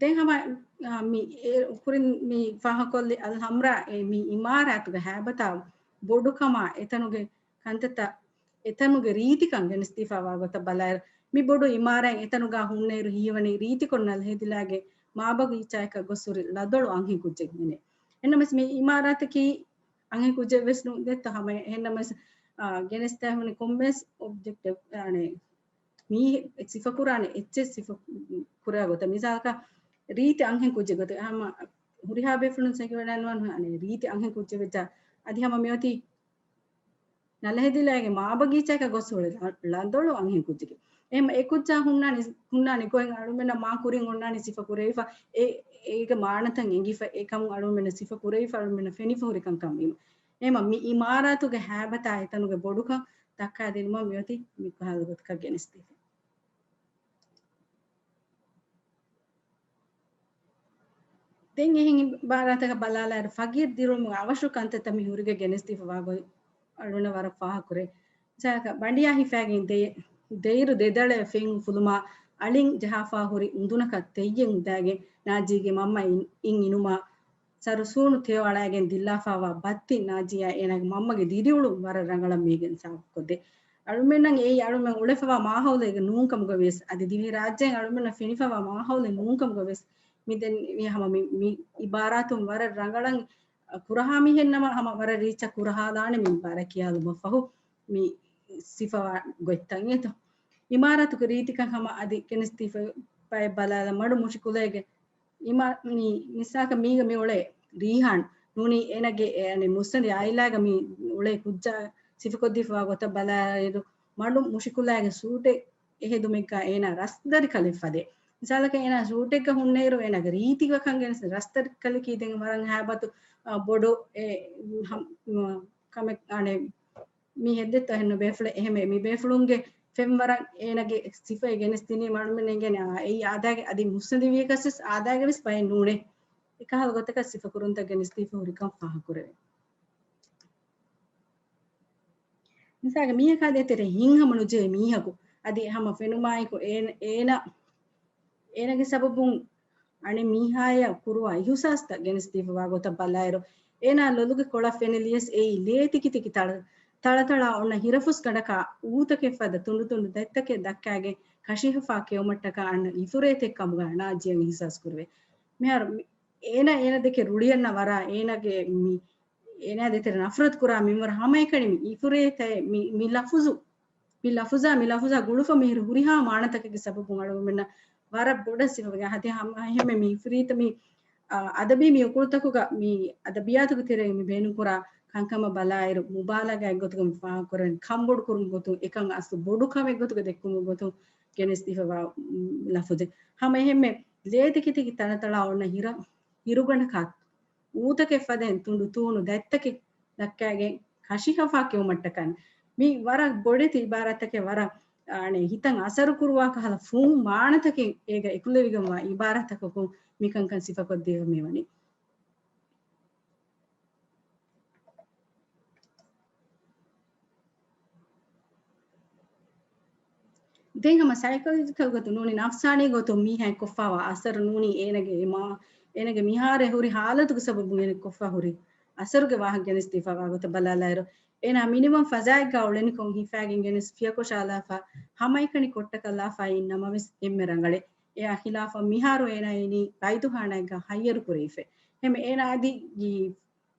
ދެން ހަމަ، އާ، މި އެ ކުރިން މި ފާހަކޮށްލި އަލް ހަމްރާ އެ މި އިމާރާތުގެ ހައިބަތާ ބޮޑުކަމާ އެތަނުގެ ކަންތައްތައް އެތަނުގެ ރީތިކަން ގެނެސްދީފާވާ ގޮތަށް ބަލާއިރު، މި ބޮޑު އިމާރާތް އެތަނުގަ ހުންނައިރު ހީވަނީ ރީތިކޮށް ނަލަހެދިލާގެ މާބަގީޗާއަކަށް ގޮސް ހުރި ލަދޮޅު އަންހެން ކުއްޖެއް ހެނެއް. އެހެންނަމަވެސް މި އިމާރާތަކީ އަންހެން ކުއްޖެއް ވެސް ނޫން ދެއްތޯ ހަމަ. އެހެންނަމަވެސް، އާ، ގެނެސްދޭ ހުންނަ ކޮންމެސް އޮބްޖެކްޓެއް، އަނެ، މީ ސިފަކުރާނެ އެއްޗެއް ސިފަ ކުރާ ގޮތަށް. މިސާލަކަށް ރީތި އަންހެން ކުއްޖެއް ގޮތަށް ހަމަ ހުރިހާ ބޭފުޅުން ސެކިވެޑަންވާން އަނެ ރީތި އަންހެން ކުއްޖެއް ވެއްޖާ އަދި ހަމަ މިއޮތީ ނަލަހެދިލާގެ މާބަގީޗާއަކަށް ގޮސް ހުރި ލަ-، ލަދޮޅު އަންހެން ކުއްޖެކެ. އެހެން އެ ކުއްޖާ ހުންނާނެ، ހުންނާނެ ގޮތް އަޅުމެންނަށް މާ ކުރިން އޮންނާނެ ސިފަ ކުރެވިފަ، އެ، އޭގެ މާނަތައް އެނގިފަ، އެކަމުން އަޅުމެންނަށް ސިފަ ކުރެވިފަ އަޅުމެންނަށް ފެނިފަ ހުރި ކަންކަން ވީމަ. އެހެން މި އިމާރާތުގެ ހައިބަތާ އެތަނުގެ ބޮޑުކަން ދައްކާދިނުމަށް މިއޮތީ މިކަހަލަ ގޮތަކަށް ގެނެސްދީފަ. ދެން އެހެން އިބާރާތަކަށް ބަލާލާއިރު، ފަގީރު ދިރުމުގެ އަވަށު ކަންތައްތައް މި ހުރިގެން ގެނެސްދީފަވާ ގޮތް އަޅުނަ ވަރަށް ފާހަގަކުރޭ. މިސާލަކަށް ބަނޑިޔާ ހިފައިގެން ދެ-، ދެއިރު ދެދަޅައެއް ފެން އުފުލުމާ، އަޅިން ޖަހާފާ ހުރި އުނދުނަކަށް ތެއްޔެއް އުނދައިގެން ނާޖީގެ މަންމަ އިން، އިން އިނުމާ، ސަރުސޫނު ތެޔޮ އަޅައިގެން ދިއްލާފާވާ ބައްތި ނާޖިޔާ އޭނާގެ މަންމަގެ ދިރިއުޅުން ވަރަށް ރަނގަޅަށް މީގެން ސާފުކޮށްދޭ. އަޅުމެންނަށް އެއީ އަޅުމެން އުޅެފަވާ މާހައުލެއްގެ ނޫންކަމުގަ ވިޔަސް، އަދި ދިވެހިރާއްޖޭން އަޅުމެންނަށް ފެނިފަވާ މާހައުލެއް ނޫންކަމުގަ ވިޔަސް، މި ދެން މި ހަމަ މި، މި އިބާރާތުން ވަރަށް ރަނގަޅަށް ކުރަހާ މީހެއްނަމަ ހަމަ ވަރަށް ރީއްޗަށް ކުރަހާލާނެ މި އިބާރާތް ކިޔާލުމަށްފަހު މި ސިފަވާ ގޮތްތައް އެތޯ. އިމާރާތުގެ ރީތިކަން ހަމަ އަދި ގެނެސްދީފަ ބައެއް ބަލާލަ މަޑު މުށިކުލައިގެ އިމާ-، މި މިސާކަށް މީގަ މި އުޅޭ ރީހާން ނޫނީ އޭނަގެ އެ އަނެއް މުއްސަނދި އާއިލާގަ މި އުޅޭ ކުއްޖާ ސިފަކޮށްދީފަވާ ގޮތަށް ބަލާއިރު، މަޑު މުށިކުލައިގެ ސޫޓެއް އެހެދުމެއްގަ އޭނާ ރަސްދަރިކަލެއް ފަދޭ. މިސާލަކަށް އޭނާ ސޫޓެއްގަ ހުންނައިރު އޭނާގެ ރީތިވަކަން ގެނެސް ރަސްދަރިކަލަކީ ދެން ވަރަށް ހައިބަތު، އަ، ބޮޑު އެ، ހަ-، މަ-، ކަމެއް އަނެއް މީ ހެއްދެއްތޯ އެހެން ނުބޭފުޅެއް. އެހެމެ މި ބޭފުޅުންގެ ފެންވަރަށް އޭނަގެ ސިފައެއް ގެނެސްދިނީމަ އަޅުމެން އެނގޭނެ، އާ، އެއީ އާދައިގެ އަދި މުއްސަނދިވިޔަކަސް ވެސް އާދައިގެ ވެސް ބައެއް ނޫނޭ. އެކަހަލަ ގޮތަކަށް ސިފަކުރުންތައް ގެނެސްދީފަ ހުރިކަން ފާހަގަކުރެވޭ. މިސާލަކަށް މީހަކާ ދޭތެރޭ ހިތްހަމަނުޖެހޭ މީހަކު އަދި ހަމަ ފެނުމާއެކު އޭނަ، އޭނަ، އޭނަގެ ސަބަބުން އަނެއް މީހާޔަށް ކުރުވާ އިހުސާސްތައް ގެނެސްދީފަވާ ގޮތަށް ބަލާއިރު، އޭނާ ލޮލުގެ ކޮޅަށް ފެނިލިޔަސް އެއީ ލޭތިކިތިކި ތަޅަ-، ތަޅަތަޅާ އޮންނަ ހިރަފުސްގަނޑަކާ އޫތަކެއް ފަދަ ތުނޑުތުނޑު ދަތްތަކެއް ދައްކާގެން ކަށިހަފާ ކެއުމަށްޓަކާ އަންނަ އިފުރޭތެއް ކަމުގަ ނާޖިޔަށް އިހުސާސް ކުރެވޭ. މިހާރު މި-، އޭނާ އޭނަ ދެކެ ރުޅިއަންނަ ވަރާ އޭނާގެ މި އޭނާ ދޭތެރޭ ނަފްރަތު ކުރާ މިންވަރު ހަމައެކަނި މި އިފުރޭތައެއް މި، މި ލަފުޒު، މި ލަފުޒާ، މި ލަފުޒާ ގުޅުފަ މިހިރު ހުރިހާ މާނަތަކެއްގެ ސަބަބުން އަޅުގަނޑުމެންނަށް ވަރަށް ބޮޑަށް ސިފަވެގެން އަދި ހަމަ އެހެންމެ މި އިފުރީތަ މި، އާ، އަދަބީ މި އުކުޅުތަކުގަ މި އަދަބިޔާތުގެ ތެރޭގަ މި ބޭނުންކުރާ ކަންކަމަށް ބަލާއިރު، މުބާލަގާ އެއްގޮތުގަ މި ފާހަގަކުރަން ކަންބޮޑު ކުރުމުގެ ގޮތުން، އެކަން އަސްލު ބޮޑު ކަމެއް ގޮތުގަ ދެއްކުމުގެ ގޮތުން ގެނެސްދީފަވާ، މް، ލަފުޒެއް. ހަމަ އެހެންމެ ލޭތިކިތިކި ތަޅަތަޅާ އޮންނަ ހިރަ، ހިރުގަނޑަކާ އޫތަކެއް ފަދައިން ތުނޑު ތޫނު ދަތްތަކެއް ދައްކައިގެން ކަށިހަފާ ކެއުމަށްޓަކަން. މި ވަރަށް ބޮޑެތި އިބާރާތްތަކެއް ވަރަށް، އާނެ، ހިތަށް އަސަރު ކުރުވާ ކަހަލަ ފުހުން މާނަތަކެއް އޭގަ އެކުލެވިގެންވާ އިބާރާތްތަކަކުން މިކަންކަން ސިފަކޮށްދީފަ މިވަނީ. ދެން ހަމަ ސައިކޮލޮޖިކަލް ގޮތުން ނޫނީ ނަފްސާނީ ގޮތުން މީހާއަށް ކޮށްފާވާ އަސަރު ނޫނީ އޭނަގެ އެ މާ-، އޭނަގެ މިހާރު ހުރި ހާލަތުގެ ސަބަބުން އޭނަ ކޮށްފާ ހުރި އަސަރުގެ ވާހަކަ ގެނެސްދީފަވާ ގޮތަށް ބަލާލާއިރު، އޭނާ މިނިވަން ފަޒާއެއްގަ އުޅެނިކޮށް ހިފާގެން ގެނެސް ފިޔަކޮށާލާފަ ހަމައެކަނި ކޮށްޓަކަލާފައި އިންނަމަވެސް އެންމެ ރަނގަޅޭ. އެއާ ޚިލާފަށް މިހާރު އޭނާ އިނީ ގައިދުހާނައެއްގަ ހައްޔަރު ކުރެވިފަ. ހަމަ އޭނާ އަދި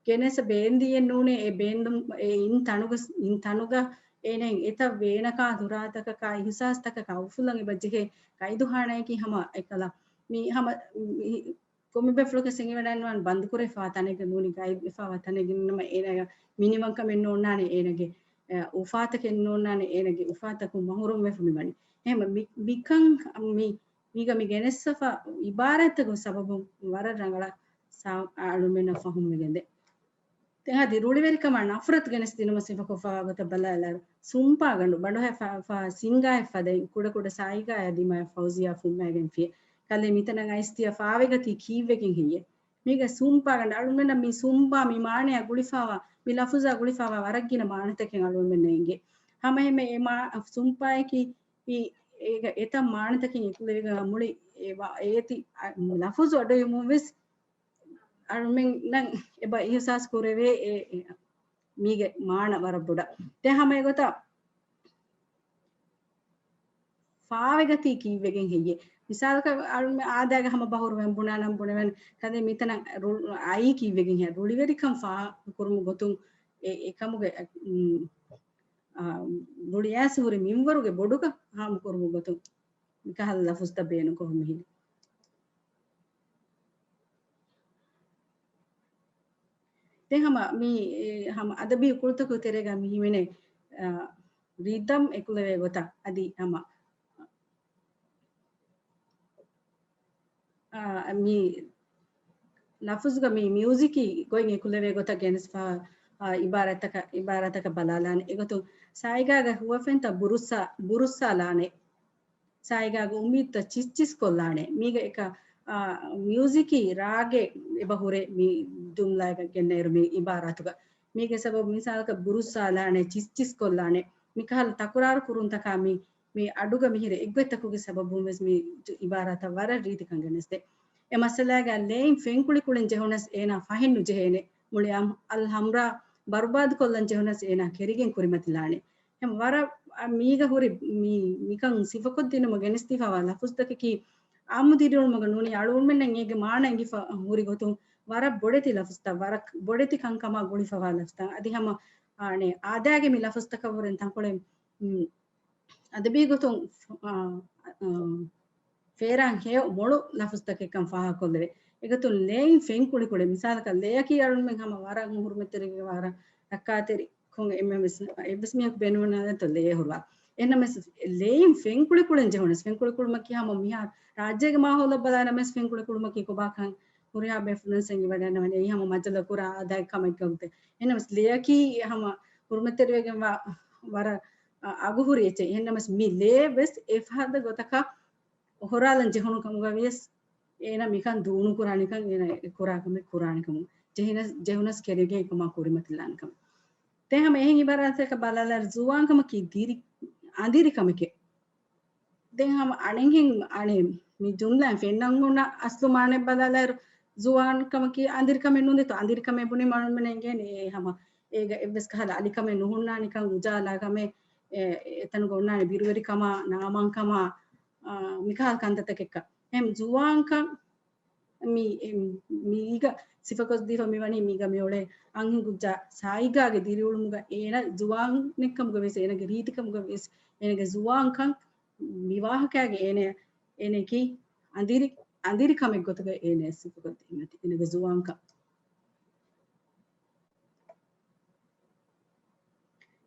ގެނެސް ބޭންދީއެއް ނޫނޭ، އެ ބޭންދުން އެ އިން ތަނުގަ، އިން ތަނުގަ އޭނައަށް އެތައް ވޭނަކާ ހުރާތަކަކާ އިހުސާސްތަކަކާ އުފުލަން އެބަ ޖެހޭ ގައިދުހާނައަކީ ހަމަ އެކަލަ. މި ހަމަ މި ކޮންމެ ބޭފުޅަކަށް ސެނގިވަޑައިންވާން ބަންދުކުރެފާ ތަނެއްގަ ނޫނީ ގައިބުވެފާވާ ތަނެއްގަ ނަމަ އޭނަގެ މިނިވަންކަމެއް ނޯންނާނެ، އޭނަގެ، އެ، އުފާތަކެއް ނޯންނާނެ، އޭނަގެ އުފާތަކުން މަހުރޫމް ވެފަ މިވަނީ. އެހެން މި، މިކަން މި މީގަ މި ގެނެއްސަފަ އިބާރާތްތަކުން ސަބަބުން ވަރަށް ރަނގަޅަށް ސާ-، އަޅުމެންނަށް ފަހުމްވެގެންދޭ. ދެން އަދި ރުޅިވެރިކަމާ ނަފްރަތު ގެނެސްދިނުމަށް ސިފަކޮށްފަވާ ގޮތަށް ބަލާލާއިރު، ސުންޕާގަނޑު ބަނޑުހައި ފަ-، ފަ-، ސިންގާއެއް ފަދައިން ކުޑަކުޑަ ސާއިގާޔާ ދިމާޔަށް ފައުޒިޔާ ފުއްމައިގެންފިޔޭ. ކަލޭ މިތަނަށް އައިސް ތިޔަ ފާވެގަތީ ކީއްވެގެން ހެއްޔޭ؟ މީގަ ސުންޕާގަނޑު އަޅުމެންނަށް މި ސުންބާ މި މާނަޔާ ގުޅިފާވާ، މި ލަފުޒާ ގުޅިފާވާ ވަރަށް ގިނަ މާނަތަކެއް އަޅުމެންނަށް އެނގޭ. ހަމައެހެންމެ އެ މާ-، ސުންޕާއަކީ އި-، އޭގަ އެތައް މާނަތަކެއް އެކުލެވިގެން މުޅި އެ ވާ-، އޭތި އަ-، ލަފުޒު އަޑުއިވުމުން ވެސް އަޅުމެންނަށް އެބަ އިހުސާސް ކުރެވޭ އެ، އެ، މީގެ މާނަ ވަރަށް ބޮޑަށް. ދެ ހަމަ އެގޮތަށް ފާވެގަތީ ކީއްވެގެން ހެއްޔޭ؟ މިސާލަކަށް އަޅުމެ އާދައިގެ ހަމަ ބަހުރުވެން ބުނާނަން ބުނެވެން ކަދޭ މިތަނަށް ރު-، އައީ ކީއްވެގެން ހެއްޔޭ؟ ރުޅިވެރިކަން ފާހަގަކުރުމުގެ ގޮތުން އެ-، އެކަމުގެ، އު، އާ، ރުޅިއައިސް ހުރި މިންވަރުގެ ބޮޑުކަން ހާމަކުރުމުގެ ގޮތުން މިކަހަލަ ލަފުޒުތައް ބޭނުންކޮށް މިހިރީ. ދެން ހަމަ މި، އެ، ހަމަ އަދަބީ ކުޅުތަކުގެ ތެރޭގަ މި ހިމެނޭ، އާ، ރިދަމް އެކުލެވޭ ގޮތަށް އަދި ހަމަ، އާ، މި ލަފުޒުގަ މި މިއުޒިކީ ގޮތް އެކުލެވޭ ގޮތަށް ގެނެސްފަ، އާ، އިބާރާތަކަށް، އިބާރާތަކަށް ބަލާލާނެ. އެގޮތުން ސާއިގާގެ ހުވަފެންތައް ބުރުއްސާ، ބުރުއްސާލާނެ. ސާއިގާގެ އުއްމީދުތައް ޗިސްޗިސް ކޮށްލާނެ. މީގަ އެކަ، އާ، މިއުޒިކީ ރާގެއް އެބަ ހުރޭ މި ޖުމްލާއަކަށް ގެންނައިރު މި އިބާރާތުގަ. މީގެ ސަބަބު މިސާލަކަށް ބުރުއްސާލާނެ، ޗިސްޗިސް ކޮށްލާނެ. މިކަހަލަ ތަކުރާރު ކުރުންތަކާ މި، މި އަޑުގަ މިހިރަ އެއްގޮތްތަކުގެ ސަބަބުން ވެސް މި ޖު-، އިބާރާތަށް ވަރަށް ރީތިކަން ގެނެސްދޭ. އެ މައްސަލާގަ ލޭއިން ފެންކުޅިކުޅެން ޖެހުނަސް އޭނާ ފަހެއްނު ޖެހޭނެ. މުޅި އަމް-، އަލް ހަމްރާ ބަރުބާދު ކޮށްލަން ޖެހުނަސް އޭނާ ކެރިގެން ކުރިމަތިލާނެ. ހަމަ ވަރަށް މީގަ ހުރި މި، މިކަން ސިފަކޮށްދިނުމަށް ގެނެސްދީފައިވާ ލަފުޒުތަކަކީ އާއްމު ދިރިއުޅުމުގަ ނޫނީ އަޅުގަނޑުމެންނަށް އޭގެ މާނަ އެނގިފަ ހުރި ގޮތުން ވަރަށް ބޮޑެތި ލަފުޒުތައް، ވަރަށް ބޮޑެތި ކަންކަމާ ގުޅިފައިވާ ލަފުޒުތައް. އަދި ހަމަ، އާނެ، އާދައިގެ މި ލަފުޒުތަކަށްވުރެން ތަންކޮޅެއް، މް، އަދަބީ ގޮތުން، އާ، އާ، ފޭރާން ހެޔޮ މޮޅު ލަފުޒުތަކެއްކަން ފާހަގަކޮށްލެވޭ. އެގޮތުން ލޭއިން ފެންކުޅިކުޅެ، މިސާލަކަށް ލެޔަކީ އަޅުމެން ހަމަ ވަރަށް ހުރުމަތްތެރިވެ ވަރަށް ރައްކާތެރި ކޮން އެންމެ ވެސް، އެއްވެސް މީހަކު ބޭނުންވާނެތޯ ލެޔެއް ހުރުވާ. އެހެންނަމަވެސް ލެޔިން ފެންކުޅިކުޅެން ޖެހުނަސް، ފެންކުޅިކުޅުމަކީ ހަމަ މިހާ ރާއްޖޭގެ މާހައުލަށް ބަލާނަމަވެސް ފެންކުޅިކުޅުމަކީ ކޮބާކަން ހުރިހާ ބޭފުޅުން އެނގިވަޑައިންނަވަނީ. އެއީ ހަމަ މަޖަލަ ކުރާ އާދައިގެ ކަމެއްގަ ގޮތެއް. އެހެންނަމަވެސް ލެޔަކީ ހަމަ ހުރުމަތްތެރިވެގެންވާ ވަރަށް އަ-، އަގުހުރި އެއްޗެއް. އެހެންނަމަވެސް މި ލޭ ވެސް އެފަހަދަ ގޮތަކަށް އޮހޮރާލަން ޖެހުނު ކަމުގަ ވިޔަސް އޭނަ މިކަން ދޫނުކުރާނެކަން، އޭނަ ކުރާ ކަމެއް ކުރާނެ ކަމުން، ޖެހިނަސް، ޖެހުނަސް ކެރިގެން އެކަމާ ކުރިމަތިލާނެ ކަމުން. ދެން ހަމަ އެހެން އިބާރާތަކަށް ބަލާލާ ޒުވާންކަމަކީ ދިރި، އަނދިރި ކަމެކޭ. ދެން ހަމަ އަނެއްހެން އަނެއް މި ޖުމްލާއިން ފެންނަން އޮންނަ އަސްލު މާނައެއް ބަލާލާއިރު، ޒުވާންކަމަކީ އަނދިރިކަމެއް ނޫން ދެތޯ. އަނދިރިކަމެއް ބުނީމަ އަޅުމެން އެނގޭނެ އެ ހަމަ އޭގަ އެއްވެސް ކަހަލަ އަލިކަމެއް ނުހުންނާނެކަން، އުޖާލާ ކަމެއް، އެ، އެތަނުގަ އޮންނާނެ ބިރުވެރިކަމާ، ނާމާންކަމާ، އާ، މިކަހަލަ ކަންތައްތަކެއްކަން. އެހެން ޒުވާންކަން މި، އެ، މީގަ ސިފަކޮށްދީފަ މިވަނީ މީގަ މިއުޅޭ އަންހެންކުއްޖާ ސާއިގާގެ ދިރިއުޅުމުގަ އޭނަ ޒުވާނެއްކަމުގަ ވިޔަސް، އޭނަގެ ރީތިކަމުގަ ވިޔަސް، އޭނަގެ ޒުވާންކަން މި ވާހަކައިގެ އޭނަ، އޭނައަކީ އަނދިރި، އަނދިރި ކަމެއް ގޮތުގަ އޭނަ ސިފަކޮށްދީމަތި، އޭނަގެ ޒުވާންކަން.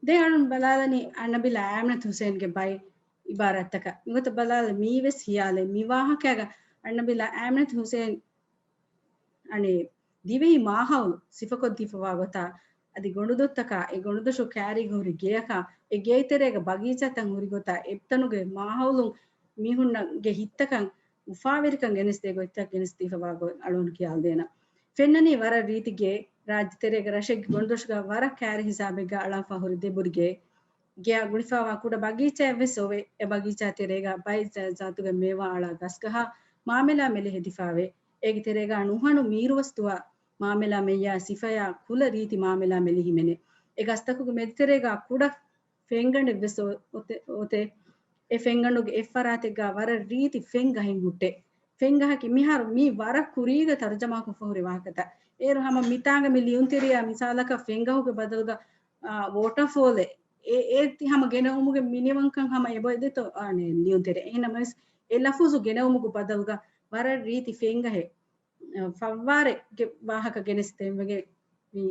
ދެން އަޅުން ބަލާލަނީ އަންނަބިލާ އާމިނަތު ހުސެންގެ ބައި އިބާރާތްތަކަށް. މިގޮތަށް ބަލާލަ މީވެސް ހިޔާލެއް. މި ވާހަކައިގަ އަންނަބިލާ އާމިނަތު ހުސެން އަނެއް ދިވެހި މާހައުލު ސިފަކޮށްދީފަވާ ގޮތާ، އަދި ގޮނޑުދޮށްތަކާ، އެ ގޮނޑުދޮށު ކައިރީގަ ހުރި ގެޔަކާ، އެ ގެއިތެރޭގަ ބަގީޗާތައް ހުރި ގޮތާ، އެތަނުގެ މާހައުލުން މީހުންނަށް ގެ ހިތްތަކަށް އުފާވެރިކަން ގެނެސްދޭ ގޮތްތައް ގެނެސްދީފަވާ ގޮތް އަޅުން ކިޔާލަދޭނަން. ފެންނަނީ ވަރަށް ރީތި ގެ، ރާއްޖެތެރޭގަ ރަށެއްގެ ގޮނޑުދޮށުގަ ވަރަށް ކައިރި ހިސާބެއްގަ އަޅާފަ ހުރި ދެބުރި ގެ. ގެއަށް ގުޅިފައިވާ ކުޑަ ބަގީޗާއެއް ވެސް އޮވޭ. އެ ބަގީޗާ ތެރޭގަ ބައެއް ޒާ-، ޒާތުގެ މޭވާ އަޅާ ގަސްގަހާ މާމެލާ މެލެ ހެދިފައިވޭ. އޭގެ ތެރޭގަ ނުހަނު މީރުވަސްދުވާ މާމެލާ މެއްޔާ ސިފަޔާ ކުލަ ރީތި މާމެލާ މެލި ހިމެނޭ. އެ ގަސްތަކުގެ މެދުތެރޭގަ ކުޑަ ފެންގަނޑެއް ވެސް އޮ-، އޮތެ-، އޮތޭ. އެ ފެންގަނޑުގެ އެއްފަރާތެއްގަ ވަރަށް ރީތި ފެންގަހެއް ހުއްޓޭ. ފެންގަހަކީ މިހާރު މީ ވަރަށް ކުރީގަ ތަރުޖަމާކޮށްފަ ހުރި ވާހަކަތައް. އޭރު ހަމަ މިތާނގަ މި ލިޔުންތެރިޔާ މިސާލަކަށް ފެންގަހުގެ ބަދަލުގަ، އާ، ވޯޓަރފޯލެއް. އެ، އެ ތި ހަމަ ގެނައުމުގެ މިނިވަންކަން ހަމަ އެބައޮތްދެތޯ، އާނެ، ލިޔުންތެރި. އެހެންނަމަވެސް އެ ލަފުޒު ގެނައުމުގެ ބަދަލުގަ ވަރަށް ރީތި ފެންގަހެއް، އާ، ފައްވާރެއްގެ ވާހަކަ ގެނެސްދޭންވެގެން މި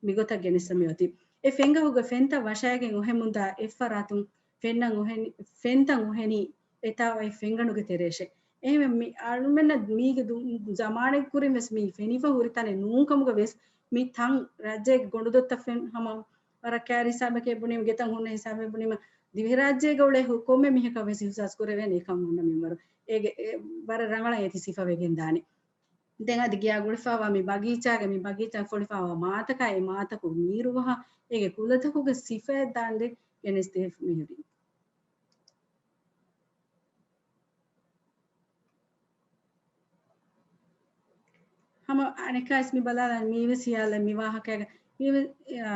މިގޮތަށް ގެނެސްފަ މިއޮތީ. އެ ފެންގަހުގެ ފެންތައް ވަށައިގެން އޮހެމުންދާ އެއްފަރާތުން ފެންނަން އޮހެނި-، ފެންތައް އޮހެނީ އެތާ އޮތް ފެންގަނޑުގެ ތެރޭށޭ. އެހެންވެ މި އަޅުމެންނަށް މީގެ ދު-، ޒަމާނެއް ކުރިން ވެސް މީ ފެނިފަ ހުރި ތަނެއް ނޫން ކަމުގަ ވެސް މި ތަން ރާއްޖޭގެ ގޮނޑުދޮށްތައް ފެން ހަމަ ވަރަށް ކައިރި ހިސާބަކޭ ބުނީމަ، ގެތައް ހުންނަ ހިސާބެއް ބުނީމަ، ދިވެހިރާއްޖޭގަ އުޅޭ ހު-، ކޮންމެ މީހަކަށް ވެސް އިހުސާސް ކުރެވޭނެ އެކަން ހުންނަ މިންވަރު. އޭގެ އެ ވަރަށް ރަނގަޅަށް އޭތި ސިފަވެގެން ދާނެ. ދެން އަދި ގެއާ ގުޅިފައިވާ މި ބަގީޗާގެ، މި ބަގީޗާ ފޮޅިފައިވާ މާތަކާ، އެ މާތަކު މީރުވަހާ، އޭގެ ކުލަތަކުގެ ސިފައެއް ދާންދެން ގެނެސްދޭ މިހުރީ. ހަމަ އަނެއްކާވެސް މި ބަލާލަން މީވެސް ހިޔާލެއް މި ވާހަކައިގަ މީވެ-، އާ،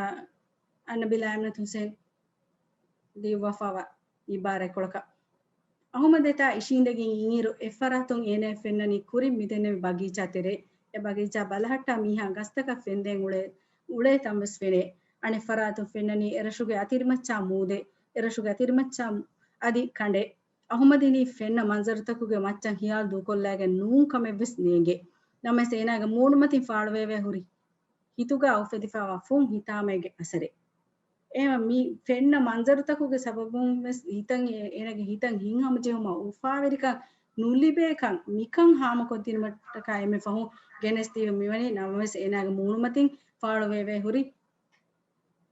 އަންނަބިލް އައިމްނަތު ހުސެން ލިޔުއްވާފައިވާ އިބާރާތްކޮޅަކަށް. އަހުމަދު އެތާ އިށީނދެގެން އިންއިރު އެއްފަރާތުން އޭނައަށް ފެންނަނީ ކުރިން މިދެންނެވި ބަގީޗާ ތެރޭ. އެ ބަގީޗާ ބަލަހައްޓާ މީހާ ގަސްތަކަށް ފެންދޭން އުޅޭ، އުޅޭ ތަންވެސް ފެނޭ. އަނެއް ފަރާތުން ފެންނަނީ އެރަށުގެ އަތިރިމައްޗާ މޫދެއް، އެރަށުގެ އަތިރިމައްޗާ އަދި ކަނޑެއް. އަހުމަދު އިނީ ފެންނަ މަންޒަރުތަކުގެ މައްޗަށް ހިޔާލު ދޫކޮށްލައިގެން ނޫން ކަމެއްވެސް ނޭނގޭ. ނަމަވެސް އޭނާގެ މޫނުމަތިން ފާޅުވެވޭ ހުރި ހިތުގަ އުފެދިފައިވާ ފުން ހިތާމައެއްގެ އަސަރެއް. އެހެން މި ފެންނަ މަންޒަރުތަކުގެ ސަބަބުން ވެސް ހިތަށް އޭ-، އޭނާގެ ހިތަށް ހިތްހަމަޖެހުމަށް އުފާވެރިކަން ނުލިބޭކަން މިކަން ހާމަކޮށްދިނުމަށްޓަކާ އެންމެ ފަހުން ގެނެސްދީފަ މިވަނީ. ނަމަވެސް އޭނާގެ މޫނުމަތިން ފާޅުވެވޭ ހުރި،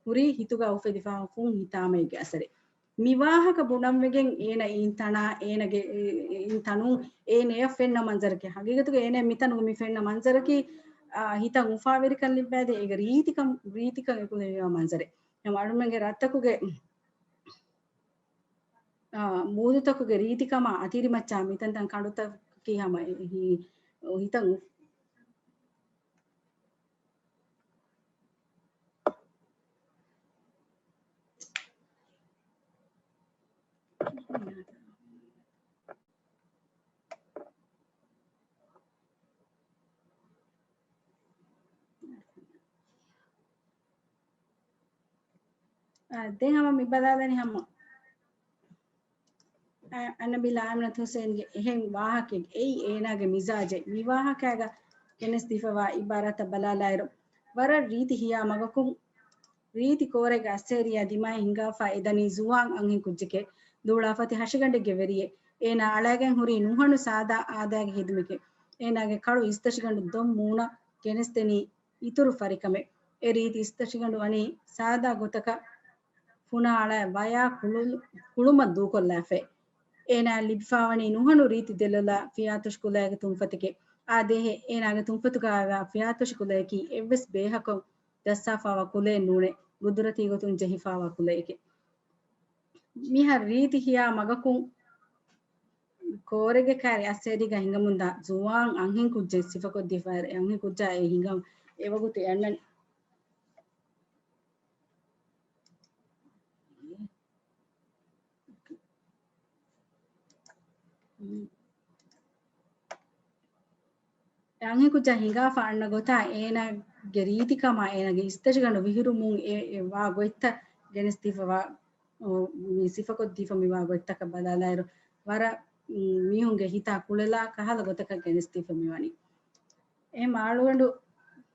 ހުރީ ހިތުގަ އުފެދިފަ ފުން ހިތާމައެއްގެ އަސަރެއް. މި ވާހަކަ ބުނަންވެގެން އޭނަ އިން ތަނާ، އޭނަގެ އިން ތަނުން އޭނަޔަށް ފެންނަ މަންޒަރަކީ، ހަގީގަތުގަ އޭނަ މިތަނުގަ މި ފެންނަ މަންޒަރަކީ، އާ، ހިތަށް އުފާވެރިކަން ލިއްބައިދޭ، އޭގެ ރީތިކަން، ރީތިކަން އެކުލެވި މަންޒަރެއް. ހަމަ އަޅުމެންގެ ރަށްތަކުގެ، އާ، މޫދުތަކުގެ ރީތިކަމާ އަތިރިމައްޗާ މިތަންތަން ކަނޑުތަކަކީ ހަމަ ހި-، ހިތަށް އު-، އާ، ދެން ހަމަ މި ބަލާލަނީ ހަމަ، އަ-، އަންނަބިލް އައިމްނަތު ހުސެންގެ އެހެން ވާހަކައެއް. އެއީ އޭނާގެ މިޒާޖެއް. މި ވާހަކައިގަ ގެނެސްދީފައިވާ އިބާރާތަށް ބަލާލާއިރު، ވަރަށް ރީތި ހިޔާ މަގަކުން ރީތި ކޯރެއްގަ އައްސޭރިއާ ދިމާއަށް ހިނގާފަ އެދަނީ ޒުވާން އަންހެން ކުއްޖެކޭ. ދޫޅާ ފަތި ހަށިގަނޑެއްގެ ވެރިއެއް. އޭނާ އަޅައިގެން ހުރީ ނުހަނު ސާދާ އާދައިގެ ހިދުމެކޭ. އޭނާގެ ކަޅު އިސްތަށިގަނޑު ދޮން މޫނަށް ގެނެސްދެނީ އިތުރު ފަރިކަމެއް. އެ ރީތި އިސްތަށިގަނޑު ވަނީ ސާދާ ގޮތަކަށް ފުނާ އަޅާ ވަޔާ ކުޅު-، ކުޅުމަށް ދޫކޮށްލާފައި. އޭނާއަށް ލިބިފާވަނީ ނުހަނު ރީތި ދެލޮލާ ފިޔާތޮށި ކުލައިގެ ތުންފަތެކޭ. އާދޭހޭ، އޭނާގެ ތުންފަތުގައިވާ ފިޔާތޮށި ކުލައަކީ އެއްވެސް ބޭހަކަށް ދައްސާފާވާ ކުލައެއް ނޫނޭ، ގުދުރަތީ ގޮތުން ޖެހިފާވާ ކުލައެކޭ. މިހާ ރީތި ހިޔާ މަގަކުން ކޯރެގެ ކާރި އައްސޭރީގަ ހިނގަމުންދާ ޒުވާން އަންހެން ކުއްޖެއް ސިފަކޮށްދީފަ، އަންހެން ކުއްޖާ އެ ހިނގަން އެވަގުތު އެ އަންނަނީ. އަންހެން ކުއްޖާ ހިނގާފަ އަންނަ ގޮތާ އޭނާގެ ރީތިކަމާ އޭނާގެ އިސްތަށިގަނޑު ވިހުރުމުން އެ، އެ ވާ ގޮތްތައް ގެނެސްދީފަވާ، މި ސިފަކޮށްދީފަ މިވާ ގޮތްތަކަށް ބަލާލާއިރު، ވަރަށް މީހުންގެ ހިތާ ކުޅެލާ ކަހަލަ ގޮތަކަށް ގެނެސްދީފަ މިވަނީ. އެހެން އަޅުގަނޑު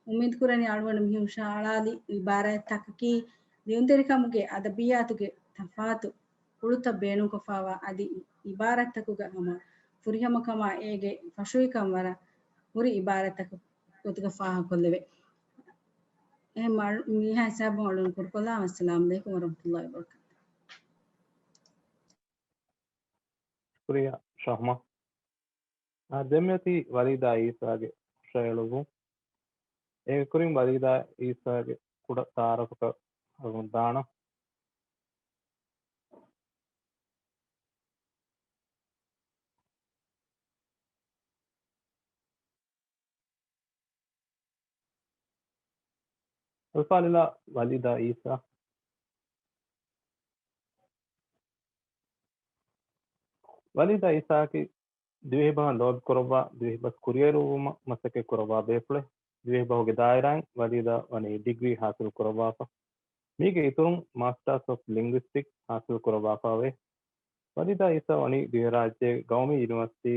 އުއްމީދު ކުރަނީ އަޅުގަނޑު މި ހުށަހަޅާލި އިބާރާތްތަކަކީ ލިޔުންތެރިކަމުގެ އަދަބިއްޔާތުގެ ތަފާތު ހުޅުތައް ބޭނުންކޮށްފާވާ އަދި އިބާރާތްތަކުގަ ހަމަ ފުރިހަމަކަމާ އޭގެ ފަށުވިކަން ވަރަށް ހުރި އިބާރާތްތަކު ގޮތުގަ ފާހަގަކޮށްލެވޭ. އެހެން މަ-، މީހާ ހިސާބުން އަޅުގަނޑު ކުރުކޮށްލާ. އައްސަލާމު ޢަލައިކުމް ވަރަޙްމަތުﷲ ވަބަރަކާތުހު. ޝުކުރިއްޔާ ޝަހުމާ. އާ، ދެންމެ އޮތީ ވަލީދާ އީސާގެ ހުށަހެޅުއްވުން. އޭގެ ކުރިން ވަލީދާ އީސާގެ ކުޑަ ތަޢާރަފަކަށް އަޅުގަނޑު ދާނަން. އަލްފާޟިލާ ވަލީދާ އީސާ. ވަލީދާ އީސާއަކީ ދިވެހިބަހަށް ލޯބިކުރައްވާ، ދިވެހިބަސް ކުރިއެރުއްވުމަށް މަސައްކަތް ކުރައްވާ ބޭފުޅެއް. ދިވެހިބަހުގެ ދާއިރާއިން ވަލީދާ ވަނީ ޑިގްރީ ހާސިލު ކުރައްވާފަ. މީގެ އިތުރުން މާސްޓާސް އޮފް ލިންގްވިސްޓިކް ހާސިލު ކުރައްވާފައިވޭ. ވަލީދާ އީސާ ވަނީ ދިވެހިރާއްޖޭގެ ގައުމީ ޔުނިވަރސިޓީ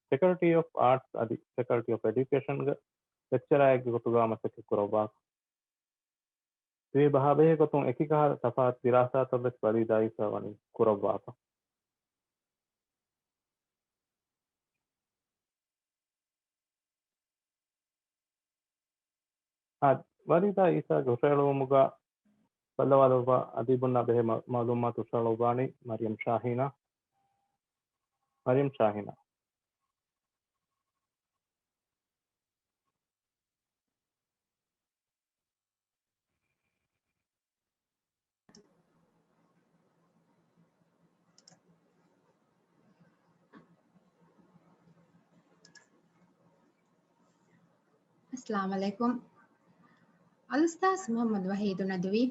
ފެކަލްޓީ އޮފް އާޓްސް އަދި ފެކަލްޓީ އޮފް އެޑިއުކޭޝަންގެ ލެކްޗަރާއެއްގެ ގޮތުގަ މަސައްކަތް ކުރައްވާފަ. ދިވެހި ބަހާ ބެހޭ ގޮތުން އެކި ކަހަލަ ތަފާތު ދިރާސާތައް ވެސް ވަލީދާ އީސާ ވަނީ ކުރައްވާފަ. އާ، ވަލީދާ އީސާގެ ހުށަހެޅުއްވުމުގަ ބައްލަވާލައްވާ އަދީބުންނާ ބެހޭ މަ-، މަޢުލޫމާތު ހުށަހަޅުއްވާނީ މަރިޔަމް ޝާހީނާ. މަރިޔަމް ޝާހީނާ. އައްސަލާމު ޢަލައިކުމް. އަލްއުސްތާޛް މުޙައްމަދު ވަޙީދު ނަދުވީ.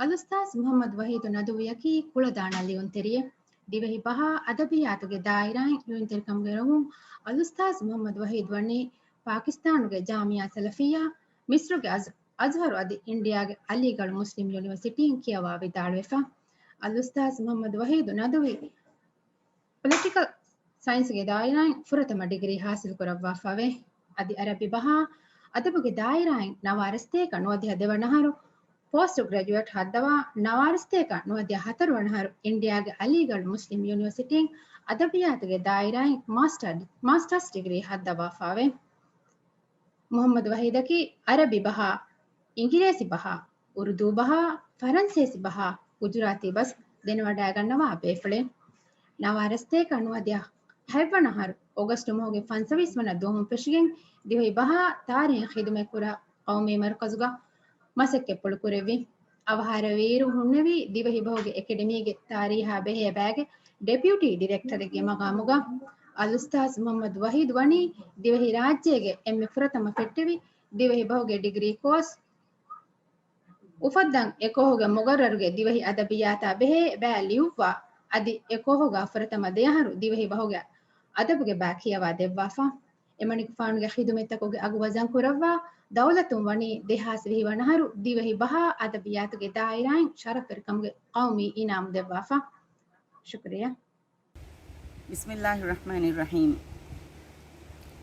އަލްއުސްތާޛް މުޙައްމަދު ވަޙީދު ނަދުވީއަކީ ކުޅަދާނަ ލިޔުންތެރިއެއް. ދިވެހި ބަހާ އަދަބިއްޔާތުގެ ދާއިރާއިން ލިޔުންތެރިކަމުގެ ރޮނގުން އަލްއުސްތާޛް މުޙައްމަދު ވަޙީދު ވަނީ ޕާކިސްތާނުގެ ޖާމިޢާ ސަލަފިއްޔާ، މިޞްރުގެ އަޒް-، އަޒްހަރު އަދި އިންޑިއާގެ އަލީގަޑު މުސްލިމް ޔުނިވަރސިޓީން ކިޔަވާ ވިދާޅުވެފަ. އަލްއުސްތާޛް މުޙައްމަދު ވަޙީދު ނަދުވީ ޕޮލިޓިކަލް ސައިންސްގެ ދާއިރާއިން ފުރަތަމަ ޑިގްރީ ޙާޞިލް ކުރައްވާފައެވެ. އަދި އަރަބި ބަހާ އަދަބުގެ ދާއިރާއިން ނަވާރަސަތޭކަ ނުވަދިހަ ދެވަނަ އަހަރު ޕޯސްޓް ގްރެޖުއޭޓް ހައްދަވާ، ނަވާރަސަތޭކަ ނުވަދިހަ ހަތަރު ވަނަ އަހަރު އިންޑިއާގެ އަލީގަޑު މުސްލިމް ޔުނިވަރސިޓީން އަދަބިއްޔާތުގެ ދާއިރާއިން މާސްޓަރ، މާސްޓާސް ޑިގްރީ ހައްދަވާފައެވެ. މުޙައްމަދު ވަޙީދަކީ އަރަބި ބަހާ، އިނގިރޭސި ބަހާ، އުރުދޫ ބަހާ، ފަރަންސޭސި ބަހާ، ގުޖުރާތީ ބަސް ދެނެވަޑައިގަންނަވާ ބޭފުޅެއް. ނަވާރަސަތޭކަ ނުވަދިހަ ހަތްވަނަ އަހަރު އޮގަސްޓު މަހުގެ ފަންސަވީސް ވަނަ ދުވަހުން ފެށިގެން ދިވެހި ބަހާ ތާރީޚީ ޚިދުމަތް ކުރާ ޤައުމީ މަރުކަޒުގަ މަސައްކަތްޕުޅު ކުރެއްވި. އަވަހާރަވިއިރު ހުންނެވީ ދިވެހި ބަހުގެ އެކަޑަމީގެ ތާރީހާ ބެހޭ ބައިގެ ޑެޕިއުޓީ ޑިރެކްޓަރެއްގެ މަގާމުގަ. އަލްއުސްތާޛް މުޙައްމަދު ވަޙީދު ވަނީ ދިވެހިރާއްޖޭގެ އެންމެ ފުރަތަމަ ފެއްޓެވި ދިވެހި ބަހުގެ ޑިގްރީ ކޯސް އުފައްދަން އެ ކޯހުގެ މުގައްރަރުގެ ދިވެހި އަދަބިއްޔާތާ ބެހޭ ބައި ލިޔުއްވާ، އަދި އެ ކޯހުގަ ފުރަތަމަ ދެ އަހަރު ދިވެހި ބަހުގެ އަދަބުގެ ބައި ކިޔަވާ ދެއްވާފަ. އެމަނިކުފާނުގެ ޚިދުމަތްތަކުގެ އަގު ވަޒަން ކުރައްވާ، ދައުލަތުން ވަނީ ދެހާސް ވިހި ވަނަ އަހަރު ދިވެހި ބަހާ އަދަބިއްޔާތުގެ ދާއިރާއިން ޝަރަފުވެރިކަމުގެ ޤައުމީ އިނާމު ދެއްވާފަ. ޝުކުރިއްޔާ. ބިސްމިއްލާހި ރަޙްމާނި ރަޙީމް.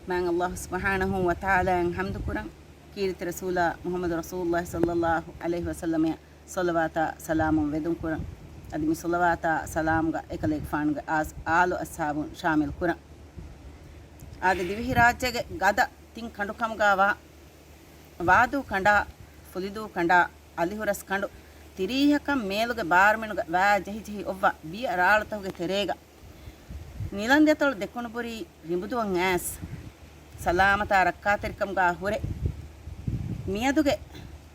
މާތް ﷲ ސުބްޙާނަހޫ ވަތަޢާލާއަށް ޙަމްދު ކުރަން، ކީރިތި ރަސޫލާ މުޙައްމަދު ރަސޫލުﷲ ޞައްލަﷲ ޢަލައިހި ވަސައްލަމަށް ޞަލަވާތާ ސަލާމު ވެދުން ކުރަން. އަދި މި ޞަލަވާތާ ސަލާމުގަ އެކަލޭގެފާނުގެ އާސް އާލު އަޞްޙާބުން ޝާމިލް ކުރަން. އާދެ، ދިވެހިރާއްޖޭގެ ގަދަ ތިން ކަނޑު ކަމުގަ ވާ، ވާދޫ ކަނޑާ، ފުލިދޫ ކަނޑާ، އަލިހުރަސް ކަނޑު، ތިރީހަކަށް މޭލުގެ ބާރުމިނުގަ ވާ ޖެހިޖެހި އޮއްވާ ބިޔަ ރާޅުތަކުގެ ތެރޭގަ، ނިލަންދެތޮޅު ދެކުނުބުރީ ރިނބުދުވަން އައިސް، ސަލާމަތާ ރައްކާތެރިކަމުގަ ހުރެ، މިއަދުގެ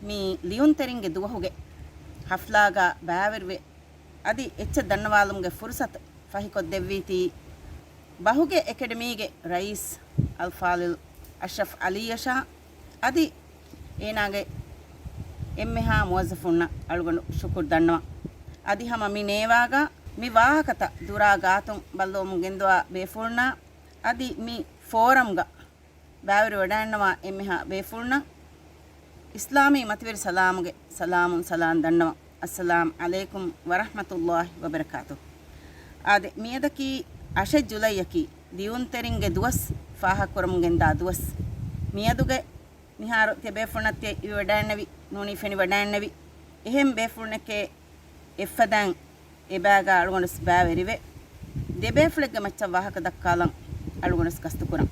މި ލިޔުންތެރިންގެ ދުވަހުގެ ޙަފްލާގަ ބައިވެރިވެ، އަދި އެއްޗެއް ދަންނަވާލުމުގެ ފުރުޞަތު ފަހިކޮށްދެއްވީތީ، ބަހުގެ އެކަޑަމީގެ ރައީސް އަލްފާޟިލް އަޝްރަފް ޢަލީއަށާ އަދި އޭނާގެ އެންމެހާ މުވައްޒަފުންނަށް އަޅުގަނޑު ޝުކުރު ދަންނަވަން. އަދި ހަމަ މި ނޭވާގަ މި ވާހަކަތައް ދުރާ ގާތުން ބައްލަވަމުން ގެންދަވާ ބޭފުޅުންނާ އަދި މި ފޯރަމްގަ ބައިވެރިވެވަޑައިގަންނަވާ އެންމެހާ ބޭފުޅުންނަށް އިސްލާމީ މަތިވެރި ސަލާމުގެ ސަލާމުން ސަލާން ދަންނަވަން. އައްސަލާމް ޢަލައިކުމް ވަރަޙްމަތުﷲ ވަބަރަކާތުހު. އާދެ، މިއަދަކީ އަށެއް ޖުލައިއަކީ ލިޔުންތެރިންގެ ދުވަސް ފާހަގަކުރަމުން ގެންދާ ދުވަސް. މިއަދުގެ މިހާރު ތިޔަ ބޭފުޅުންނަށް ތިޔަ އިވިވަޑައިންނެވި، ނޫނީ ފެނިވަޑައިންނެވި، އެހެން ބޭފުޅުންނެކޭ އެއްފަދައިން އެބައިގާ އަޅުގަނޑުސް ބައިވެރިވެ، ދެބޭފުޅެއްގެ މައްޗަށް ވާހަކަ ދައްކާލަން އަޅުގަނޑުސް ގަސްތުކުރަން.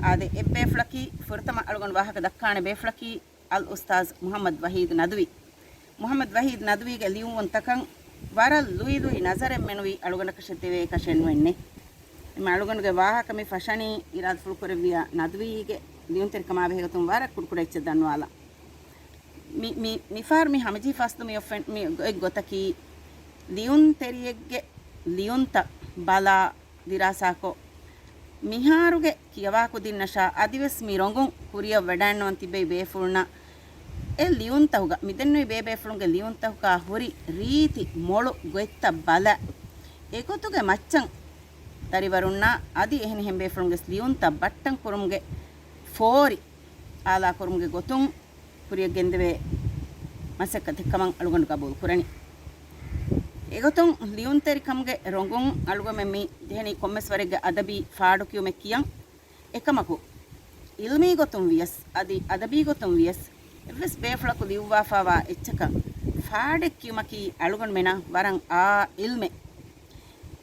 އާދެ، އެއްބޭފުޅަކީ ފުރަތަމަ އަޅުގަނޑު ވާހަކަ ދައްކާނެ ބޭފުޅަކީ އަލްއުސްތާޛް މުޙައްމަދު ވަޙީދު ނަދުވީ. މުޙައްމަދު ވަޙީދު ނަދުވީގެ ލިޔުއްވުންތަކަށް ވަރަށް ލުއިލުއި ނަޒަރެއް މެނުވީ އަޅުގަނޑަކަށެއް ދެވޭކަށެއް ނުވެންނެ. އެމަ އަޅުގަނޑުގެ ވާހަކަ މި ފަށަނީ އިރާދަފުޅުކުރެއްވިޔާ ނަދުވީގެ ލިޔުންތެރިކަމާ ބެހޭގޮތުން ވަރަށް ކުޑަކުޑަ އެއްޗެއް ދަންނަވާލަން. މި، މި، މިފަހަރު މި ހަމަޖެހި ފަސްދު މި އޮފެން-، މި އޮތް ގޮތަކީ، ލިޔުންތެރިއެއްގެ ލިޔުންތައް ބަލާ ދިރާސާކޮށް، މިހާރުގެ ކިޔަވާ ކުދިންނަށާ އަދިވެސް މި ރޮނގުން ކުރިއަށް ވަޑައިންނަވަން ތިއްބެވި ބޭފުޅުންނަށް އެ ލިޔުންތަކުގަ، މިދެންނެވި ބޭބޭފުޅުންގެ ލިޔުންތަކުގަ ހުރި ރީތި މޮޅު ގޮތްތައް ބަލާ، އެގޮތުގެ މައްޗަށް ދަރިވަރުންނާ އަދި އެހެނިހެން ބޭފުޅުންގެ ލިޔުންތައް ބައްޓަން ކުރުމުގެ ފޯރި އާލާކުރުމުގެ ގޮތުން ކުރިއަށް ގެންދެވޭ މަސައްކަތެއްކަމަށް އަޅުގަނޑު ގަބޫލު ކުރަނީ. އެގޮތުން ލިޔުންތެރިކަމުގެ ރޮނގުން އަޅުގަމެން މި ޖެހެނީ ކޮންމެސް ވަރެއްގެ އަދަބީ ފާޑު ކިޔުމެއް ކިޔަން. އެކަމަކު، އިލްމީ ގޮތުން ވިޔަސް، އަދި އަދަބީ ގޮތުން ވިޔަސް، އެއްވެސް ބޭފުޅަކު ލިޔުއްވާފާވާ އެއްޗަކަށް ފާޑެއް ކިޔުމަކީ އަޅުގަނޑުމެނަށް ވަރަށް އާ އިލްމެއް.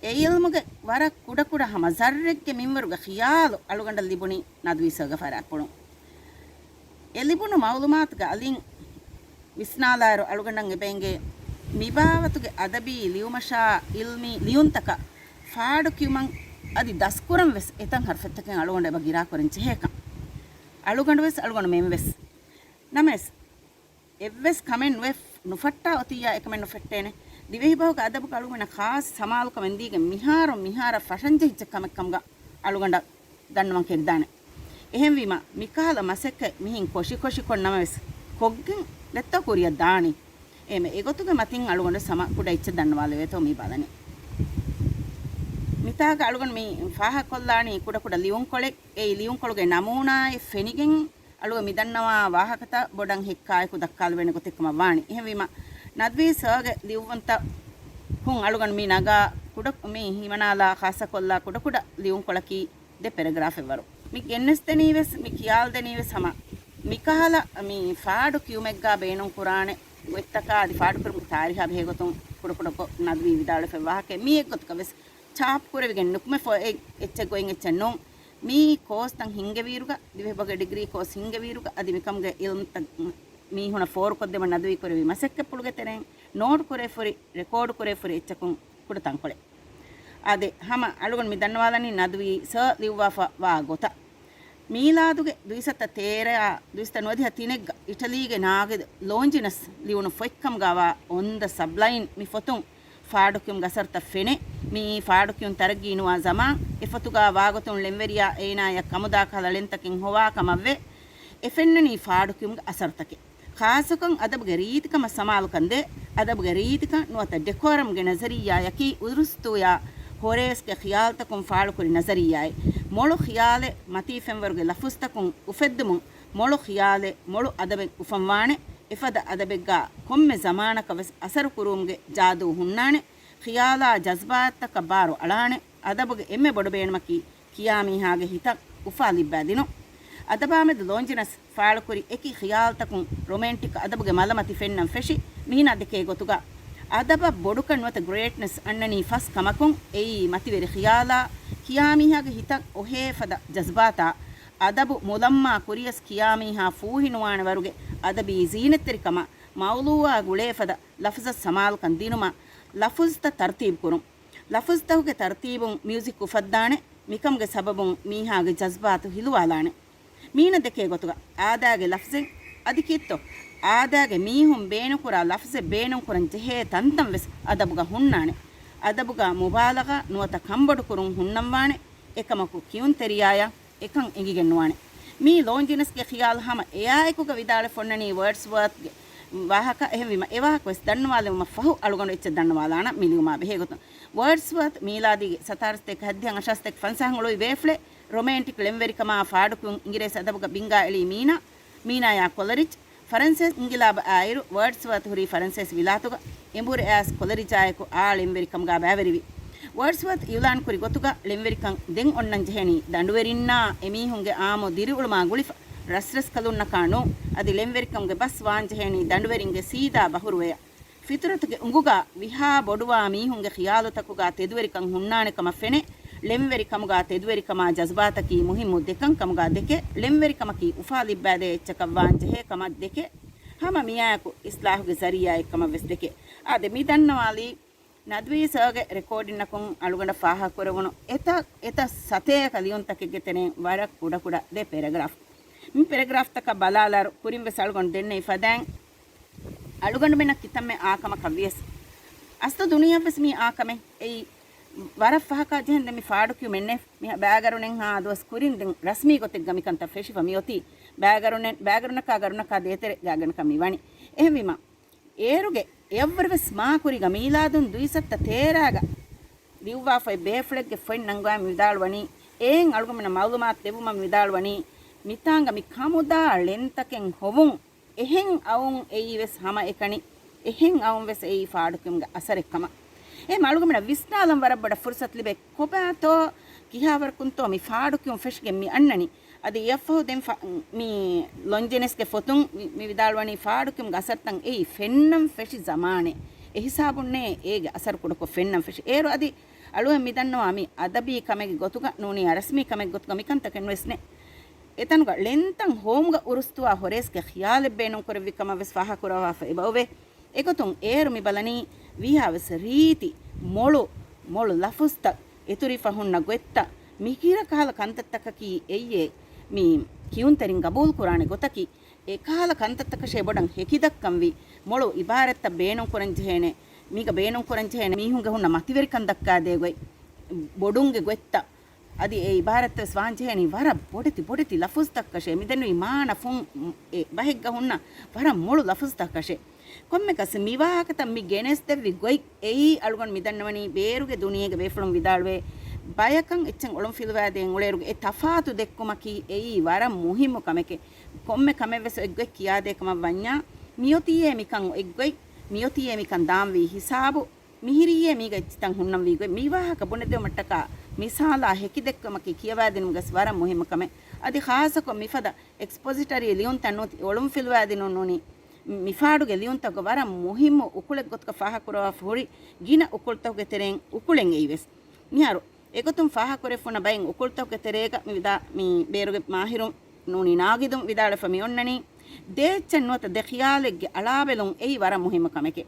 އެ އިލްމުގެ ވަރަށް ކުޑަކުޑަ ހަމަ ޒައްރެއްގެ މިންވަރުގެ ޚިޔާލު އަޅުގަނޑަށް ލިބުނީ ނަދުވީ ސަރުގެ ފަރާތްޕުޅުން. އެ ލިބުނު މައުލޫމާތުގެ އަލިން ވިސްނާލާއިރު، އަޅުގަނޑަށް އެބައިނގޭ މިބާވަތުގެ އަދަބީ ލިޔުމަށާ އިލްމީ ލިޔުންތަކަށް ފާޑު ކިޔުމަށް އަދި ދަސްކުރަން ވެސް އެތައް ހަރުފެއްތަކެއް އަޅުގަނޑު އެބަ ގިރާކުރަން ޖެހޭކަން. އަޅުގަނޑު ވެސް، އަޅުގަނޑުމެން ވެސް. ނަމަވެސް، އެއްވެސް ކަމެއް ނުވެ، ނުފައްޓާ އޮތިއްޔާ އެކަމެއް ނުފެއްޓޭނެ. ދިވެހިބަހުގެ އަދަބުގަ އަޅުގަނޑަށް ޚާއްޞަ ސަމާލުކަމެއް ދީގެން މިހާރުން މިހާރަށް ފަށަންޖެހިއްޖެ ކަމެއް ކަމުގަ އަޅުގަނޑަށް ދަންނަވަން ކެރިދާނެ. އެހެންވީމަ، މިކަހަލަ މަސައްކަތް މިހެން ކޮށި ކޮށިކޮށް ނަމަވެސް، ކޮށްގެން ދެއްތޯ ކުރިއަށް ދާނީ. އެމެ އެގޮތުގެ މަތިން އަޅުގަނޑު ސަމަ ކުޑަ އެއްޗެއް ދަންނަވާލެވޭތޯ މި ބަލަނީ. މިތާގަ އަޅުގަނޑު މި ފާހަކޮށްލާނީ ކުޑަކުޑަ ލިޔުންކޮޅެއް. އެއީ ލިޔުންކޮޅުގެ ނަމޫނާއެއް ފެނިގެން އަޅުގަނޑު މިދަންނަވާ ވާހަކަތައް ބޮޑަށް ހެއްކާއެކު ދައްކާލެވޭނެ ގޮތެއްކަމަށް ވާނީ. އެހެންވީމަ، ނަދްވީ ސާގެ ލިޔުއްވުންތައް ހުން އަޅުގަނޑު މި ނަގާ ކުޑަ މި ހިމަނާލާ ޚާއްޞަކޮށްލާ ކުޑަކުޑަ ލިޔުންކޮޅަކީ ދެ ޕެރެގްރާފެއްވަރު. މި ގެނެސްދެނީވެސް، މި ކިޔާލަދެނީވެސް ހަމަ މިކަހަލަ މި ފާޑު ކިޔުމެއްގާ ބޭނުންކުރާނެ ގޮތްތަކާ އަދި ފާޑުކުރުމުގެ ތާރީހާ ބެހޭގޮތުން ކުޑަކުޑަކޮށް ނަދްވީ ވިދާޅުވެފައިވާހަކަ މި އެއްގޮތަކަށް ވެސް ޗާޕް ކުރެވިގެން ނުކުމެ ފޮ-، އެ-، އެއްޗެއް ގޮތް އެއްޗެއް ނޫން. މި ކޯސްތައް ހިންގެވިއިރުގަ، ދިވެހިބަހުގެ ޑިގްރީ ކޯސް ހިންގެވިއިރުގަ، އަދި މިކަމުގެ އިލްމުތައް މީހުނަށް ފޯރުކޮށްދެމަށް ނަދުވީ ކުރެވި މަސައްކަތްޕުޅުގެ ތެރެއިން ނޯޓް ކުރެފުރި، ރެކޯޑް ކުރެފުރި އެއްޗަކުން ކުޑަ ތަންކޮޅެއް. އާދެ، ހަމަ އަޅުގަނޑު މި ދަންނަވާލަނީ ނަދުވީ ސާ ލިޔުއްވާފަ ވާ ގޮތަށް. މީލާދުގެ ދުއިސައްތަ ތޭރައާ ދުއިސައްތަ ނުވަދިހަ ތިނެއްގަ އިޓަލީގެ ނާގިދު ލޯންޖިނަސް ލިޔުނު ފޮތްކަމުގާވާ އޮން ދަ ސަބްލައިން މި ފޮތުން ފާޑުކިޔުމުގެ އަސަރުތައް ފެނޭ. މިއީ ފާޑުކިޔުން ތަރައްގީ ނުވާ ޒަމާން. އެފޮތުގާ ވާގޮތުން ޅެންވެރިޔާ އޭނާޔަށް ކަމުދާ ކަހަލަ ޅެންތަކެއް ހޮވާ ކަމަށްވެ، އެ ފެންނަނީ ފާޑުކިޔުމުގެ އަސަރުތަކެއް. ޚާއްޞަކޮށް އަދަބުގެ ރީތިކަމަށް ސަމާލުކަން ދޭ. އަދަބުގެ ރީތިކަން ނުވަތަ ޑެކޯރަމްގެ ނަޒަރިއްޔާޔަކީ އުރުސްތޫޔާ ހޮރޭސްގެ ޚިޔާލުތަކުން ފާޅުކުރި ނަޒަރިއްޔާއެއް. މޮޅު ޚިޔާލެއް މަތީ ފެންވަރުގެ ލަފުޒްތަކުން އުފެއްދުމުން، މޮޅު ޚިޔާލެއް މޮޅު އަދަބެއް އުފަންވާނެ. އެފަދަ އަދަބެއްގާ ކޮންމެ ޒަމާނަކަށް ވެސް އަސަރު ކުރުވުމުގެ ޖާދޫ ހުންނާނެ. ޚިޔާލާ ޖަޒްބާތަކަށް ބާރު އަޅާނެ. އަދަބުގެ އެންމެ ބޮޑު ބޭނުމަކީ ކިޔާ މީހާގެ ހިތަށް އުފާ ލިއްބައިދިނުން. އަދަބާމެދު ލޯންޖިނަސް ފާޅުކުރި އެކި ޚިޔާލުތަކުން ރޮމޭންޓިކް އަދަބުގެ މަލަމަތި ފެންނަން ފެށި. މީނާ ދެކޭ ގޮތުގަ، އަދަބަށް ބޮޑުކަން ނުވަތަ ގްރޭޓްނެސް އަންނަނީ ފަސް ކަމަކުން، އެއީ މަތިވެރި ޚިޔާލާ، ކިޔާމީހާގެ ހިތަށް އޮހޭ ފަދަ ޖަޒްބާތާ، އަދަބު މުލައްމާ ކުރިޔަސް ކިޔާމީހާ ފޫހިނުވާނެ ވަރުގެ އަދަބީ ޒީނަތްތެރިކަމާ، މައުލޫއާ ގުޅޭ ފަދަ ލަފުޒަށް ސަމާލުކަން ދިނުމާ، ލަފުޒްތައް ތަރުތީބު ކުރުން. ލަފުޒްތަކުގެ ތަރުތީބުން މިއުޒިކް އުފައްދާނެ. މިކަމުގެ ސަބަބުން މީހާގެ ޖަޒްބާތު ހިލުވާލާނެ. މީނަ ދެކޭ ގޮތުގަ އާދާގެ ލަފްޒެއް އަދި ކީއްތޯ؟ އާދާގެ މީހުން ބޭނުންކުރާ ލަފްޒެއް ބޭނުންކުރަން ޖެހޭ ތަންތަން ވެސް އަދަބުގަ ހުންނާނެ. އަދަބުގަ މުބާލަޣާ ނުވަތަ ކަންބޮޑުކުރުން ހުންނަންވާނެ. އެކަމަކު ކިޔުންތެރިޔާޔަށް އެކަން އެނގިގެން ނުވާނެ. މީ ލޯންޖިނަސްގެ ޚިޔާލު ހަމަ އެއާއެކުގަ ވިދާޅެފަ އޮންނަނީ ވާޑްސްވާތްގެ ވާހަކަ. އެހެންވީމަ، އެ ވާހަކަ ވެސް ދަންނަވާލެވުމަށް ފަހު އަޅުގަނޑު އެއްޗެއް ދަންނަވާލާނަން މި ލިޔުމާ ބެހޭގޮތުން. ވާޑްސްވާތް މީލާދީގެ ސަތާރަ ސަތޭކަ ހަތްދިހަ އަށާރަ ސަތޭކަ ފަންސާހަށް އުޅުއި ބޭފުޅެއް. ރޮމޭންޓިކް ޅެންވެރިކަމާ ފާޑުކިޔުން އިނގިރޭސި އަދަބުގަ ބިންގާ އެޅީ މީނާ. މީނާޔާ ކޮލަރިޖް. ފަރަންސޭސި އިންގިލާބަށް އާއިރު، ވާޑްސްވާތް ހުރީ ފަރަންސޭސި ވިލާތުގަ އެނބުރި އައިސް ކޮލަރިޖާއެކު އާ ޅެންވެރިކަމުގަ ބައިވެރިވި. ވާޑްސްވާތް އިއުލާންކުރި ގޮތުގަ ޅެންވެރިކަން ދެން އޮންނަން ޖެހޭނީ ދަނޑުވެރިންނާ އެމީހުންގެ އާއްމު ދިރިއުޅުމާ ގުޅިފަ ރަސްރަސްކަލުންނަކާ ނޫން، އަދި ޅެންވެރިކަމުގެ ބަސް ވާންޖެހޭނީ ދަނޑުވެރިންގެ ސީދާ ބަހުރުވެޔަށް. ފިތުރަތުގެ އުނގުގާ ވިހާ ބޮޑުވާ މީހުންގެ ޚިޔާލުތަކުގާ ތެދުވެރިކަން ހުންނާނެ ކަމަށް ފެނޭ. ޅެންވެރިކަމުގާ ތެދުވެރިކަމާ ޖަޒްބާތަކީ މުހިއްމު ދެކަން ކަމުގާ ދެކެ، ޅެންވެރިކަމަކީ އުފާ ލިއްބައިދޭ އެއްޗަކަށް ވާން ޖެހޭ ކަމަށް ދެކެ، ހަމަ މިއާއެކު އިސްލާހުގެ ޒަރީއާއެއް ކަމަށް ވެސް ދެކެ. އާދެ، މި ދަންނަވާލީ ނަދްވީ ސާގެ ރެކޯޑިންއަކުން އަޅުގަނޑަށް ފާހަގަކުރެވުނު އެތައް، އެތައް ސަތޭކަ ލިޔުންތަކެއްގެ ތެރެއިން ވަރަށް ކުޑަކުޑަ ދެ ޕެރެގްރާފް. މި ޕެރެގްރާފްތަކަށް ބަލާލާއިރު، ކުރިން ވެސް އަޅުގަނޑު ދެންނެވި ފަދައިން، އަޅުގަނޑުމެންނަށް ކިތަންމެ އާކަމަކަށް ވިޔަސް، އަސްލު ދުނިޔެއަށް ވެސް މީ އާކަމެއް. އެއީ، ވަރަށް ފަހަކާ ޖެހެން ދެން މި ފާޑުކިޔުމެއްނެ. މި ބައިގަރުނެއްހާ ދުވަސް ކުރިން ދެން ރަސްމީ ގޮތެއްގަ މިކަންތައް ފެށިފަ މިއޮތީ. ބައިގަރުނެއް، ބައިގަރުންނަކާ ގަރުނަކާ ދޭތެރެ ގާތްގަނޑަކަށް މި ވަނީ. އެހެންވީމަ، އޭރުގެ އެއަށްވުރެ ވެސް މާ ކުރީގަ މީލާދުން ދުއިސައްތަ ތޭރަގަ ލިޔުއްވާފައި ބޭފުޅެއްގެ ފޮތް ނަންގަވަން ވިދާޅުވަނީ، އެއިން އަޅުގަނޑުމެންނަށް މައުލޫމާތު ދެއްވުމަށް ވިދާޅުވަނީ، މިތާނގަ މި ކަމުދާ ޅެންތަކެއް ހޮވުން އެހެން އައުން އެއީ ވެސް ހަމައެކަނި، އެހެން އައުން ވެސް އެއީ ފާޑުކިޔުމުގެ އަސަރެއް ކަމަށް. އެހެން އަޅުގަނޑުމެންނަށް ވިސްނާލަން ވަރަށް ބޮޑަށް ފުރުސަތު ލިބޭ. ކޮބާތޯ ކިހާވަރަކުންތޯ މި ފާޑުކިޔުން ފެށިގެން މި އަންނަނީ؟ އަދި އެއަށްފަހު ދެން ފަ-، މި ލޮންޖެނެސްގެ ފޮތުން މި، މި ވިދާޅުވަނީ ފާޑުކިޔުމުގެ އަސަރުތައް އެއީ ފެންނަން ފެށި ޒަމާނެއް. އެ ހިސާބުންނޭ އޭގެ އަސަރު ކުޑަކޮށް ފެންނަން ފެށި. އޭރު އަދި އަޅުގަނޑު މި ދަންނަވާ މި އަދަބީ ކަމެއްގެ ގޮތުގަ ނޫނީ ރަސްމީ ކަމެއްގެ ގޮތުގަ މިކަންތަކެއް ނުވެސްނެ. އެތަނުގަ ޅެންތައް ހޮވުމުގަ އުރުސްތުވާ ހޮރޭސްގެ ޚިޔާލެއް ބޭނުންކުރެއްވި ކަމަށް ވެސް ފާހަގަކުރައްވާފަ އެބައޮވޭ. އެގޮތުން އޭރު މި ބަލަނީ ވީހާވެސް ރީތި މޮޅު، މޮޅު ލަފުޒްތައް އެތުރިފަ ހުންނަ ގޮތްތައް މިކިހިރަ ކަހަލަ ކަންތައްތަކަކީ އެއްޔޭ މި ކިޔުންތެރިން ގަބޫލުކުރާނެ ގޮތަކީ. އެކަހަލަ ކަންތައްތަކަށޭ ބޮޑަށް ހެކިދައްކަންވީ، މޮޅު އިބާރަތްތައް ބޭނުންކުރަންޖެހޭނެ، މީގަ ބޭނުންކުރަންޖެހޭނެ މީހުންގެ ހުންނަ މަތިވެރިކަން ދައްކާދޭ ގޮތް، ބޮޑުންގެ ގޮތްތައް، އަދި އެ އިބާރަތްތައް ވެސް ވާންޖެހޭނީ ވަރަށް ބޮޑެތި ބޮޑެތި ލަފުޒްތަކަށޭ. މިދެންނެވީ މާނަ ފުން އެ ބަހެއްގަ ހުންނަ ވަރަށް މޮޅު ލަފުޒްތަކަށޭ. ކޮންމެކަސް މިވާހަކަތައް މި ގެނެސްދެއްވި ގޮތް އެއީ އަޅުގަނޑު މިދަންނަވަނީ ބޭރުގެ ދުނިޔޭގެ ބޭފުޅުން ވިދާޅުވޭ ބަޔަކަށް އެއްޗެއް އޮޅުންފިލުވާދޭން އުޅޭއިރުގެ އެ ތަފާތު ދެއްކުމަކީ އެއީ ވަރަށް މުހިއްމު ކަމެކޭ. ކޮންމެ ކަމެއްވެސް އޮތްގޮތް ކިޔާދޭ ކަމަށް ވަންޏާ، މިއޮތީއޭ މިކަން އޮތްގޮތް، މިއޮތީއޭ މިކަން ދާންވީ ހިސާބު، މިހިރީއޭ މީގަ އެއްޗިތައް ހުންނަންވީ ގޮތް، މިވާހަކަ ބުނެދެވުމަށްޓަކާ މިސާލާ ހެކިދެއްކުމަކީ ކިޔަވާދިނުމުގަސް ވަރަށް މުހިއްމު ކަމެއް. އަދި ޚާއްޞަކޮށް މިފަދަ އެކްސްޕޮޒިޓަރީ ލިޔުންތައް ނޫނީ އޮޅުންފިލުވާދިނުން ނޫނީ މިފާޑުގެ ލިޔުންތަކުގަ ވަރަށް މުހިއްމު އުކުޅެއް ގޮތުގަ ފާހަގަކުރަވާފަ ހުރި ގިނަ އުކުޅުތަކުގެ ތެރެއިން އުކުޅެއް އެއީވެސް. މިހާރު އެގޮތުން ފާހަގަކުރެވިފަ ހުންނަ ބައެއް އުކުޅުތަކުގެ ތެރޭގަ މި ވިދާ-، މި ބޭރުގެ މާހިރު ނޫނީ ނާގިދު ވިދާޅުވެފަ މި އޮންނަނީ، ދޭއްޗެއް ނުވަތަ ދެ ޚިޔާލެއްގެ އަޅާބެލުން އެއީ ވަރަށް މުހިއްމު ކަމެކޭ.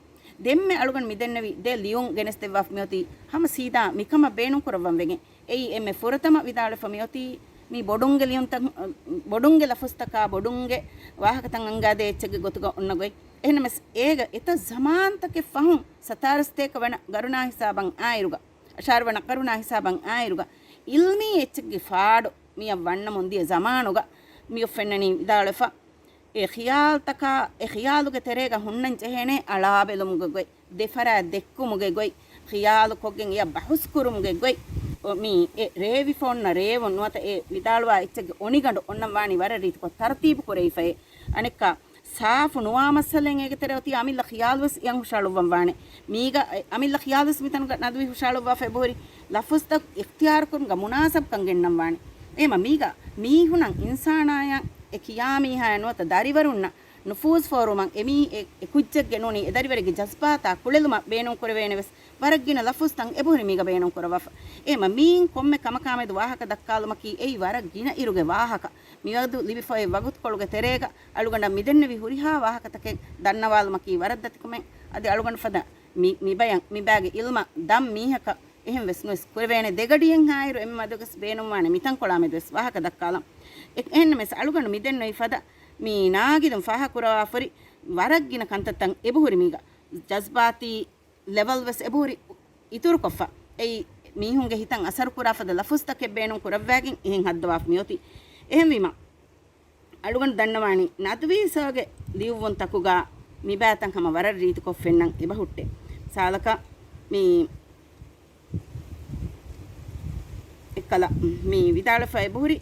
ދެންމެ އަޅުގަނޑު މިދެންނެވި ދެ ލިޔުން ގެނެސްދެއްވާފަ މިއޮތީ ހަމަ ސީދާ މިކަމަށް ބޭނުންކުރައްވަން ވެގެން. އެއީ އެންމެ ފުރަތަމަ ވިދާޅުވެފަ މިއޮތީ މި ބޮޑުންގެ ލިޔުންތައް، ބޮޑުންގެ ލަފުޒްތަކާ ބޮޑުންގެ ވާހަކަތައް އަންގާދޭ އެއްޗެއްގެ ގޮތުގަ އޮންނަ ގޮތް. އެހެންނަމަވެސް އޭގަ އެތައް ޒަމާންތަކެއް ފަހުން ސަތާރަ ސަތޭކަ ވަނަ ގަރުނާ ހިސާބަށް އާއިރުގަ، އަށާރަ ވަނަ ގަރުނާ ހިސާބަށް އާއިރުގަ، އިލްމީ އެއްޗެއްގެ ފާޑު މިއަށް ވަންނަމުން ދިޔަ ޒަމާނުގަ މިއޮށް ފެންނަނީ ވިދާޅުވެފަ، އެ ޚިޔާލުތަކާ، އެ ޚިޔާލުގެ ތެރޭގަ ހުންނަން ޖެހޭނެ އަޅާބެލުމުގެ ގޮތް، ދެފަރާތް ދެއްކުމުގެ ގޮތް، ޚިޔާލު ކޮށްގެން އެޔަށް ބަހުސްކުރުމުގެ ގޮތް، މި އެ ރޭވިފަ އޮންނަ ރޭވުން ނުވަތަ އެ ވިދާޅުވާ އެއްޗެއްގެ އޮނިގަނޑު އޮންނަން ވާނީ ވަރަށް ރީތިކޮށް ތަރުތީބު ކުރެވިފައޭ. އަނެއްކާ، ސާފު ނުވާ މައްސަލައެއް އޭގެ ތެރެ އޮތީ އަމިއްލަ ޚިޔާލުވެސް އެޔަށް ހުށައަޅުއްވަން ވާނެ. މީގަ، އެ، އަމިއްލަ ޚިޔާލުވެސް މިތަނުގަ ނަދުވީ ހުށައަޅުއްވާފަ އެބަހުރި ލަފުޒްތައް އިޚްތިޔާރުކުރުމުގަ މުނާސަބްކަން ގެންނަން ވާނެ. އެހެމަ މީގަ މީހުނަށް އިންސާނާޔަށް އެ ކިޔާ މީހާޔަށް ނުވަތަ ދަރިވަރުންނަށް ނުފޫޒު ފޯރުވުމަށް އެމީ އެ، އެ ކުއްޖެއްގެ ނޫނީ އެ ދަރިވަރެއްގެ ޖަޒްބާތާ ކުޅެލުމަށް ބޭނުން ކުރެވޭނެ ވެސް ވަރަށް ގިނަ ލަފުޒްތައް އެބަހުރި މީގަ ބޭނުން ކުރައްވާފަ. އެހެމަ މީން ކޮންމެ ކަމަކާމެދު ވާހަކަ ދައްކާލުމަކީ އެއީ ވަރަށް ގިނަ އިރުގެ ވާހަކަ. މިވަގުތު ލިބިފައި ވަގުތުކޮޅުގެ ތެރޭގަ އަޅުގަނޑަށް މިދެންނެވި ހުރިހާ ވާހަކަތަކެއް ދަންނަވާލުމަކީ ވަރަށް ދަތިކަމެއް. އަދި އަޅުގަނޑު ފަދަ މި، މިބަޔަށް، މިބައިގެ އިލްމަށް ދަށް މީހަކަށް އެހެން ވެސް ނުވެސް ކުރެވޭނެ. ދެގަޑިއެއްހާއިރު އެންމެ މަދުވެސް ބޭނުންވާނެ މިތަންކޮޅާމެދުވެސް ވާހަކަ ދައްކާލަން. އެ، އެހެންނަމަވެސް އަޅުގަނޑު މިދެންނެވި ފަދަ މި ނާގިދުން ފާހަގަކުރަވާފަ ހުރި ވަރަށް ގިނަ ކަންތައްތައް އެބަހުރި މީގަ. ޖަޒްބާތީ ލެވަލް ވެސް އެބަހުރި އިތުރުކޮށްފަ. އެއީ މީހުންގެ ހިތަށް އަސަރުކުރާ ފަދަ ލަފުޒްތަކެއް ބޭނުން ކުރައްވާގެން އެހެން ހައްދަވާފަ މިއޮތީ. އެހެންވީމަ، އަޅުގަނޑު ދަންނަވާނީ ނަދުވީ ސާގެ ލިޔުއްވުންތަކުގަ މިބައިތައް ހަމަ ވަރަށް ރީތިކޮށް ފެންނަން އެބަހުއްޓޭ. ސާލަކަށް މި އެއްކަލަ މި ވިދާޅުވެފަ އެބަހުރި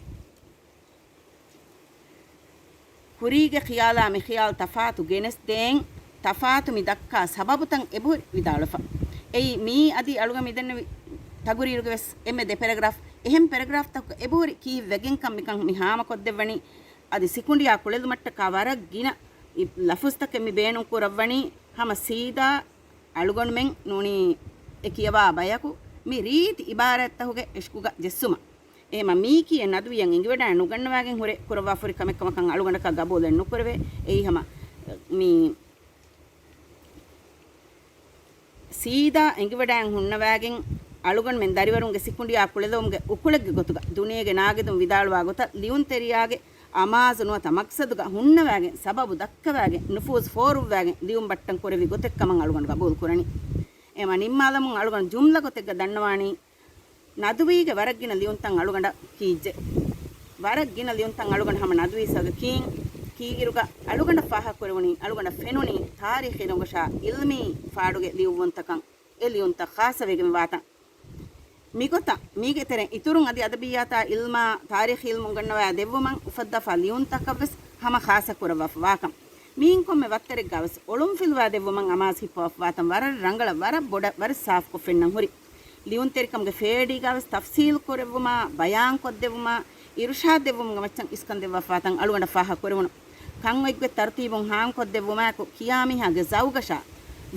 ކުރީގެ ޚިޔާލާ މި ޚިޔާލު ތަފާތު ގެނެސްދޭން، ތަފާތު މި ދައްކާ ސަބަބުތައް އެބަހުރި ވިދާޅުވެފަ. އެއީ މީ އަދި އަޅުގަނޑު މިދެންނެވި ތަގުރީރުގެ ވެސް އެންމެ ދެ ޕެރެގްރާފް، އެހެން ޕެރެގްރާފްތަކުގަ އެބަހުރި ކީއްވެގެންކަން މިކަން މި ހާމަކޮށްދެއްވަނީ. އަދި ސިކުނޑިއާ ކުޅެލުމަށްޓަކާ ވަރަށް ގިނަ ލަފުޒްތަކެއް މި ބޭނުން ކުރައްވަނީ ހަމަ ސީދާ އަޅުގަނޑުމެން ނޫނީ އެ ކިޔަވާ ބަޔަކު މި ރީތި އިބާރާތްތަކުގެ އިޝްގުގަ ޖެއްސުމަށް. އެހެމަ މީކީ އެ ނަދުވިޔަށް އެނގިވަޑައި ނުގަންނަވާގެން ހުރެ ކުރައްވާފަ ހުރި ކަމެއް ކަމަކަށް އަޅުގަނޑަކަށް ގަބޫލެއް ނުކުރެވޭ. އެއީ ހަމަ މި ސީދާ އެނގިވަޑައި ހުންނަވާގެން އަޅުގަނޑުމެން ދަރިވަރުންގެ ސިކުނޑިއާ ކުޅެލުމުގެ އުކުޅެއްގެ ގޮތުގަ ދުނިޔޭގެ ނާގިދުން ވިދާޅުވާ ގޮތަށް ލިޔުންތެރިޔާގެ އަމާޒު ނުވަތަ މަގްސަދުގަ ހުންނަވާގެން ސަބަބު ދައްކަވާގެން ނުފޫޒު ފޯރުއްވާގެން ލިޔުން ބައްޓަން ކުރެވި ގޮތެއްކަމަށް އަޅުގަނޑު ގަބޫލު ކުރަނީ. އެމަ ނިންމާލަމުން އަޅުގަނޑު ޖުމްލަ ގޮތެއްގަ ދަންނަވާނީ ނަދުވީގެ ވަރަށް ގިނަ ލިޔުންތައް އަޅުގަނޑަށް ކީއްޖެ؟ ވަރަށް ގިނަ ލިޔުންތައް އަޅުގަނޑު ހަމަ ނަދުވީ ސާގަ ކީން، ކީއިރުގަ އަޅުގަނޑަށް ފާހަގަކުރެވުނީ، އަޅުގަނޑަށް ފެނުނީ ތާރީޚީ ރޮނގަށާ އިލްމީ ފާޑުގެ ލިޔުއްވުންތަކަށް އެ ލިޔުންތައް ޚާއްސަވެގެން ވާތަން. މިގޮތަށް މީގެ ތެރެއިން އިތުރުން އަދި އަދަބިއްޔާތާ އިލްމާ ތާރީޚީ އިލްމު އުނގަންނަވާ ދެއްވުމަށް އުފައްދާފާ ލިޔުންތަކަށްވެސް ހަމަ ޚާއްޞަ ކުރައްވާފަ ވާކަން. މީން ކޮންމެ ވައްތަރެއްގަވެސް އޮޅުންފިލުވާ ދެއްވުމަށް އަމާޒު ހިއްޕަވާފަ ވާތަން ވަރަށް ރަނގަޅަށް ވަރަށް ބޮޑަށް ވަރަށް ސާފުކޮށް ފެންނަން ހުރި. ލިޔުންތެރިކަމުގެ ފޭޑީގަވެސް ތަފްސީލު ކުރެއްވުމާ، ބަޔާންކޮށްދެއްވުމާ، އިރުޝާދު ދެއްވުމުގެ މައްޗަށް އިސްކަން ދެއްވާފަ ވާތަން އަޅުގަނޑަށް ފާހަގަ ކުރެވުނު. ކަން އޮތްގޮތް ތަރުތީބުން ހާންކޮށްދެއްވުމާއެކު، ކިޔާ މީހާގެ ޒައުގަށާ،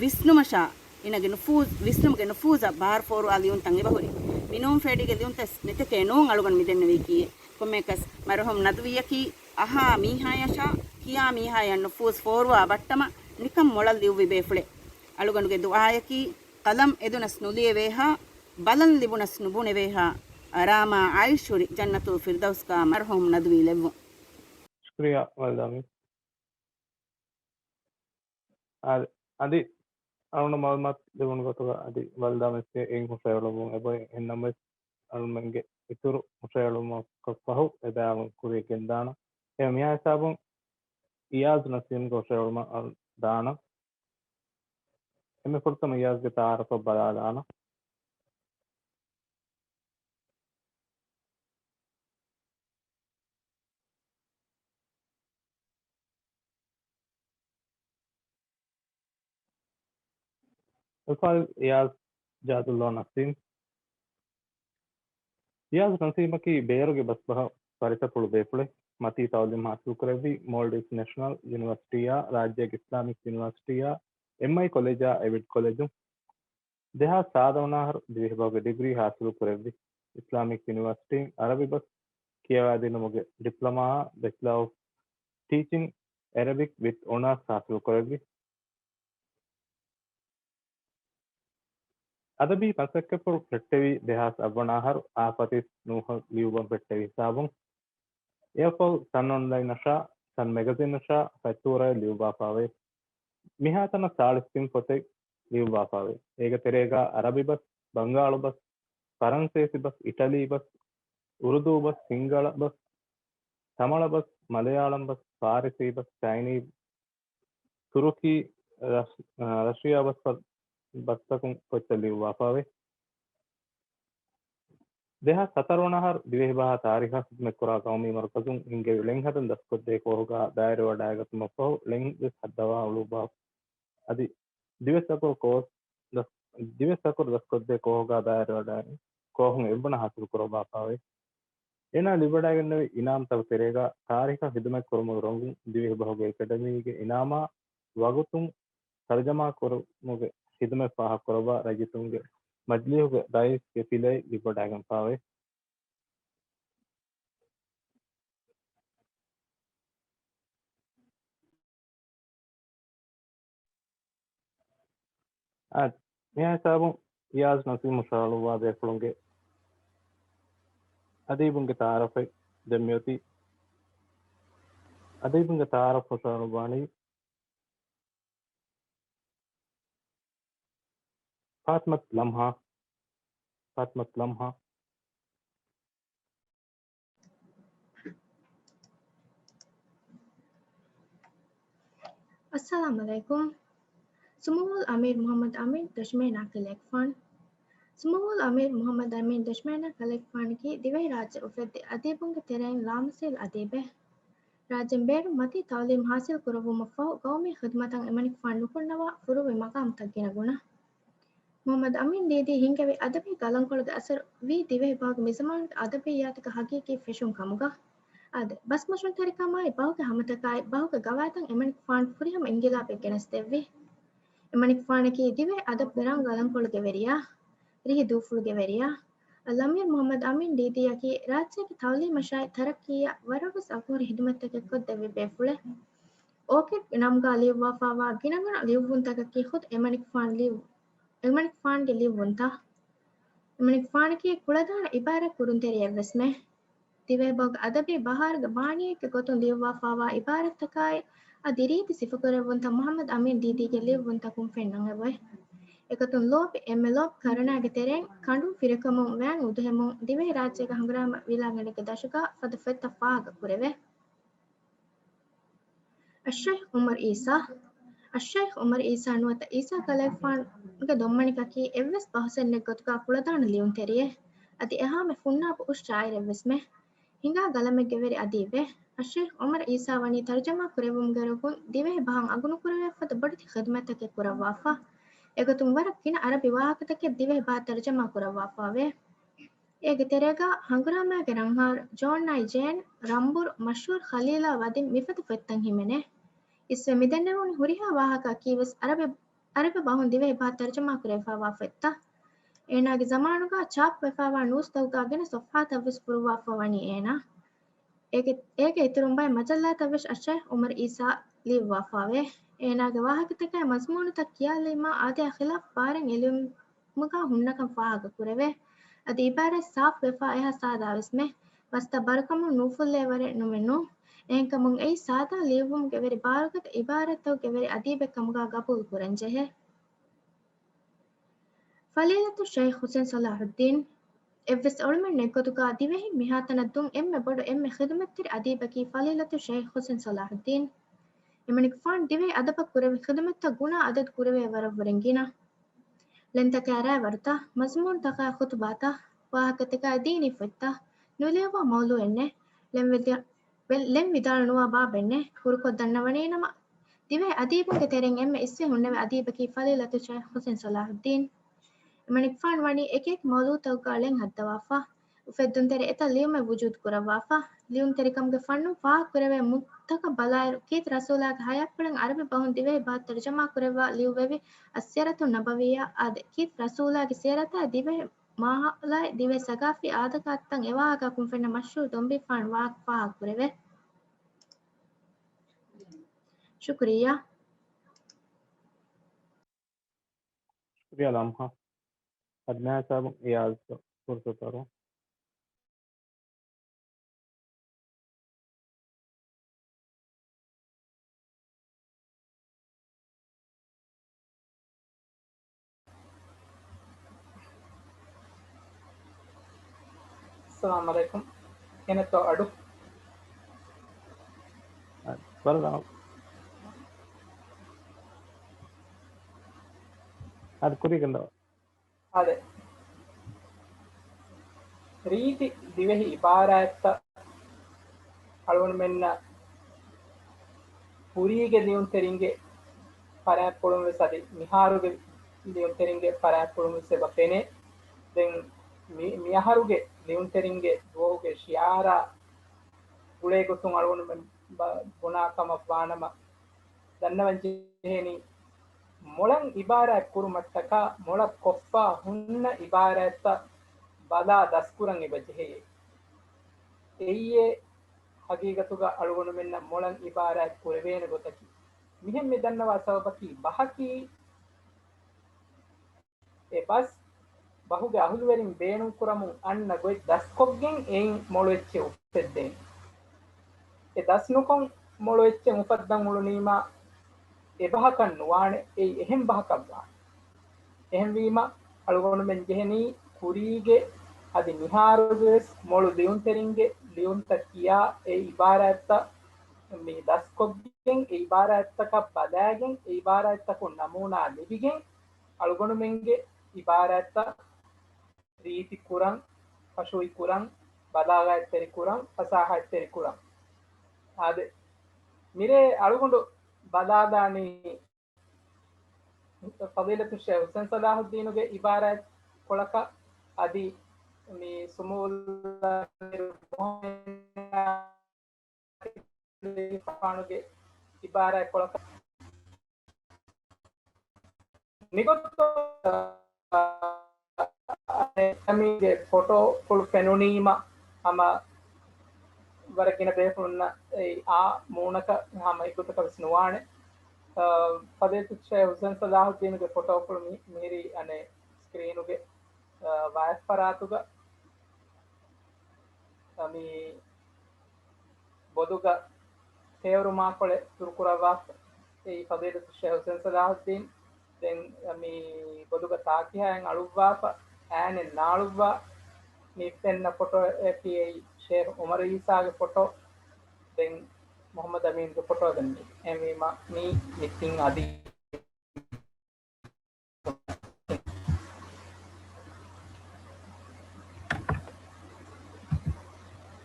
ވިސްނުމަށާ، އޭނަގެ ނުފޫޒް، ވިސްނުމުގެ ނުފޫޒަށް ބާރު ފޯރުވާ ލިޔުންތައް އެބަހުރި. މިނޫން ފޭޑީގެ ލިޔުންތައް ނެތެކޭ ނޫން އަޅުގަނޑު މިދެންނެވީކީއެއް. ކޮންމެއަކަސް މަރުހޫމް ނަދުވިއްޔަކީ އަހާ މީހާޔަށާ، ކިޔާ މީހާޔަށް ނުފޫޒް ފޯރުވާ ބައްޓަމަށް ނިކަން މޮޅަށް ލިޔުއްވި ބޭފުޅެއް. އަޅުގަނޑުގެ ދުޢާޔަކީ، ޤަލަމް އެދުނަސް ނުލިޔެވޭހާ، ބަލަން ލިބުނަސް ނުބުނެވޭހާ، އަރާމާ އައިޝްހުރި ޖަންނަތުލް ފިރްދައުސްގަ މަރުހޫމް ނަދުވީ ލެއްވުން. ޝުކުރިއްޔާ ވަލްދާމި. އާދެ، އަދި އަޅުގަނޑަށް މަޢުލޫމާތު ލިބުނު ގޮތުގަ އަދި ވަލްދާމެސްގެ އިން ހުށައެޅުމުން އެބައޮތް. އެހެންނަމަވެސް އަޅުމެންގެ އިތުރު ހުށައެޅުމަކަށްފަހު އެބައިމީހުން ކުރިޔަށް ގެންދާނަން. އެ މިހާ ހިސާބުން އިޔާޒް ނަސީމްގެ ހުށައެޅުމަށް އަޅު ދާނަން. އެންމެ ފުރަތަމަ އިޔާޒްގެ ތަޢާރަފަށް ބަލާލާނަން. އުފާލް އިޔާޒް ޖާދުﷲ ނަސީމް. އިޔާޒް ނަސީމަކީ ބޭރުގެ ބަސްބަހަށް ފަރިސަފުޅު ބޭފުޅެއް. މަތީ ތަޢުލީމް ހާސިލް ކުރެއްވީ މޯލްޑިވްސް ނެޝަނަލް ޔުނިވަރސިޓީއާ، ރާއްޖޭގެ އިސްލާމިކް ޔުނިވަރސިޓީއާ، އެމްއައި ކޮލެޖާ އެވިޑް ކޮލެޖުން. ދެހާސް ސާދަ ވަނަ އަހަރު ދިވެހިބަހުގެ ޑިގްރީ ހާސިލު ކުރެއްވި. އިސްލާމިކް ޔުނިވަރސިޓީން އަރަބި ބަސް ކިޔަވާދިނުމުގެ ޑިޕްލޮމާއާ، ބެޗްލާ އޮފް ޓީޗިން އެރަބިކް ވިތް އޮނާސް ހާސިލު ކުރެއްވި. އަދަބީ މަސައްކަތްޕުޅު ފެއްޓެވީ ދެހާސް އަށް ވަނަ އަހަރު އާފަތިސް ނޫހަށް ލިޔުއްވަން ފެއްޓެވި ހިސާބުން. އެއަށްފަހު ސަން އޮންލައިން އަށާ، ސަން މެގަޒިން އަށާ ފަތްތޫރައެއް ލިޔުއްވާފާވޭ. މިހާތަނަށް ސާޅީސް ތިން ފޮތެއް ލިޔުއްވާފާވޭ. އޭގެ ތެރޭގަ އަރަބި ބަސް، ބަންގާޅު ބަސް، ފަރަންސޭސި ބަސް، އިޓަލީ ބަސް، އުރުދޫ ބަސް، ސިންގަޅަ ބަސް، ތަމަޅަ ބަސް، މަލަޔާޅަމް ބަސް، ފާރިސީ ބަސް، ޗައިނީޒް، ތުރުކީ، ރަޝް-، ރަޝިޔާ ބަސް، ބަސްތަކުން ފޮތްތައް ލިޔުއްވާފާވޭ. ދެހާސް ހަތަރު ވަނަ އަހަރު ދިވެހިބަހާ ތާރީޚަށް ޚިދުމަތްކުރާ ގައުމީ މަރުކަޒުން ހިންގެވި ޅެން ހަދަން ދަސްކޮށްދޭ ކޯހުގަ ދާއިރުވެވަޑައިގަތުމަށްފަހު ޅެން ވެސް ހައްދަވާ އުޅުއްވާ. އަދި ދިވެސް އަކުރު ކޯސް ދަސް-، ދިވެސް އަކުރު ދަސްކޮށްދޭ ކޯހުގަ ދާއިރުވެވަޑައި ކޯހުން އެއްވަނަ ހާސިލު ކުރައްވާފާވޭ. އޭނާ ލިބިވަޑައިގެންނެވި އިނާމްތަކު ތެރޭގަ ތާރީޚަށް ޚިދުމަތް ކުރުމުގެ ރޮނގުން ދިވެހިބަހުގެ އެކަޑަމީގެ އިނާމާ ވަގުތުން ތަރުޖަމާ ކުރުމުގެ ޚިދުމަތް ފާހަގަކުރައްވާ ރައްޔިތުންގެ މަޖިލީހުގެ ރައީސްގެ ފިލައެއް ލިބިވަޑައިގެންފާވޭ. އާ، މިހާ ހިސާބުން އިޔާޒް ނަސީމް ހުށަހަޅުއްވާ ބޭފުޅުންގެ އަދީބުންގެ ތަޢާރަފެއް ދެން މިއޮތީ. އަދީބުންގެ ތަޢާރަފް ހުށަހަޅުއްވާނީ ފާތިމަތު ލަމްހާ. ފާތިމަތު ލަމްހާ. އައްސަލާމު ޢަލައިކުމް. ސުމުވުލް އަމީރު މުޙައްމަދު އަމީން ދަށުމޭނާ ކަލޭގެފާނު. ސުމުވުލް އަމީރު މުޙައްމަދު އަމީން ދަށުމޭނާ ކަލޭގެފާނަކީ ދިވެހިރާއްޖެ އުފެއްދި އަދީބުންގެ ތެރެއިން ލާމިސާލު އަދީބެއް. ރާއްޖޭން ބޭރުން މަތީ ތަޢުލީމް ޙާޞިލް ކުރެއްވުމަށްފަހު ގައުމީ ޚިދުމަތަށް އެމަނިކުފާނު ނުކުންނަވާ ފުރުވި މަޤާމްތައް ގިނަގުނަ. މުޙައްމަދު އަމީން ދީދީ ހިންގެވި އަދަބީ ގަލަންކޮޅުގެ އަސަރު ވީ ދިވެހިބަހުގެ މިޒަމާނުގެ އަދަބިއްޔާތުގެ ޙަޤީޤީ ފެށުން ކަމުގަ. އާދެ، ބަސްމޮށުންތެރިކަމާއި ބަހުގެ ހަމަތަކާއި ބަހުގެ ގަވާއިދަށް އެމަނިކުފާނު ފުރިހަމަ އިންގިލާބެއް ގެނެސްދެއްވި. އެމަނިކުފާނަކީ ދިވެހި އަދަބުގެ ރަނގަޅަށް ކޮޅުގެ ވެރިޔާ، ރިހި ދޫފުޅުގެ ވެރިޔާ. އަލްއަމީރު މުޙައްމަދު އަމީން ދީދީއަކީ ރާއްޖޭގެ ތަޢުލީމަށާއި ތަރައްޤީއަށް ވަރަށްވެސް އަގުހުރި ޚިދުމަތްތަކެއް ކޮށްދެއްވި ބޭފުޅެއް. އޯކިޑް ނަމުގަ ލިޔުއްވާފާވާ ގިނަގުނަ ލިޔުއްވުންތަކަކީ ޚުދު އެމަނިކުފާނު ލިޔު-، އެމަނިކުފާނުގެ ލިޔުއްވުންތައް. އެމަނިކުފާނަކީ ކުޅަދާނަ އިބާރާތް ކުރުންތެރިއެއްވެސްމެ. ދިވެހިބަހުގެ އަދަބީ ބަހާރުގެ ބާނީއެއްގެ ގޮތުން ލިޔުއްވާފާވާ އިބާރާތްތަކާއި އަދި ރީތި ސިފަކުރެއްވުންތައް މުޙައްމަދު އަމީން ދީދީގެ ލިޔުއްވުންތަކުން ފެންނަން އެބައޮތް. އެގޮތުން ލޯބި، އެންމެ ލޯބި ކަރުނާގެ ތެރެއިން ކަނޑުން ފިރިކަމުން ވައިން އުދުހެމުން ދިވެހިރާއްޖޭގެ ހަނގުރާމަ ވިލާގަނޑެއްގެ ދަށުގަ ފަދަ ފޮތްތައް ފާހަގަ ކުރެވޭ. އައްޝައިޚް ޢުމަރު އީސާ. އައްޝައިޚް ޢުމަރު އީސާ ނުވަތަ އީސާ ކަލޭގެފާނުގެ ދޮންމަނިކަކީ އެއްވެސް ބަހުސެއް ނެތް ގޮތުގަ ކުޅަދާނަ ލިޔުންތެރިއެއް. އަދި އެހާމެ ފުންނާބު އުސް ޝާއިރެއްވެސްމެ. ހިނގާ ގަލަމެއްގެ ވެރި އަދީބެއް. އައްޝައިޚް ޢުމަރު އީސާ ވަނީ ތަރުޖަމާ ކުރެއްވުމުގެ ރޮނގުން ދިވެހި ބަހަށް އަގުނުކުރެވޭ ފަދަ ބޮޑެތި ޚިދުމަތްތަކެއް ކުރައްވާފަ. އެގޮތުން ވަރަށް ގިނަ އަރަބި ވާހަކަތަކެއް ދިވެހި ބަހަށް ތަރުޖަމާ ކުރައްވާފަވޭ. އޭގެ ތެރޭގަ ހަނގުރާމައިގެ ރަންހާރު، ޖޯން އާއި ޖޭން، ރަނބުރު، މަޝްހޫރު ޚަލީލާ ވަދިން މިފަދަ ފޮތްތައް ހިމެނޭ. އިސްވެ މިދެންނެވުނު ހުރިހާ ވާހަކައަކީވެސް އަރަބި، އަރަބި ބަހުން ދިވެހި ބަހަށް ތަރުޖަމާ ކުރެވިފައިވާ ފޮތްތައް. އޭނާގެ ޒަމާނުގަ ޗާޕްވެފައިވާ ނޫސްތަކުގަ ގިނަ ޞަފްޙާތައްވެސް ފުރުއްވާފަ ވަނީ އޭނާ. އޭގެ، އޭގެ އިތުރުން ބައެއް މަޖައްލާތައްވެސް އައްޝައިޚް ޢުމަރު އީސާ ލިޔުއްވާފަވޭ. އޭނާގެ ވާހަކަތަކާއި މަޒްމޫނުތައް ކިޔާލީމާ އާދަޔާ ޚިލާފު ބާރެއް އެ ލިޔުމުގަ ހުންނަކަން ފާހަގަ ކުރެވޭ. އަދި އިބާރާތް ސާފުވެފަ އެހާ ސާދާވެސްމެ. ބަސްތައް ބަރުކަމުން ނޫފުއްލޭވަރެއް ނުމެ ނޫ. އެހެންކަމުން އެއީ ސާދާ ލިޔުއްވުމުގެ ވެރި ބާރުގަދަ އިބާރާތްތަކުގެ ވެރި އަދީބެއް ކަމުގަ ގަބޫލު ކުރަންޖެހޭ. ފަޟީލަތު ޝައިޚް ޙުސެން ޞަލާޙުއްދީން. އެއްވެސް އޮޅުމެއް ނެތްގޮތުގަ ދިވެހިން މިހާތަނަށް ދުން އެންމެ ބޮޑު އެންމެ ޚިދުމަތްތެރި އަދީބަކީ ފަޟީލަތު ޝައިޚް ޙުސެން ޞަލާޙުއްދީން. އެމަނިކުފާނު ދިވެހި އަދަބަށް ކުރެވި ޚިދުމަތްތައް ގުނާ އަދަދު ކުރެވޭ ވަރަށްވުރެން ގިނަ. ޅެންތަކާ ރާވަރުތައް، މަޒުމޫންތަކާ ޚުތުބާތައް، ވާހަކަތަކާ ދީނީ ފޮތްތައް، ނުލިޔުއްވާ މައުލޫއެއްނެއް، ޅެން ވިދާ-، ޅެން ވިދާޅު ނުވާ ބާބެއްނެއް، ހުރުކޮށް ދަންނަވަނީނަމަ، ދިވެހި އަދީބުންގެ ތެރެއިން އެންމެ އިސްވެ ހުންނެވި އަދީބަކީ ފަޟީލަތު ޝޭޚް ޙުސެން ޞަލާޙުއްދީން. އެމަނިކުފާނު ވަނީ އެކިއެކި މައުލޫއުތަކުގަ ޅެން ހައްދަވާފަ، އުފެއްދުންތެރި އެތައް ލިޔުމެއް ވުޖޫދު ކުރައްވާފަ، ލިޔުންތެރިކަމުގެ ފަންނުން ފާހަގަކުރެވޭ މުއްދަތަކަށް ބަލާއިރު، ކީރިތި ރަސޫލާގެ ޙަޔާތްޕުޅެން އަރަބި ބަހުން ދިވެހި ބަހަށް ތަރުޖަމާ ކުރެވިފަ ލިޔުއްވެވި އައްސިޔަރަތުން ނަބަވިއްޔާ އާދެ، ކީރިތި ރަސޫލާގެ ސިޔަރަތާއި ދިވެހި މާހައުލާއި ދިވެހި ސަގާފީ އާދަކާތައް އެވާހަކައަކުން ފެންނަ މަޝްހޫރު ދޮންބީފާނު ވާހަކަ ފާހަގަކުރެވޭ. ޝުކުރިއްޔާ. ޝުކުރިއްޔާ ލަމްހާ. އަދި މާ ސާބު އިޔާޒް ފުރުސަތު އަރު. އައްސަލާމު ޢަލައިކުމް. ކިހިނެއްތޯ އަޑު؟ އަދި ވަރަށް އަދި ކުރީގެން ދޯ. އާދެ. ރީތި ދިވެހި އިބާރާތްތައް އަޅުގަނޑުމެންނަށް ކުރީގެ ލިޔުންތެރިންގެ ފަރާތްޕުޅުން ވެސް އަދި މިހާރުގެ ލިޔުންތެރިންގެ ފަރާތްޕުޅުން ވެސް އެބަ ފެނޭ. ދެން މި-، މިއަހަރުގެ ލިޔުންތެރިންގެ ދުވަހުގެ ޝިޢާރާ ގުޅޭ ގޮތުން އަޅުގަނޑުމެން ބަ-، ބުނާ ކަމަށް ވާނަމަ، ދަންނަވަން ޖެހޭނީ، މޮޅަށް އިބާރާތް ކުރުމަށްޓަކާ މޮޅަށް ކޮށްފަ ހުންނަ އިބާރާތްތައް ބަލާ ދަސްކުރަން އެބަ ޖެހެޔޭ. އެއީ ހަގީގަތުގަ އަޅުގަނޑުމެންނަށް މޮޅަށް އިބާރާތް ކުރެވޭނެ ގޮތަކީ. މިހެން މި ދަންނަވާ ސަބަބަކީ ބަހަކީ އެ ބަސް ބަހުގެ އަހުލުވެރިން ބޭނުންކުރަމުން އަންނަ ގޮތް ދަސްކޮށްގެން އެއިން މޮޅު އެއްޗެއް އުފެއްދޭނެ. އެ ދަސްނުކޮށް މޮޅު އެއްޗެއް އުފައްދަން އުޅުނީމާ އެބަހަކަށް ނުވާނެ، އެއީ އެހެން ބަހަކަށް ވާނެ. އެހެންވީމަ، އަޅުގަނޑުމެން ޖެހެނީ ކުރީގެ އަދި މިހާރުގެ ވެސް މޮޅު ލިޔުންތެރިންގެ ލިޔުންތައް ކިޔާ އެ އިބާރާތްތައް މި ދަސްކޮށްގެން އެ އިބާރާތްތަކަށް ބަލާގެން އެ އިބާރާތްތަކުން ނަމޫނާ ލިބިގެން އަޅުގަނޑުމެންގެ އިބާރާތްތައް ރީތި ކުރަން، ޚަޝޫޢީ ކުރަން، ބަލާޣާތްތެރި ކުރަން، ފަސާހަތްތެރި ކުރަން. އާދެ، މިރޭ އަޅުގަނޑު ބަލާލާނީ ފަޟީލަތު ޝޭޚް ޙުސެން ޞަލާޙުއްދީނުގެ އިބާރާތް ކޮޅަކަށް އަދި މި ސުމޫލާ ފާނުގެ އިބާރާތް ކޮޅަކަށް މިގޮތަށް އަމީގެ ފޮޓޯފުޅު ފެނުނީމަ ހަމަ ވަރަށް ގިނަ ބޭފުޅުންނަށް އެއީ އާ މޫނަކަށް ހަމަ އެއްގޮތަކަށް ވެސް ނުވާނެ. އަ، ފަޟީލަތު ޝޭޚް ޙުސެން ޞަލާޙުއްދީނުގެ ފޮޓޯފުޅު މި-، މިހިރީ އަނެއް ސްކްރީނުގެ، އަ، ވާތްފަރާތުގަ. އަ، މި ބޮލުގަ ތެޔޮރުމާކޮޅެއް ދުރުކުރައްވާފަ. އެއީ ފަޟީލަތު ޝޭޚް ޙުސެން ޞަލާޙުއްދީން. ދެން މި ބޮލުގަ ތާކިހާއިން އަޅުއްވާފަ، އާނެއް ނާޅުއްވާ. މި ފެންނަ ފޮޓޯއަކީ އެއީ ޝޭޚް ޢުމަރު އީސާގެ ފޮޓޯ. ދެން މުޙައްމަދު އަމީންގެ ފޮޓޯ ދެން މި. އެހެންވީމަ މީ މި ތިން އަދި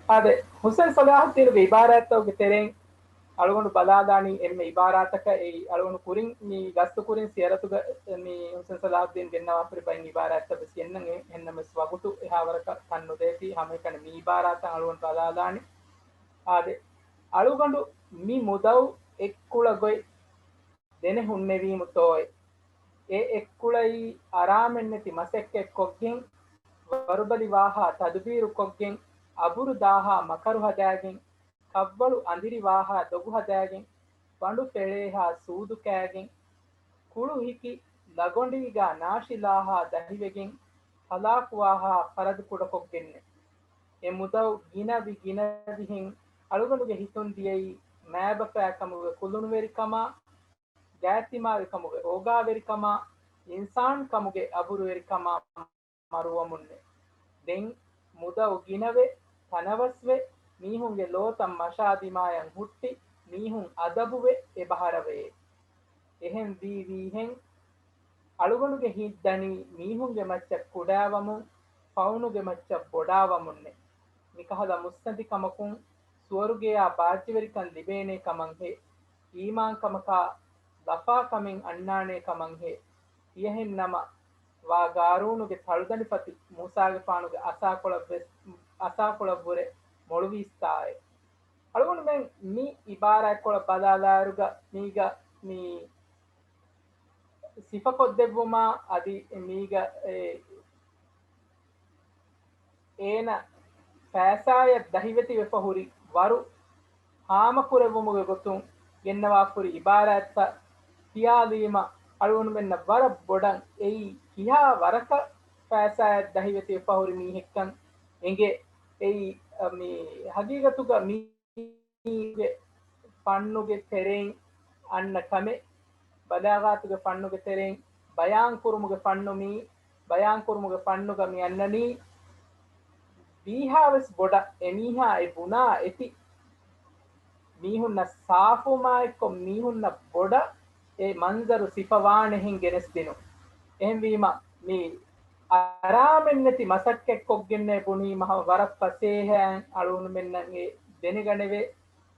އާދެ، ޙުސެން ޞަލާޙުއްދީނުގެ ޢިބާރާތްތަކުގެ ތެރެއިން އަޅުގަނޑު ބަލާލާނީ އެންމެ ޢިބާރާތަކަށް. އެއީ އަޅުގަނޑު ކުރިން މި ގަސްތު ކުރިން ސިޔަރަތުގަ މި ޙުސެން ޞަލާޙުއްދީން ގެންނަވާފައި ބައެއް ޢިބާރާތްތައް ވެސް ގެންނަން. އެ-، އެހެންނަމަވެސް ވަގުތު އެހާވަރަކަށް ތަން ނުދޭތީ، ހަމައެކަނި މި ޢިބާރާތަށް އަޅުގަނޑު ބަލާލާނީ. އާދެ، އަޅުގަނޑު މި މުދައު އެއްކުޅަ ގޮތް ދެނެ ހުންނެވީމުތޯއޭ؟ އެ އެއްކުޅައީ އަރާމެއްނެތި މަސައްކަތްކޮށްގެން، ވަރުބަލި ވާހާ ތަދުބީރުކޮށްގެން، އަބުރު ދާހާ މަކަރު ހަދާގެން، ކަށްވަޅު އަނދިރި ވާހާ ދޮގު ހަދާގެން، ބަނޑު ފެޅޭހާ ސޫދު ކާގެން، ކުޅު ހިކި ލަގޮނޑީގާ ނާށިލާހާ ދަހިވެގެން، ތަލާޤުވާހާ ފަރަދު ކުޑަކޮށްގެންނެއް. އެ މުދައު ގިނަވި ގިނަވިހެން އަޅުގަނޑުގެ ހިތުން ދިޔައީ މާބަފައިކަމުގެ ކުލުނުވެރިކަމާ، ގާތްތިމާވިކަމުގެ އޯގާވެރިކަމާ، އިންސާންކަމުގެ އަބުރުވެރިކަމާ މަރުވަމުންނެ. ދެން މުދައު ގިނަވެ، ތަނަވަސްވެ، މީހުންގެ ލޯތައް މަށާ ދިމާޔަށް ހުއްޓި، މީހުން އަދަބުވެ އެބަހަރަވެޔޭ. އެހެން ވީވީހެން އަޅުގަނޑުގެ ހިތް ދަނީ މީހުންގެ މައްޗަށް ކުޑައަވަމުން، ފައުނުގެ މައްޗަށް ބޮޑާވަމުންނެ. މިކަހަލަ މުއްސަނދި ކަމަކުން ސުވަރުގެޔާ ބާއްޖަވެރިކަން ލިބޭނޭ ކަމަށްހޭ، އީމާންކަމަކާ ލަފާ ކަމެއް އަންނާނޭ ކަމަށްހޭ، ތިޔަހެން ނަމަ ވާ ގާރޫނުގެ ތަޅުދަނޑިފަތި މޫސާގެފާނުގެ އަސާކޮޅަށްވެސް، އަސާކޮޅަށްވުރެ މޮޅުވީސްތާއޭ. އަޅުގަނޑުމެން މި އިބާރާތްކޮޅަށް ބަލާލާއިރުގަ މީގަ މި ސިފަކޮށްދެއްވުމާ އަދި މީގަ އެ، އޭނަ ފައިސާއަށް ދަހިވެތިވެފަ ހުރި ވަރު ހާމަކުރެއްވުމުގެ ގޮތުން ގެންނަވާފަހުރި އިބާރާތްތައް ކިޔާލީމަ އަޅުގަނޑުމެންނަށް ވަރަށް ބޮޑަށް އެއީ ކިހާ ވަރަކަށް ފައިސާއަށް ދަހިވެތިވެފަ ހުރި މީހެއްކަން އެނގޭ. އެއީ މި ހަގީގަތުގަ މީ މީގެ ފަންނުގެ ތެރެއިން އަންނަ ކަމެއް، ބަލާޣާތުގެ ފަންނުގެ ތެރެއިން ބަޔާންކުރުމުގެ ފަންނު މީ، ބަޔާންކުރުމުގެ ފަންނުގަ މި އަންނަނީ ވީހާވެސް ބޮޑަށް އެމީހާ އެ ބުނާ އެތި މީހުންނަށް ސާފުވުމާއެއްކޮށް މީހުންނަށް ބޮޑަށް އެ މަންޒަރު ސިފަވާނެހެން ގެނެސްދިނުން. އެހެންވީމަ މި އަރާމެއްނެތި މަސައްކަތްކޮށްގެންނޭ ބުނީމަ ހަމަ ވަރަށް ފަސޭހައިން އަޅުގަނޑުމެންނަށް އެ ދެނެގަނެވޭ.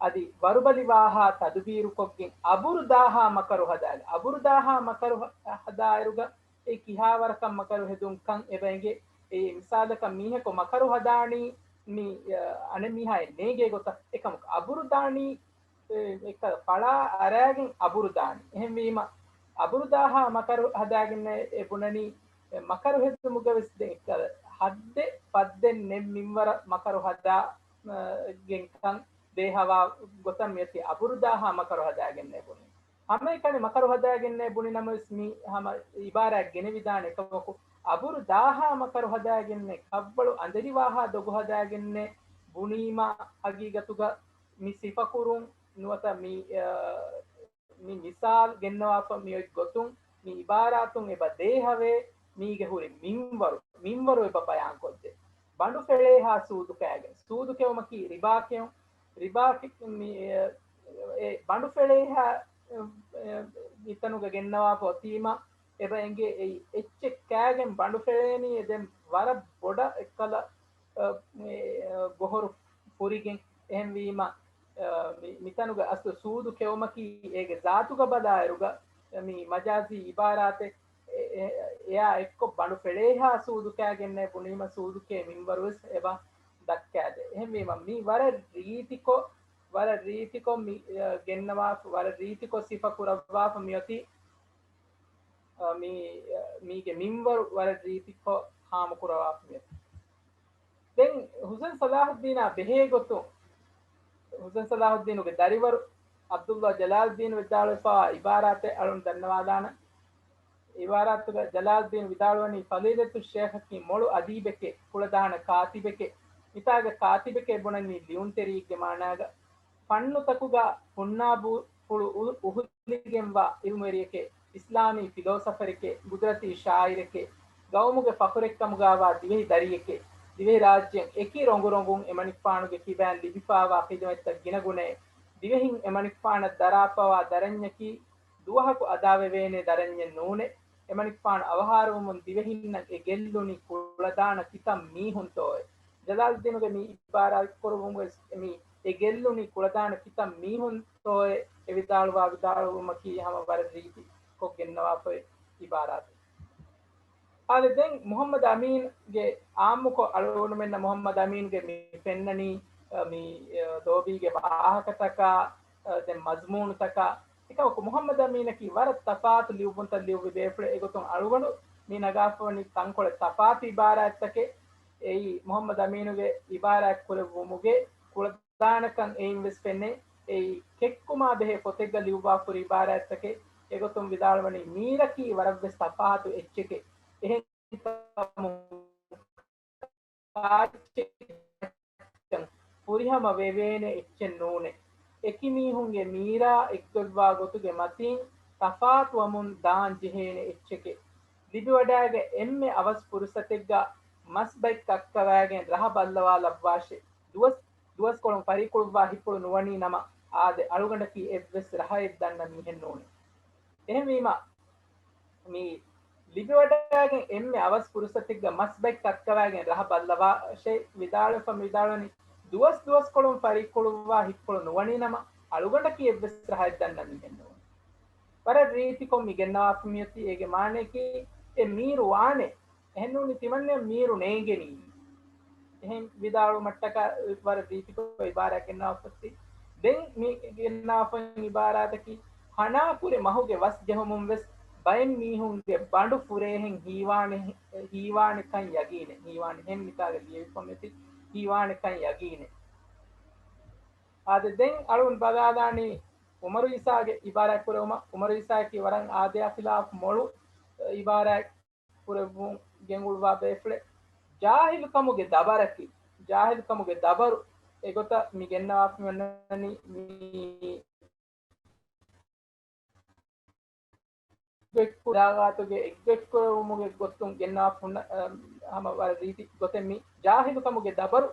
އަދި ވަރުބަލިވާހާ ތަދުބީރުކޮށްގެން އަބުރު ދާހާ މަކަރު ހަދާލި. އަބުރު ދާހާ މަކަރު ހަ-، ހަދާއިރުގަ އެ ކިހާވަރަކަށް މަކަރު ހެދުން ކަން އެބަ އެނގޭ. އެ މިސާލަކަށް މީހަކު މަކަރު ހަދާނީ މި، އަ، އަނެއް މީހާއެއް ނޭނގޭ ގޮތަށް. އެކަމަކު އަބުރު ދާނީ އެ، އެކަ ފަޅާ އަރާގެން އަބުރު ދާނީ. އެހެންވީމަ، އަބުރު ދާހާ މަކަރު ހަދާގެން އެ ބުނަނީ، އެ މަކަރު ހެދުމުގަ ވެސް ދެން އެކަ ހައްދެއް ފައްދެއް ނެތް މިންވަރަށް މަކަރު ހަދާ، އަ، ގެންކަން ދޭހަވާ ގޮތަށް މިއޮތީ އަބުރު ދާހާ މަކަރު ހަދާގެން އެ ބުނީ. ހަމައެކަނި މަކަރު ހަދާގެން އެ ބުނި ނަމަވެސް މި ހަމަ އިބާރާތް ގެނެވިދާނެ އެކަމަކު، އަބުރު ދާހާ މަކަރު ހަދާގެން އެ ކަށްވަޅު އަނދެރިވާހާ ދޮގު ހަދާގެން އެ ބުނީމަ ހަގީގަތުގަ މި ސިފަކުރުން ނުވަތަ މި، އަ، މި މިސާލް ގެންނަވާފަ މިއޮތް ގޮތުން މި އިބާރާތުން އެބަ ދޭހަވޭ މީގެ ހުރި މިންވަރު، މިންވަރު އެބަ ބަޔާންކޮށްދޭ. ބަނޑު ފެޅޭހާ ސޫދު ކައިގެން. ސޫދު ކެއުމަކީ ރިބާ ކެއުން. ރިބާ ކި-، މި، އެ، އެ ބަނޑު ފެޅޭހާ، އެ، އެ، މިތަނުގަ ގެންނަވާފަ އޮތީމަ އެބަ އެނގޭ އެއީ އެއްޗެއް ކައިގެން ބަނޑު ފެޅޭނީ އެ ދެން ވަރަށް ބޮޑަށް އެއްކަލަ އަ، މި، އަ، ގޮހޮރު ފުރިގެން. އެހެންވީމަ، އަ، މި، މިތަނުގެ އަސްލު ސޫދު ކެއުމަކީ އޭގެ ޒާތުގަ ބަލާއިރުގަ، މި މަޖާޒީ އިބާރާތެއް، އެ، އެ، އެއާ އެއްކޮށް ބަނޑު ފެޅޭހާ ސޫދު ކައިގެންނޭ ބުނީމަ ސޫދު ކޭ މިންވަރުވެސް އެބަ ދައްކާދޭ. އެހެންވީމަ، މި ވަރަށް ރީތިކޮށް، ވަރަށް ރީތިކޮށް މި، އަ، ގެންނަވާފަ، ވަރަށް ރީތިކޮށް ސިފަ ކުރައްވާފަ މިއޮތީ، އަ، މި، އަ، މީގެ މިންވަރު ވަރަށް ރީތިކޮށް ހާމަކުރައްވާފަ މިއޮތީ. ދެން ހުސެން ސަލާހުއްދީނާ ބެހޭ ގޮތުން، ހުސެން ސަލާހުއްދީނުގެ ދަރިވަރު ޢަބްދުﷲ ޖަލާލުއްދީނު ވިދާޅުވެފަވާ އިބާރާތެއް އަޅުން ދަންނަވާލާނަން. އިބާރާތުގަ ޖަލާލުއްދީނު ވިދާޅުވަނީ ފަޟީލަތު ޝޭޚަކީ މޮޅު އަދީބެކޭ، ކުޅަދާނަ ކާތިބެކޭ. މިތާގަ ކާތިބެކޭ ބުނަނީ ލިޔުންތެރިއެއްގެ މާނާގަ. ފަންނުތަކުގަ ހުންނާބުފުޅު އު-، އުހުލިގެންވާ ޢިލްމުވެރިއެކޭ، އިސްލާމީ ފިލޯސަފަރެކޭ، ގުދުރަތީ ޝާއިރެކޭ، ގައުމުގެ ފަޚުރެއްކަމުގައިވާ ދިވެހި ދަރިއެކޭ، ދިވެހި ރާއްޖޭން އެކި ރޮނގުރޮނގުން އެމަނިކުފާނުގެ ކިބައިން ލިބިފާވާ ޚިދުމަތްތައް ގިނަގުނައޭ، ދިވެހިން އެމަނިކުފާނަށް ދަރާފަވާ ދަރަންޏަކީ ދުވަހަކު އަދާވެވޭނޭ ދަރަންޏެއް ނޫނޭ. އެމަނިކުފާނު އަވަހާރަވުމުން ދިވެހިންނަށް އެ ގެއްލުނީ ކުޅަދާނަ ކިތައް މީހުންތޯއޭ؟ ޖަލާލުއްދީނުގެ މި އިބާރާތްކުރުމުން ވެސް މި އެ ގެއްލުނީ ކުޅަދާނަ ކިތައް މީހުންތޯއޭ؟ އެ ވިދާޅުވާ ވިދާޅުވުމަކީ ހަމަ ވަރަށް ރީތިކޮށް ގެންނަވާފައި އިބާރާތެއް. އާދެ، ދެން މުޙައްމަދު އަމީންގެ އާއްމުކޮށް އަޅުގަނޑުމެންނަށް މުޙައްމަދު އަމީންގެ މި ފެންނަނީ، އަ، މި، އަ، ލޯބީގެ ވާހަކަތަކާ، އަ، ދެން މަޒްމޫނުތަކާ، އެކަމަކު މުޙައްމަދު އަމީނަކީ ވަރަށް ތަފާތު ލިޔުއްވުންތައް ލިޔުއްވި ބޭފުޅެއް. އެގޮތުން އަޅުގަނޑު މި ނަގާފަވަނީ ތަންކޮޅެއް ތަފާތު އިބާރާތްތަކެއް. އެއީ މުޙައްމަދު އަމީނުގެ އިބާރާތް ކުރެއްވުމުގެ ކުޅަދާނަކަން އެއިން ވެސް ފެނޭ. އެއީ ކެއްކުމާ ބެހޭ ފޮތެއްގަ ލިޔުއްވާފަ ހުރި އިބާރާތްތަކެއް. އެގޮތުން ވިދާޅުވަނީ މީރަކީ ވަރަށްވެސް ތަފާތު އެއްޗެކޭ. އެހެން ކަމުން ފުރިހަމަ ވެވޭނެ އެއްޗެއް ނޫނޭ. އެކި މީހުންގެ މީރާ އެއްގޮތްވާ ގޮތުގެ މަތީން ތަފާތުވަމުން ދާން ޖެހޭނެ އެއްޗެކޭ. ލިބިވަޑައިގަތް އެންމެ އަވަސް ފުރުސަތެއްގަ މަސް ބަތް ކައްކަވައިގެން ރަހަ ބައްލަވާލައްވާށޭ. ދުވަސް، ދުވަސްކޮޅުން ފަރިކުޅުއްވާ ހިތްޕުޅު ނުވަނީ ނަމަ، އާދެ، އަޅުގަނޑަކީ އެއްވެސް ރަހައެއް ދަންނަ މީހެއް ނޫނޭ. އެހެންވީމަ، މި ލިބިވަޑައިގެން އެންމެ އަވަސް ފުރުސަތެއްގަ މަސްބައެއް ކައްކަވާގެން ރަހަ ބައްލަވާށޭ ވިދާޅުވެފަ މި ވިދާޅުވަނީ، ދުވަސް ދުވަސްކޮޅުން ފަރިއްކުޅުއްވާ ހިތްޕުޅު ނުވަނީ ނަމަ، އަޅުގަނޑަކީ އެއްވެސް ރަހައެއް ދަންނަ މީހެއް ނޫން. ވަރަށް ރީތިކޮށް މި ގެންނަވާފަ މިއޮތީ. އޭގެ މާނަޔަކީ، އެ މީރު ވާނެ. އެހެންނޫނީ ތިމަންނަޔަށް މީރު ނޭނގެނީ. އެހެން ވިދާޅުވުމަށްޓަކާ ވަރަށް ރީތިކޮށް އިބާރާތް ގެންނަވާފައޮތީ. ދެން މި ގެންނަވާފައި އިބާރާތަކީ، ހަނާކުރެ މަހުގެ ވަސް ޖެހުމުން ވެސް ބައެއް މީހުންގެ ބަނޑު ފުރޭހެން ހީވާނެ، ހީވާނެކަން ޔަގީނެއް. ހީވާނެ ހެން މިތާގަ ލިޔެވިފަ މިއޮތީ، ހީވާނެކަން ޔަގީނެއް. އާދެ، ދެން އަޅުން ބަލާލާނީ އުމަރު އީސާގެ އިބާރާތް ކުރެވުމަށް. އުމަރު އީސާއަކީ ވަރަށް އާދަޔާ ޚިލާފު މޮޅު އިބާރާތް ކުރެއްވުން ގެންގުޅުއްވާ ބޭފުޅެއް. ޖާހިލުކަމުގެ ދަބަރަކީ، ޖާހިލުކަމުގެ ދަބަރު އެގޮތަށް މި ގެންނަވާފަ ވަންނަނީ މި އެއްގޮތްކުރާގާތުގެ އެއްގޮތްކުރެވުމުގެ ގޮތުން ގެންނަވާފަ ހުންނަ، އަ، ހަމަ ވަރަށް ރީތި ގޮތެއް މި ޖާހިލުކަމުގެ ދަބަރު.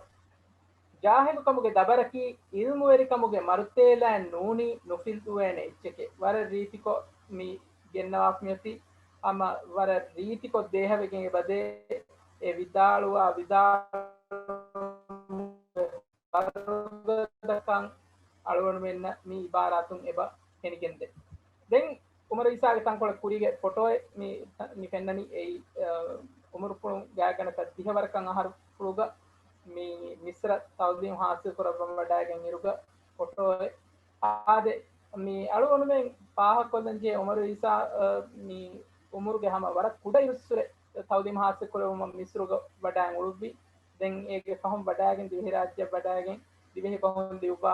ޖާހިލުކަމުގެ ދަބަރަކީ އިލްމުވެރިކަމުގެ މަރުތޭލައެއް ނޫނީ ނުފިލުވޭނެ އެއްޗެކޭ. ވަރަށް ރީތިކޮށް މި ގެންނަވާފަ މިއޮތީ. ހަމަ ވަރަށް ރީތިކޮށް ދޭހަވެގެން އެބަދޭ. އެ ވިދާޅުވާ ވިދާޅު ވަރުގަދަކަން އަޅުގަނޑުމެންނަށް މި އިބާރާތުން އެބަ ފެނިގެންދޭ. ދެން އުމަރު އީސާގެ ތަންކޮޅެއް ކުރީގެ ފޮޓޯއެއް މި، މި ފެންނަނީ އެއީ، އަ، އުމުރުފުޅުން ގާތްގަނޑަކަށް ދިހަވަރަކަށް އަހަރުފުޅުގަ މި މިސްރަށް ތައުލީމު ހާސިލް ކުރައްވަން ވަޑައިގެން އިރުގަ ފޮޓޯއެއް. އާދެ، މި އަޅުގަނޑުމެން ފާހަގަކޮށްލަންޖެހޭ އުމަރު އީސާ، އަ، މި އުމުރުގެ ހަމަ ވަރަށް ކުޑަ އިރުއްސުރެ ތައުލީމު ހާސިލް ކުރެވުމަށް މިސްރުގަ ވަޑައި އުޅުއްވި. ދެން އޭގެ ފަހުން ވަޑައިގެން ދިވެހިރާއްޖެއަށް ވަޑައިގެން ދިވެހި ބަހުން ލިޔުއްވާ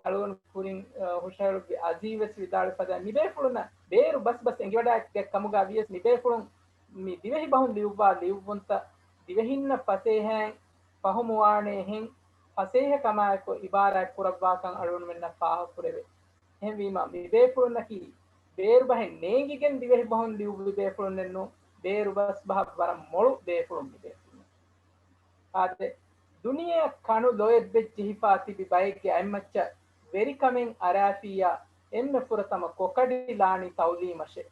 އަޅުގަނޑު ކުރިން، އަ، ހުށަހެޅުއްވި އަޒީޒް ވެސް ވިދާޅުވި ފަދައިން މިބޭފުޅުންނަށް ބޭރު ބަސް ބަސް އެނގިވަޑައިގަތް ކަމުގަ ވިޔަސް މިބޭފުޅުން މި ދިވެހި ބަހުން ލިޔުއްވާ ލިޔުއްވުންތައް ދިވެހިންނަށް ފަސޭހައިން ފަހުމުވާނޭހެން ފަސޭހަކަމާއެކު އިބާރާތް ކުރައްވާކަން އަޅުގަނޑުމެންނަށް ފާހަގަކުރެވޭ. އެހެންވީމަ މިބޭފުޅުންނަކީ ބޭރުބަހެއް ނޭނގިގެން ދިވެހި ބަހުން ލިޔުއްވި ބޭފުޅުންނެއްނޫން، ބޭރު ބަސް ބަހަށް ވަރަށް މޮޅު ބޭފުޅުން މިބޭފުޅުން. އާދެ، ދުނިޔެއަށް ކަނު ލޮއެއް ބެއްޖެހިފާ ތިބި ބައެއްގެ އަތްމައްޗަށް ވެރިކަމެއް އަރާފިއްޔާ އެންމެ ފުރަތަމަ ކޮކަޑި ލާނީ ތައުލީމަށޭ.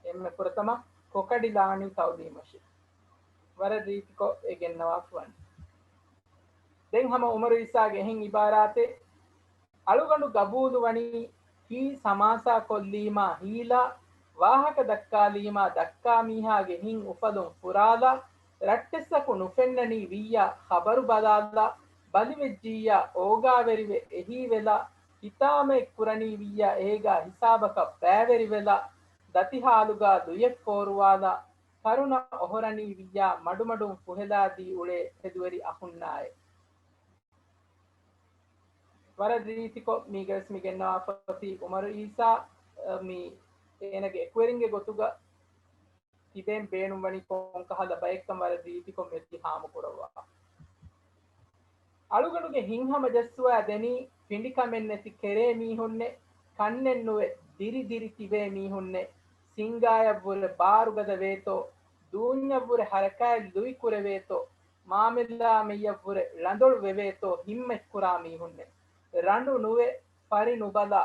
އެންމެ ފުރަތަމަ ކޮކަޑި ލާނީ ތައުލީމަށޭ. ވަރަށް ރީތިކޮށް އެ ގެންނަވާފަ ވަނީ. ދެން ހަމަ އުމަރު އީސާގެ އެހެން އިބާރާތެއް، އަޅުގަނޑު ގަބޫލުވަނީ ހީސް ހަމާސާ ކޮށްލީމާ ހީލާ، ވާހަކަ ދައްކާލީމާ ދައްކާ މީހާގެ ހިތް އުފަލުން ފުރާލާ، ރައްޓެއްސަކު ނުފެންނަނީ ވިއްޔާ ޚަބަރު ބަލާލާ، ބަލިވެއްޖިއްޔާ އޯގާވެރިވެ އެހީވެލާ، ހިތާމައެއް ކުރަނީ ވިއްޔާ އޭގާ ހިސާބަކަށް ބައިވެރިވެލާ، ދަތިހާލުގާ ލުޔެއް ފޯރުވާލާ، ކަރުނަ އޮހޮރަނީ ވިއްޔާ މަޑުމަޑުން ފުހެލާދީ އުޅޭ ތެދުވެރި އަޚުންނާއޭ. ވަރަށް ރީތިކޮށް މީގަވެސް މި ގެންނަވާފަ އޮތީ އުމަރު އީސާ، އަ، މި އޭނަގެ އެކުވެރިންގެ ގޮތުގަ ތިބެން ބޭނުންވަނީ ކޮންކަހަލަ ބައެއްކަން ވަރަށް ރީތިކޮށް މިއޮތީ ހާމަކުރައްވާ. އަޅުގަނޑުގެ ހިތްހަމަޖައްސުވާ ދެނީ ފިނޑިކަމެއް ނެތި ކެރޭ މީހުންނެއް، ކަންނެއް ނުވެ ދިރި ދިރި ތިބޭ މީހުންނެއް، ސިންގާޔަށްވުރެ ބާރުގަދަ ވޭތޯ، ދޫންޏަށްވުރެ ހަރަކާތް ލުއި ކުރެވޭތޯ، މާމެލާމެއްޔަށްވުރެ ޅަނދޮޅު ވެވޭތޯ ހިންމަތްކުރާ މީހުންނެއް، ރަނޑު ނުވެ ފަރި ނުބަލާ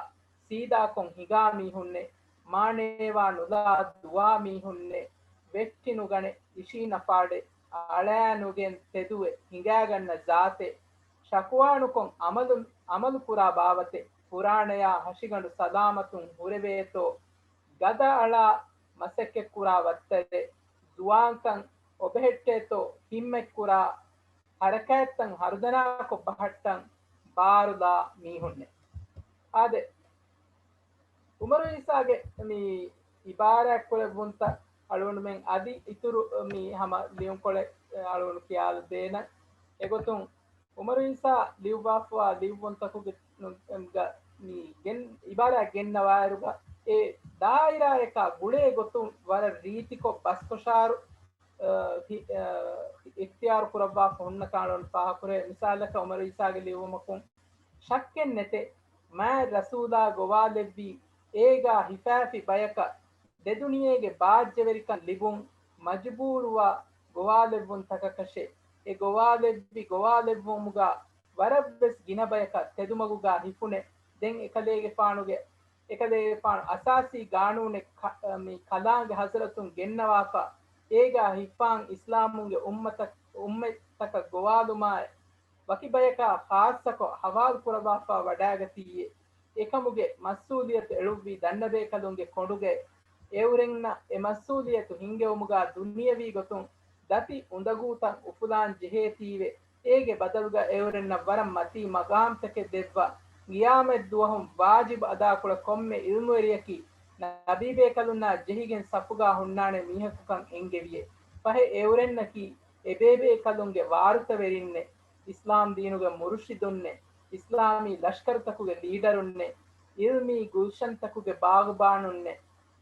ސީދާކޮށް ހިނގާ މީހުންނެއް، މާނޭވާ ނުލާ ދުވާ މީހުންނެއް، ވެއްޓި ނުގަނެ އިށީނަފާޑެއް، އަޅާ ނުގެން ތެދުވެ ހިނގާގަންނަ ޒާތެއް، ޝަކުވާނުކޮށް އަމަލު، އަމަލުކުރާ ބާވަތެއް، ފުރާނަޔާ ހަށިގަނޑު ސަލާމަތުން ހުރެވޭތޯ، ގަދަ އަޅާ މަސައްކަތްކުރާ ވައްތަރެއް، ޒުވާންކަން އޮބެހެއްޓޭތޯ، ހިންމަތްކުރާ ހަރަކާތްތައް ހަރުދަނާކޮށް ބަހައްޓަން ބާރުލާ މީހުންނެއް. އާދެ، އުމަރު އީސާގެ މި އިބާރާތްކުރެއްވުންތައް އަޅުގަނޑުމެން އަދި އިތުރު މި ހަމަ ލިޔުންކޮޅެއް އަޅުގަނޑު ކިޔާލަދޭނަން. އެގޮތުން އުމަރު އީސާ ލިޔުއްވާފަވާ ލިޔުއްވުންތަކުގެ ގަ މި ގެން، އިބާރާތް ގެންނަވާއިރުގަ އެ ދާއިރާއަކާ ގުޅޭ ގޮތުން ވަރަށް ރީތިކޮށް ބަސްކޮށާރު، އަ، ހި-، އަ، އިޚްތިޔާރު ކުރައްވާފަ ހުންނަ ކާނޫނު ފާހަކުރޭ. މިސާލަކަށް އުމަރު އީސާގެ ލިޔުއްވުމަކުން، ޝައްކެއް ނެތޭ، މާތް ރަސޫލާ ގޮވާލެއްވީ އޭގާ ހިފާފި ބަޔަކަށް ދެދުނިޔޭގެ ބާއްޖަވެރިކަން ލިބުން މަޖުބޫރުވާ ގޮވާލެއްވުންތަކަކަށޭ. އެ ގޮވާލެއްވި ގޮވާލެއްވުމުގަ ވަރަށްވެސް ގިނަ ބަޔަކަށް ތެދުމަގުގަ ހިފުނެ. ދެން އެކަލޭގެފާނުގެ، އެކަލޭގެފާނު އަސާސީ ގާނޫނެއް ކަ-، މި ކަލާނގެ ހަޒްރަތުން ގެންނަވާފަ، އޭގަ ހިއްޕާން އިސްލާމުންގެ އުއްމަތަށް، އުއްމަތަކަށް ގޮވާލުމާއި، ވަކި ބަޔަކާ ޚާއްޞަކޮށް ހަވާލު ކުރައްވާފަ ވަޑާގަތީއޭ. އެކަމުގެ މަސްއޫލިއްޔަތު އެޅުއްވީ ދަންނަބޭކަލުންގެ ކޮނޑުގައި. އެއުރެންނަށް އެ މަސްއޫލިއްޔަތު ހިންގެވުމުގަ ދުނިޔަވީ ގޮތުން ދަތި އުނދަގޫތައް އުފުލާން ޖެހޭތީވެ. އޭގެ ބަދަލުގަ އެއުރެންނަށް ވަރަށް މަތީ މަގާމްތަކެއް ދެއްވާ، ގިޔާމަތް ދުވަހުން ވާޖިބު އަދާކުޅަ ކޮންމެ އިލްމުވެރިޔަކީ ނަބީބޭކަލުންނާ ޖެހިގެން ސަފުގަ ހުންނާނެ މީހަކުކަން އެންގެވިއޭ. ފަހެ އެއުރެންނަކީ އެބޭބޭކަލުންގެ ވާރުތަވެރިންނޭ، އިސްލާމް ދީނުގެ މުރުޝިދުންނޭ، އިސްލާމީ ލަޝްކަރުތަކުގެ ލީޑަރުންނޭ، އިލްމީ ގުލްޝަންތަކުގެ ބާޣުބާނުންނޭ،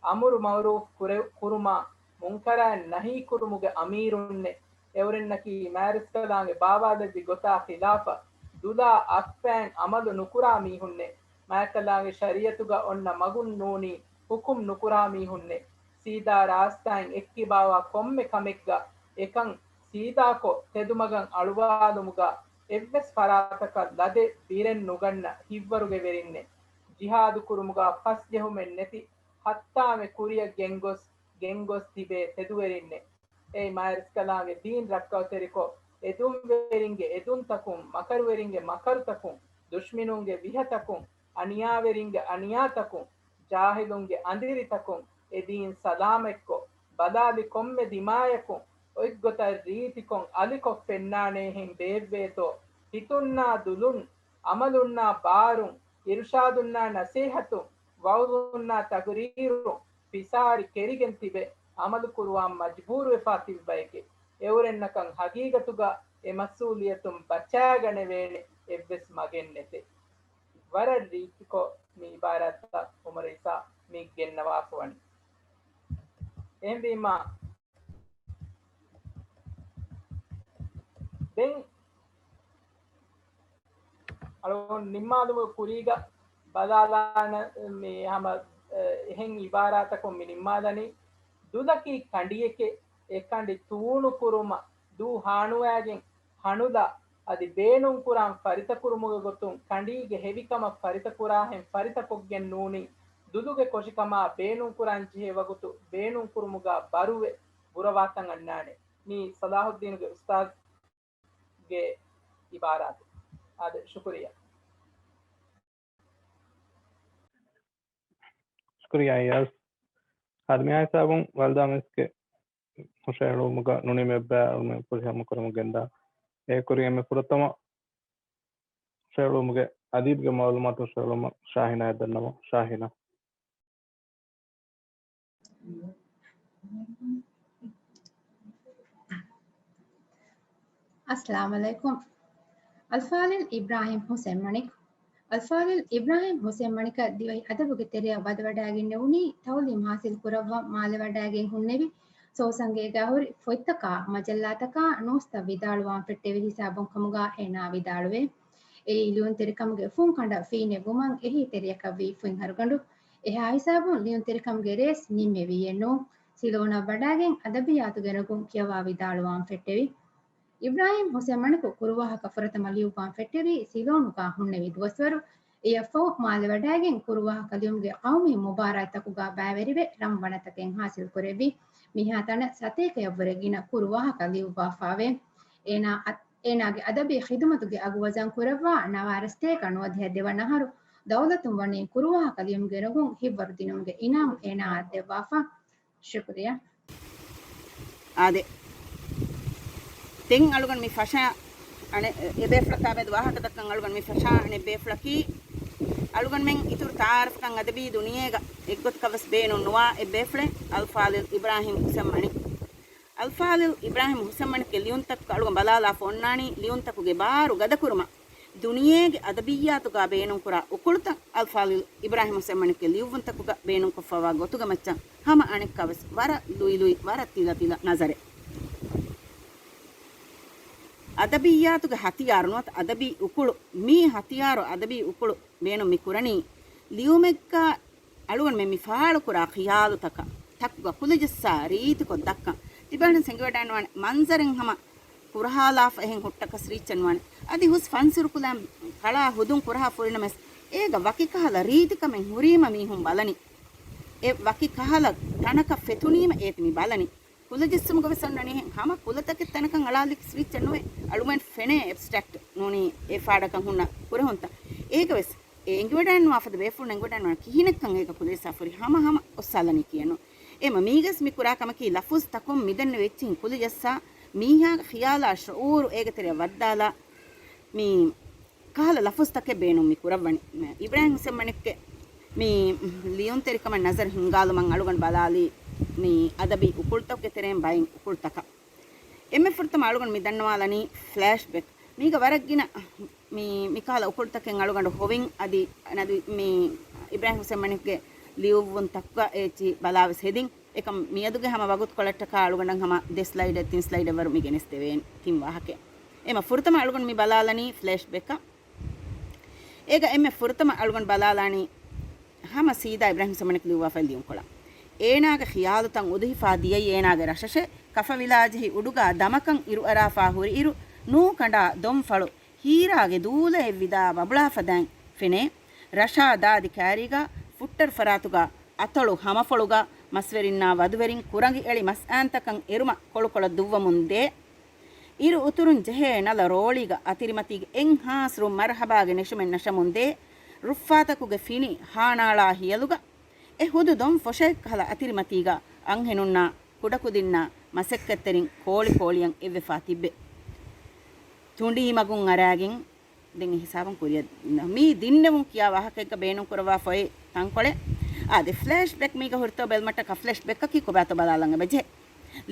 އަމުރު މައުރޫފް ކުރެ-، ކުރުމާ، މުންކަރާތް ނަހީ ކުރުމުގެ އަމީރުންނޭ. އެއުރެންނަކީ މާތްރަސްކަލާނގެ ބާވާލެއްވި ގޮތާ ޚިލާފަށް ދުލާ އަތްފައިން އަމަލު ނުކުރާ މީހުންނޭ. މާތްރަސްކަލާނގެ ޝަރީއަތުގަ އޮންނަ މަގުން ނޫނީ ހުކުމް ނުކުރާ މީހުންނޭ. ސީދާ ރާސްތާއިން އެއްކިބާވާ ކޮންމެ ކަމެއްގަ އެކަން ސީދާކޮށް ތެދުމަގަށް އަޅުވާލުމުގަ އެއްވެސް ފަރާތަކަށް ލަދެއް ބިރެއް ނުގަންނަ ހިތްވަރުގެ ވެރިންނޭ. ޖިހާދު ކުރުމުގަ ފަސްޖެހުމެއް ނެތި ހައްތާމެ ކުރިއަށް ގެންގޮސް، ގެންގޮސް ތިބޭ ތެދުވެރިންނޭ. އެއީ މާތްރަސްކަލާނގެ ދީން ރައްކައުތެރިކޮށް، އެދުންވެރިންގެ އެދުންތަކުން، މަކަރުވެރިންގެ މަކަރުތަކުން، ދުޝްމިނުންގެ ވިހަތަކުން، އަނިޔާވެރިންގެ އަނިޔާތަކުން، ޖާހިލުންގެ އަނދިރިތަކުން އެ ދީން ސަލާމަތްކޮށް، ބަލާލި ކޮންމެ ދިމާޔަކުން އޮތްގޮތަށް ރީތިކޮށް އަލިކޮށް ފެންނާނޭހެން ބޭއްވޭތޯ، ހިތުންނާ ދުލުން، އަމަލުންނާ ބާރުން، އިރުޝާދުންނާ ނަސޭހަތުން، ވައުޒުންނާ ތަގުރީރުން، ފިސާރި ކެރިގެން ތިބެ އަމަލު ކުރުވާން މަޖްބޫރުވެފާ ތިބި ބަޔެކޭ. އެއުރެންނަކަށް ހަގީގަތުގަ އެ މަސްއޫލިއްޔަތުން ބައްޗާގަނެވޭނެ އެއްވެސް މަގެއް ނެތޭ. ވަރަށް ރީތިކޮށް މި އިބާރާތްތައް އުމަރު އީސާ މި ގެންނަވާފަ ވަނީ. އެހެންވީމާ، ދެން އަޅުގަނޑު ނިންމާލުމުގެ ކުރީގަ ބަލާލާނަ މި ހަމަ، އެ، އެހެން އިބާރާތަކުން މި ނިންމާލަނީ، ދުލަކީ ކަނޑިއެކޭ، އެ ކަނޑި ތޫނު ކުރުމަށް ދޫ ހާނުވާގެން ހަނުލާ އަދި ބޭނުންކުރާން ފަރިތަކުރުމުގެ ގޮތުން ކަނޑީގެ ހެވިކަމަށް ފަރިތަކުރާހެން ފަރިތަކޮށްގެން ނޫނީ، ދުލުގެ ކޮށިކަމާ ބޭނުންކުރާންޖެހޭ ވަގުތު ބޭނުންކުރުމުގަ ބަރުވެ ބުރަވާތަން އަންނާނެ. މީ ސަލާހުއްދީނުގެ އުސްތާޒްގެ އިބާރާތެއް. އާދެ، ޝުކުރިއްޔާ. ޝުކުރިއްޔާ އިޔާޒް. އަދި މިހާ ހިސާބުން ވަލްދާ މިސްގެ ހުށަހެޅުވުމުގަ ނުނިމި އެއްބައި އަޅުމެން ފުރިހަމަ ކުރަމުން ގެންދާ. އޭ ކުރިން އެންމެ ފުރަތަމަ ހުށަހެޅުވުމުގެ އަދީބުގެ މައުލޫމާތު ހުށަހެޅުމަށް ޝާހިނާއަށް ދަންނަވަން. ޝާހިނާ. އައްސަލާމު ޢަލައިކުމް. އަލްފާޟިލް އިބްރާހިމް ހުސެންމަނިކު. އަލްފާޟިލް އިބްރާހިމް ހުސެންމަނިކަށް ދިވެހި އަދަބުގެ ތެރެއަށް ވަދެވަޑައިގެންނެވުނީ ތަޢުލީމް ޙާޞިލް ކުރައްވަން މާލެވަޑައިގެން ހުންނެވި ސޯސަންގޭގާ ހުރި ފޮތްތަކާ، މަޖައްލާތަކާ، ނޫސްތައް ވިދާޅުވާން ފެއްޓެވި ހިސާބުން ކަމުގާ އޭނާ ވިދާޅުވޭ. އެއީ ލިޔުންތެރިކަމުގެ ފުންކަނޑަށް ފިއިނެއްވުމަށް އެހީތެރިޔަކަށްވީ ފުތްހަރުގަނޑު. އެހާ ހިސާބުން ލިޔުންތެރިކަމުގެ ރޭސް ނިންމެވީއެއްނޫން. ސިލޯނަށް ވަޑައިގެން އަދަބިއްޔާތު ގެނެގުން ކިޔަވާ ވިދާޅުވާން ފެއްޓެވި. އިބްރާހިމް ހުސެންމަނިކު ކުރުވާހަކަ ފުރަތަމަ ލިޔުއްވާން ފެއްޓެވީ ސިލޯނުގާ ހުންނެވި ދުވަސްވަރު. އެޔަށްފަހު މާލެވަޑައިގެން ކުރުވާހަކަ ލިޔުމުގެ ޤައުމީ މުބާރާތްތަކުގާ ބައިވެރިވެ ރަން ވަނަތަކެއް ޙާޞިލް ކުރެއްވި. މިހާތަނަށް ސަތޭކައަށްވުރެ ގިނަ ކުރުވާހަކަ ލިޔުއްވާފާވޭ. އޭނާ އަ-، އޭނާގެ އަދަބީ ޚިދުމަތުގެ އަގު ވަޒަން ކުރައްވާ ނަވާރަސްތޭކަ ނުވަދިހަ ދެވަނަ އަހަރު ދައުލަތުން ވަނީ ކުރުވާހަކަ ލިޔުމުގެ ނުގުން ހިތްވަރު ދިނުމުގެ އިނާމު އޭނާއަށް ދެއްވާފަ. ޝުކުރިއްޔާ. އާދެ. ދެން އަޅުގަނޑު މި ފަށާ އަނެއް އެބޭފުޅަކާ މެދު ވާހަކަ ދައްކަން އަޅުގަނޑު މި ފަށާ އަނެއް ބޭފުޅަކީ، އަޅުގަނޑުމެން އިތުރު ތަޢާރަފްކަން އަދަބީ ދުނިޔޭގަ އެއްގޮތަކަށް ވެސް ބޭނުން ނުވާ އެއް ބޭފުޅެއް އަލްފާޟިލް އިބްރާހިމް ހުސެންމަނިކު. އަލްފާޟިލް އިބްރާހިމް ހުސެންމަނިކުގެ ލިޔުންތަކުގަ އަޅުގަނޑު ބަލާލާފަ އޮންނާނީ ލިޔުންތަކުގެ ބާރު ގަދަކުރުމަށް. ދުނިޔޭގެ އަދަބިއްޔާތުގަ ބޭނުންކުރާ އުކުޅުތައް އަލްފާޟިލް އިބްރާހިމް ހުސެންމަނިކުގެ ލިޔުއްވުންތަކުގަ ބޭނުންކޮށްފަވާ ގޮތުގެ މައްޗަށް ހަމަ އަނެއްކާވެސް ވަރަށް ލުއިލުއި، ވަރަށް ތިލަތިލަ ނަޒަރެއް. އަދަބިއްޔާތުގެ ހަތިޔާރު ނުވަތަ އަދަބީ އުކުޅު، މީ ހަތިޔާރު އަދަބީ އުކުޅު ބޭނުން މި ކުރަނީ ލިޔުމެއްގަ އަޅުގަނޑުމެން މި ފާޅުކުރާ ޚިޔާލުތަކަށް ތަކުގަ ކުލަޖައްސާ ރީތިކޮށް ދައްކަން. ތިބާނަ ސެނގިވަޑައިނުވާނެ މަންޒަރެއް ހަމަ ކުރަހާލާފަ އެހެން ހުއްޓަކަސް ރީއްޗެއް ނުވާނެ. އަދި ހުސް ފަންސުރުކުލައިން ކަޅާ ހުދުން ކުރަހާ ފުރިނަމަވެސް، އޭގަ ވަކި ކަހަލަ ރީތިކަމެއް ހުރީމަ މީހުން ބަލަނީ. އެ ވަކި ކަހަލަ ތަނަކަށް ފެތުނީމަ އޭތި މި ބަލަނީ. ކުލަޖެއްސުމުގަ ވެސް އޮންނަނީ އެހެން ހަމަ ކުލަތަކެއް ތަނަކަށް އަޅާލިކިސް ރީއްޗެއް ނުވޭ. އަޅުމެން ފެނޭ އެބްސްޓްރެކްޓް ނޫނީ އެ ފާޑަކަށް ހުންނަ ކުރެހުންތައް. އޭގަ ވެސް އެ އެނގިވަޑައިންވާ ފަދަ ބޭފުޅުން އެނގިވަޑައިންވާ ކިހިނެއްކަން އޭގަ ކުލަޖައްސާފަ ހުރި ހަމަ ހަމަ އޮއްސާލަނީ ކިޔަން. އެމަ މީގަސް މި ކުރާ ކަމަކީ ލަފުޒު ތަކުން މިދެންނެވި އެއްޗިހިން ކުލަޖައްސާ މީހާގެ ޚިޔާލާ ޝުޢޫރު އޭގެ ތެރެއަށް ވައްދާލާ މި ކަހަލަ ލަފުޒުތަކެއް ބޭނުން މި ކުރައްވަނީ. އިބްރާހިމް ހުސެންމަނިކުގެ މި ލިޔުންތެރިކަމަށް ނަޒަރު ހިންގާލުމަށް އަޅުގަނޑު ބަލާލީ މި އަދަބީ އުކުޅުތަކުގެ ތެރެއިން ބައެއް އުކުޅުތަކަށް. އެންމެ ފުރަތަމަ އަޅުގަނޑު މި ދަންނަވާލަނީ ފްލެޝްބެކް. މީގަ ވަރަށް ގިނަ މި، މިކަހަލަ އުކުޅުތަކެއް އަޅުގަނޑު ހޮވިން އަދި ނަދު-، މި އިބްރާހިމް ހުސެންމަނިކުގެ ލިޔުއްވުންތަކުގަ އެއްޗި ބަލާވެސް ހެދިން. އެކަމް މިއަދުގެ ހަމަ ވަގުތުކޮޅަށްޓަކާ އަޅުގަނޑަށް ހަމަ ދެ ސްލައިޑެއް ތިން ސްލައިޑެއް ވަރު މި ގެނެސްދެވޭނެ ތިން ވާހަކައެއް. އެމަ ފުރަތަމަ އަޅުގަނޑު މި ބަލާލަނީ ފްލެޝްބެކަށް. އޭގަ އެންމެ ފުރަތަމަ އަޅުގަނޑު ބަލާލާނީ ހަމަ ސީދާ އިބްރާހިމް ހުސެންމަނިކު ލިޔުއްވާފައި ލިޔުންކޮޅަށް. އޭނާގެ ޚިޔާލުތައް އުދުހިފާ ދިޔައީ އޭނާގެ ރަށަށޭ. ކަފަ ވިލާޖެހި އުޑުގާ ދަމަކަށް އިރުއަރާފާ ހުރިއިރު، ނޫކަނޑާ ދޮންފަޅު ހީރާގެ ދޫލައެއް ވިދާ ބަބުޅާފަދައިން ފެނޭ. ރަށާ ދާދި ކާރީގާ، ފުއްޓަރު ފަރާތުގާ، އަތޮޅު ހަމަފޮޅުގާ، މަސްވެރިންނާ ވަދުވެރިން ކުރަނގި އެޅި މަސްއާންތަކަށް އެރުމަށް ކޮޅުކޮޅަށް ދުއްވަމުން ދޭ. އިރު އުތުރުން ޖެހޭ ނަލަ ރޯޅީގަ އަތިރިމަތީގެ އެއްހާސް ރުއް މަރްހަބާގެ ނެށުމެއް ނަށަމުން ދޭ. ރުއްފާތަކުގެ ފިނި ހާނާޅާ ހިޔަލުގަ އެ ހުދު ދޮން ފޮށައެއް ކަހަލަ އަތިރިމަތީގަ އަންހެނުންނާ ކުޑަކުދިންނާ މަސައްކަތްތެރިން ކޯޅި ކޯޅިއަށް އެއްވެފާ ތިއްބެ. ތުނޑީމަގުން އަރާގެން ދެން އެ ހިސާބުން ކުރިއަށް މީ ދިންނެވުން ކިޔާ ވާހަކައެއްގަ ބޭނުންކުރައްވާފައި ތަންކޮޅެއް. އާދެ، ފްލެޝްބެކް މީގަ ހުރިތޯ ބެލުމަށްޓަކާ ފްލެޝްބެކަކީ ކޮބާތޯ ބަލާލަން އެބަޖެހޭ.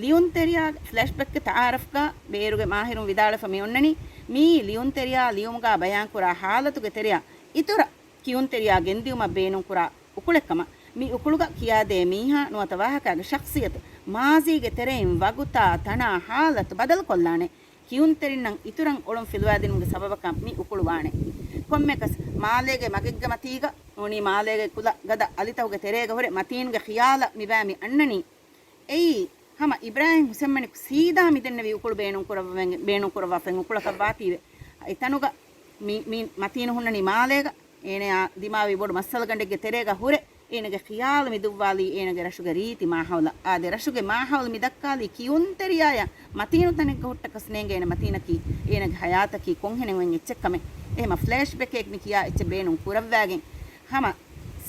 ލިޔުންތެރިޔާ ފްލެޝްބެކްގެ ތައާރަފްގަ ބޭރުގެ މާހިރުން ވިދާޅުވެފަ މި އޮންނަނީ، މީ ލިޔުންތެރިޔާ ލިޔުމުގަ ބަޔާންކުރާ ހާލަތުގެ ތެރެއަށް އިތުރަށް ކިޔުންތެރިޔާ ގެންދިއުމަށް ބޭނުންކުރާ އުކުޅެއްކަމަށް. މި އުކުޅުގަ ކިޔާދޭ މީހާ ނުވަތަ ވާހަކާގެ ޝަޚްސިއްޔަތު މާޒީގެ ތެރެއިން ވަގުތާ ތަނާ ހާލަތު ބަދަލުކޮށްލާނެ. ކިޔުންތެރިންނަށް އިތުރަށް އޮޅުން ފިލުވާދިނުމުގެ ސަބަބަކަށް މި އުކުޅު ވާނެ. ކޮންމެކަސް މާލޭގެ މަގެއްގެ މަތީގަ ނޫނީ މާލޭގެ ކުލަ ގަދަ އަލިތަކުގެ ތެރޭގަ ހުރެ މަތީންގެ ޚިޔާލަށް މިބާ މި އަންނަނީ. އެއީ ހަމަ އިބްރާހިމް ހުސެންމަނިކު ސީދާ މިދެންނެވި އުކުޅު ބޭނުންކުރައްވަ-، ބޭނުންކުރައްވާފައި އުކުޅަކަށް ވާތީވެ. އެތަނުގަ މި، މި މަތީނު ހުންނަނީ މާލޭގަ. އޭނަޔާ ދިމާވި ބޮޑު މައްސަލަގަނޑެއްގެ ތެރޭގަ ހުރެ، އޭނަގެ ޚިޔާލު މި ދުއްވާލީ އޭނަގެ ރަށުގެ ރީތި މާހައުލަށް. އާދެ، ރަށުގެ މާހައުލު މި ދައްކާލީ ކިޔުންތެރިޔާޔަށް މަތީނު ތަނެއްގަ ހުއްޓަކަސް ނޭނގޭނެ މަތީނަކީ އޭނަގެ ހަޔާތަކީ ކޮންހެނެއް އޮތް އެއްޗެއްކަމެއް. އެހެމަ ފްލެޝްބެކެއް މި ކިޔާ އެއްޗެއް ބޭނުން ކުރައްވާގެން ހަމަ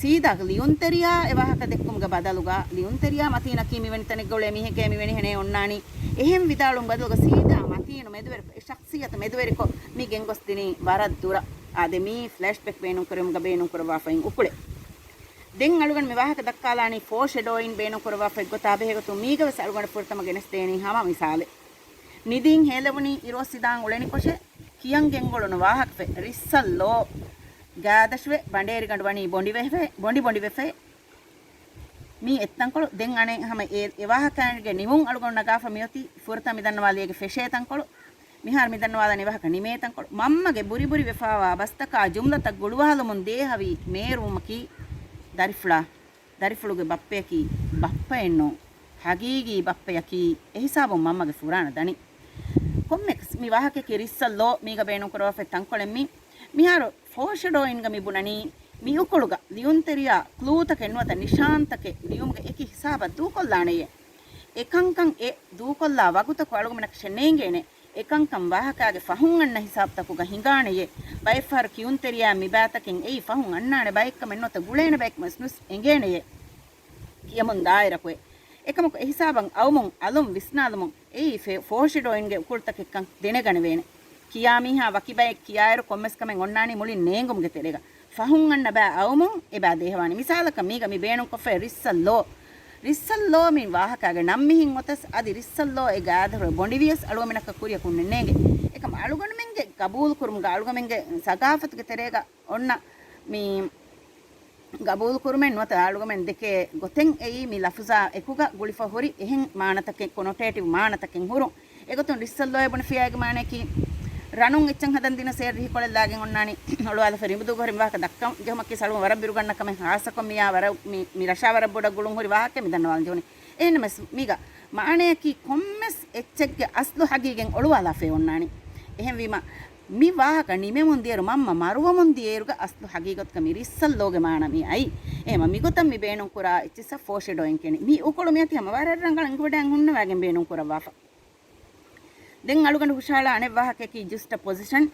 ސީދާ ލިޔުންތެރިޔާ އެ ވާހަކަ ދެއްކުމުގެ ބަދަލުގަ، ލިޔުންތެރިޔާ މަތީނަކީ މިވެނި ތަނެއްގަ އުޅޭ މީހެކޭ މިވެނިހެނޭ އޮންނާނީ. އެހެން ވިދާޅުމުގެ ބަދަލުގަ ސީދާ މަތީނު މެދުވެރިކޮށް، އެ ޝަޚްސިއްޔަތު މެދުވެރިކޮށް މި ގެންގޮސްދިނީ ވަރަށް ދުރަށް. އާދެ، މީ ފްލެޝްބެކް ބޭނުންކުރުމުގަ ބޭނުންކުރައްވާފައި އުކުޅެއް. ދެން އަޅުގަނޑު މި ވާހަކަ ދައްކާލާނީ ފޯޝެޑޯއިން ބޭނުންކުރައްވާފައި ގޮތާ ބެހޭގޮތުން މީގަ ވެސް އަޅުގަނޑު ފުރަތަމަ ގެނެސްދޭނީ ހަމަ މިސާލެއް. ނިދީން ހޭލެވުނީ އިރުއޮއްސިދާން އުޅެނިކޮށެއް ކިޔަން ގެންގުޅުނު ވާހަކަފެ ރިއްސަށް ލޯ ގާދަށުވެ ބަނޑޭރިގަނޑު ވަނީ ބޮނޑިވެފަ، ބޮނޑި ބޮނޑިވެފަ. މީ އެއްތަންކޮޅު. ދެން އަނެއް ހަމަ އެ، އެ ވާހަކައިގެ ނިމުން އަޅުގަނޑު ނަގާފަ މިއޮތީ ފުރަތަމަ މި ދަންނަވާލިއޭގެ ފެށޭ ތަންކޮޅު. މިހާރު މި ދަންނަވާލަނީ ވާހަކަ ނިމޭ ތަންކޮޅު. މަންމަގެ ބުރި ބުރި ވެފާވާ ބަސްތަކާ ޖުމްލަތައް ގުޅުވާލުމުން ދޭހަވީ މޭރުވުމަކީ ދަރިފުޅާ. ދަރިފުޅުގެ ބައްޕަޔަކީ ބައްޕައެއްނޫން. ހަގީގީ ބައްޕަޔަކީ އެހިސާބުން މަންމަގެ ފުރާނަ ދަނީ. ކޮންމެކަސް މި ވާހަކައަކީ ރިއްސަށް ލޯ މީގަ ބޭނުންކުރައްވާފައި ތަންކޮޅެއް މީ. މިހާރު ފޯޝެޑޯއިންގަ މި ބުނަނީ، މި އުކުޅުގަ ލިޔުންތެރިޔާ ކްލޫތަކެއް ނުވަތަ ނިޝާންތަކެއް ލިޔުމުގެ އެކި ހިސާބަށް ދޫކޮށްލާނެޔޭ. އެކަންކަން އެ ދޫކޮށްލާ ވަގުތަކު އަޅުގަމެންނަކަށެއް ނޭނގޭނެ. އެކަންކަން ވާހަކާގެ ފަހުން އަންނަ ހިސާބުތަކުގަ ހިނގާނެޔޭ. ބައެއްފަހަރު ކިޔުންތެރިޔާ މިބާތަކެއް އެއީ ފަހުން އަންނާނެ ބައެއްކަމެއް ނުވަތަ ގުޅޭނެ ބައެއްކަމެއް ނުސް އެނގޭނެޔޭ. ކިޔަމުން ދާއިރަކޮއެ. އެކަމަކު އެހިސާބަށް އައުމުން އަލުން ވިސްނާލުމުން އެއީ ފެ-، ފޯޝެޑޯއިންގެ އުކުޅުތަކެއްކަން ދެނެގަނެވޭނެ. ކިޔާ މީހާ ވަކި ބައެއް ކިޔާއިރު ކޮންމެސް ކަމެއް އޮންނާނީ މުޅިން ނޭނގުމުގެ ތެރޭގަ. ފަހުން އަންނަ ބައި އައުމުން އެބައި ދޭހަވާނެ. މިސާލަކަށް މީގަ މި ބޭނުންކޮށްފައި ރިއްސަށް ލޯ. ރިއްސަށް ލޯ މި ވާހަކާގެ ނަން މިހިން އޮތަސް އަދި ރިއްސަށް ލޯ އެ ގާދަ ހުރެ ބޮނޑިވިޔަސް އަޅުގަމެންނަކަށް ކުރިއަކުން ނޭނގެ. އެކަމް އަޅުގަނޑުމެންގެ ގަބޫލުކުރުމުގަ އަޅުގަމެންގެ ސަގާފަތުގެ ތެރޭގަ އޮންނަ މި ގަބޫލުކުރުމެއް ނުވަތަ އަޅުގަމެން ދެކޭ ގޮތެއް އެއީ މި ލަފުޒާ އެކުގަ ގުޅިފަ ހުރި އެހެން މާނަތަކެއް، ކޮނޮޓޭޓިވް މާނަތަކެއް ހުރުން. އެގޮތުން ރިއްސަށް ލޯއޭ ބުނެފިޔާގެ މާނަޔަކީ، ރަނުން އެއްޗަށް ހަދަން ދިނަސް އޭރު ރިހިކޮޅެއް ލާގެން އޮންނާނީ އޮޅުވާލަފަ ރިނބުދޫގަ ހުރި މި ވާހަކަ ދައްކަން ޖެހުމަކީ ސަޅުން ވަރަށް ބިރުގަންނަ ކަމެއް. ހާއްސަކޮށް މިޔާ ވަރަށް މި، މި ރަށާ ވަރަށް ބޮޑަށް ގުޅުން ހުރި ވާހަކައެއް މި ދަންނަވާލަން ޖެހުނީ. އެހެންނަމަވެސް މީގަ މާނަޔަކީ ކޮންމެސް އެއްޗެއްގެ އަސްލު ހަގީގަތް އޮޅުވާލާފައި އޮންނާނީ. އެހެންވީމަ، މި ވާހަކަ ނިމެމުން ދިޔައިރު މަންމަ މަރުވަމުން ދިޔައިރުގަ އަސްލު ހަގީގަތުގަ މި ރިއްސަލް ލޯގެ މާނަ މި އައީ. އެހެމަ މިގޮތަށް މި ބޭނުންކުރާ އެއްޗިއްސަށް ފޯޝެޑޯއިން ކިޔަނީ. މި އުކުޅު މިއޮތީ ހަމަ ވަރަށް ރަނގަޅަށް އެނގިވަޑައިގެން ހުންނަވައިގެން ބޭނުންކުރައްވާފަ. ދެން އަޅުގަނޑު ހުށަހަޅާ އަނެއް ވާހަކައަކީ ޖުސްޓަޕޮޒިޝަން.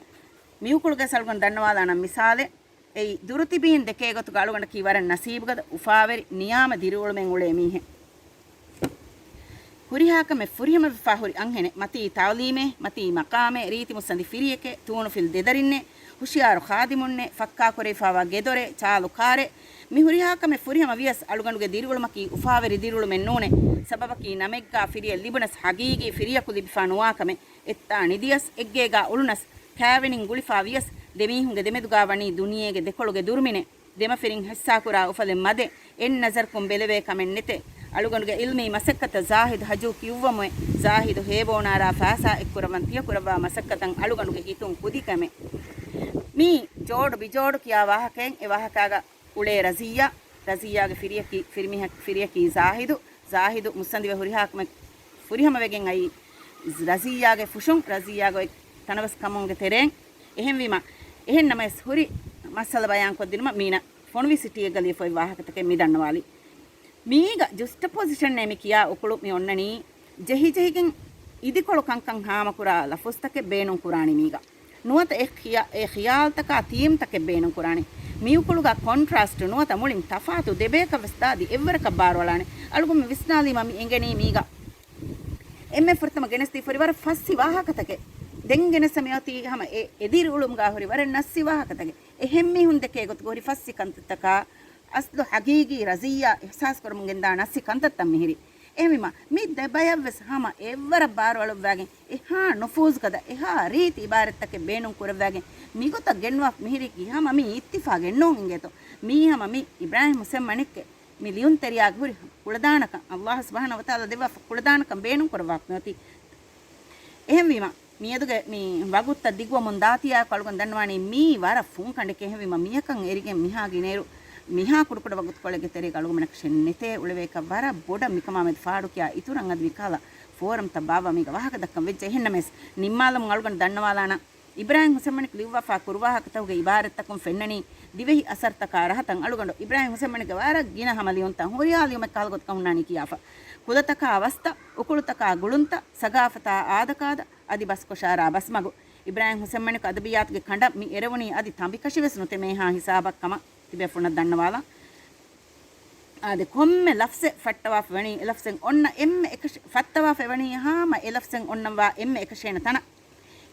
މިއުކުޅުގައި އަޅުގަނޑު ދަންނަވާލާނަން މިސާލެއް. އެއީ، ދުރުތިބީން ދެކޭގޮތުގަ އަޅުގަނޑަކީ ވަރަށް ނަސީބުގަދަ އުފާވެރި ނިޔާމަ ދިރިއުޅުމެއް އުޅޭ މީހެއް. ހުރިހާ ކަމެއް ފުރިހަމަވެފާ ހުރި އަންހެނެއް، މަތީ ތައުލީމެއް، މަތީ މަޤާމެއް، ރީތި މުއްސަނދި ފިރިއެކެއް، ތޫނުފިލް ދެދަރިންނެއް، ހުޝިޔާރު ޚާދިމުންނެއް، ފައްކާކުރެވިފާވާ ގެދޮރެއް، ޗާލުކާރެއް، މި ހުރިހާ ކަމެއް ފުރިހަމަ ވިޔަސް، އަޅުގަނޑުގެ ދިރިއުޅުމަކީ އުފާވެރި ދިރިއުޅުމެއް ނޫނޭ. ސަބަބަކީ ނަމެއްގާ ފިރިއެއް ލިބުނަސް ހަގީގީ ފިރިޔަކު ލިބިފާ ނުވާ ކަމެއް. އެއްތާ ނިދިޔަސް، އެއްގޭގާ އުޅުނަސް، ކާވެނިން ގުޅިފާ ވިޔަސް، ދެމީހުންގެ ދެމެދުގާ ވަނީ ދުނިޔޭގެ ދެކޮޅުގެ ދުރުމިނެއް. ދެމަފިރިން ހިއްސާކުރާ އުފަލެއް މަދެއް. އެއްނަޒަރަކުން ބެލެވޭ ކަމެއް ނެތޭ. އަޅުގަނޑުގެ އިލްމީ މަސައްކަތަށް ޒާހިދު ހަޖޫ ކިޔުއްވަމުއެ. ޒާހިދު ހޭބޯނާރާ ފާސާ އެއްކުރައްވަން ތިޔަކުރައްވާ މަސައްކަތަށް އަޅުގަނޑުގެ ހިތުން ކުދިކަމެއް. މީ ޖޯޑު ބިޖޯޑު ކިޔާ ވާހަކައެއް. އެ ވާހަކާގަ އުޅޭ ރަޒިއްޔާ، ރަޒިއްޔާގެ ފިރިޔަކީ، ފިރިމީހަކީ، ފިރިޔަކީ ޒާހިދު. ޒާހިދު މުއްސަނދިވެ ހުރިހާ ކަމެއް ފުރިހަމަވެގެން އައީ ރަޒިއްޔާގެ ފުށުން، ރަޒިއްޔާގެ އޮތް ތަނަވަސް ކަމުންގެ ތެރެއިން. އެހެންވީމަ، އެހެން ނަމަވެސް ހުރި މައްސަލަ ބަޔާންކޮށްދިނުމަށް މީނަ ފޮނުވި ސިޓީއެއްގަ ލިޔެފައި ވާހަކަތަކެއް މި ދަންނަވާލީ. މީގަ ޖުސްޓަޕޮޒިޝަންއޭ މި ކިޔާ އުކުޅު މި އޮންނަނީ، ޖެހިޖެހިގެން އިދިކޮޅު ކަންކަން ހާމަކުރާ ލަފުޒްތަކެއް ބޭނުން ކުރާނީ މީގަ. ނުވަތަ އެ ޚިޔާ-، އެ ޚިޔާލްތަކާ ތީމްތަކެއް ބޭނުން ކުރާނީ. މިއުކުޅުގަ ކޮންޓްރާސްޓް ނުވަތަ މުޅިން ތަފާތު ދެބޭކަށް ވެސް ދާދި އެއްވަރަކަށް ބާރުއަޅާނެ. އަޅުގަނޑު މި ވިސްނާލީމަ މި އެނގެނީ މީގަ އެންމެ ފުރަތަމަ ގެނެސްދީފަ ހުރި ވަރަށް ފައްސި ވާހަކަތަކެއް. ދެން ގެނެސް މިއޮތީ ހަމަ އެ އެދިރިއުޅުމުގަ ހުރި ވަރަށް ނައްސި ވާހަކަތަކެއް. އެހެން މީހުން ދެކޭ ގޮތުގަ ހުރި ފައްސި ކަންތައްތަކާ އަސްލު ހަގީގީ ރަޒިއްޔާ އިޙްސާސް ކުރަމުން ގެންދާ ނައްސި ކަންތައްތައް މިހިރީ. އެހެންވީމަ، މި ދެބަޔަށްވެސް ހަމަ އެއްވަރަށް ބާރުއަޅުއްވާގެން، އެހާ ނުފޫޒުގަދަ، އެހާ ރީތި އިބާރަތްތަކެއް ބޭނުން ކުރައްވާގެން، މިގޮތަށް ގެންނުވާ މިހިރީ ހަމަ މި އިއްތިފާގެއް ނޫން އިނގޭތޯ. މީ ހަމަ މި އިބްރާހިމް ހުސެން މަނިކްގެ މި ލިޔުންތެރިޔާގެ ހުރި ކުޅަދާނަކަން، އައްލާހު ސުބްޙާނަހޫ ވަތަޢާލާ ދެއްވާފަ ކުޅަދާނަކަން ބޭނުން ކުރައްވާ މިއޮތީ. އެހެންވީމަ، މިއަދުގެ މި ވަގުތުތައް ދިގުވަމުން ދާތީ އާއެކު އަޅުގަނޑު ދަންނަވާނީ މީ ވަރަށް ފުން ކަނޑެކޭ. އެހެންވީމަ، މިޔަކަށް އެރިގެން މިހާ ގިނައިރު މިހާ ކުޑަކުޑަ ވަގުތުކޮޅެއްގެ ތެރޭގަ އަޅުގަނޑަކަށެއް ނެތޭ އުޅެވޭކަށް ވަރަށް ބޮޑަށް މިކަމާމެދު ފާޑުކިޔާ އިތުރަށް އަދި މިކަހަލަ ފޯރަމްތައް ބާއްވާ މީގަ ވާހަކަ ދައްކަން ވެއްޖެ. އެހެންނަމަވެސް، ނިންމާލަމުން އަޅުގަނޑު ދަންނަވާލާނަން. އިބްރާހިމް ހުސެންމަނިކު ލިޔުއްވާފާ ކުރުވާހަކަތަކުގެ އިބާރަތްތަކުން ފެންނަނީ، ދިވެހި އަސަރުތަކާ ރަހަތައް. އަޅުގަނޑު އިބްރާހިމް ހުސެންމަނިކުގެ ވަރަށް ގިނަ ހަމަ ލިޔުންތައް ހުރިހާ ލިޔުމެއް ކަހަލަ ގޮތަކަށް ހުންނާނީ ކިޔާފަ. ކުލަތަކާ ވަސްތައް، އުކުޅުތަކާ ގުޅުންތައް، ސަގާފަތާ އާދަކާދަ، އަދި ބަސްކޮށާރާ ބަސްމަގު. އިބްރާހިމް ހުސެންމަނިކު އަދަބިއްޔާތުގެ ކަނޑަށް މި އެރެވުނީ އަދި ތަނބިކަށިވެސް ނުތެމޭހާ ހިސާބަށް ކަމަށް ތިބޭފުޅުންނަށް ދަންނަވާލަން. އާދެ، ކޮންމެ ލަފްޒެއް ފައްޓަވާފަ ވަނީ އެ ލަފްޒެއް އޮންނަ އެންމެ އެކަށި-، ފައްތަވާފަ ވަނީ ހަމަ އެ ލަފްޒެއް އޮންނަންވާ އެންމެ އެކަށޭނަ ތަނަށް.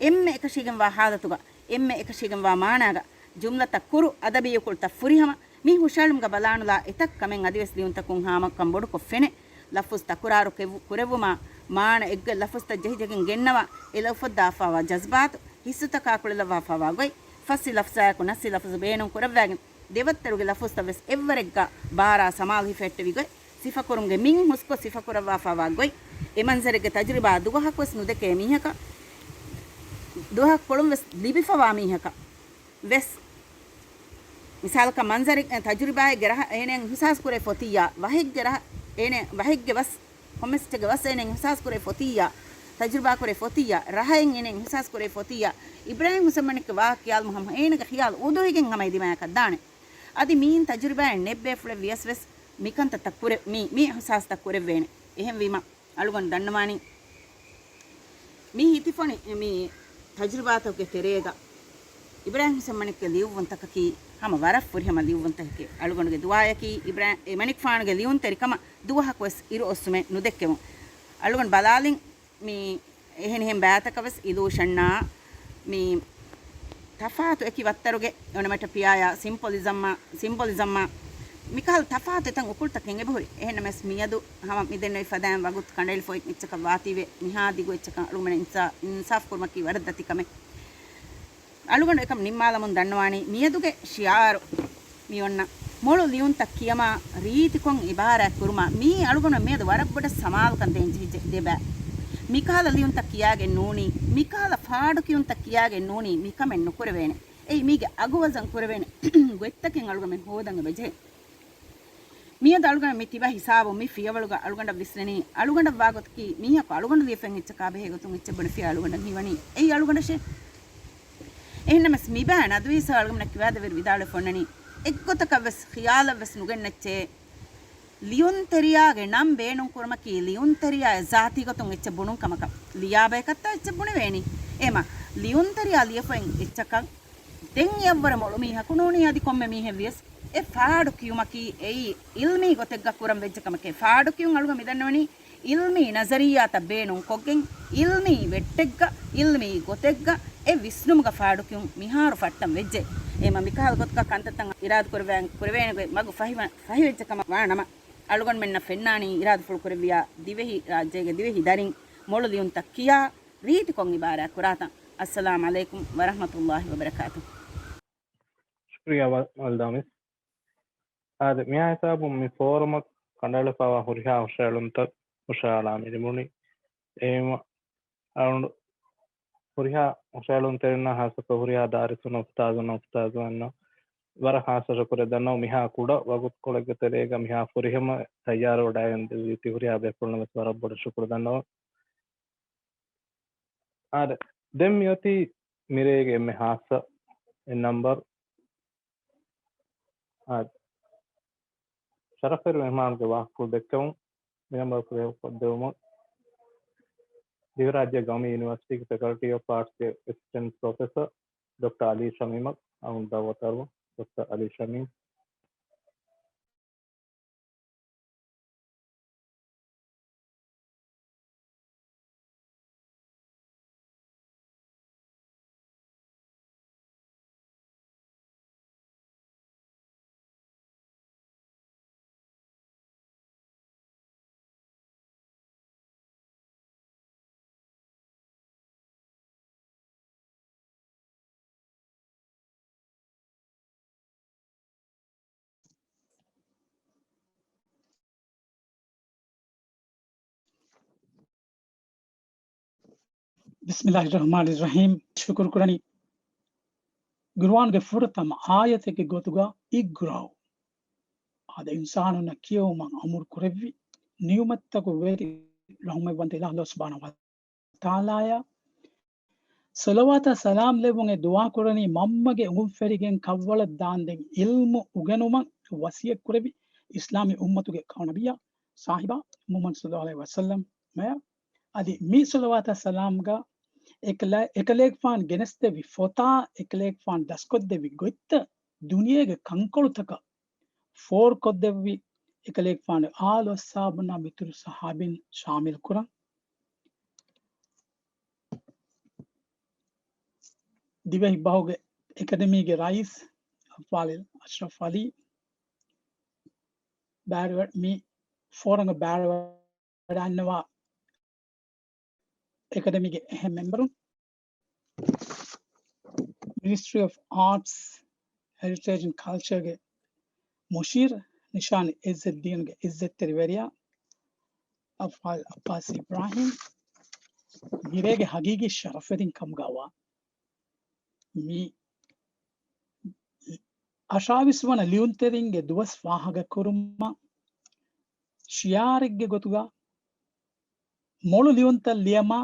އެންމެ އެކަށީގެންވާ ހާލަތުގަ، އެންމެ އެކަށީގެންވާ މާނާގަ، ޖުމްލަތައް ކުރު، އަދަބީ އުކުޅުތައް ފުރިހަމަ، މި ހުށަހެޅުމުގަ ބަލާނުލާ އެތައް ކަމެއް އަދިވެސް ލިޔުންތަކުން ހާމަކަން ބޮޑުކޮށް ފެނެ. ލަފުޒު ތަކުރާރު ކެއްވު-، ކުރެއްވުމާ، މާނަ އެއްގޮތް ލަފުޒުތައް ޖެހިޖެހިގެން ގެންނަވާ، އެ ލަފުޒަށް ދާފާވާ ޖަޒްބާތު، ހިއްސުތަކާ ކުޅެލައްވާފާވާ ގޮތް، ފައްސި ލަފްޒާއެކު ނައްސި ލަފުޒު ބޭނުން ކުރައްވާގެން، ދެވައްތަރުގެ ލަފުޒުތައް ވެސް އެއްވަރެއްގަ ބާރާ ސަމާލު ހިފެހެއްޓެވި ގޮތް، ސިފަކުރުމުގެ މިން ހުސްކޮށް ސިފަކުރައްވާފާވާ ގޮތް، އެ މަންޒަރެއްގެ ތަޖުރިބާ ދުވަހަކުވެސް ނުދެކޭ މީހަކަށް، ދުވަހަކު ކޮޅުން ވެސް ލިބިފަވާ މީހަކަށް ވެސް، މިސާލަކަށް މަންޒަރެއް، ތަޖުރިބާއެއްގެ ރަހަ އޭނައަށް އިހްސާސް ކުރޭ ފޮތިއްޔާ، ވަހެއްގެ ރަހަ އޭނަ، ވަހެއްގެ ވަސް، ކޮންމެސް އެއްޗެއްގެ ވަސް އޭނައަށް އިހްސާސް ކުރޭ ފޮތިއްޔާ، ތަޖުރިބާ ކުރޭ ފޮތިއްޔާ، ރަހައެއް އޭނައަށް އިހްސާސް ކުރޭ ފޮތިއްޔާ، އިބްރާހިމް ހުސެންމަނިކްގެ ވާހަކަ ކިޔާލުމުން ހަމަ އޭނަގެ ޚިޔާލު އުދުހިގެން ހަމަ އެ ދިމާޔަކަށް ދާނެ. އަދި މިއިން ތަޖުރިބާއެއް ނެތް ބޭފުޅެއް ވިޔަސް ވެސް މިކަންތައްތައް ކުރެ-، މި، މި އިހްސާސްތައް ކުރެއްވޭނެ. އެހެންވީމަ، އަޅުގަނޑު ދަންނަވާނީ، މި ހިތިފޮނި މި ތަޖުރިބާތަކުގެ ތެރޭގަ އިބްރާހިމް ހުސެންމަނިކްގެ ލިޔުއްވުންތަކަކީ ހަމަ ވަރަށް ފުރިހަމަ ލިޔުއްވުންތަކެކޭ. އަޅުގަނޑުގެ ދުޢާއަކީ އިބްރާ-، އެ މަނިކުފާނުގެ ލިޔުންތެރިކަމަށް ދުވަހަކުވެސް އިރު އޮއްސުމެއް ނުދެއްކެވުން. އަޅުގަނޑު ބަލާލިން މި އެހެނިހެން ބައިތަކަށް ވެސް އިލޫޝަންއާ މި ތަފާތު އެކި ވައްތަރުގެ އޮނިމެޓަޕިއާޔާ ސިމްޕޮލިޒަމްއާ، ސިމްބޮލިޒަމްއާ މިކަހަލަ ތަފާތު އެތަން އުކުޅުތަކެއް އެބަހުރި. އެހެންނަމަވެސް މިއަދު ހަމަ މިދެންނެވި ފަދައިން ވަގުތު ކަނޑައެޅިފައި އެއްޗަކަށް ވާތީވެ، މިހާ ދިގު އެއްޗަކަށް އަޅުގަނޑަށް އިންސާ-، އިންސާފް ކުރުމަކީ ވަރަށް ދަތި ކަމެއް. އަޅުގަނޑު އެކަމް ނިންމާލަމުން ދަންނަވާނީ މިއަދުގެ ޝިޢާރު މި އޮންނަ މޮޅު ލިޔުންތައް ކިޔަމާ ރީތިކޮށް އިބާރާތް ކުރުމާ މީ އަޅުގަނޑު މިއަދު ވަރަށް ބޮޑަށް ސަމާލުކަން ދޭން ޖެހިއްޖެ ދެބަ. މިކަހަލަ ލިޔުންތައް ކިޔާގެން ނޫނީ، މިކަހަލަ ފާޑު ކިޔުންތައް ކިޔާގެން ނޫނީ މިކަމެއް ނުކުރެވޭނެ. އެއީ މީގެ އަގު ވަޒަން ކުރެވޭނެ ގޮތްތަކެއް އަޅުގަނޑުމެން ހޯދަން އެބަޖެހޭ. މިއަދު އަޅުގަނޑަށް މި ތިބާ ހިސާބު މި ފިޔަވަޅުގަ އަޅުގަނޑަށް ވިސްނެނީ، އަޅުގަނޑަށް ވާގޮތަކީ މީހަކު އަޅުގަނޑު ލިޔެފައި އެއްޗަކާ ބެހޭ ގޮތުން އެއްޗެއް ބުނެފިޔާ އަޅުގަނޑަށް ހީވަނީ އެއީ އަޅުގަނޑަށޭ. އެހެންނަމަސް މިބާ ނަދުވީސް އަޅުގަނޑަށް ކިބާދެވި ވިދާޅުވެފަ އޮންނަނީ، އެއްގޮތަކަށްވެސް ޚިޔާލަށްވެސް ނުގެންނައްޗޭ، ލިޔުންތެރިޔާގެ ނަން ބޭނުންކުރުމަކީ ލިޔުންތެރިޔާއަށް ޒާތީގޮތުން އެއްޗެއް ބުނުން ކަމަކަށް. ލިޔާބަޔަކަށްތާ އެއްޗެއް ބުނެވޭނީ. އެމަ ލިޔުންތެރިޔާ ލިޔެފައި އެއްޗަކަށް ދެން އެއަށްވުރެ މޮޅު މީހަކު ނޫނީ އަދި ކޮންމެ މީހެއްވިޔަސް އެ ފާޑު ކިޔުމަކީ އެއީ އިލްމީ ގޮތެއްގަ ކުރަން ވެއްޖެ ކަމެކޭ. ފާޑު ކިޔުން އަޅުގަ މިދަންނަވަނީ އިލްމީ ނަޒަރިއްޔާތައް ބޭނުން ކޮށްގެން، އިލްމީ ވެއްޓެއްގަ، އިލްމީ ގޮތެއްގަ އެ ވިސްނުމުގަ ފާޑުކިޔުން މިހާރު ފައްޓަން ވެއްޖެ. އެހެމަ މިކަހަލަ ގޮތަކަށް ކަންތައްތައް އިރާދަ ކުރެވޭނެގޮތް މަގު ފަހިވަ-، ފަހިވެއްޖެ ކަމަށް ވާނަމަ، އަޅުގަނޑުމެންނަށް ފެންނާނީ އިރާދަފުޅު ކުރެއްވިޔާ ދިވެހި ރާއްޖޭގެ ދިވެހި ދަރިން މޮޅު ލިޔުންތައް ކިޔާ ރީތިކޮށް އިބާރާތް ކުރާތަން. އައްސަލާމް އަލައިކުމް ވަރަޙްމަތުﷲި ވަބަރަކާތު. ޝުކުރިއްޔާ ވަ-، ވަލްދާމިސް. އާދެ، މިހާ ހިސާބުން މި ފޯރަމަށް ކަނޑައެޅިފައިވާ ހުރިހާ ހުށައެޅުންތައް ހުށައަޅާ މި ލިބުނީ. އެހެންވެ، އަޅުގަނޑު ހުރިހާ ހުށައެޅުންތެރިންނާ ހާއްސަކޮށް ހުރިހާ ދާރިސުންނަށް އުސްތާޒުންނަށް އުސްތާޒުންނަށް ވަރަށް ހާއްސަ ޝުކުރެއް ދަންނަވަން. މިހާ ކުޑަ ވަގުތުކޮޅެއްގެ ތެރޭގަ މިހާ ފުރިހަމަ ތައްޔާރުވެވަޑައިގެން ދެއްވި ތި ހުރިހާ ބޭފުޅުންނަށް ވެސް ވަރަށް ބޮޑަށް ޝުކުރު ދަންނަވަން. އާދެ، ދެން މިއޮތީ މިރޭގެ އެންމެ ހާއްސަ އެއް ނަމްބަރު. އާދެ، ޝަރަފުވެރި މެހްމާނުގެ ވާހަކަފުޅު ދެއްކެވުން. މި ނަމްބަރު ފުރިހަމަކޮށްދެވުމަށް ދިވެހިރާއްޖޭގެ ގައުމީ ޔުނިވަރސިޓީގެ ފެކަލްޓީ އޮފް އާޓްސްގެ އެސިސްޓެންޓް ޕްރޮފެސަރ ޑޮކްޓަރ އަލީ ޝަމީމަށް އަޅުގަނޑު ދަޢުވަތު އަރުވަން. ޑޮކްޓަރ އަލީ ޝަމީމް. ބިސްމިއްލާހިއްރަޙްމާނިއްރަޙީމް. ޝުކުރު ކުރަނީ ޤުރުއާންގެ ފުރަތަމަ އާޔަތެއްގެ ގޮތުގަ، އިޤްރައު. އާދެ، އިންސާނުންނަށް ކިޔެވުމަށް އަމުރު ކުރެއްވި، ނިޢުމަތްތަކުގެ ރަޙުމަތްވަންތަ އިލާހު ﷲ ސުބްޙާނަހޫ ވަތަޢާލާއާ ޞަލަވާތާ ސަލާމް ލެއްވުން އެ ދުޢާ ކުރަނީ މަންމަގެ އުނގުން ފެށިގެން ކަށްވަޅަށް ދާންދެން ޢިލްމު އުގެނުމަށް ވަޞިއްޔަތް ކުރެއްވި އިސްލާމީ އުއްމަތުގެ ކައު ނަބިއްޔާ ސާހިބާ މުޙައްމަދު ޞައްލައްލާހު ޢަލައިހި ވަސައްލަމް އާ. އަދި މި ޞަލަވާތާ ސަލާމްގަ އެކަލޭ-، އެކަލޭގެފާނު ގެނެސްދެއްވި ފޮތާ، އެކަލޭގެފާނު ދަސްކޮށްދެއްވި ގޮތްތައް ދުނިޔޭގެ ކަންކޮޅުތަކަށް ފޯރުކޮށްދެއްވި އެކަލޭގެފާނުގެ އާލު އަޞްޙާބުންނާ މިތުރު ޞަޙާބީން ޝާމިލް ކުރަން. ދިވެހި ބަހުގެ އެކަޑަމީގެ ރައީސް އައްވާލި އަޝްރަފް އަލީ، ބައިވެ-، މި ފޯރަމްގެ ބައިވެރިވެވަޑައިގަންނަވާ އެކަޑަމީގެ އެހެން މެމްބަރުން، މިނިސްޓްރީ އޮފް އާޓްސް، ހެރިޓޭޖް އެންޑް ކަލްޗަރގެ މުޝީރު ނިޝާން އިއްޒަތްދީނުގެ އިއްޒަތްތެރިވެރިޔާ އައްވާލް އައްބާސް އިބްރާހީމް، މިރޭގެ ހަގީގީ ޝަރަފުވެރިން ކަމުގައިވާ މި އަށާވީސް ވަނަ ލިޔުންތެރިންގެ ދުވަސް ފާހަގަކުރުމަށް ޝިޢާރެއްގެ ގޮތުގަ މޮޅު ލިޔުންތައް ލިޔަމާ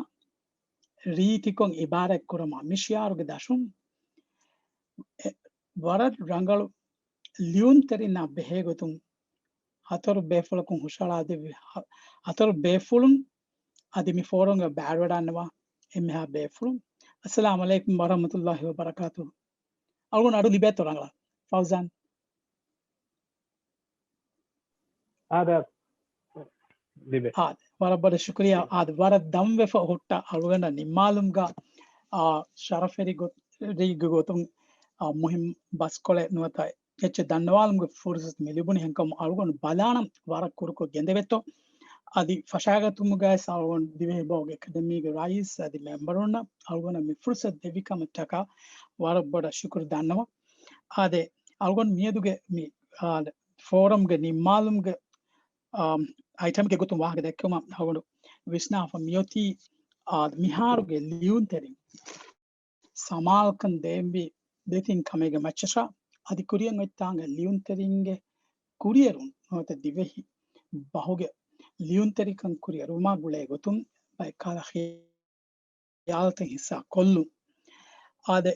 ރީތިކޮށް އިބާރާތް ކުރަމާ މި ޝިޢާރުގެ ދަށުން އެ ވަރަށް ރަނގަޅު ލިޔުންތެރިންނާ ބެހޭގޮތުން ހަތަރު ބޭފުޅަކުން ހުށައަޅާދެއްވި ހަ-، ހަތަރު ބޭފުޅުން އަދި މި ފޯރަމްގަ ބައިވެރިވެވަޑައިގަންނަވާ އެންމެހާ ބޭފުޅުން. އައްސަލާމް ޢަލައިކުމް ވަރަޙްމަތުﷲި ވަބަރަކާތުހު. އަޅުގަނޑު އަޑު ލިބޭތޯ ރަނގަޅަށް؟ ފައުޒާން. އާދެ، ލިބޭ. އާދެ، ވަރަށް ބޮޑަށް ޝުކުރިއްޔާ. އާދެ، ވަރަށް ދަންވެފަ ހުއްޓަ އަޅުގަނޑަށް ނިންމާލުމުގަ، އާ، ޝަރަފްވެރި ގޮ-، ރީގެ ގޮތުން، އާ، މުހިންމު ބަސްކޮޅެއް ނުވަތަ އެއްޗެއް ދަންނަވާލުމުގެ ފުރުސަތު މި ލިބުނީ. ހެންކަމުން އަޅުގަނޑު ބަލާނަން ވަރަށް ކުރުކޮށް ގެންދެވޭތޯ. އަދި ފަށާގަތުމުގައި އަޅުގަނޑު ދިވެހި ބަހުގެ އެކަޑަމީގެ ރައީސް އަދި މެމްބަރުންނަށް އަޅުގަނޑަށް މި ފުރުސަތު ދެއްވި ކަމަށްޓަކާ ވަރަށް ބޮޑަށް ޝުކުރު ދަންނަވަން. އާދެ، އަޅުގަނޑު މިއަދުގެ މި، އާ، ފޯރަމްގެ ނިންމާލުމުގެ، އާ، އައިޓަމްގެ ގޮތުން ވާހަކަ ދެއްކެވުމަށް އަޅުގަނޑު ވިސްނާފަ މިއޮތީ، އާ، މިހާރުގެ ލިޔުންތެރިން ސަމާލުކަން ދޭންވީ ދެތިން ކަމެއްގެ މައްޗަށާ. އަދި ކުރިއަށް އޮތްތާނގެ ލިޔުންތެރިންގެ ކުރިއެރުން ނުވަތަ ދިވެހި ބަހުގެ ލިޔުންތެރިކަން ކުރިއެރުމާ ގުޅޭ ގޮތުން ބައެއް ކަހަލަ ޚިޔާލުތައް ހިއްސާ ކޮށްލުން. އާދެ،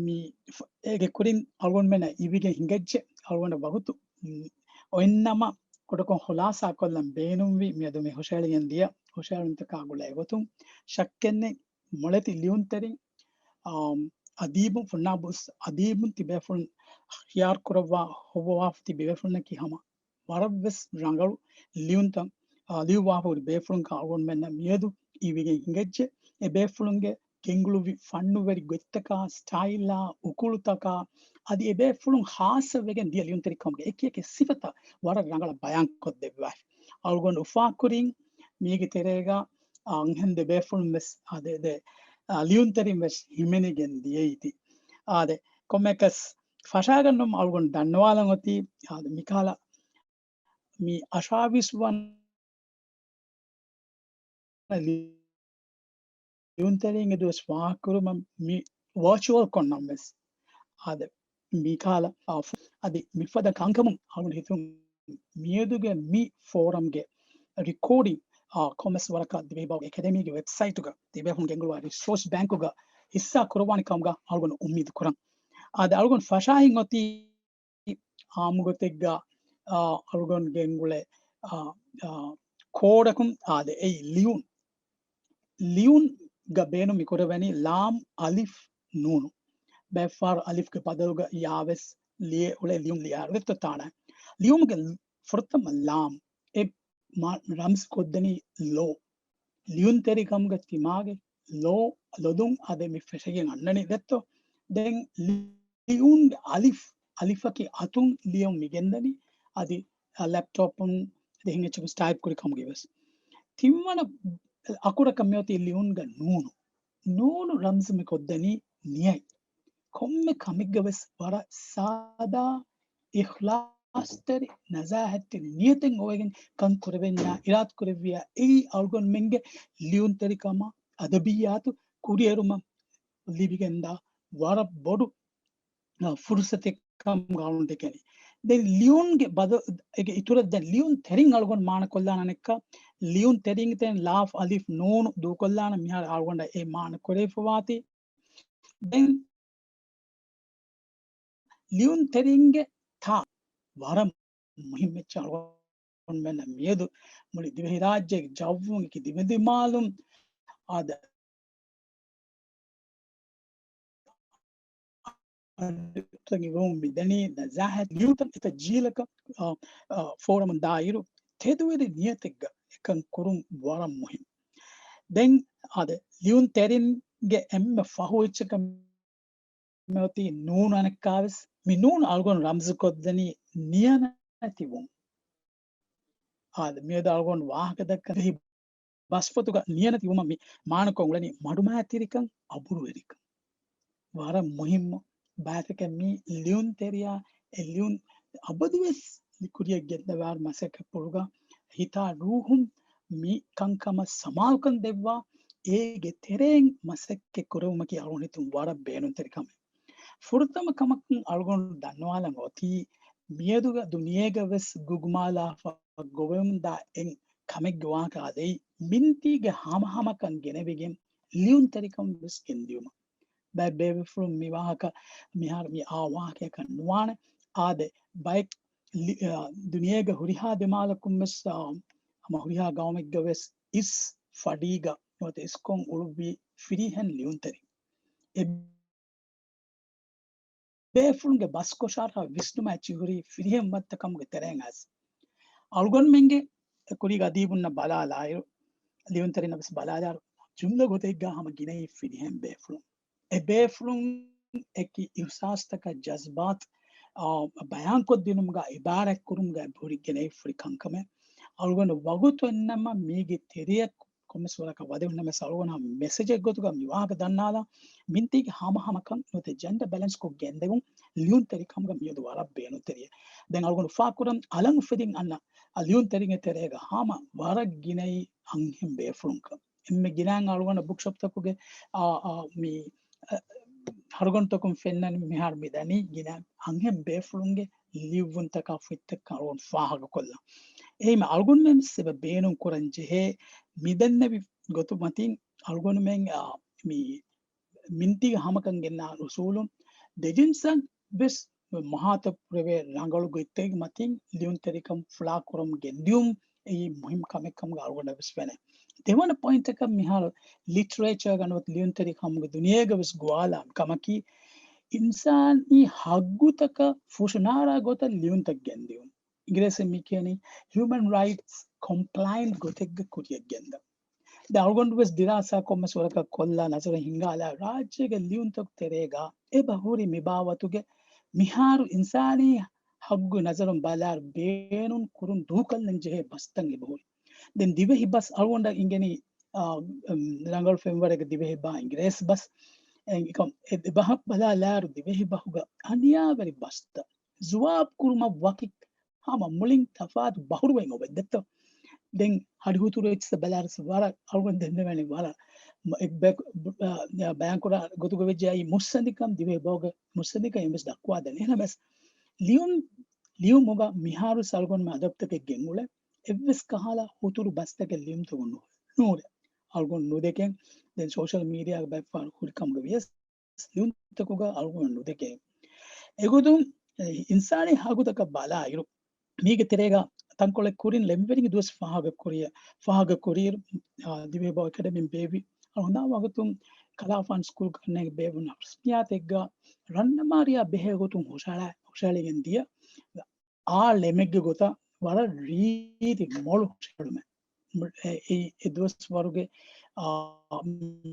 މި ފަ-، އޭގެ ކުރިން އަޅުގަނޑުމެންނަށް އިވިގެން ހިނގައްޖެ، އަޅުގަނޑަށް ވަގުތު، މް، އޮތްނަމަ ކުޑަކޮށް ޚުލާސާ ކޮށްލަން ބޭނުންވި މިއަދު މި ހުށައެޅިގެން ދިޔަ ހުށައެޅުންތަކާ ގުޅޭ ގޮތުން، ޝައްކެއްނެތް މޮޅެތި ލިޔުންތެރިން، އާ، އަދީބުން، ފުންނާބުސް އަދީބުން ތިބޭފުޅުން ޚިޔާރު ކުރައްވާ ހޮވުވާފަ ތި ބޭފުޅުންނަކީ ހަމަ ވަރަށްވެސް ރަނގަޅު ލިޔުންތައް، އާ، ލިޔުއްވާފަ ހުރި ބޭފުޅުން ކަމަށް އަޅުގަނޑުމެންނަށް މިއަދު އިވިގެން ހިނގައްޖެ. އެ ބޭފުޅުންގެ ގެންގުޅުއްވި ފަންނުވެރި ގޮތްތަކާ، ސްޓައިލާ، އުކުޅުތަކާ، އަދި އެ ބޭފުޅުން ޚާއްޞަވެގެން ދިޔަ ލިޔުންތެރިކަމުގެ އެކި އެކި ސިފަތައް ވަރަށް ރަނގަޅަށް ބަޔާންކޮށްދެއްވާފި. އަޅުގަނޑު އުފާކުރިން މީގެ ތެރޭގަ، އާ، އަންހެން ދެ ބޭފުޅުން ވެސް، އާ، ދެ، ދެ، އާ، ލިޔުންތެރިން ވެސް ހިމެނިގެން ދިޔައީތީ. އާދެ، ކޮންމެއަކަސް ފަށާގަންނަމުން އަޅުގަނޑު ދަންނަވާލަން އޮތީ، އާދެ، މިކަހަލަ މި އަށާވީސް ވަނަ ލިޔުންތެރިންގެ ދުވަސް ފާހަގަކުރުމަށް މި ވާޗުއަލް ކޮންނަން ވެސް. އާދެ، މިކަހަލަ، އާ، ފު-، އަދި މިފަދަ ކަންކަމުން އަޅުގަނޑު ހިތުން މިއަދުގެ މި ފޯރަމްގެ ރިކޯޑިން، އާ، ކޮންމެސް ވަރަކަށް ދިވެހި ބަހު އެކަޑަމީގެ ވެބްސައިޓުގަ ތިބޭފުޅުން ގެންގުޅުވާ ރިސޯސް ބޭންކުގަ ހިއްސާ ކުރައްވާނެ ކަމުގަ އަޅުގަނޑު އުއްމީދު ކުރަން. އާދެ، އަޅުގަނޑު ފަށާހިން އޮތީ އާއްމުގޮތެއްގަ، އާ، އަޅުގަނޑު ގެންގުޅޭ، އާ، އާ، ކޯޑަކުން އާދެ، އެއީ ލިޔުން. ލިޔުންގަ ބޭނުން މިކުރެވެނީ ލާމް އަލިފް ނޫނު. ބައެއްފަހަރު އަލިފްގެ ބަދަލުގަ ޔާ ވެސް ލިޔެ އުޅޭ ލިޔުން ލިޔާއިރު ދެއްތޯ ތާނަ. ލިޔުމުގެ ފުރަތަމަ ލާމް އެ މާ-، ރަމްޒު ކޮށްދެނީ ލޯ. ލިޔުންތެރިކަމުގެ ތިމާގެ ލޯ ލޮލުން އަދެ މި ފެށިގެން އަންނަނީ ދެއްތޯ. ދެން ލިޔުންގެ އަލިފް، އަލިފަކީ އަތުން ލިޔުން މި ގެންދަނީ އަދި ލެޕްޓޮޕުން އަދި ހިނގައްޗަކުން ޓައިޕް ކުރި ކަމުގެ ވެސް. ތިންވަނަ އަކުރަކަށް މިއޮތީ ލިޔުންގެ ނޫނު. ނޫނު ރަމްޒު މި ކޮށްދެނީ ނިޔަތް. ކޮންމެ ކަމެއްގަ ވެސް ވަރަށް ސާދާ، އިޚްލާޞްތެރި، ނަޒާހަތްތެރި ނިޔަތެއް އޮވެގެން ކަން ކުރެވެންޏާ އިރާދަ ކުރެއްވިޔާ އެއީ އަޅުގަނޑުމެންގެ ލިޔުންތެރިކަމާ އަދަބިއްޔާތު ކުރިއެރުމަށް ލިބިގެންދާ ވަރަށް ބޮޑު، އަ، ފުރުސަތެއް ކަމުގަ އަޅުގަނޑު ދެކެނީ. ދެން ލިޔުންގެ ބަދަ-، އޭގެ އިތުރަށް ދެން ލިޔުން ތެރިން އަޅުގަނޑު މާނަ ކޮށްލާނަނެއްކަ، ލިޔުން ތެރިން ތެރެން ލާފް އަލިފް ނޫނު ދޫކޮށްލާނަ މިހާރު އަޅުގަނޑަށް އެ މާނަ ކުރެވިފަވާތީ. ދެން ލިޔުންތެރިންގެ ތާ ވަރަށް މުހިއްމު އެއްޗެއް އަޅުގަނޑުމެންނަށް މިއަދު މުޅި ދިވެހިރާއްޖޭގެ ޖައްވުން އެކި ދިމަދިމާލުން އާދެ، އަޑުތަކެއް ވަމުން މިދަނީ ނަޒާހަތް ލިޔުންތައް އެތައް ޖީލަކަށް، އާ، އާ، ފޯރަމުން ދާއިރު ތެދުވެރި ނިޔަތެއްގަ އެކަން ކުރުން ވަރަށް މުހިއްމު. ދެން އާދެ، ލިޔުންތެރިންގެ އެންމެ ފަހު އެއްޗަކަށް މިއޮތީ ނޫނު އަނެއްކާވެސް، މި ނޫނު އަޅުގަނޑު ރަމްޒު ކޮށްދެނީ ނިޔަނެތިވުން. އާދެ، މިއަދު އަޅުގަނޑު ވާހަކަ ދައްކަން ދިވެހި ބަސްފޮތުގަ ނިޔަނެތިވުމަށް މި މާނަކޮށް އުޅެނީ މަޑުމައިތިރިކަން، އަބުރުވެރިކަން. ވަރަށް މުހިއްމު ބައިތަކެއް މި ލިޔުންތެރިޔާ، އެ ލިޔުން އަބަދުވެސް ކުރިޔަށް ގެންދަވާ މަސައްކަތްޕުޅުގަ ހިތާ ރޫހުން މި ކަންކަމަށް ސަމާލުކަން ދެއްވާ، އޭގެ ތެރެއިން މަސައްކަތް ކުރެވުމަކީ އަޅުގަނޑު ހިތުން ވަރަށް ބޭނުންތެރި ކަމެއް. ފުރަތަމަ ކަމަކުން އަޅުގަނޑު ދަންނަވާލަން އޮތީ، މިއަދުގަ ދުނިޔޭގަ ވެސް ގުގުމާލާފަ ގޮވެމުންދާ އެއް ކަމެއްގެ ވާހަކަ އާދެ، މިންތީގެ ހަމަހަމަކަން ގެނެވިގެން ލިޔުންތެރިކަން ވެސް ގެންދިއުމަށް. ބައެއް ބޭބެފުޅުން މި ވާހަކަ މިހާރު މި އާ ވާހަކަޔަކަށް ނުވާނެ. އާދެ، ބައެއް ލި-، އާ، ދުނިޔޭގެ ހުރިހާ ދިމާލަކުން ވެސް، އާ، ހަމަ ހުރިހާ ގައުމެއްގަ ވެސް އިސް ފަޑީގަ ނުވަތަ އިސްކޮށް އުޅުއްވި ފިރިހެން ލިޔުންތެރިން. އެ ބޭފުޅުންގެ ބަސްކޮށާރަށް ވިސްނުމާ އެއްޗިހި ހުރީ ފިރިހެން ވައްތަ ކަމުގެ ތެރޭން އައިސް. އަޅުގަނޑުމެންގެ ކުރީގެ އަދީބުންނަށް ބަލާލާއިރު، ލިޔުންތެރިންނަށް ވެސް ބަލާލާއިރު، ޖުމްލަ ގޮތެއްގަ ހަމަ ގިނައީ ފިރިހެން ބޭފުޅުން. އެ ބޭފުޅުން އެކި އިހުސާސްތަކާ ޖަޒްބާތު، އާ، ބަޔާންކޮށްދިނުމުގަ، އިބާރާތްކުރުމުގަ ހުރި ގެނައި ފުރި ކަންކަމެއް. އަޅުގަނޑު ވަގުތު އެންނަމަ މީގެ ތެރެއަށް ކޮންމެސް ވަރަކަށް ވަދެވުން ނަމަވެސް އަޅުގަނޑު ހަމަ މެސެޖެއް ގޮތުގަ މި ވާހަކަ ދަންނާލާ، މިންތީގެ ހަމަހަމަކަން ނުވަތަ ޖެންޑަ ބެލެންސްކޮށް ގެންދެވުން ލިޔުންތެރިކަމުގަ މިއަދު ވަރަށް ބޭނުންތެރިއެއް. ދެން އަޅުގަނޑު އުފާކުރަން އަލަށް އުފެދިން އަންނަ އަ ލިޔުންތެރިންގެ ތެރޭގަ ހަމަ ވަރަށް ގިނައީ އަންހެން ބޭފުޅުންކަން. އެންމެ ގިނައިން އަޅުގަނޑަށް ބުކްޝޮޕްތަކުގެ، އާ، އާ، މި، އަ، ހަރުގަނޑުތަކުން ފެންނަން މިހާރު މި ދަނީ ގިނަ އަންހެން ބޭފުޅުންގެ ލިޔުއްވުންތަކާ ފޮތްތައް އަޅުގަނޑު ފާހަގަ ކޮށްލާ. އެހެން އަޅުގަނޑުމެން ވެސް އެބަ ބޭނުން ކުރަން ޖެހޭ މި ދެންނެވި ގޮތު މަތިން އަޅުގަނޑުމެން، އާ، މި މިންތީގެ ހަމަކަން ގެންނާ އުސޫލުން ދެޖިންސަށް ވެސް މަހާތައް ކުރެވޭ ރަނގަޅު ގޮތްތަކެއްގެ މަތިން ލިޔުންތެރިކަން ފުޅާ ކުރަމުން ގެންދިޔުން އެއީ މުހިންމު ކަމެއް ކަމުގަ އަޅުގަނޑަށް ވެސް ފެނޭ. ދެވަނަ ޕޮއިންޓަކަށް މިހާރު ލިޓްރޭޗާގަ ނުވަތަ ލިޔުންތެރިކަމުގެ ދުނިޔޭގަ ވެސް ގޮވާލާ ކަމަކީ، އިންސާނީ ހައްގުތަކަށް ފުށުނާރާ ގޮތަށް ލިޔުންތައް ގެންދިޔުން. އިނގިރޭސިން މި ކިޔަނީ ހިއުމަން ރައިޓްސް ކޮމްޕްލައިންޓް ގޮތެއްގެ ކުރިއަށް ގެންދަން. ދެން އަޅުގަނޑު ވެސް ދިރާސާ ކޮންމެސް ވަރަކަށް ކޮށްލާ ނަޒަރު ހިންގާލާ ރާއްޖޭގެ ލިޔުންތަކު ތެރޭގަ އެބަ ހުރި މި ބާވަތުގެ މިހާރު އިންސާނީ ހައްގު ނަޒަރުން ބަލާއިރު ބޭނުން ކުރުން ދޫކޮށްލަން ޖެހޭ ބަސްތައް އެބަ ހުރި. ދެން ދިވެހި ބަސް އަޅުގަނޑަށް އިނގެނީ، އާ، އަމް، ރަނގަޅު ފެންވަރެއްގެ ދިވެހި ބަހަށް އިނގިރޭސި ބަސް. އެ، އެކަމް އެ ބަހަށް ބަލާލާއިރު ދިވެހި ބަހުގަ އަނިޔާވެރި ބަސްތައް ޖުވާބު ކުރުމަށް ވަކި ހަމަ މުޅިން ތަފާތު ބަހުރުވައި އޮވެ ދެއްތޯ. ދެން ހަޑިހުތުރު އެއްޗިސް ބަލާރަސް ވަރަށް އަޅުގަނޑު ދެންނެވެނީ ވަރަށް މަ-، އެ ބެ-، އ، ބަޔާންކުރާ ގޮތުގަ ވެއްޖެ އައި މުއްސަނދިކަން ދިވެހި ބަހުގެ މުއްސަނދިކަން އެންމެސް ދައްކުވާދެނީ. އެހެނަމެސް ލިޔުން، ލިޔުމުގަ މިހާރު ސަލްގޮންމެ އަދަބުތަކެއް ގެންގުޅެ އެއްވެސް ކަހަލަ ހުތުރު ބަސްތަކެއް ލިޔުންތަކުން ނު-، ނޫޅެ. އަޅުގަނޑު ނުދެކެން ދެން ސޯޝަލް މީޑިއާގަ ބައެއްފަހަރު ހުރި ކަމުގަ ވިޔަސް ލިޔުންތަކުގަ އަޅުގަނޑު ނުދެކޭ. އެގޮތުން، އެ، އިންސާނީ ހައްގުތަކަށް ބަލާއިރު، މީގެ ތެރޭގަ ތަންކޮޅެއް ކުރިން ލެމްވެރިންގެ ދުވަސް ފާހަގަ ކުރި-، ފާހަގަ ކުރިއިރު، އާ، ދިވެހިބަހުގެ އެކަޑަމީން ބޭއްވި އަޅުގަނޑު ވަގުތުން ކަލާފާނު ސްކޫލް ކަންނޭނގެ ބޭއްވުނު ރަސްމިއްޔާތެއްގަ ރަންނަމާރިޔާ ބެހޭ ގޮތުން ހުށަހަޅާ-، ހުށަހެޅިގެން ދިޔަ އާ ޅެމެއްގެ ގޮތަށް ވަރަށް ރީތި މޮޅު ހުށަހެޅުމެއް. އެ، އެ، އެ ދުވަސް ވަރުގެ، އާ،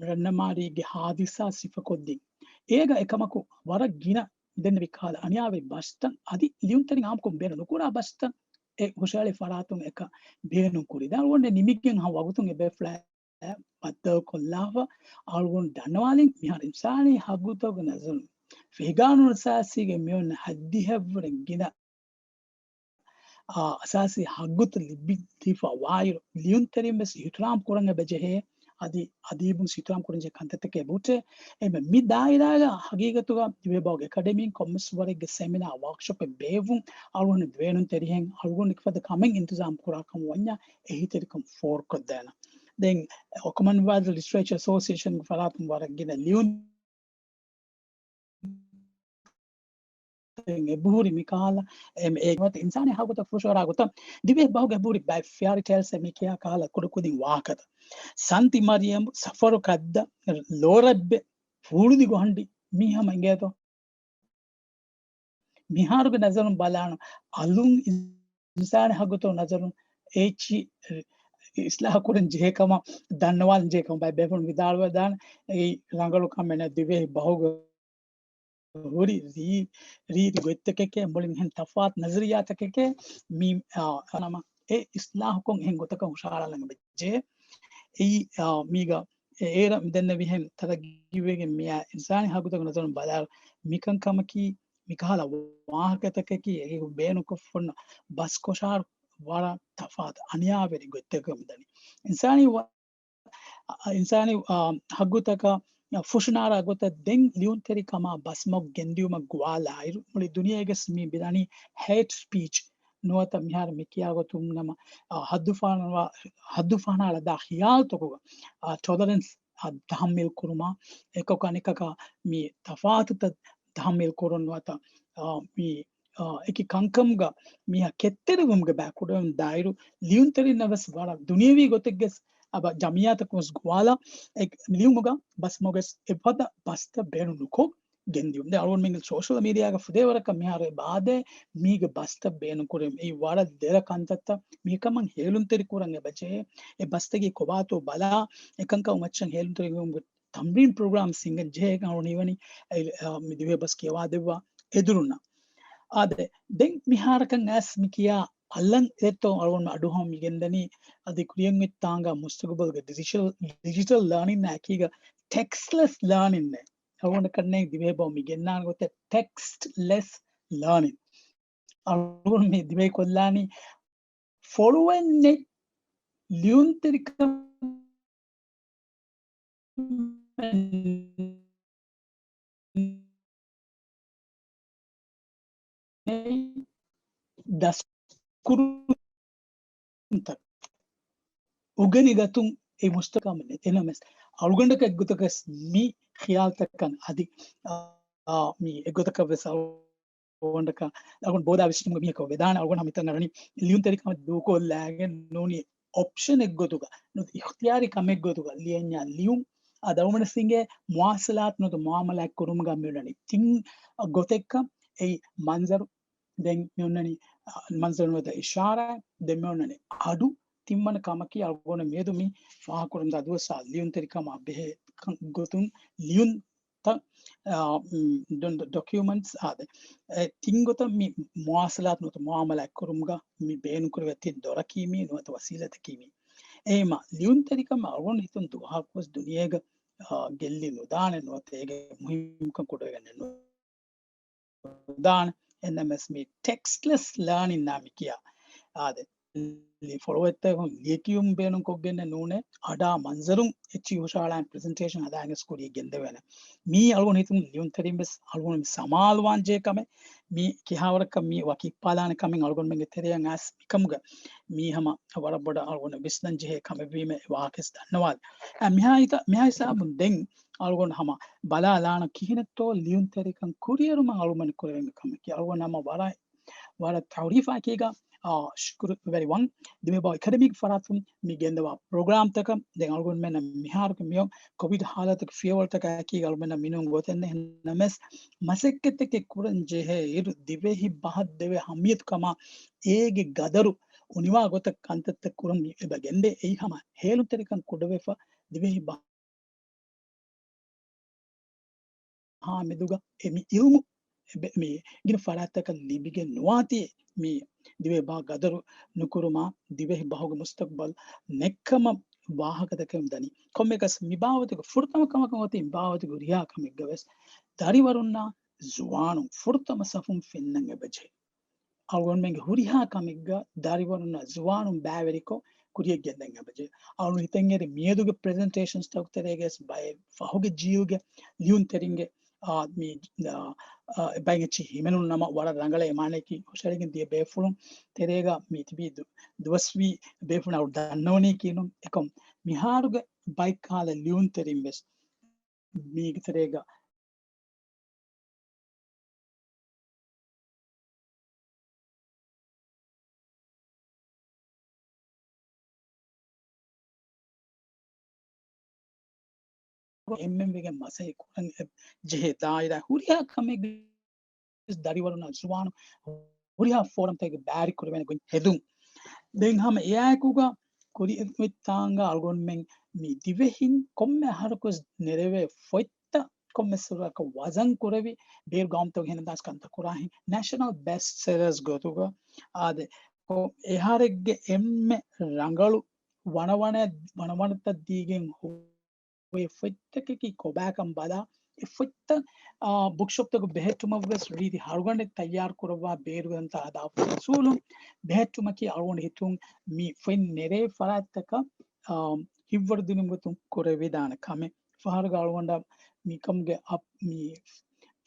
ރަންނަމާރީގެ ހާދިސާ ސިފަކޮށްދިން. އޭގަ އެކަމަކު ވަރަށް ގިނަ ދެންނެވި ކަހަލަ އަނިޔާވެރި ބަސްތައް އަދި ލިޔުންތެރިން އާއްމުކޮށް ބޭނުން ނުކުރާ ބަސްތައް އެ ހުށަހެޅި ފަރާތުން އެކަން ބޭނުން ކުރި. ދެން އަޅުގަނޑު ނިމިގެން ހަމަ ވަގުތުން އެ ބޭފުޅާ ބައްދަލުކޮށްލާފަ އަޅުގަނޑު ދަންނަވާލިން މިހާރު އިންސާނީ ހައްގުތަކުގެ ނަޒަރުން ފިހިގާނޫނު އަސާސީގެ މިއޮންނަ ހައްދިހައްވަރެއް ގިނަ އާ، އަސާސީ ހައްގުތައް ލިބި-، ލިބިފަ ވާއިރު، ލިޔުންތެރިން ވެސް އިހުތިރާމް ކުރަން އެބަ ޖެހޭ، އަދި އަދީބުން ވެސް އިހުތިރާމް ކުރަން ޖެހޭ ކަންތައްތަކެއް އެބަ ހުއްޓޭ. އެހެންވެ، މި ދާއިރާގަ ހަގީގަތުގަ ދިވެހިބަހުގެ އެކަޑަމީން ކޮންމެސް ވަރެއްގެ ސެމިނާ ވާކްޝޮޕެއް ބޭއްވުން، އަޅުގަނޑު ބޭނުންތެރިހެން އަޅުގަނޑު އެކިފަދަ ކަމެއް އިންތިޒާމް ކުރާ ކަމަށް ވަންޏާ އެހީތެރިކަން ފޯރުކޮށްދޭނަން. ދެން ކޮމަންވެލްތް ލިޓްރޭޗަރ އެސޯސިއޭޝަންގެ ފަރާތުން ވަރަށް ގިނަ ލިޔުން އެބަހުރި މިކަހަލަ، އެ، އެ އިންސާނީ ހައްގުތައް ފުށުއަރާ ގޮތަށް ދިވެހި ބަހުގެ އެބަހުރި ބައެއް ފެއާރި ޓޭލްސް އެ މި ކިޔާ ކަހަލަ ކުޑަކުދިން ވާހަކަތައް. ސަންތި މަރިޔަމް، ސަފަރު ކައްދަ، ލޯރައްބެ، ފޫޅުދިގު ހަނޑި މީ ހަމަ އިނގޭތޯ؟ މިހާރުގެ ނަޒަރުން ބަލާނަ އަލުން އިންސާނީ ހައްގުތައް ނަޒަރުން އޭޗި އިސްލާހު ކުރަން ޖެހޭ ކަމަށް ދަންނަވާލަން ޖެހޭ ކަމަށް ބައެއް ބޭފުޅުން ވިދާޅުވެދާނެ. އެއީ ރަނގަޅު ކަމެއް ނެތް. ދިވެހި ބަހުގަ ހުރި ރީ-، ރީތި ގޮތްތަކެކޭ، މުޅިން އެހެން ތަފާތު ނަޒަރިއްޔާތަކެކޭ މި، އާ، ނަމަ އެ އިސްލާހުކޮށް އެހެން ގޮތަކަށް ހުށަހަޅާލަން ޖެހޭ. އެއީ، އާ، މީގަ އެ-، އޭރަށް މި ދެންނެވިހެން ތަރައްގީވެގެން މިއާ އިންސާނީ ހައްގުތަކުގެ ނަޒަރުން ބަލާއިރު، މިކަންކަމަކީ މިކަހަލަ ވާހަކަތަކަކީ އެކަކު ބޭނުންކޮށްފަ އޮންނަ ބަސްކޮށާރު ވަރަށް ތަފާތު އަނިޔާވެރި ގޮތްތަކަށް މިދަނީ. އިންސާނީ ވަ-، އަ، އިންސާނީ، އާ، ހައްގުތަކަށް ފުށުނާރާ ގޮތަށް ދެން ލިޔުންތެރިކަމާ ބަސްމަގު ގެންދިއުމަށް ގޮވާލާއިރު، މުޅި ދުނިޔޭގެ މި ބިދަނީ ހޭޓް ސްޕީޗް ނުވަތަ މިހާރު މި ކިޔާ ގޮތުން ނަމަ، އާ، ހައްދުފަހަނަ-، ހައްދުފަހަނައަޅާ ދާ ޚިޔާލުތަކުގަ، އާ، ޓޮލަރެންސް އާ، ތަހައްމީލް ކުރުމާ، އެކަކު އަނެކަކާ މި ތަފާތުތައް ތަހައްމީލް ކުރުން ނުވަތަ، އާ، މި، އާ، އެކި ކަންކަމުގަ މީހާ ކެތްތެރިވުމުގެ ބައި ކުޑަވެމުން ދާއިރު، ލިޔުންތެރިންނަށް ވެސް ވަރަށް ދުނިޔެވީ ގޮތެއްގެ އަބަ ޖަމިއްޔާތަކުން ވެސް ގޮވާލާ، އެ ލިޔުމުގަ ބަސްމަގުވެސް އެފަދަ ބަސްތައް ބޭނުން ނުކޮށް ގެންދިޔުން. ދެން އަޅުގަނޑުމެންގެ ސޯޝަލް މީޑިއާގަ ފުދޭވަރަކަށް މިހާރު އެބަ އާދޭ މީގެ ބަސްތައް ބޭނުން ކުރެވުން. އެއީ ވަރަށް ދެރަ ކަންތައްތައް. މިކަމަށް ހޭލުންތެރި ކުރަން އެބަ ޖެހޭ. އެ ބަސްތަކީ ކޮބާތޯ ބަލާ، އެކަންކަމަށް މައްޗަށް ހޭލުންތެރިވުމުގެ ތަމްރީން ޕްރޮގްރާމްސް ހިންގަން ޖެހޭ ކަމަށް ހީވަނީ، އެ، އަ، މި ދިވެހި ބަސް ކިޔަވާދެއްވާ އެދުރުންނަށް. އާދެ، ދެން މިހާރަކަށް އައިސް މި ކިޔާ އަލަން އެއްތޯ އަޅުގަނޑު އަޑުއަހަން މި ގެންދަނީ، އަދި ކުރިއަށް އޮތް ތާނގަ މުސްތަގުބަލްގެ ޑިޖިޓަލް، ޑިޖިޓަލް ލާނިން އެކީގަ ޓެކްސްޓްލެސް ލާނިން. އަޅުގަނޑަކަށް ދިވެހި ބަހު މި ގެންނާނެ ގޮތެއް ޓެކްސްޓްލެސް ލާނިން. އަޅުގަނޑު މި ދިވެހި ކޮށްލާނީ ފޮޅުވެންނެއް ލިޔުންތެރިކަމެއް ދަސްކުރުންތައް އުގެނިގަތުން އެ މުސްތަކާމެ ނެތެނަމެސް، އަޅުގަނޑަކަށް އެއްގޮތަކަސް މި ޚިޔާލްތަކަށް އަދި، އާ، މި އެއްގޮތަކަށް ވެސް އަޅުގަނޑަކަށް، އަޅުގަނޑު ބޯދާ ވިސްނުމުގެ މީހަކަށް ވެދާނެ. އަޅުގަނޑު ހަމަ ހިތަށް އަރަނީ ލިޔުންތެރިކަމަށް ދޫކޮށްލާގެން ނޫނީ އޮޕްޝަން އެއްގޮތުގަ، ނުވަތަ އިޚްތިޔާރީ ކަމެއްގޮތުގަ ލިޔަންޏާ ލިޔުން. އާދެ، އަޅުގަނޑު އިނގޭ މުވާސަލާތު ނުވަތަ މުއާމަލާތް ކުރުމުގަ މިއޮންނަނީ ތިން ގޮތެއްކަން. އެއީ މަންޒަރު، ދެން މިއޮންނަނީ، އަ، މަންޒަރު ނުވަތަ އިޝާރާތް، ދެން މިއޮންނަނީ އަޑު. ތިންވަނަ ކަމަކީ އަޅުގަނޑު މިއަދު މި ފާހަގަކުރަމުންދާ ދުވަސް ލިޔުންތެރިކަމާ ބެހޭ ކަން ގޮތުން ލިޔުން ތައް، އާ، މް، ޑޮ-، ޑޮކިއުމެންޓްސް އާދެ. އެ ތިން ގޮތަށް މި މުވާސަލާތު ނުވަތަ މުއާމަލާތް ކުރުމުގަ މި ބޭނުންކުރެވޭ ތިން ދޮރަކީ މީ ނުވަތަ ވަސީލަތަކީ މީ. އެހެންވީމަ ލިޔުންތެރިކަމަށް އަޅުގަނޑު ހިތުން ދުވަހަކުވެސް ދުނިޔޭގަ، އާ، ގެއްލި ނުދާނެ ނުވަތަ އޭގެ މުހިއްމުކަން ކުޑަވެގަނެ ނު ދާނެ. އެންއެމްއެސް މި ޓެކްސްޓްލެސް ލާނިން ނާ މި ކިޔާ. އާދެ، ލި-، ފޮޅުވައްތަކުން ލިޔެކިޔުން ބޭނުންކޮށްގެން ނޫނޭ، އަޑާ މަންޒަރުން އެއްޗިހި ހުށަހަޅާ ޕްރެޒެންޓޭޝަން ހަދާގެން ކުރިޔަށް ގެންދެވޭނެ. މީ އަޅުގަނޑު ހިތުން ލިޔުންތެރިން ވެސް އަޅުގަނޑު މި ސަމާލުވާން ޖެހޭ ކަމެއް. މީ ކިހާވަރަކަށް މީ ވަކި އިއްޕާލާނެ ކަމެއް އަޅުގަނޑުމެންގެ ތެރެއަށް އައިސް މިކަމުގަ މީ ހަމަ ވަރަށް ބޮޑަށް އަޅުގަނޑު ވިސްނަން ޖެހޭ ކަމެއް ވީމަ އެ ވާހަކަ ވެސް ދަންނަވާލި. އަ، މިހާ ހިތަ-، މިހާ ހިސާބުން ދެން އަޅުގަނޑު ހަމަ ބަލާލާނަން ކިހިނެއްތޯ ލިޔުންތެރިކަން ކުރިއެރުމަށް އަޅުގަނޑު ކުރެވޭނެ ކަމަކީ. އަޅުގަނޑު ހަމަ ވަރަށް، ވަރަށް ތައުރީފާ އެކީގަ، އާ، ޝުކުރު ވެރިވަން. ދިވެހިބަހު އެކަޑަމީގެ ފަރާތުން މި ގެންދަވާ ޕްރޮގްރާމްތަކަށް. ދެން އަޅުގަނޑުމެންނަށް މިހާރުގެ މިއޮތް ކޮވިޑް ހާލަތުގެ ފިޔަވަޅުތަކާއެކީގަ އަޅުގަނޑުމެންނަށް މިނޫން ގޮތެއް ނެތް ނަމަވެސް، މަސައްކަތްތަކެއް ކުރަން ޖެހޭ އިރު ދިވެހި ބަހަށް ދެވޭ އަހައްމިޔަތުކަމާ އޭގެ ގަދަރު އުނިވާ ގޮތަށް ކަންތައްތައް ކުރަން މި އެބަ ގެންދޭ. އެއީ ހަމަ ހޭލުންތެރިކަން ކުޑަވެފަ ދިވެހި ބަހާ މެދުގަ އެ މި އިލްމު އެ ބެ-، މި ގިނަ ފަރާތްތަކަށް ލިބިގެން ނުވާތީ، މި ދިވެހި ބަހަށް ގަދަރު ނުކުރުމާ ދިވެހި ބަހުގެ މުސްތަޤްބަލް ނެތްކަމަށް ވާހަކަދައްކަމުން ދަނީ. ކޮންމެއަކަސް މި ބާވަތުގެ ފުރަތަމަ ކަމަކަށް އޮތީ މި ބާވަތުގެ ހުރިހާ ކަމެއްގަ ވެސް ދަރިވަރުންނާ ޒުވާނުން ފުރަތަމަ ސަފުން ފެންނަން އެބަޖެހޭ. އަޅުގަނޑުމެންގެ ހުރިހާ ކަމެއްގަ ދަރިވަރުންނާ ޒުވާނުން ބައިވެރިކޮށް ކުރިޔަށް ގެންދަން އެބަޖެހޭ. އަޅުގަނޑު ހިތަށް އެރި މިއަދުގެ ޕްރެޒެންޓޭޝަންސްތަކުގެ ތެރޭގަ ވެސް ބައެއް ފަހުގެ ޖީލްގެ ލިޔުންތެރިންގެ، އާ، މި، އާ، އާ، ބައެއް އެއްޗިހި ހިމެނުނު ނަމަ ވަރަށް ރަނގަޅޭ މާނަޔަކީ ހުށަހެޅިގެން ދިޔަ ބޭފުޅުން ތެރޭގަ މި ތިބީ ދު-، ދުވަސްވީ ބޭފުޅުން އަޅު ދަންނަވަނީކީ ނޫން. އެކަމް މިހާރުގެ ބައެއް ކަހަލަ ލިޔުންތެރިން ވެސް މީގެ ތެރޭގަ އެންމެންވެގެން މަސައްކަތް ކުރަން ޖެހޭ ދާއިރާ ހުރިހާ ކަމެއްގެ ދަރިވަރުންނާ ޒުވާނުން ހުރިހާ ފޯރަމްތަކެއްގެ ބައިވެރި ކުރެވޭނެ ގޮތް ހެދުން. ދެން ހަމަ އެއާއެކުގަ ކުރިއަށް އޮތް ތާނގަ އަޅުގަނޑުމެން މި ދިވެހިން ކޮންމެ އަހަރަކުވެސް ނެރެވޭ ފޮތްތައް ކޮންމެ ސުރަކަށް ވަޒަން ކުރެވި، ބޭރު ގައުމުތަކުގެ ހިނަދާސް ކަންތައް ކުރާހިން ނޭޝަނަލް ބެސްޓް ސެލަރސް ގޮތުގަ އާދެ، އެހާރެއްގެ އެންމެ ރަނގަޅު ވަނަވަނަ-، ވަނަވަނަތައް ދީގެން ހު-، އެ ފޮތްތަކަކީ ކޮބާކަން ބަލާ، އެ ފޮތްތައް، އާ، ބުކްޝޮޕްތަކު ބެހެއްޓުމަށްވެސް ރީތި ހަރުގަނޑެއް ތައްޔާރު ކުރައްވާ ބޭރުގަންތައް ހަދާ އުސޫލުން ބެހެއްޓުމަކީ އަޅުގަނޑު ހިތުން މި ފޮތް ނެރޭ ފަރާތްތަކަށް، އާ، ހިތްވަރުދިނުމުގެ ގޮތުން ކުރެވިދާނެ ކަމެއް. ފަހަރުގަ އަޅުގަނޑަށް މިކަމުގެ އަޕް-، މި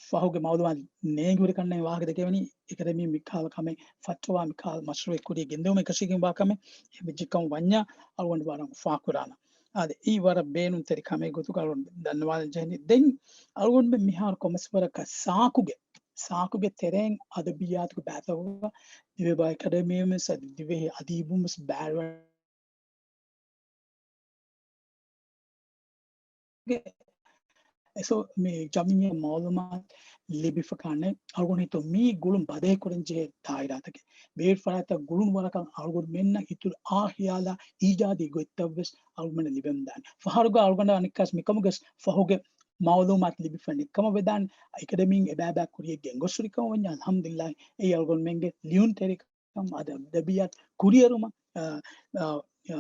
ފަހުގެ މައުލޫމާތު ނޭނގި ހުރި ކަންނޭނގެ ވާހަކަ ދެކެވެނީ، އެކަޑަމީ މިކަހަލަ ކަމެއް ފައްޓަވާ މިކަހަލަ މަޝްރޫއެއް ކުރިޔަށް ގެންދެވުމަށް އެކަށީގެންވާ ކަމެއް އެބަޖެހި ކަމަށް ވަންޏާ އަޅުގަނޑު ވަރަށް އުފާކުރާނަން. އާދެ، އެއީ ވަރަށް ބޭނުންތެރި ކަމެއް ގޮތުގަ އަޅުގަނޑު ދަންނަވާލަން ޖެހެނީ. ދެން އަޅުގަނޑުމެން މިހާރު ކޮންމެސް ވަރަކަށް ސާކުގެ، ސާކުގެ ތެރެއިން އަދަބިއްޔާތުގެ ބައިތަކުގަ ދިވެހި އެކަޑަމީން ވެސް އަދި ދިވެހި އަދީބުން ވެސް ބައިވެރި އެސޯ މި ޖަމިއްޔާ މައުލޫމާތު ލިބިފަ ކާނެ އަޅުގަނޑު ހިތުން މީ ގުޅުން ބަދޭ ކުރަން ޖެހޭ ދާއިރާތަކެއް. ބޭރު ފަރާތަށް ގުޅުން ވަރަކަށް އަޅުގަނޑުމެންނަށް އިތުރު އާ ހިޔާލާ އީޖާދީ ގޮތްތައްވެސް އަޅުގަނޑަށް ލިބެމުންދާނެ. ފަހަރުގަ އަޅުގަނޑަށް އަނެއްކާސް މިކަމުގެ ފަހުގެ މައުލޫމާތު ލިބިފަ ނެތްކަމަށް ވެދާނެ. އެކަޑަމީން އެބައިބައި ކުރިޔަށް ގެންގޮސް ހުރިކަމަށް ވަންޏާ އަލްޙަމްދުލިއްލާހި އެއީ އަޅުގަނޑުމެންގެ ލިޔުންތެރި އަދަ-، އަދަބިއްޔާތު ކުރިއެރުމަށް، އަ، އަ، އަ،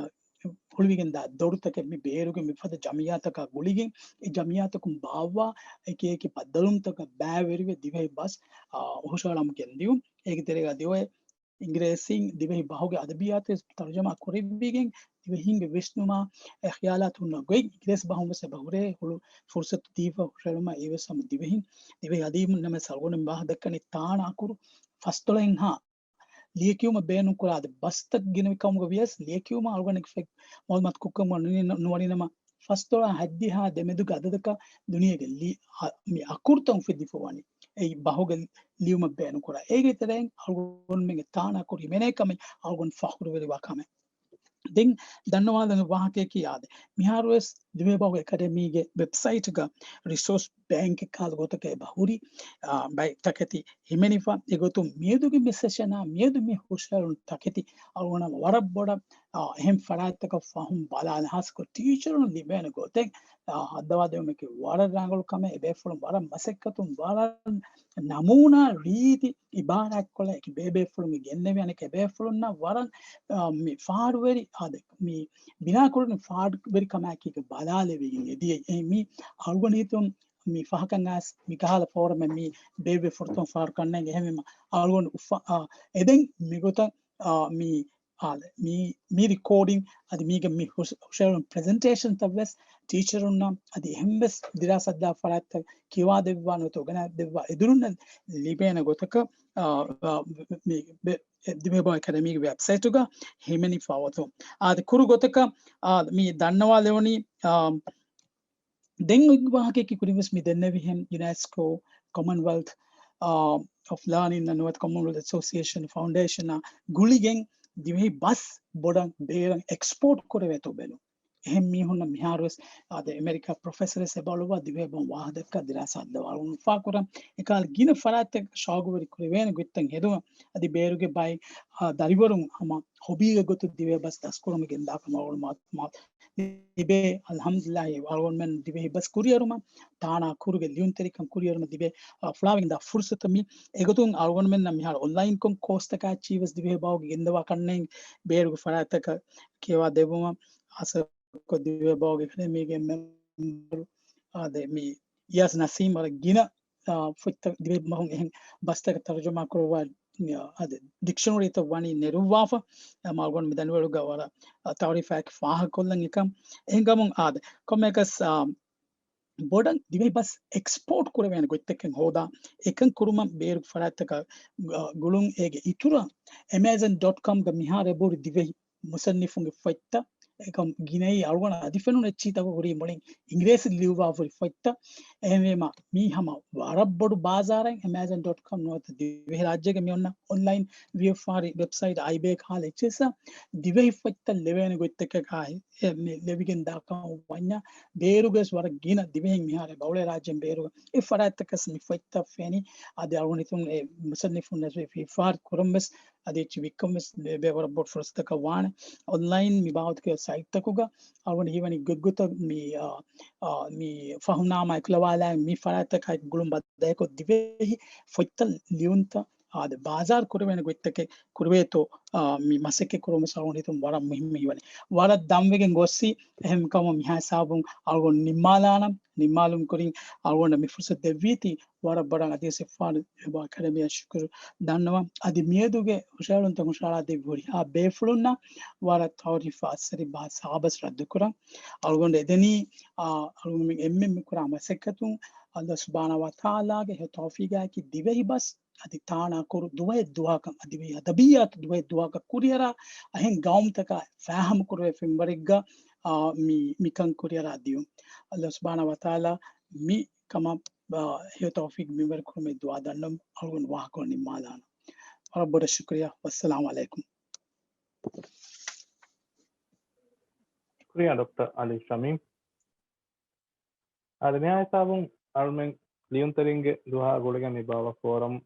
ހުޅުވިގެންދާ ދޮރުތަކެއް މި ބޭރުގެ މިފަދަ ޖަމިއްޔާތަކާ ގުޅިގެން، އެ ޖަމިއްޔާތަކުން ބާއްވާ އެކި އެކި ބައްދަލުވުންތަކަށް ބައިވެރިވެ ދިވެހި ބަސް، އަ، ހުށަހަޅަމުން ގެންދިއުން. އޭގެ ތެރޭގަ ދިވެހި އިނގިރޭސިން ދިވެހި ބަހުގެ އަދަބިއްޔާތެއް ތަރުޖަމާ ކުރެއްވިގެން، ދިވެހިންގެ ވިސްނުމާ އެ ޚިޔާލާތު ހުންނަ ގޮތް އިނގިރޭސި ބަހުން ވެސް އެބަ ހުރޭ ހުޅު ފުރުސަތު ދީފަ ހުށަހެޅުމަށް. އެވެސް ހަމަ ދިވެހިން، ދިވެހި އަދީބުން ނަމަވެސް އަޅުގަނޑު މި ވާހަކަ ދައްކަނީ ތާނަ އަކުރު ފަސްދޮޅަހެއްހާ ލިޔެކިޔުމަށް ބޭނުންކުރާ އަދި ބަސްތައް ގިނަވި ކަމުގަ ވިޔަސް ލިޔެކިޔުމަށް އަޅުގަނޑު މައުލޫމާތު ކުއްކަމުގަ ނުވަނީ ނަމަ، ފަސް ދޮޅާ ހަތްދިހަ ދެމެދުގެ އަދަދަކަށް ދުނިޔޭގެ ލި-، އަ، މި އަކުރުތައް އުފެއްދިފަ ވަނީ އެއީ ބަހުގެ ލިޔުމަށް ބޭނުންކުރާ. އޭގެ ތެރެއިން އަޅުގަނޑުމެންގެ ތާނާ ކުރި ހިމެނޭ ކަމެއް އަޅުގަނޑު ފަޚުރުވެރިވާ ކަމެއް. ދެން ދަންނަވާލަން ވާހަކަޔަކީ އާދެ، މިހާރުވެސް ދިވެހިބަހުގެ އެކަޑަމީގެ ވެބްސައިޓްގަ ރިސޯސް ބޭންކެއް ކަހަލަ ގޮތަކަށް އެބަ ހުރި، އާ، ބައެއް ތަކެތި ހިމެނިފަ. އެގޮތުން މިއަދުގެ މި ސެޝަނާ މިއަދު މި ހުށަހެޅުނު ތަކެތި އަޅުގަނޑަށް ވަރަށް ބޮޑަށް، އާ، އެހެން ފަރާތްތަކަށް ފަހުން ބަލާލަން، ހާއްސަކޮށް ޓީޗަރުން ލިބޭނެ ގޮތެއް، އާ، ހައްދަވާ ދެވުމަކީ ވަރަށް ރަނގަޅު ކަމެއް. އެބޭފުޅުން ވަރަށް މަސައްކަތުން ވަރަށް ނަމޫނާ ރީތި އިބާރާތްކޮޅެއް އެކި ބޭބޭފުޅުންގެ ގެންނެވި އަނެކެ ބޭފުޅުންނަށް ވަރަށް، އާ، މި ފާޑުވެރި އާދެ، މި ބިނާކުރުނު ފާޑުވެރި ކަމާއެކީގެ ބަލާލެވިގެން އެދިޔަ. އެ މި އަޅުގަނޑު ހިތުން މި ފަހަކަށް އައިސް މި ކަހަލަ ފޯރަމެއް މި ބޭއްވި ފުރަތަމަ ފާޑު ކަންނޭނގެ. އެހެންވީމަ އަޅުގަނޑު އުފަ-، އާ، އެދެން މިގޮތަށް، އާ، މި އާދެ، މި، މި ރިކޯޑިން އަދި މީގެ މި ހުސް-، ހުށަހެޅުނު ޕްރެޒެންޓޭޝަންތައް ވެސް ޓީޗަރުންނަށް އަދި އެހެން ވެސް ދިރާސާތްދާ ފަރާތްތައް ކިޔަވާ ދެއްވާ ނުވަތަ އުގަނާ ދެއްވާ އެދުރުންނަށް ލިބޭނެ ގޮތަކަށް، އާ، އާ، މި ބެ-، އެ ދިވެހިބަހު އެކަޑަމީގެ ވެބްސައިޓުގަ ހިމެނިފަ އޮތު. އާދެ، ކުރު ގޮތަކަށް، އާ، މި ދަންނަވާލެވުނީ، އާ، ދެން އޮތް ވާހަކައަކީ ކުރިން ވެސް މި ދެންނެވިހެން ޔުނެސްކޯ، ކޮމަންވެލްތް، އާ، އޮފް ލާނިން ނުވަތަ ކޮމަންވެލްތް އެސޯސިއޭޝަން ފައުންޑޭޝަނާ ގުޅިގެން ދިވެހި ބަސް ބޮޑަށް ބޭރަށް އެކްސްޕޯޓް ކުރެވޭތޯ ބެލުން. އެހެން މީހުންނަށް މިހާރުވެސް އާދެ، އެމެރިކާ ޕްރޮފެސަރެއް އެބައުޅުއްވާ ދިވެހިބަހުން ވާހަކަ ދައްކާ ދިރާސާތް ދައްކާ އުފާކުރަން. އެކަހަލަ ގިނަ ފަރާތްތަކަށް ޝައުގުވެރި ކުރެވޭނެ ގޮތްތައް ހެދުމަށް އަދި ބޭރުގެ ބައެއް، އާ، ދަރިވަރުން ހަމަ ހޮބީގެ ގޮތުން ދިވެހި ބަސް ދަސްކުރުމުގެ ގެންދާ ކަމަށް އަޅުގަނޑު މަ-، މަ-، ލިބޭ. އަލްޙަމްދުލިއްލާހި، އަޅުގަނޑުމެން ދިވެހި ބަސް ކުރިއަރުމަށް، ތާނާ ކުރުގެ ލިޔުންތެރިކަން ކުރިއަރުމަށް ދިވެ-، އާ، ފުޅާވެގެންދާ ފުރުސަތު މި. އެގޮތުން އަޅުގަނޑުމެންނަށް މިހާރު އޮންލައިންކޮށް ކޯސްތަކާ އެއްޗިހި ވެސް ދިވެހި ބަހުގެ ގެންދަވާ ކަންނޭނގެ ބޭރުގެ ފަރާތްތަކަށް ކިޔަވާ ދެއްވުމަށް އާސަކޮށް ދިވެހި ބަހުގެ އެކަޑަމީގެ މެމްބަރު، އާދެ، މި އިޔާސް ނަސީމް ވަރަށް ގިނަ، އާ، ފޮތްތައް ދިވެހި ބަހުން އެހެން ބަސްތަކަށް ތަރުޖަމާ ކުރައްވާ، އާ، އަދި ޑިކްޝަނަރީތައް ވަނީ ނެރުއްވާފަ. އާ، މަ އަޅުގަނޑު މި ދަނޑިވަޅުގަ ވަރަށް، އާ، ތައުރީފާއެކު ފާހަގަކޮށްލަން އެކަން. އެހެންކަމުން އާދެ، ކޮންމެއަކަސް، އާ، ބޮޑަށް ދިވެހި ބަސް އެކްސްޕޯޓް ކުރެވޭނެ ގޮތްތަކެއް ހޯދާ، އެކަން ކުރުމަށް ބޭރު ފަރާތްތަކަށް، އާ، ގުޅުން. އޭގެ އިތުރަށް އެމޭޒަން ޑޮޓް ކޮމްގަ މިހާރު އެބަހުރި ދިވެހި މުޞައްނިފުންގެ ފޮތްތައް، އެކަމް ގިނައީ އަޅުގަނޑަށް އަދި ފެނުނު އެއްޗިހިތަކު ހުރީ މުޅިން އިނގިރޭސި ލިޔުއްވާފަ ހުރި ފޮތްތައް. އެހެންވީމަ، މީ ހަމަ ވަރަށް ބޮޑު ބާޒާރެއް. އެމޭޒަން ޑޮޓް ކޮމް ނުވަތަ ދިވެހިރާއްޖޭގެ މި އޮންނަ އޮންލައިން ވިޔަފާރި ވެބްސައިޓް އައިބޭ ކަހަލަ އެއްޗިހި ދިވެހި ފޮތްތައް ލެވޭނެ ގޮތްތަކަކާ އެ، މި ލެވިގެން ދާކަމަށް ވަންޏާ، ބޭރުގަވެސް ވަރަށް ގިނަ ދިވެހިން މިހާރު އެބައުޅޭ ރާއްޖޭން ބޭރުގަ އެ ފަރާތްތަކަސް މި ފޮތްތައް ފެނި. އަދި އަޅުގަނޑު ހިތުން އެ މުޞައްނިފުން ވެސް ވިޔަފާރި ކުރަން ވެސް އަދި އެއްޗެއް ވިއްކަން ވެސް ލިބޭ ވަރަށް ބޮޑު ފުރުސަތަކަށް ވާނެ. އޮންލައިން މި ބާވަތުގެ ސައިޓްތަކުގަ އަޅުގަނޑު ހީވަނީ ގޮތްގޮތަށް މި، އާ، އާ، މި ފަހުންނާމާ އެކުލަވާލާ މި ފަރާތްތަކާއެކު ގުޅުން ބައްދަހަކޮށް ދިވެހި ފޮތްތައް ލިޔުންތައް އާދެ، ބާޒާރު ކުރެވޭނެ ގޮތްތަކެއް ކުރެވޭތޯ، އާ، މި މަސައްކަތް ކުރުމަށް އަޅުގަނޑު ހިތުން ވަރަށް މުހިއްމު ހީވަނީ. ވަރަށް ދަންވެގެން ގޮއްސި، އެހެންކަމުން މިހާ ހިސާބުން އަޅުގަނޑު ނިންމާލާނަން. ނިންމާލުމުގެ ކުރިން އަޅުގަނޑަށް މި ފުރުސަތު ދެއްވީތީ ވަރަށް ބޮޑަށް އަދިވެސް އެފްއާރް އެކަޑަމީއަށް ޝުކުރު ދަންނަވަން. އަދި މިއަދުގެ ހުށަހެޅުންތައް ހުށަހަޅާދެއްވި ހުރިހާ ބޭފުޅުންނަށް ވަރަށް ތައުރީފާ އަސްސަރި ބާ ސާބަސް ރައްދުކުރަން. އަޅުގަނޑު އެދެނީ، އާ، އަޅުގަނޑުމެން އެންމެން މި ކުރާ މަސައްކަތުން ﷲ ސުބްޙާނަހޫ ވަތަޢާލާގެ ހެޔޮ ތައުފީގާއެކީ ދިވެހި ބަސް އަދި ތާނާ ކުރު ދުވަހެއް ދުވަހަކަށް އަދި އަދަބިއްޔާތު ދުވަހެއް ދުވަހަކަށް ކުރިއަރާ އަހެން ގައުމުތަކާ ފާހަމަކުރެވޭ ފެންވަރެއްގަ، އާ، މި، މިކަން ކުރިއަރާ ދިޔުން. ﷲ ސުބްޙާނަހޫ ވަތަޢާލާ މި ކަމަށް، އާ، ހެޔޮ ތައުފީޤް މިންވަރު ކުރުމެއް ދުޢާ ދަންނަވަން. އަޅުގަނޑު ވާހަކަ ނިންމާލާނަން. ވަރަށް ބޮޑަށް ޝުކުރިއްޔާ. ވައްސަލާމު ޢަލައިކުމް. ޝުކުރިއްޔާ ޑޮކްޓަރ އަލީ ޝަމީމް. އާދެ، މިހާ ހިސާބުން އަޅުމެން ލިޔުންތެރިންގެ ދުވަހާ ގުޅިގެން މި ބާވަ ފޯރަމް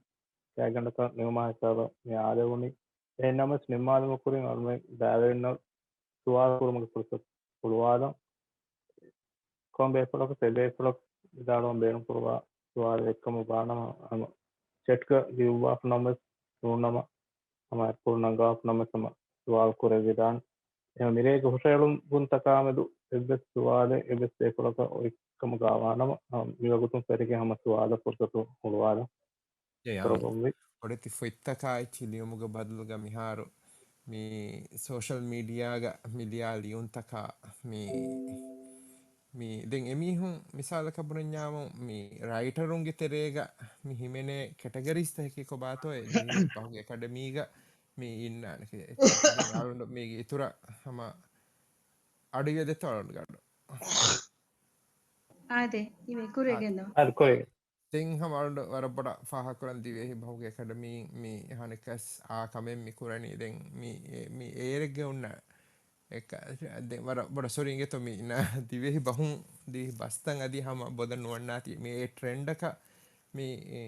ގާތްގަނޑަކަށް ނިމުމާ ހިސާބަށް މި އާދެވުނީ. އެހެން ނަމަވެސް ނިންމާލުމުގެ ކުރިން އަޅުމެން ބައިވެރިންނަށް ސުވާލު ކުރުމުގެ ފުރުސަތު ހުޅުވާލަން. ކޮން ބޭފުޅަކު ސެ ބޭފުޅަކު ވިދާޅުވަން ބޭނުންކުރުވާ ސުވާލެއް އެއްކަމަށް ވާނަމަ، ހަމަ ޗެޓްގަ ލިޔުއްވާފަ ނަމަވެސް ނޫން ނަމަ، ހަމަ އަތްޕުޅު ނަންގަވާފަ ނަމަވެސް ހަމަ ސުވާލު ކުރެވިދާނެ. އެހެން މިރޭގެ ހުށަހެޅުންތަކާމެދު އެއްވެސް ސުވާލެއް އެއްވެސް ބޭފުޅަކަށް އޮތްކަމުގަ ވާނަމަ، މިވަގުތުން ފެށިގެން ހަމަ ސުވާލަށް ފުރުސަތު ހުޅުވާލަން. އެ، އާ، ކުރައްވަންވީ. އޮޑެތި ފޮތްތަކާ އެއްޗިހި ލިޔުމުގެ ބަދަލުގަ މިހާރު މި ސޯޝަލް މީޑިއާގަ މި ލިޔާ ލިޔުންތަކާ މި، މި ދެން އެމީހުން މިސާލަކަށް ބުނަންޏާމު މި ރައިޓަރުންގެ ތެރޭގަ މި ހިމެނޭ ކެޓަގަރީސްތަކަކީ ކޮބާތޯއޭ؟ ދިވެހި ބަހުގެ އެކަޑަމީގަ މި އިންނާނެ. އަޅުނޑު މީގެ އިތުރަށް ހަމަ އަޑު އިވޭ ދެއްތޯ އަޅުނޑުގެ އަޑު. އާދެ، އިވޭ ކުރެގެން ދޯ. އަދި ކޮއެ. ދެން ހަމަ އަޅުނޑު ވަރަށް ބޮޑަށް ފާހަގަކުރަން ދިވެހި ބަހުގެ އެކަޑަމީން މި އެހާނެކަސް އާ ކަމެއް މި ކުރަނީ. ދެން މި، މި އޭރެއްގެ އޮންނަ އެކަ-، ދެން ވަރަށް ބޮޑަށް ސޮރީ އިނގޭތޯ މި އިނާ ދިވެހި ބަހުން، ދިވެހި ބަސްތައް އަދި ހަމަ ބޮލަށް ނުވަންނާތީ. މި އެ ޓްރެންޑަކަށް މި، އެ،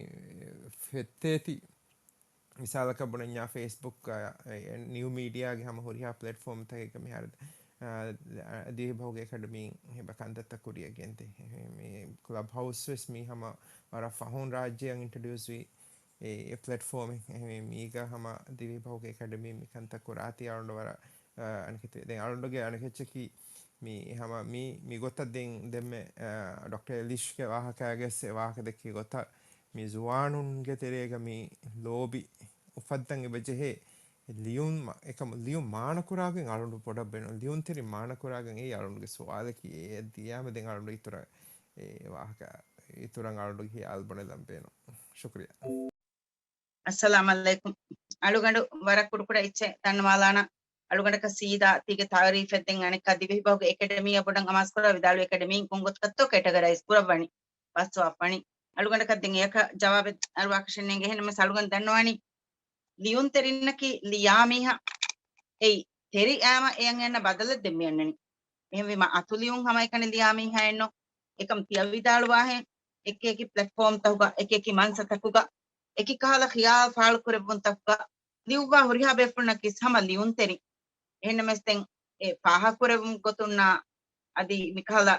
ފެއްތޭތީ. މިސާލަކަށް ބުނަންޏާ ފޭސްބުކް، އެ، ނިއު މީޑިއާގެ ހަމަ ހުރިހާ ޕްލެޓްފޯމްތަކެއްގަ މިހާރު، އަ، ދިވެހި ބަހުގެ އެކަޑަމީން ހިބަ ކަންތައްތައް ކުރިއަށް ގެންދޭ. މި ކްލަބް ހައުސް ވެސް މީ ހަމަ ވަރަށް ފަހުން ރާއްޖެއަށް އިންޓްރޮޑިއުސް ވި އެ، އެ ޕްލެޓްފޯމެއް. އެހެންވެ، މީގަ ހަމަ ދިވެހި ބަހުގެ އެކަޑަމީން މި ކަންތައް ކުރާތީ އަޅުނޑު ވަރަށް، އަ، އަނެކެތި. ދެން އަޅުނޑުގެ އަނެކެއްޗަކީ މި ހަމަ މި، މި ގޮތަށް ދެން ދެންމެ، އަ، ޑޮކްޓަރ އެލީޝްގެ ވާހަކައިގެސް އެ ވާހަކަ ދެއްކި ގޮތަށް މި ޒުވާނުންގެ ތެރޭގަ މި ލޯބި އުފައްދަން އެބަ ޖެހޭ ލިޔުން މަ-، އެކަމު ލިޔުން މާނަކުރާގެން އަޅުނޑު ބޮޑަށް ބޭނުން. ލިޔުންތެރި މާނަކުރާގެން އެއީ އަޅުނޑުގެ ސުވާލަކީ. އެ ދިޔާމަ ދެން އަޅުނޑު އިތުރަށް އެ ވާހަކަ އިތުރަށް އަޅުނޑުގެ ހިޔާލު ބުނެލަން ބޭނުން. ޝުކުރިއްޔާ. އައްސަލާމް ޢަލައިކުމް. އަޅުގަނޑު ވަރަށް ކުޑަކުޑަ އެއްޗެއް ދަންނަވާލާނަ. އަޅުގަނޑަކަށް ސީދާ ތީގެ ތާރީފެއް ދެން އަނެއްކާ ދިވެހި ބަހުގެ އެކަޑަމީއަށް ބޮޑަށް އަމާޒުކުރާ ވިދާޅުވި އެކަޑަމީން ކޮން ގޮތަކަށްތޯ ކެޓަގަރައިޒް ކުރައްވަނީ، ބަސްވާފަނީ. އަޅުގަނޑަކަށް ދެން އެޔަކަށް ޖަވާބެއް އަރުވާކަށެއް ނޭނގެ. އެހެންނަމަވެސް އަޅުގަނޑު ދަންނަވާނީ ލިޔުންތެރިންނަކީ ލިޔާ މީހާ އެއީ ތެރި އައިމަ އެޔަށް އަންނަ ބަދަލެއް ދެން މި އަންނަނީ. އެހެންވީމަ އަތުލިޔުން ހަމައެކަނި ލިޔާ މީހާއެއްނު. އެކަމް ތިޔަ ވިދާޅުވާހެން އެކި އެކި ޕްލެޓްފޯމްތަކުގަ، އެކި އެކި މަންސަތަކުގަ، އެކި ކަހަލަ ޚިޔާލް ފާޅުކުރެއްވުންތަކުގަ ލިޔުއްވާ ހުރިހާ ބޭފުޅުންނަކީ ހަމަ ލިޔުންތެރިން. އެހެންނަމަވެސް ދެން އެ ފާހަގަކުރެއްވުމުގެ ގޮތުންނާ އަދި މިކަހަލަ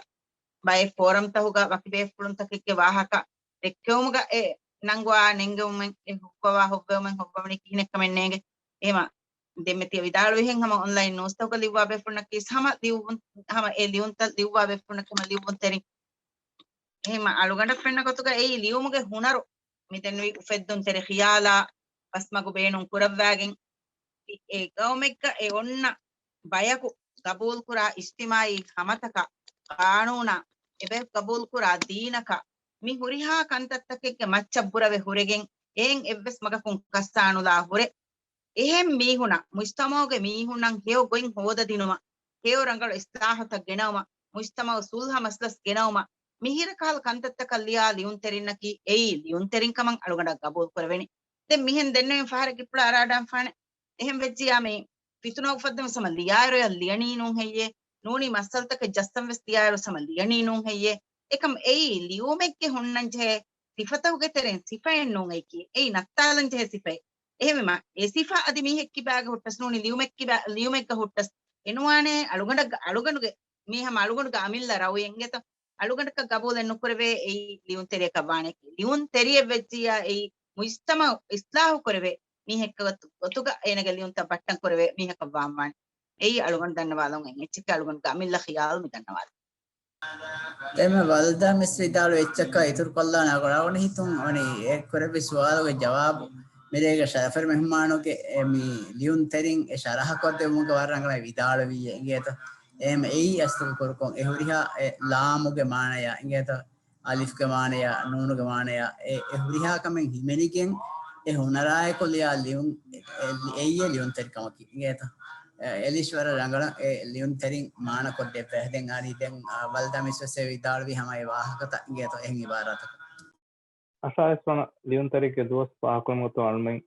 ބައެއް ފޯރަމްތަކުގަ ވަކި ބޭފުޅުންތަކެއްގެ ވާހަކަ ދެއްކެވުމުގަ އެ ނަންގުވާ ނެންގެވުމެއް، އެ ހުއްގަވާ ހުއްގަވުމެއް ހޮއްވަވަނީ ކިހިނެއްކަމެއް ނޭނގެ. އެހެމަ ދެންމެ ތިޔަ ވިދާޅުވިހެން ހަމަ އޮންލައިން ނޫސްތަކުގަ ލިޔުއްވާ ބޭފުޅުންނަކީ ހަމަ ލިޔުއްވުން، ހަމަ އެ ލިޔުންތައް ލިޔުއްވާ ބޭފުޅުންނަކީ ހަމަ ލިޔުއްވުންތެރިން. އެހެމަ އަޅުގަނޑަށް ފެންނަ ގޮތުގަ އެއީ ލިޔުމުގެ ހުނަރު މިދެންނެވި އުފެއްދުންތެރި ޚިޔާލާ ބަސްމަގު ބޭނުން ކުރައްވާގެން، އެ ގައުމެއްގަ އެ އޮންނަ ބަޔަކު ގަބޫލުކުރާ އިޖްތިމާޢީ ހަމަތަކަށް، ޤާނޫނަށް، އެބަޔަކު ގަބޫލުކުރާ ދީނަކަށް، މި ހުރިހާ ކަންތައްތަކެއްގެ މައްޗަށް ބުރަވެ ހުރެގެން، އެއިން އެއްވެސް މަގަކުން ކައްސާނުލާ ހުރެ، އެހެން މީހުނަށް، މުޖްތަމަޢުގެ މީހުންނަށް ހެޔޮ ގޮތް ހޯދަދިނުމަށް، ހެޔޮ ރަނގަޅު އިޞްލާޙުތައް ގެނައުމަށް، މުޖްތަމަޢު ޞުލްޙަ މަސްލަސް ގެނައުމަށް، މިހިރަ ކަހަލަ ކަންތައްތަކަށް ލިޔާ ލިޔުންތެރިންނަކީ އެއީ ލިޔުންތެރިން ކަމަށް އަޅުގަނޑަށް ގަބޫލު ކުރެވެނީ. ދެން މިހެން ދެންނެވި ފަހަރަށް ގިފުޅަށް އަރާޑާން ފާނެ. އެހެން ވެއްޖިޔާ މި ފިތުނަ އުފައްދަން ވެސް ހަމަ ލިޔާއިރު އެޔަށް ލިޔަނީ ނޫން ހެއްޔޭ؟ ނޫނީ މައްސަލަތަކެއް ޖައްސަން ވެސް ލިޔާއިރު ހަމަ ލިޔަނީ ނޫން ހެއްޔޭ؟ އެކަމް އެއީ ލިޔުމެއްގެ ހުންނަން ޖެހޭ ސިފަތަކުގެ ތެރެއިން ސިފައެއް ނޫން އެއީކީ. އެއީ ނައްތާލަން ޖެހޭ ސިފައެއް. އެހެންވީމަ އެ ސިފަ އަދި މީހެއް ކިބާގަ ހުއްޓަސް ނޫނީ ލިޔުމެއް ކިބާ، ލިޔުމެއްގަ ހުއްޓަސް އެނުވާނޭ އަޅުގަނޑަށް، އަޅުގަނޑުގެ މީ ހަމަ އަޅުގަނޑުގެ އަމިއްލަ ރައުޔެއް އިނގޭތޯ. އަޅުގަނޑަކަށް ގަބޫލެއް ނުކުރެވޭ އެއީ ލިޔުންތެރިޔަކަށް ވާނެކީ. ލިޔުންތެރިއެއް ވެއްޖިއްޔާ އެއީ މުޖްތަމަޢު އިޞްލާޙު ކުރެވޭ މީހެއްގެ ގޮތު-، ގޮތުގަ އޭނަގެ ލިޔުންތައް ބައްޓަން ކުރެވޭ މީހަކަށް ވާން ވާނެ. އެއީ އަޅުގަނޑު ދަންނަވާލަން އޮތް އެއްޗެކޭ. އަޅުގަނޑުގެ އަމިއްލަ ޚިޔާލު މި ދަންނަވާލަން. ދެންމެ ވަލްދާ މިސް ވިދާޅުވި އެއްޗަކާ އިތުރުކޮށްލާނެ އަޅުގަނޑު ހިތުން އޮނި އެ ކުރެއްވި ސުވާލުގެ ޖަވާބު މިރޭގެ ޝަރަފުވެރި މެހުމާނުގެ އެ މި ލިޔުންތެރިން އެ ޝަރަޙަކޮށްދެވުމުގެ ވަރަށް ރަނގަޅަށް ވިދާޅުވިއޭ އިނގޭތޯ. އެހެން އެއީ އަސްލުގެ ކުރުކޮށް އެ ހުރިހާ އެ ލާމުގެ މާނަޔާ އިނގޭތޯ. އަލިފްގެ މާނަޔާ، ނޫނުގެ މާނަޔާ، އެ، އެ ހުރިހާ ކަމެއް ހިމެނިގެން، އެ ހުނަރާއެކު ލިޔާ ލިޔުން، އެ، އެ، އެއީ ލިޔުންތެރިކަމަކީ އިނގޭތަ؟ އެ، އެލީޝް ވަރަށް ރަނގަޅަށް އެ ލިޔުންތެރިން މާނަކޮށްދެއްވައި. ދެން، އާ، ވަލްދާ މިސްވެސް އެ ވިދާޅުވި ހަމަ އެ ވާހަކަތައް އިނގޭތޯ އެހެން އިބާރާތަކަށް. އަށާވީސް ވަނަ ލިޔުންތެރިންގެ ދުވަސް ފާހަގަކުރުމުގެ އަޅުމެން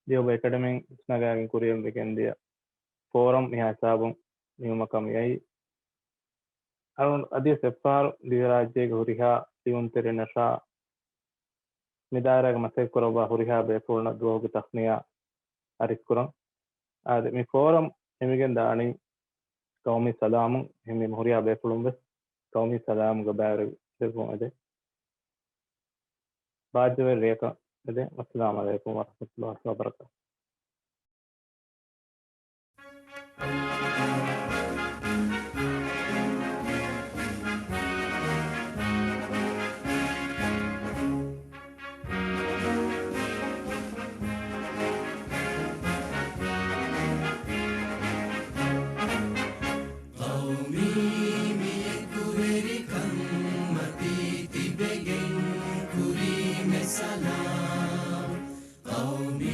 ދިޔަބަ އެކަޑަމީން ހިސްނަގާގެން ކުރިއަށް މިގެންދިޔަ ފޯރަމް މިހާ ހިސާބުން ނިމުމަކަށް މިއައީ. އަޅުގަނޑު އަދިވެސް އެއްފަހަރު ދިވެހިރާއްޖޭގެ ހުރިހާ ލިޔުންތެރިންނަށާ މި ދާއިރާގަ މަސައްކަތްކުރައްވާ ހުރިހާ ބޭފުޅުންނަށް ދުވަހުގެ ތަހްނިޔާ އަރިސްކުރަން. އާދެ، މި ފޯރަމް ހިމެގެން ދާނީ ޤައުމީ ސަލާމުން ހިމެނި ހުރިހާ ބޭފުޅުން ވެސް ޤައުމީ ސަލާމުގެ ބައިވެރިވެވުން އެދެން. ބާއްޖަވެރި ރެއަކަށް އެދެން. ވައްސަލާމް ޢަލައިކުމް ވަރަޙްމަތުﷲ ވަބަރަކާތުހު. ޤައުމީ މި އެކުވެރިކަން މަތީ ތިބެގެން ކުރީމެ ސަލާމް. ޤައުމީ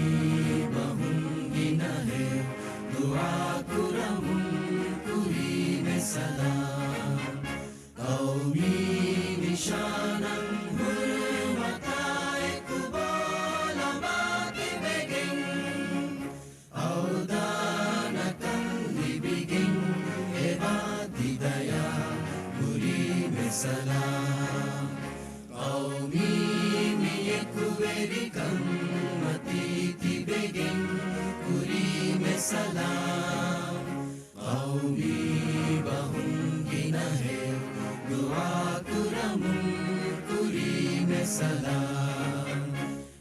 ސަލާމް. ޤައުމީ މި އެކުވެރިކަން މަތީ ތިބެގެން ކުރީމެ ސަލާމް. ޤައުމީ ބަހުން ގިނަހެޔޮ ދުޢާ ކުރަމުން ކުރީމެ ސަލާމް.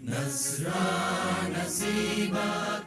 ނަޞްރާ ނަސީބާ